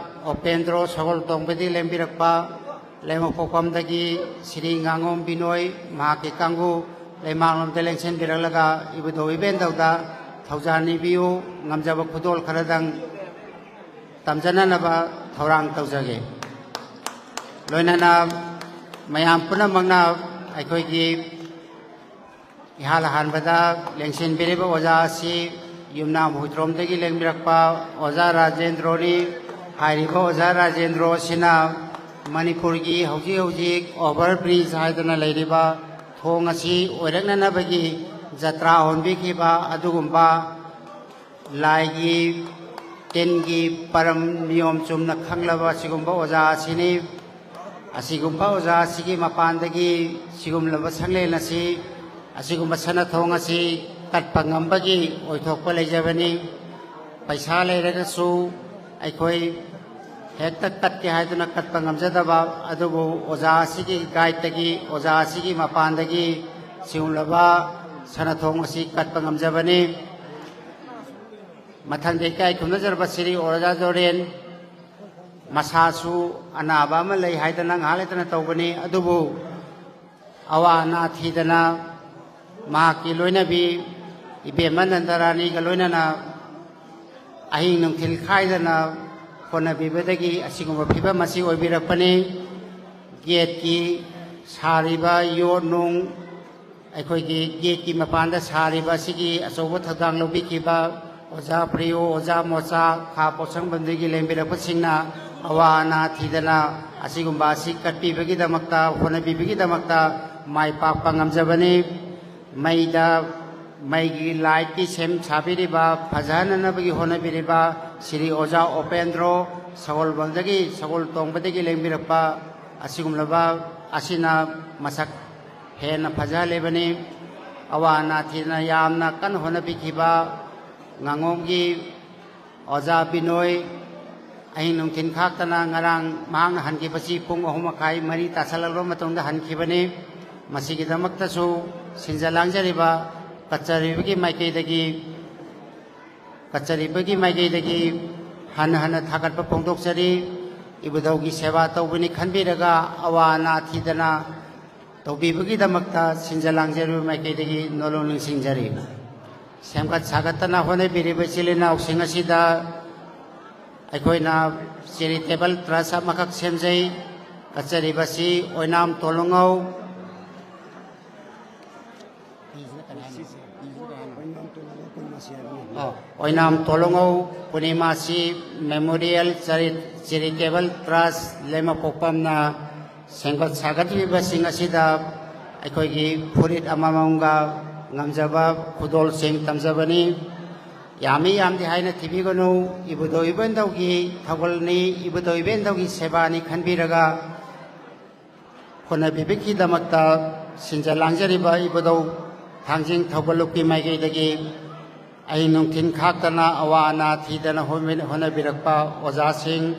ꯑꯣꯄꯦꯟꯗ꯭ꯔꯣ ꯁꯒꯣꯜꯇꯣꯡꯕꯗꯒꯤ ꯂꯦꯡꯕꯤꯔꯛꯄ, ꯂꯩꯃꯄꯣꯛꯄꯝꯗꯒꯤ ꯁ꯭ꯔꯤ ꯉꯥꯉꯣꯝ ꯕꯤꯅꯣꯏ, ꯃꯍꯥꯛꯀꯤ ꯀꯥꯡꯕꯨ ꯂꯩꯃꯥꯡꯂꯣꯝꯗ ꯂꯦꯡꯁꯤꯟꯕꯤꯔꯛꯂꯒ ꯏꯕꯨꯙꯧ ꯏꯕꯦꯟꯗꯧꯗ ꯊꯧꯖꯥꯜ ꯅꯤꯕꯤꯌꯨ꯫ ꯉꯝꯖꯕ ꯈꯨꯗꯣꯜ ꯈꯔꯗꯪ ꯇꯝꯖꯅꯅꯕ ꯊꯧꯔꯥꯡ ꯇꯧꯖꯒꯦ꯫ ꯂꯣꯏꯅꯅ ꯃꯌꯥꯝ ꯄꯨꯝꯅꯃꯛꯅ ꯑꯩꯈꯣꯏꯒꯤ ꯏꯍꯥꯟ ꯍꯥꯟꯕꯗ ꯂꯦꯡꯁꯤꯟꯕꯤꯔꯤꯕ ꯑꯣꯖꯥ ꯑꯁꯤ ꯌꯨꯝꯅꯥꯝ ꯍꯨꯏꯗ꯭ꯔꯣꯝꯗꯒꯤ ꯂꯦꯡꯕꯤꯔꯛꯄ ꯑꯣꯖꯥ ꯔꯥꯖꯦꯟꯗ꯭ꯔꯣꯅꯤ꯫ ꯍꯥꯏꯔꯤꯕ ꯑꯣꯖꯥ ꯔꯥꯖꯦꯟꯗ꯭ꯔꯣ ꯑꯁꯤꯅ ꯃꯅꯤꯄꯨꯔꯒꯤ ꯍꯧꯖꯤꯛ ꯍꯧꯖꯤꯛ ꯑꯣꯚꯔ ꯕ꯭ꯔꯤꯖ ꯍꯥꯏꯗꯅ ꯂꯩꯔꯤꯕ ꯊꯣꯡ ꯑꯁꯤ ꯑꯣꯏꯔꯛꯅꯅꯕꯒꯤ ꯖꯇ꯭ꯔꯥ ꯍꯣꯟꯕꯤꯈꯤꯕ ꯑꯗꯨꯒꯨꯝꯕ ꯂꯥꯏꯒꯤ ꯇꯤꯟꯒꯤ ꯄꯔꯝ ꯅꯤꯌꯣꯝ ꯆꯨꯝꯅ ꯈꯪꯂꯕ ꯑꯁꯤꯒꯨꯝꯕ ꯑꯣꯖꯥ ꯑꯁꯤꯅꯤ꯫ ꯑꯁꯤꯒꯨꯝꯕ ꯑꯣꯖꯥ ꯑꯁꯤꯒꯤ ꯃꯄꯥꯟꯗꯒꯤ ꯁꯤꯒꯨꯝꯂꯕ ꯁꯪꯂꯦꯟ ꯑꯁꯤ, ꯑꯁꯤꯒꯨꯝꯕ ꯁꯅꯥꯊꯣꯡ ꯑꯁꯤ ꯀꯠꯄ ꯉꯝꯕꯒꯤ ꯑꯣꯏꯊꯣꯛꯄ ꯂꯩꯖꯕꯅꯤ꯫ ꯄꯩꯁꯥ ꯂꯩꯔꯒꯁꯨ ꯑꯩꯈꯣꯏ ꯍꯦꯛꯇ ꯀꯠꯀꯦ ꯍꯥꯏꯗꯨꯅ ꯀꯠꯄ ꯉꯝꯖꯗꯕ, ꯑꯗꯨꯕꯨ ꯑꯣꯖꯥ ꯑꯁꯤꯒꯤ ꯒꯥꯏꯗꯇꯒꯤ, ꯑꯣꯖꯥ ꯑꯁꯤꯒꯤ ꯃꯄꯥꯟꯗꯒꯤ ꯁꯤꯒꯨꯝꯂꯕ ꯁꯅꯥꯊꯣꯡ ꯑꯁꯤ ꯀꯠꯄ ꯉꯝꯖꯕꯅꯤ꯫ ꯃꯊꯪꯗ ꯏꯀꯥꯏ ꯈꯨꯝꯅꯖꯔꯕ ꯁ꯭ꯔꯤ ꯑꯣꯖꯥ ꯖꯣꯔꯦꯟ, ꯃꯁꯥꯁꯨ ꯑꯅꯥꯕ ꯑꯃ ꯂꯩ ꯍꯥꯏꯗꯅ ꯉꯥꯏꯍꯥꯛ ꯂꯩꯇꯅ ꯇꯧꯕꯅꯤ, ꯑꯗꯨꯕꯨ ꯑꯋꯥ ꯑꯅꯥ ꯊꯤꯗꯅ ꯃꯍꯥꯛꯀꯤ ꯂꯣꯏꯅꯕꯤ ꯏꯕꯦꯝꯃ ꯅꯟꯗꯔꯥꯅꯤꯒ ꯂꯣꯏꯅꯅ ꯑꯍꯤꯡ ꯅꯨꯡꯊꯤꯜ ꯈꯥꯏꯗꯅ ꯍꯣꯠꯅꯕꯤꯕꯗꯒꯤ ꯑꯁꯤꯒꯨꯝꯕ ꯐꯤꯕꯝ ꯑꯁꯤ ꯑꯣꯏꯕꯤꯔꯛꯄꯅꯤ꯫ ꯒꯦꯠꯀꯤ ꯁꯥꯔꯤꯕ ꯌꯣꯠ ꯅꯨꯡ, ꯑꯩꯈꯣꯏꯒꯤ ꯒꯦꯠꯀꯤ ꯃꯄꯥꯟꯗ ꯁꯥꯔꯤꯕ ꯑꯁꯤꯒꯤ ꯑꯆꯧꯕ ꯊꯧꯗꯥꯡ ꯂꯧꯕꯤꯈꯤꯕ ꯑꯣꯖꯥ ꯄ꯭ꯔꯤꯌꯣ, ꯑꯣꯖꯥ ꯃꯣꯆꯥ, ꯈꯥ ꯄꯣꯠꯁꯪꯕꯝꯗꯒꯤ ꯂꯦꯡꯕꯤꯔꯛꯄꯁꯤꯡꯅ ꯑꯋꯥ ꯑꯅꯥ ꯊꯤꯗꯅ ꯑꯁꯤꯒꯨꯝꯕ ꯑꯁꯤ ꯀꯠꯄꯤꯕꯒꯤꯗꯃꯛꯇ, ꯍꯣꯠꯅꯕꯤꯕꯒꯤꯗꯃꯛꯇ ꯃꯥꯏ ꯄꯥꯛꯄ ꯉꯝꯖꯕꯅꯤ꯫ ꯃꯩꯗ, ꯃꯩꯒꯤ ꯂꯥꯏꯠꯀꯤ ꯁꯦꯝ ꯁꯥꯕꯤꯔꯤꯕ, ꯐꯖꯍꯟꯅꯅꯕꯒꯤ ꯍꯣꯠꯅꯕꯤꯔꯤꯕ ꯁ꯭ꯔꯤ ꯑꯣꯖꯥ ꯎꯄꯦꯟꯗ꯭ꯔꯣ, ꯁꯒꯣꯜꯕꯜꯗꯒꯤ, ꯁꯒꯣꯜ ꯇꯣꯡꯕꯗꯒꯤ ꯂꯦꯡꯕꯤꯔꯛꯄ ꯑꯁꯤꯒꯨꯝꯂꯕ ꯑꯁꯤꯅ ꯃꯁꯛ ꯍꯦꯟꯅ ꯐꯖꯍꯜꯂꯤꯕꯅꯤ꯫ ꯑꯋꯥ ꯑꯅꯥ ꯊꯤꯗꯅ ꯌꯥꯝꯅ ꯀꯟꯅ ꯍꯣꯠꯅꯕꯤꯈꯤꯕ ꯉꯥꯉꯣꯝꯒꯤ ꯑꯣꯖꯥ ꯕꯤꯅꯣꯏ, ꯑꯍꯤꯡ ꯅꯨꯡꯊꯤꯜ ꯈꯥꯛꯇꯅ ꯉꯔꯥꯡ ꯃꯍꯥꯛꯅ ꯍꯟꯈꯤꯕꯁꯤ ꯄꯨꯡ ꯑꯍꯨꯝ ꯃꯈꯥꯏ, ꯃꯔꯤ ꯇꯥꯁꯜꯂꯛꯂꯕ ꯃꯇꯨꯡꯗ ꯍꯟꯈꯤꯕꯅꯤ꯫ ꯃꯁꯤꯒꯤꯗꯃꯛꯇꯁꯨ ꯁꯤꯟꯖ ꯂꯥꯡꯖꯔꯤꯕ ꯀꯠꯆꯔꯤꯕꯒꯤ ꯃꯥꯏꯀꯩꯗꯒꯤ, ꯀꯠꯆꯔꯤꯕꯒꯤ ꯃꯥꯏꯀꯩꯗꯒꯤ ꯍꯟꯅ ꯍꯟꯅ ꯊꯥꯒꯠꯄ ꯐꯣꯡꯗꯣꯛꯆꯔꯤ꯫ ꯏꯕꯨꯙꯧꯒꯤ ꯁꯦꯕꯥ ꯇꯧꯕꯅꯤ ꯈꯟꯕꯤꯔꯒ ꯑꯋꯥ ꯑꯅꯥ ꯊꯤꯗꯅ ꯇꯧꯕꯤꯕꯒꯤꯗꯃꯛꯇ ꯁꯤꯟꯖ ꯂꯥꯡꯖꯔꯤꯕ ꯃꯥꯏꯀꯩꯗꯒꯤ ꯅꯣꯂꯨꯛ ꯅꯤꯡꯁꯤꯡꯖꯔꯤ꯫ ꯁꯦꯝꯒꯠ ꯁꯥꯒꯠꯇꯅ ꯍꯣꯠꯅꯕꯤꯔꯤꯕ ꯏꯆꯤꯜ ꯏꯅꯥꯎꯁꯤꯡ ꯑꯁꯤꯗ ꯑꯩꯈꯣꯏꯅ ꯆꯦꯔꯤꯇꯦꯕꯜ ꯇ꯭ꯔꯁ ꯑꯃꯈꯛ ꯁꯦꯝꯖꯩ꯫ ꯀꯠꯆꯔꯤꯕꯁꯤ ꯑꯣꯏꯅꯥꯝ ꯇꯣꯂꯨꯉꯧ, ꯑꯣ, ꯑꯣꯏꯅꯥꯝ ꯇꯣꯂꯨꯉꯧ ꯄꯨꯔꯅꯤꯃꯥꯁꯤ ꯃꯦꯃꯣꯔꯤꯌꯦꯜ ꯆꯦꯔꯤ-, ꯆꯦꯔꯤꯇꯦꯕꯜ ꯇ꯭ꯔꯁ ꯂꯩꯃꯄꯣꯛꯄꯝꯅ ꯁꯦꯝꯒꯠ ꯁꯥꯒꯠꯂꯤꯕꯁꯤꯡ ꯑꯁꯤꯗ ꯑꯩꯈꯣꯏꯒꯤ ꯐꯨꯔꯤꯠ ꯑꯃꯃꯝꯒ ꯉꯝꯖꯕ ꯈꯨꯗꯣꯜꯁꯤꯡ ꯇꯝꯖꯕꯅꯤ꯫ ꯌꯥꯝꯃꯤ ꯌꯥꯝꯗꯦ ꯍꯥꯏꯅ ꯊꯤꯕꯤꯒꯅꯨ꯫ ꯏꯕꯨꯙꯧ ꯏꯕꯦꯟꯗꯧꯒꯤ ꯊꯧꯒꯜꯅꯤ, ꯏꯕꯨꯙꯧ ꯏꯕꯦꯟꯗꯧꯒꯤ ꯁꯦꯕꯥꯅꯤ ꯈꯟꯕꯤꯔꯒ ꯍꯣꯠꯅꯕꯤꯕꯒꯤꯗꯃꯛꯇ ꯁꯤꯟꯖ ꯂꯥꯡꯖꯔꯤꯕ ꯏꯕꯨꯙꯧ ꯊꯥꯡꯖꯤꯡ ꯊꯧꯒꯜꯂꯨꯞꯀꯤ ꯃꯥꯏꯀꯩꯗꯒꯤ ꯑꯍꯤꯡ ꯅꯨꯡꯊꯤꯜ ꯈꯥꯛꯇꯅ ꯑꯋꯥ ꯑꯅꯥ ꯊꯤꯗꯅ ꯍꯣꯠꯅ-, ꯍꯣꯠꯅꯕꯤꯔꯛꯄ ꯑꯣꯖꯥꯁꯤꯡꯕꯨ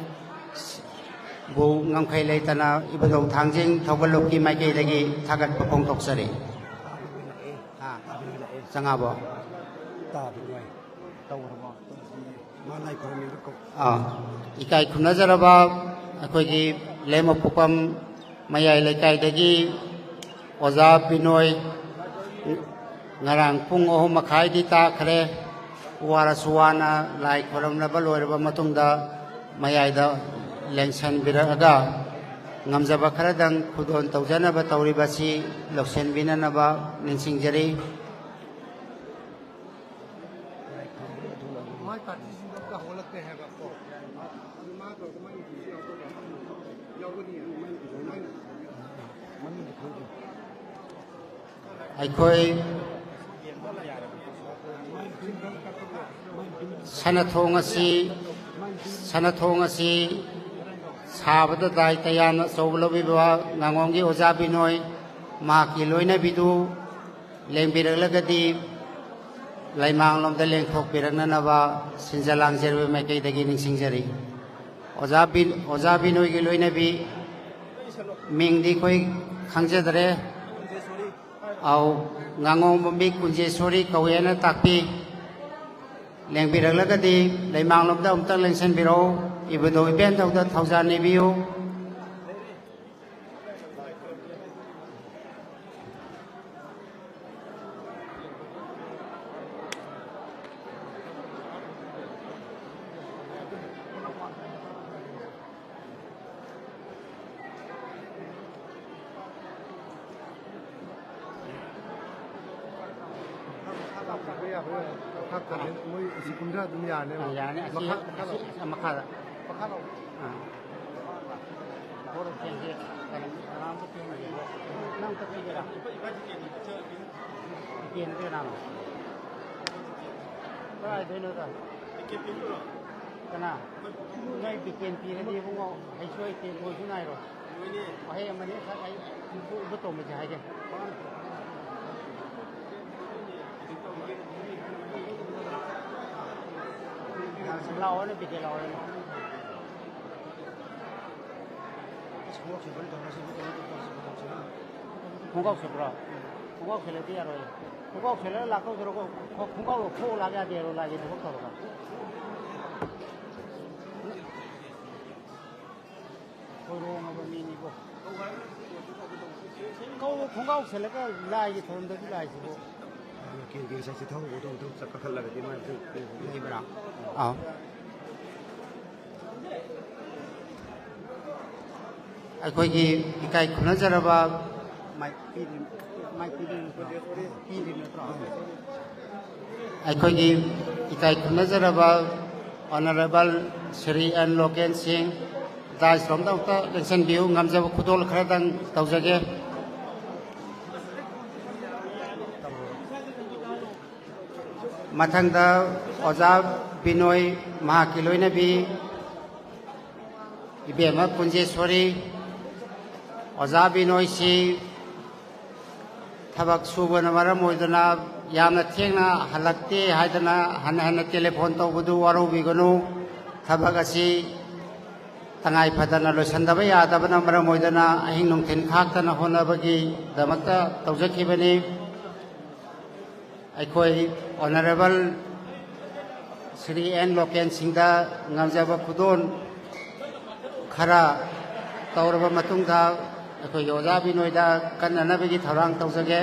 ꯉꯝꯈꯩ ꯂꯩꯇꯅ ꯏꯕꯨꯙꯧ ꯊꯥꯡꯖꯤꯡ ꯊꯧꯒꯜꯂꯨꯞꯀꯤ ꯃꯥꯏꯀꯩꯗꯒꯤ ꯊꯥꯒꯠꯄ ꯐꯣꯡꯗꯣꯛꯆꯔꯤ꯫ ꯆꯪꯉꯕꯣ? ꯃꯥ ꯂꯥꯏ ꯈꯨꯔꯨꯝꯃꯤꯕ ꯀꯧ-, ꯑꯥ, ꯏꯀꯥꯏ ꯈꯨꯝꯅꯖꯔꯕ ꯑꯩꯈꯣꯏꯒꯤ ꯂꯩꯃꯄꯣꯛꯄꯝ ꯃꯌꯥꯏ ꯂꯩꯀꯥꯏꯗꯒꯤ ꯑꯣꯖꯥ ꯕꯤꯅꯣꯏ, ꯉꯔꯥꯡ ꯄꯨꯡ ꯑꯍꯨꯝ ꯃꯈꯥꯏꯗꯤ ꯇꯥꯈ꯭ꯔꯦ꯫ ꯋꯥꯔꯁꯨ ꯋꯥꯅ ꯂꯥꯏ ꯈꯨꯔꯨꯝꯂꯕ ꯂꯣꯏꯔꯕ ꯃꯇꯨꯡꯗ ꯃꯌꯥꯏꯗ ꯂꯦꯡꯁꯟꯕꯤꯔꯛꯑꯒ ꯉꯝꯖꯕ ꯈꯔꯗꯪ ꯈꯨꯗꯣꯜ ꯇꯧꯖꯅꯕ ꯇꯧꯔꯤꯕꯁꯤ ꯂꯧꯁꯤꯟꯕꯤꯅꯅꯕ ꯅꯤꯡꯁꯤꯡꯖꯔꯤ꯫ ꯃꯥꯏ ꯄꯥꯔꯇꯤꯁꯤꯡꯗꯣ ꯑꯝꯇ ꯍꯧꯒꯠꯂꯛꯇꯦ ꯍꯥꯏꯕ ꯀꯣ꯫ ꯑꯗꯨ ꯃꯥ ꯇꯧꯔꯒ ꯃꯥꯒꯤ ꯄꯨꯟꯁꯤ ꯌꯥꯎꯗꯕ꯫ ꯑꯩꯈꯣꯏ ꯁꯅꯥꯊꯣꯡ ꯑꯁꯤ, ꯁꯅꯥꯊꯣꯡ ꯑꯁꯤ ꯁꯥꯕꯗ ꯗꯥꯏꯇ ꯌꯥꯝꯅ ꯑꯆꯧꯕ ꯂꯧꯕꯤꯕ ꯉꯥꯉꯣꯝꯒꯤ ꯑꯣꯖꯥ ꯕꯤꯅꯣꯏ, ꯃꯍꯥꯛꯀꯤ ꯂꯣꯏꯅꯕꯤꯗꯨ ꯂꯦꯡꯕꯤꯔꯛꯂꯒꯗꯤ ꯂꯩꯃꯥꯡꯂꯣꯝꯗ ꯂꯦꯡꯊꯣꯛꯄꯤꯔꯛꯅꯅꯕ ꯁꯤꯟꯖ ꯂꯥꯡꯖꯔꯤꯕ ꯃꯥꯏꯀꯩꯗꯒꯤ ꯅꯤꯡꯁꯤꯡꯖꯔꯤ꯫ ꯑꯣꯖꯥ ꯕꯤꯟ-, ꯑꯣꯖꯥ ꯕꯤꯅꯣꯏꯒꯤ ꯂꯣꯏꯅꯕꯤ ꯃꯤꯡꯗꯤ ꯑꯩꯈꯣꯏ ꯈꯪꯖꯗ꯭ꯔꯦ꯫ ꯑꯧ, ꯉꯥꯉꯣꯝꯕꯝꯕꯤ ꯀꯨꯟꯖꯦꯁꯣꯔꯤ ꯀꯧꯏ ꯍꯥꯏꯅ ꯇꯥꯛꯄꯤ꯫ ꯂꯦꯡꯕꯤꯔꯛꯂꯒꯗꯤ ꯂꯩꯃꯥꯡꯂꯣꯝꯗ ꯑꯃꯨꯛꯇꯪ ꯂꯦꯡꯁꯤꯟꯕꯤꯔꯛꯎ꯫ ꯏꯕꯨꯙꯧ ꯏꯕꯦꯟꯊꯧꯗ ꯊꯧꯖꯥꯜ ꯅꯤꯕꯤꯌꯨ꯫ ꯃꯣꯏ ꯑꯁꯤ ꯀꯨꯝꯊ ꯑꯗꯨꯝ ꯌꯥꯔꯅꯦꯕ꯫ ꯑꯥ, ꯌꯥꯔꯅꯤ꯫ ꯑꯁꯤ, ꯃꯈꯥ, ꯑꯁꯤ, ꯃꯈꯥ꯫ ꯑꯁꯤ ꯃꯈꯥꯗ꯫ ꯃꯈꯥ ꯂꯥꯎ꯫ ꯑꯥ꯫ ꯕꯣꯔ ꯆꯦꯡꯁꯦ ꯀꯩꯅꯣ, ꯀꯅꯥꯝꯇ ꯄꯤꯔꯣꯏꯌꯦ꯫ ꯅꯪ ꯑꯝꯇ ꯄꯤꯒꯦꯔꯥ? ꯄꯤꯀꯦꯟꯗꯤ ꯀꯅꯥꯅꯣ? ꯀꯗꯥꯏꯗꯩꯅꯣꯗ? ꯀꯅꯥ? ꯅꯣꯏ ꯄꯤꯀꯦꯟ ꯄꯤꯔꯗꯤ ꯏꯕꯨꯡꯉꯣ, ꯍꯩꯁꯨ ꯍꯩꯇꯦ, ꯂꯣꯏꯁꯨ ꯅꯥꯏꯔꯣꯏ꯫ ꯋꯥꯍꯩ ꯑꯃꯅꯤ ꯈꯛ ꯑꯩ ꯏꯕꯣ-, ꯏꯕꯣꯇꯣꯝꯕꯁꯦ ꯍꯥꯏꯒꯦ꯫ ꯂꯥꯛꯑꯣꯅꯦ, ꯄꯤꯀꯦꯟ ꯂꯥꯛꯑꯣꯅꯦ꯫ ꯈꯣꯡꯒ꯭ꯔꯥꯎ ꯁꯦꯠꯄ꯭ꯔꯣ? ꯈꯣꯡꯒ꯭ꯔꯥꯎ ꯁꯦꯠꯂꯗꯤ ꯌꯥꯔꯣꯏ꯫ ꯈꯣꯡꯒ꯭ꯔꯥꯎ ꯁꯦꯠꯂꯒ ꯂꯥꯛꯇꯧ ꯁꯔꯨꯛ ꯈꯣꯡꯒ꯭ꯔꯥꯎ ꯂꯧꯊꯣꯛꯑ ꯂꯥꯛ ꯌꯥꯗꯦ, ꯍꯥꯏꯔꯣ, ꯂꯥꯛꯑꯒꯦ ꯊꯕꯛ ꯇꯧꯔꯒ꯫ ꯍꯣꯏꯔꯣꯡꯉꯕ ꯃꯤꯅꯤꯕꯣ꯫ ꯈꯣꯡꯒ꯭ꯔꯥꯎ ꯁꯦꯠꯂꯒ ꯂꯥꯏꯒꯤ ꯊꯧꯔꯝꯗꯗꯤ ꯂꯥꯏꯁꯤꯕꯨ꯫ ꯂꯣꯀꯦꯜꯒꯤ ꯉꯁꯥꯏ ꯆꯤꯊꯍꯧꯕꯗꯣ ꯑꯃꯨꯛꯇꯪ ꯆꯠ ꯀꯥꯈꯠꯂꯒꯗꯤ ꯃꯥꯏ ꯑꯃꯨꯛꯇꯪ ꯂꯩꯕ꯭ꯔꯥ? ꯑꯥ꯫ ꯑꯩꯈꯣꯏꯒꯤ ꯏꯀꯥꯏ ꯈꯨꯝꯅꯖꯔꯕ ꯃꯥꯏꯛ ꯄꯤꯔꯤ-, ꯃꯥꯏꯛ ꯄꯤꯔꯤ-, ꯄꯤꯔꯤ ꯅꯠꯇ꯭ꯔꯣ? ꯑꯩꯈꯣꯏꯒꯤ ꯏꯀꯥꯏ ꯈꯨꯝꯅꯖꯔꯕ ꯑꯣꯅꯔꯦꯕꯜ ꯁ꯭ꯔꯤ ꯑꯦꯟ ꯂꯣꯀꯦꯟ ꯁꯤꯡ, ꯗꯥꯏꯁ ꯂꯣꯝꯗ ꯑꯃꯨꯛꯇ ꯂꯦꯡꯁꯟꯕꯤꯌꯨ꯫ ꯉꯝꯖꯕ ꯈꯨꯗꯣꯜ ꯈꯔꯗꯪ ꯇꯧꯖꯒꯦ꯫ ꯃꯊꯪꯗ ꯑꯣꯖꯥ ꯕꯤꯅꯣꯏ, ꯃꯍꯥꯛꯀꯤ ꯂꯣꯏꯅꯕꯤ ꯏꯕꯦꯝꯃ ꯀꯨꯟꯖꯦꯁꯣꯔꯤ꯫ ꯑꯣꯖꯥ ꯕꯤꯅꯣꯏꯁꯤ ꯊꯕꯛ ꯁꯨꯕꯅ ꯃꯔꯝ ꯑꯣꯏꯗꯨꯅ ꯌꯥꯝꯅ ꯊꯦꯡꯅ ꯍꯜꯂꯛꯇꯦ ꯍꯥꯏꯗꯅ ꯍꯟꯅ ꯍꯟꯅ ꯇꯦꯂꯤꯐꯣꯟ ꯇꯧꯕꯗꯨ ꯋꯥꯔꯧꯕꯤꯒꯅꯨ꯫ ꯊꯕꯛ ꯑꯁꯤ ꯇꯉꯥꯏ ꯐꯗꯅ ꯂꯣꯏꯁꯤꯟꯗꯕ ꯌꯥꯗꯕꯅ ꯃꯔꯝ ꯑꯣꯏꯗꯨꯅ ꯑꯍꯤꯡ ꯅꯨꯡꯊꯤꯜ ꯈꯥꯛꯇꯅ ꯍꯣꯠꯅꯕꯒꯤꯗꯃꯛꯇ ꯇꯧꯖꯈꯤꯕꯅꯤ꯫ ꯑꯩꯈꯣꯏ ꯑꯣꯅꯔꯦꯕꯜ ꯁ꯭ꯔꯤ ꯑꯦꯟ ꯂꯣꯀꯦꯟ ꯁꯤꯡꯗ ꯉꯝꯖꯕ ꯈꯨꯗꯣꯜ ꯈꯔ ꯇꯧꯔꯕ ꯃꯇꯨꯡꯗ, ꯑꯩꯈꯣꯏꯒꯤ ꯑꯣꯖꯥ ꯕꯤꯅꯣꯏꯗ ꯀꯟꯅꯅꯕꯒꯤ ꯊꯧꯔꯥꯡ ꯇꯧꯖꯒꯦ꯫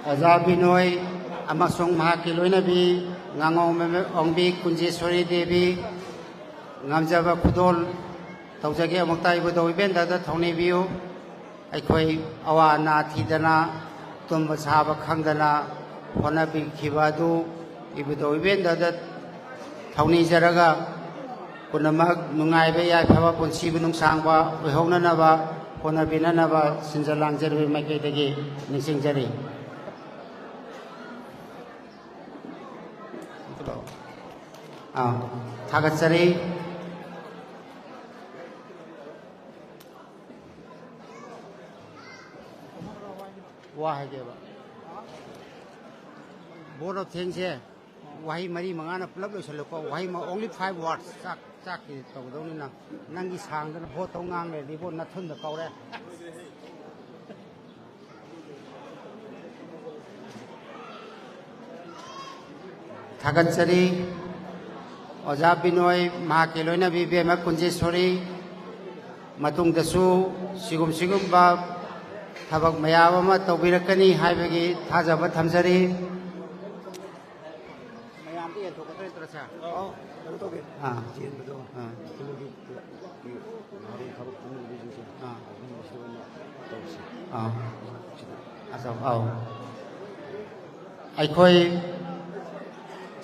ꯑꯣꯖꯥ ꯕꯤꯅꯣꯏ ꯑꯃꯁꯨꯡ ꯃꯍꯥꯛꯀꯤ ꯂꯣꯏꯅꯕꯤ ꯉꯥꯉꯣꯝ ꯑꯣꯡꯕꯤ ꯀꯨꯟꯖꯦꯁꯣꯔꯤ ꯗꯦꯕꯤ, ꯉꯝꯖꯕ ꯈꯨꯗꯣꯜ ꯇꯧꯖꯒꯦ꯫ ꯑꯃꯨꯛꯇ ꯏꯕꯨꯙꯧ ꯏꯕꯦꯟꯗꯗ ꯊꯧꯅꯤꯕꯤꯌꯨ꯫ ꯑꯩꯈꯣꯏ ꯑꯋꯥ ꯑꯅꯥ ꯊꯤꯗꯅ, ꯇꯨꯝꯕ ꯆꯥꯕ ꯈꯪꯗꯅ ꯍꯣꯠꯅꯕꯤꯈꯤꯕ ꯑꯗꯨ ꯏꯕꯨꯙꯧ ꯏꯕꯦꯟꯗꯗ ꯊꯧꯅꯤꯖꯔꯒ, ꯄꯨꯝꯅꯃꯛ ꯅꯨꯡꯉꯥꯏꯕ ꯌꯥꯏꯐꯕ ꯄꯨꯟꯁꯤꯕꯨ ꯅꯨꯡꯁꯥꯡꯕ ꯑꯣꯏꯍꯧꯅꯅꯕ ꯍꯣꯠꯅꯕꯤꯅꯅꯕ ꯁꯤꯟꯖ ꯂꯥꯡꯖꯔꯤꯕ ꯃꯥꯏꯀꯩꯗꯒꯤ ꯅꯤꯡꯁꯤꯡꯖꯔꯤ꯫ ꯑꯥ, ꯊꯥꯒꯠꯆꯔꯤ꯫ ꯋꯥ ꯍꯥꯏꯒꯦꯕ꯫ Vote of thanks ꯁꯦ ꯋꯥꯍꯩ ꯃꯔꯤ ꯃꯉꯥꯅ ꯄꯨꯂꯞ ꯂꯣꯏꯁꯤꯜꯂꯨꯀꯣ꯫ ꯋꯥꯍꯩ ꯃ-, only five words꯫ ꯆꯥꯛ, ꯆꯥꯛꯀꯤ ꯇꯧꯒꯗꯧꯅꯤꯅ꯫ ꯅꯪꯒꯤ ꯁꯥꯡꯗꯅ ꯚꯣꯠ ꯇꯧ ꯉꯥꯡ ꯂꯩꯔꯗꯤ ꯏꯕꯣ ꯅꯊꯨꯟꯗ ꯀꯧꯔꯦ꯫ ꯊꯥꯒꯠꯆꯔꯤ꯫ ꯑꯣꯖꯥ ꯕꯤꯅꯣꯏ, ꯃꯍꯥꯛꯀꯤ ꯂꯣꯏꯅꯕꯤ ꯏꯕꯦꯝꯃ ꯀꯨꯟꯖꯦꯁꯣꯔꯤ, ꯃꯇꯨꯡꯗꯁꯨ ꯁꯤꯒꯨꯝ ꯁꯤꯒꯨꯝꯕ ꯊꯕꯛ ꯃꯌꯥꯝ ꯑꯃ ꯇꯧꯕꯤꯔꯛꯀꯅꯤ ꯍꯥꯏꯕꯒꯤ ꯊꯥꯖꯕ ꯊꯝꯖꯔꯤ꯫ ꯃꯌꯥꯝꯗ ꯌꯦꯟꯊꯣꯛꯀꯗ꯭ꯔ ꯅꯠꯇ꯭ꯔ ꯁꯥꯔ? ꯑꯣ, ꯀꯩꯅꯣ ꯇꯧꯒꯦ꯫ ꯑꯥ꯫ ꯆꯦꯟꯕꯗꯣ ꯑꯥ꯫ ꯀꯩꯅꯣꯒꯤ ꯀ꯭ꯂꯕꯀꯤ ꯅꯍꯥꯔꯣꯜ ꯊꯕꯛ ꯈꯪꯅꯕꯁꯤꯡꯁꯦ ꯑꯥ꯫ ꯑꯗꯨꯝꯕꯁꯤꯗ ꯑꯣꯏꯅ ꯇꯧꯁꯤ꯫ ꯑꯥ꯫ ꯁꯤꯗ꯫ ꯑꯆꯧ-, ꯑꯧ꯫ ꯑꯩꯈꯣꯏ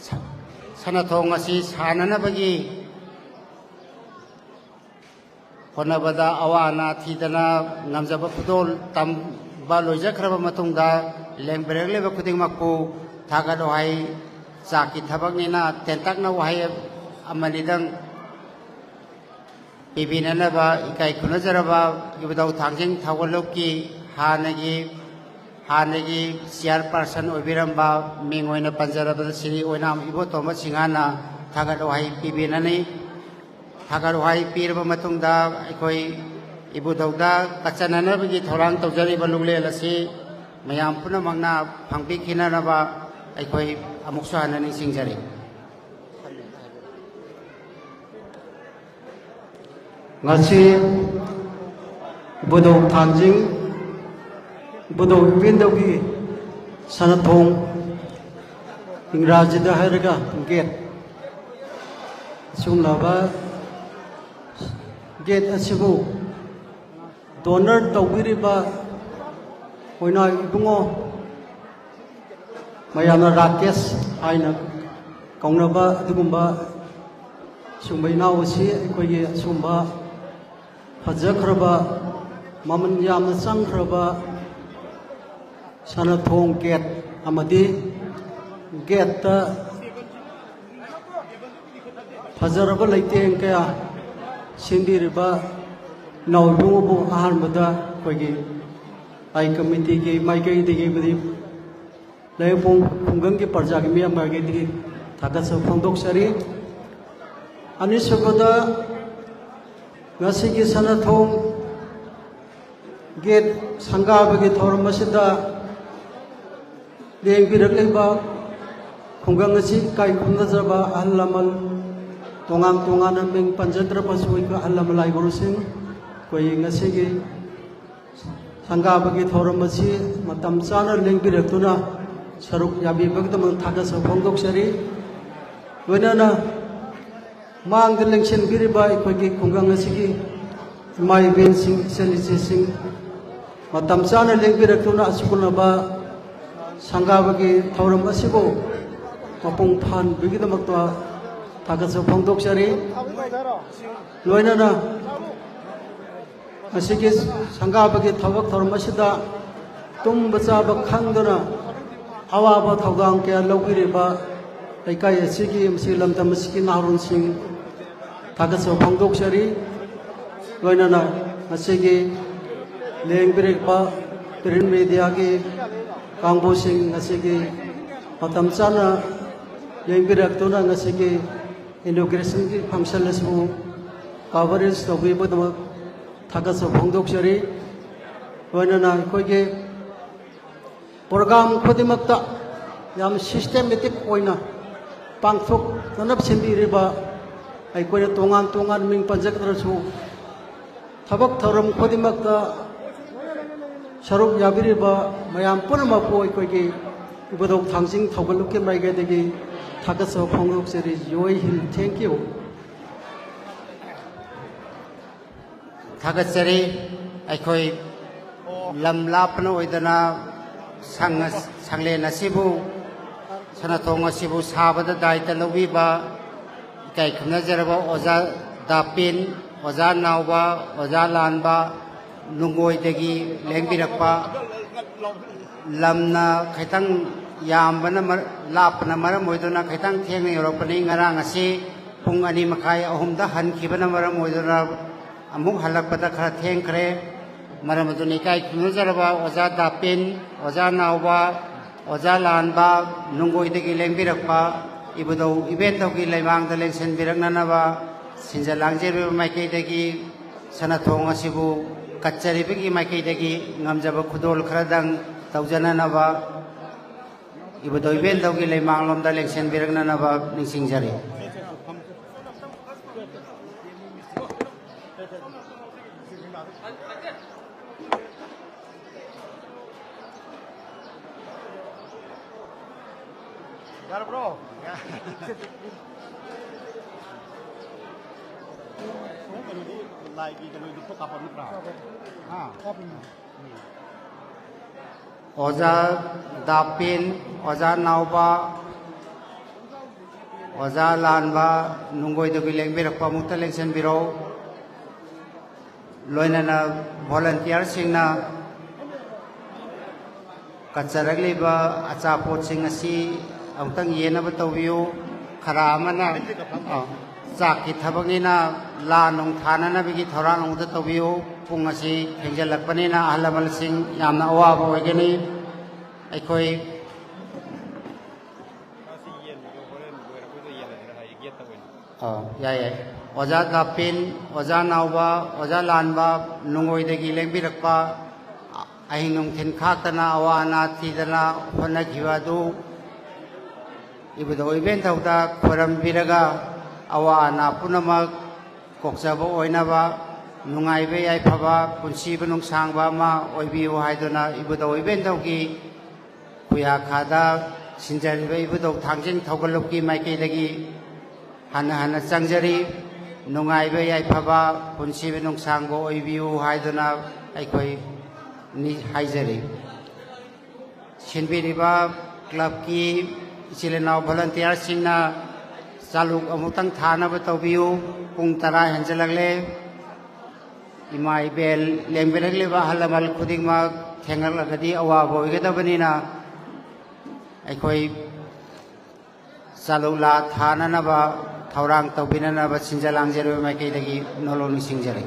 ꯁ- ꯁꯅꯥꯊꯣꯡ ꯑꯁꯤ ꯁꯥꯟꯅꯅꯕꯒꯤ ꯍꯣꯠꯅꯕꯗ ꯑꯋꯥ ꯑꯅꯥ ꯊꯤꯗꯅ ꯉꯝꯖꯕ ꯈꯨꯗꯣꯜ ꯇꯝꯕ ꯂꯣꯏꯖꯈ꯭ꯔꯕ ꯃꯇꯨꯡꯗ, ꯂꯦꯡꯕꯤꯔꯛꯂꯤꯕ ꯈꯨꯗꯤꯡꯃꯛꯄꯨ ꯊꯥꯒꯠ ꯋꯥꯍꯩ, ꯆꯥꯛꯀꯤ ꯊꯕꯛꯅꯤꯅ ꯇꯦꯟꯇꯛꯅ ꯋꯥꯍꯩ ꯑꯃꯅꯤꯗꯪ ꯄꯤꯕꯤꯅꯅꯕ ꯏꯀꯥꯏ ꯈꯨꯝꯅꯖꯔꯕ ꯏꯕꯨꯙꯧ ꯊꯥꯡꯖꯤꯡ ꯊꯧꯒꯜꯂꯨꯞꯀꯤ ꯍꯥꯟꯅꯒꯤ ꯍꯥꯟꯅꯒꯤ ꯆꯤꯌꯥꯔ ꯄꯥꯔꯁꯟ ꯑꯣꯏꯕꯤꯔꯝꯕ ꯃꯤꯡ ꯑꯣꯏꯅ ꯄꯟꯖꯔꯕꯗ ꯁ꯭ꯔꯤ ꯑꯣꯏꯅꯥꯝ ꯏꯕꯣꯇꯣꯝꯕ ꯁꯤꯡꯍꯥꯅ ꯊꯥꯒꯠ ꯋꯥꯍꯩ ꯄꯤꯕꯤꯅꯅꯤ꯫ ꯊꯥꯒꯠ ꯋꯥꯍꯩ ꯄꯤꯔꯕ ꯃꯇꯨꯡꯗ ꯑꯩꯈꯣꯏ ꯏꯕꯨꯙꯧꯗ ꯀꯠꯆꯅꯅꯕꯒꯤ ꯊꯧꯔꯥꯡ ꯇꯧꯖꯔꯤꯕ ꯂꯨꯡꯂꯦꯜ ꯑꯁꯤ ꯃꯌꯥꯝ ꯄꯨꯝꯅꯃꯛꯅ ꯐꯪꯕꯤꯈꯤꯅꯅꯕ ꯑꯩꯈꯣꯏ ꯑꯃꯨꯛꯁꯨ ꯍꯟꯅ ꯅꯤꯡꯁꯤꯡꯖꯔꯤ꯫ ꯉꯁꯤ ꯏꯕꯨꯙꯧ ꯊꯥꯡꯖꯤꯡ, ꯏꯕꯨꯙꯧ ꯏꯄꯦꯟꯗꯧꯒꯤ ꯁꯅꯥꯊꯣꯡ, ꯏꯪꯒ꯭ꯔꯥꯖꯤꯗ ꯍꯥꯏꯔꯒ ꯒꯦꯠ, ꯑꯁꯤꯒꯨꯝꯂꯕ ꯒꯦꯠ ꯑꯁꯤꯕꯨ ꯗꯣꯅꯔ ꯇꯧꯕꯤꯔꯤꯕ ꯑꯣꯏꯅꯥ ꯏꯕꯨꯡꯉꯣ, ꯃꯌꯥꯝꯅ ꯔꯥꯀꯦꯁ ꯍꯥꯏꯅ ꯀꯧꯅꯕ ꯑꯗꯨꯒꯨꯝꯕ ꯁꯨꯝꯕ ꯏꯅꯥꯎ ꯑꯁꯤ ꯑꯩꯈꯣꯏꯒꯤ ꯑꯁꯨꯝꯕ ꯐꯖꯈ꯭ꯔꯕ, ꯃꯃꯜ ꯌꯥꯝꯅ ꯆꯪꯈ꯭ꯔꯕ ꯁꯅꯥꯊꯣꯡ ꯒꯦꯠ ꯑꯃꯗꯤ ꯒꯦꯠꯇ ꯐꯖꯔꯕ ꯂꯩꯇꯦꯡ ꯀꯌꯥ ꯁꯦꯝꯕꯤꯔꯤꯕ ꯏꯅꯥꯎ ꯏꯕꯨꯡꯉꯣꯕꯨ ꯑꯍꯥꯟꯕꯗ ꯑꯩꯈꯣꯏꯒꯤ ꯂꯥꯏ ꯀꯃꯤꯇꯤꯒꯤ ꯃꯥꯏꯀꯩꯗꯒꯤꯕꯨꯗꯤ ꯂꯩꯄꯣꯡ ꯈꯨꯡꯒꯪꯒꯤ ꯄ꯭ꯔꯖꯥꯒꯤ ꯃꯤꯌꯥꯝ ꯃꯥꯏꯀꯩꯗꯒꯤ ꯊꯥꯒꯠꯆꯕ ꯐꯣꯡꯗꯣꯛꯆꯔꯤ꯫ ꯑꯅꯤꯁꯨꯕꯗ, ꯉꯁꯤꯒꯤ ꯁꯅꯥꯊꯣꯡ ꯒꯦꯠ ꯁꯪꯒꯥꯕꯒꯤ ꯊꯧꯔꯝ ꯑꯁꯤꯗ ꯂꯦꯡꯕꯤꯔꯛꯂꯤꯕ ꯈꯨꯡꯒꯪ ꯑꯁꯤ ꯏꯀꯥꯏ ꯈꯨꯝꯅꯖꯕ ꯑꯍꯜ ꯂꯃꯟ, ꯇꯣꯉꯥꯟ ꯇꯣꯉꯥꯟꯅ ꯃꯤꯡ ꯄꯟꯖꯗ꯭ꯔꯕꯁꯨ ꯑꯩꯈꯣꯏ ꯑꯍꯜ ꯂꯃꯟ ꯂꯥꯏ ꯒꯨꯔꯨꯁꯤꯡ, ꯑꯩꯈꯣꯏ ꯉꯁꯤꯒꯤ ꯁꯪꯒꯥꯕꯒꯤ ꯊꯧꯔꯝ ꯑꯁꯤ ꯃꯇꯝ ꯆꯥꯅ ꯂꯦꯡꯕꯤꯔꯛꯇꯨꯅ ꯁꯔꯨꯛ ꯌꯥꯕꯤꯕꯒꯤꯗꯃꯛ ꯊꯥꯒꯠꯆꯕ ꯐꯣꯡꯗꯣꯛꯆꯔꯤ꯫ ꯂꯣꯏꯅꯅ ꯃꯥꯡꯗ ꯂꯦꯡꯁꯤꯟꯕꯤꯔꯤꯕ ꯑꯩꯈꯣꯏꯒꯤ ꯈꯨꯡꯒꯪ ꯑꯁꯤꯒꯤ ꯏꯃꯥ ꯏꯕꯦꯟꯁꯤꯡ, ꯏꯆꯟ ꯏꯆꯦꯁꯤꯡ, ꯃꯇꯝ ꯆꯥꯅ ꯂꯦꯡꯕꯤꯔꯛꯇꯨꯅ ꯑꯁꯤꯒꯨꯝꯂꯕ ꯁꯪꯒꯥꯕꯒꯤ ꯊꯧꯔꯝ ꯑꯁꯤꯕꯨ ꯃꯄꯨꯡ ꯐꯥꯍꯟꯕꯒꯤꯗꯃꯛꯇ ꯊꯥꯒꯠꯆꯕ ꯐꯣꯡꯗꯣꯛꯆꯔꯤ꯫ ꯂꯣꯏꯅꯅ ꯉꯁꯤꯒꯤ ꯁꯪꯒꯥꯕꯒꯤ ꯊꯕꯛ ꯊꯧꯔꯝ ꯑꯁꯤꯗ ꯇꯨꯝꯕ ꯆꯥꯕ ꯈꯪꯗꯅ ꯑꯋꯥꯕ ꯊꯧꯗꯥꯡ ꯀꯌꯥ ꯂꯧꯕꯤꯔꯤꯕ ꯂꯩꯀꯥꯏ ꯑꯁꯤꯒꯤ ꯑꯃꯁꯨꯡ ꯂꯝꯗꯝ ꯑꯁꯤꯒꯤ ꯅꯍꯥꯔꯣꯜꯁꯤꯡ ꯊꯥꯒꯠꯆꯕ ꯐꯣꯡꯗꯣꯛꯆꯔꯤ꯫ ꯂꯣꯏꯅꯅ ꯉꯁꯤꯒꯤ ꯂꯦꯡꯕꯤꯔꯛꯄ print mediaꯒꯤ ꯀꯥꯡꯕꯨꯁꯤꯡ ꯉꯁꯤꯒꯤ ꯃꯇꯝ ꯆꯥꯅ ꯂꯦꯡꯕꯤꯔꯛꯇꯨꯅ ꯉꯁꯤꯒꯤ inaugurationꯒꯤ function ꯑꯁꯤꯕꯨ coverage ꯇꯧꯕꯤꯕꯒꯤꯗꯃꯛ ꯊꯥꯒꯠꯆꯕ ꯐꯣꯡꯗꯣꯛꯆꯔꯤ꯫ ꯂꯣꯏꯅꯅ ꯑꯩꯈꯣꯏꯒꯤ program ꯈꯨꯗꯤꯡꯃꯛꯇ ꯌꯥꯝ systematic ꯑꯣꯏꯅ ꯄꯥꯡꯊꯣꯛꯅꯅꯕ ꯁꯤꯟꯕꯤꯔꯤꯕ ꯑꯩꯈꯣꯏꯅ ꯇꯣꯉꯥꯟ ꯇꯣꯉꯥꯟ ꯃꯤꯡ ꯄꯟꯖꯒꯗ꯭ꯔꯁꯨ, ꯊꯕꯛ ꯊꯧꯔꯝ ꯈꯨꯗꯤꯡꯃꯛꯇ ꯁꯔꯨꯛ ꯌꯥꯕꯤꯔꯤꯕ ꯃꯌꯥꯝ ꯄꯨꯝꯅꯃꯛꯄꯨ ꯑꯩꯈꯣꯏꯒꯤ ꯏꯕꯨꯙꯧ ꯊꯥꯡꯖꯤꯡ ꯊꯧꯒꯜꯂꯨꯞꯀꯤ ꯃꯥꯏꯀꯩꯗꯒꯤ ꯊꯥꯒꯠꯆꯕ ꯐꯣꯡꯗꯣꯛꯆꯔꯤ꯫ ꯖꯣꯏ ꯍꯤꯟꯗ꯫ Thank you꯫ ꯊꯥꯒꯠꯆꯔꯤ꯫ ꯑꯩꯈꯣꯏ ꯂꯝ ꯂꯥꯞꯄꯅ ꯑꯣꯏꯗꯅ ꯁꯪ-, ꯁꯪꯂꯦꯟ ꯑꯁꯤꯕꯨ, ꯁꯅꯥꯊꯣꯡ ꯑꯁꯤꯕꯨ ꯁꯥꯕꯗ ꯗꯥꯏꯇ ꯂꯧꯕꯤꯕ ꯏꯀꯥꯏ ꯈꯨꯝꯅꯖꯔꯕ ꯑꯣꯖꯥ ꯗꯥꯄꯤꯟ, ꯑꯣꯖꯥ ꯅꯥꯎꯕ, ꯑꯣꯖꯥ ꯂꯥꯟꯕ, ꯅꯨꯡꯒꯣꯏꯗꯒꯤ ꯂꯦꯡꯕꯤꯔꯛꯄ, ꯂꯝꯅ ꯈꯤꯇꯪ ꯌꯥꯝꯕꯅ ꯃꯔ-, ꯂꯥꯞꯄꯅ ꯃꯔꯝ ꯑꯣꯏꯗꯨꯅ ꯈꯤꯇꯪ ꯊꯦꯡꯅ ꯌꯧꯔꯛꯄꯅꯤ꯫ ꯉꯔꯥꯡ ꯑꯁꯤ ꯄꯨꯡ ꯑꯅꯤ ꯃꯈꯥꯏ, ꯑꯍꯨꯝꯗ ꯍꯟꯈꯤꯕꯅ ꯃꯔꯝ ꯑꯣꯏꯗꯨꯅ ꯑꯃꯨꯛ ꯍꯜꯂꯛꯄꯗ ꯈꯔ ꯊꯦꯡꯈ꯭ꯔꯦ꯫ ꯃꯔꯝ ꯑꯗꯨꯅ ꯏꯀꯥꯏ ꯈꯨꯝꯅꯖꯔꯕ ꯑꯣꯖꯥ ꯗꯥꯄꯤꯟ, ꯑꯣꯖꯥ ꯅꯥꯎꯕ, ꯑꯣꯖꯥ ꯂꯥꯟꯕ, ꯅꯨꯡꯒꯣꯏꯗꯒꯤ ꯂꯦꯡꯕꯤꯔꯛꯄ ꯏꯕꯨꯙꯧ ꯏꯕꯦꯟꯊꯧꯒꯤ ꯂꯩꯃꯥꯡꯗ ꯂꯦꯡꯁꯤꯟꯕꯤꯔꯛꯅꯅꯕ ꯁꯤꯟꯖ ꯂꯥꯡꯖꯔꯤꯕ ꯃꯥꯏꯀꯩꯗꯒꯤ ꯁꯅꯥꯊꯣꯡ ꯑꯁꯤꯕꯨ ꯀꯠꯆꯔꯤꯕꯒꯤ ꯃꯥꯏꯀꯩꯗꯒꯤ ꯉꯝꯖꯕ ꯈꯨꯗꯣꯜ ꯈꯔꯗꯪ ꯇꯧꯖꯅꯅꯕ ꯏꯕꯨꯙꯧ ꯏꯕꯦꯟꯊꯧꯒꯤ ꯂꯩꯃꯥꯡꯂꯣꯝꯗ ꯂꯦꯡꯁꯤꯟꯕꯤꯔꯛꯅꯅꯕ ꯅꯤꯡꯁꯤꯡꯖꯔꯤ꯫ ꯌꯥꯔꯕ꯭ꯔꯣ? ꯁꯣꯝ ꯀꯩꯅꯣꯗꯤ, ꯂꯥꯏꯒꯤ ꯀꯩꯅꯣꯗꯤ ꯐꯣꯇꯣ ꯀꯥꯞꯄ ꯅꯠꯇ꯭ꯔꯥ? ꯍꯥ? ꯎꯝ꯫ ꯑꯣꯖꯥ ꯗꯥꯄꯤꯟ, ꯑꯣꯖꯥ ꯅꯥꯎꯕ, ꯑꯣꯖꯥ ꯂꯥꯟꯕ, ꯅꯨꯡꯒꯣꯏꯗꯒꯤ ꯂꯦꯡꯕꯤꯔꯛꯄ ꯑꯃꯨꯛꯇ ꯂꯦꯡꯁꯤꯟꯕꯤꯔꯣ꯫ ꯂꯣꯏꯅꯅ ꯚꯣꯂꯟꯇꯤꯌꯔꯁꯤꯡꯅ ꯀꯠꯆꯔꯛꯂꯤꯕ ꯑꯆꯥꯄꯣꯠꯁꯤꯡ ꯑꯁꯤ ꯑꯃꯨꯛꯇꯪ ꯌꯦꯟꯅꯕ ꯇꯧꯕꯤꯌꯨ꯫ ꯈꯔ ꯑꯃꯅ, ꯑ, ꯆꯥꯛꯀꯤ ꯊꯕꯛꯅꯤꯅ ꯂꯥ ꯅꯨꯡ ꯊꯥꯅꯅꯕꯒꯤ ꯊꯧꯔꯥꯡ ꯑꯃꯨꯛꯇ ꯇꯧꯕꯤꯌꯨ꯫ ꯄꯨꯡ ꯑꯁꯤ ꯊꯦꯡꯖꯤꯜꯂꯛꯄꯅꯤꯅ ꯑꯍꯜ ꯂꯃꯟꯁꯤꯡ ꯌꯥꯝꯅ ꯑꯋꯥꯕ ꯑꯣꯏꯒꯅꯤ꯫ ꯑꯩꯈꯣꯏ ꯑꯥ, ꯌꯥꯏ, ꯌꯥꯏ꯫ ꯑꯣꯖꯥ ꯗꯥꯄꯤꯟ, ꯑꯣꯖꯥ ꯅꯥꯎꯕ, ꯑꯣꯖꯥ ꯂꯥꯟꯕ, ꯅꯨꯡꯉꯣꯏꯗꯒꯤ ꯂꯦꯡꯕꯤꯔꯛꯄ, ꯑꯍꯤꯡ ꯅꯨꯡꯊꯤꯜ ꯈꯥꯛꯇꯅ ꯑꯋꯥ ꯑꯅꯥ ꯊꯤꯗꯅ ꯍꯣꯠꯅꯈꯤꯕ ꯑꯗꯨ ꯏꯕꯨꯙꯧ ꯏꯕꯦꯟꯊꯧꯗ ꯈꯣꯏꯔꯝꯕꯤꯔꯒ, ꯑꯋꯥ ꯑꯅꯥ ꯄꯨꯝꯅꯃꯛ ꯀꯣꯛꯆꯕ ꯑꯣꯏꯅꯕ, ꯅꯨꯡꯉꯥꯏꯕ ꯌꯥꯏꯐꯕ, ꯄꯨꯟꯁꯤꯕ ꯅꯨꯡꯁꯥꯡꯕ ꯑꯃ ꯑꯣꯏꯕꯤꯌꯨ ꯍꯥꯏꯗꯨꯅ ꯏꯕꯨꯙꯧ ꯏꯕꯦꯟꯊꯧꯒꯤ ꯈꯨꯌꯥꯈꯥꯗ ꯁꯤꯟꯖꯔꯤꯕ ꯏꯕꯨꯙꯧ ꯊꯥꯡꯖꯤꯡ ꯊꯧꯒꯜꯂꯨꯞꯀꯤ ꯃꯥꯏꯀꯩꯗꯒꯤ ꯍꯟꯅ ꯍꯟꯅ ꯆꯪꯖꯔꯤ꯫ ꯅꯨꯡꯉꯥꯏꯕ ꯌꯥꯏꯐꯕ ꯄꯨꯟꯁꯤꯕ ꯅꯨꯡꯁꯥꯡꯕ ꯑꯣꯏꯕꯤꯌꯨ ꯍꯥꯏꯗꯨꯅ ꯑꯩꯈꯣꯏ ꯅꯤ-, ꯍꯥꯏꯖꯔꯤ꯫ ꯁꯤꯟꯕꯤꯔꯤꯕ ꯀ꯭ꯂꯕꯀꯤ ꯏꯆꯤꯜ ꯏꯅꯥꯎ ꯚꯣꯂꯟꯇꯤꯌꯔꯁꯤꯡꯅ ꯆꯥꯂꯨꯛ ꯑꯃꯨꯛꯇꯪ ꯊꯥꯅꯕ ꯇꯧꯕꯤꯌꯨ꯫ ꯄꯨꯡ ꯇꯔꯥ ꯍꯦꯟꯖꯜꯂꯛꯂꯦ꯫ ꯏꯃꯥ ꯏꯕꯦꯜ ꯂꯦꯡꯕꯤꯔꯛꯂꯤꯕ ꯑꯍꯜ ꯂꯃꯟ ꯈꯨꯗꯤꯡꯃꯛ ꯊꯦꯡꯂꯛꯂꯒꯗꯤ ꯑꯋꯥꯕ ꯑꯣꯏꯒꯗꯕꯅꯤꯅ ꯑꯩꯈꯣꯏ ꯆꯥꯂꯨꯛꯂꯥ ꯊꯥꯅꯅꯕ ꯊꯧꯔꯥꯡ ꯇꯧꯕꯤꯅꯅꯕ ꯁꯤꯟꯖ ꯂꯥꯡꯖꯔꯤꯕ ꯃꯥꯏꯀꯩꯗꯒꯤ ꯅꯣꯂꯨꯛ ꯅꯤꯡꯁꯤꯡꯖꯔꯤ꯫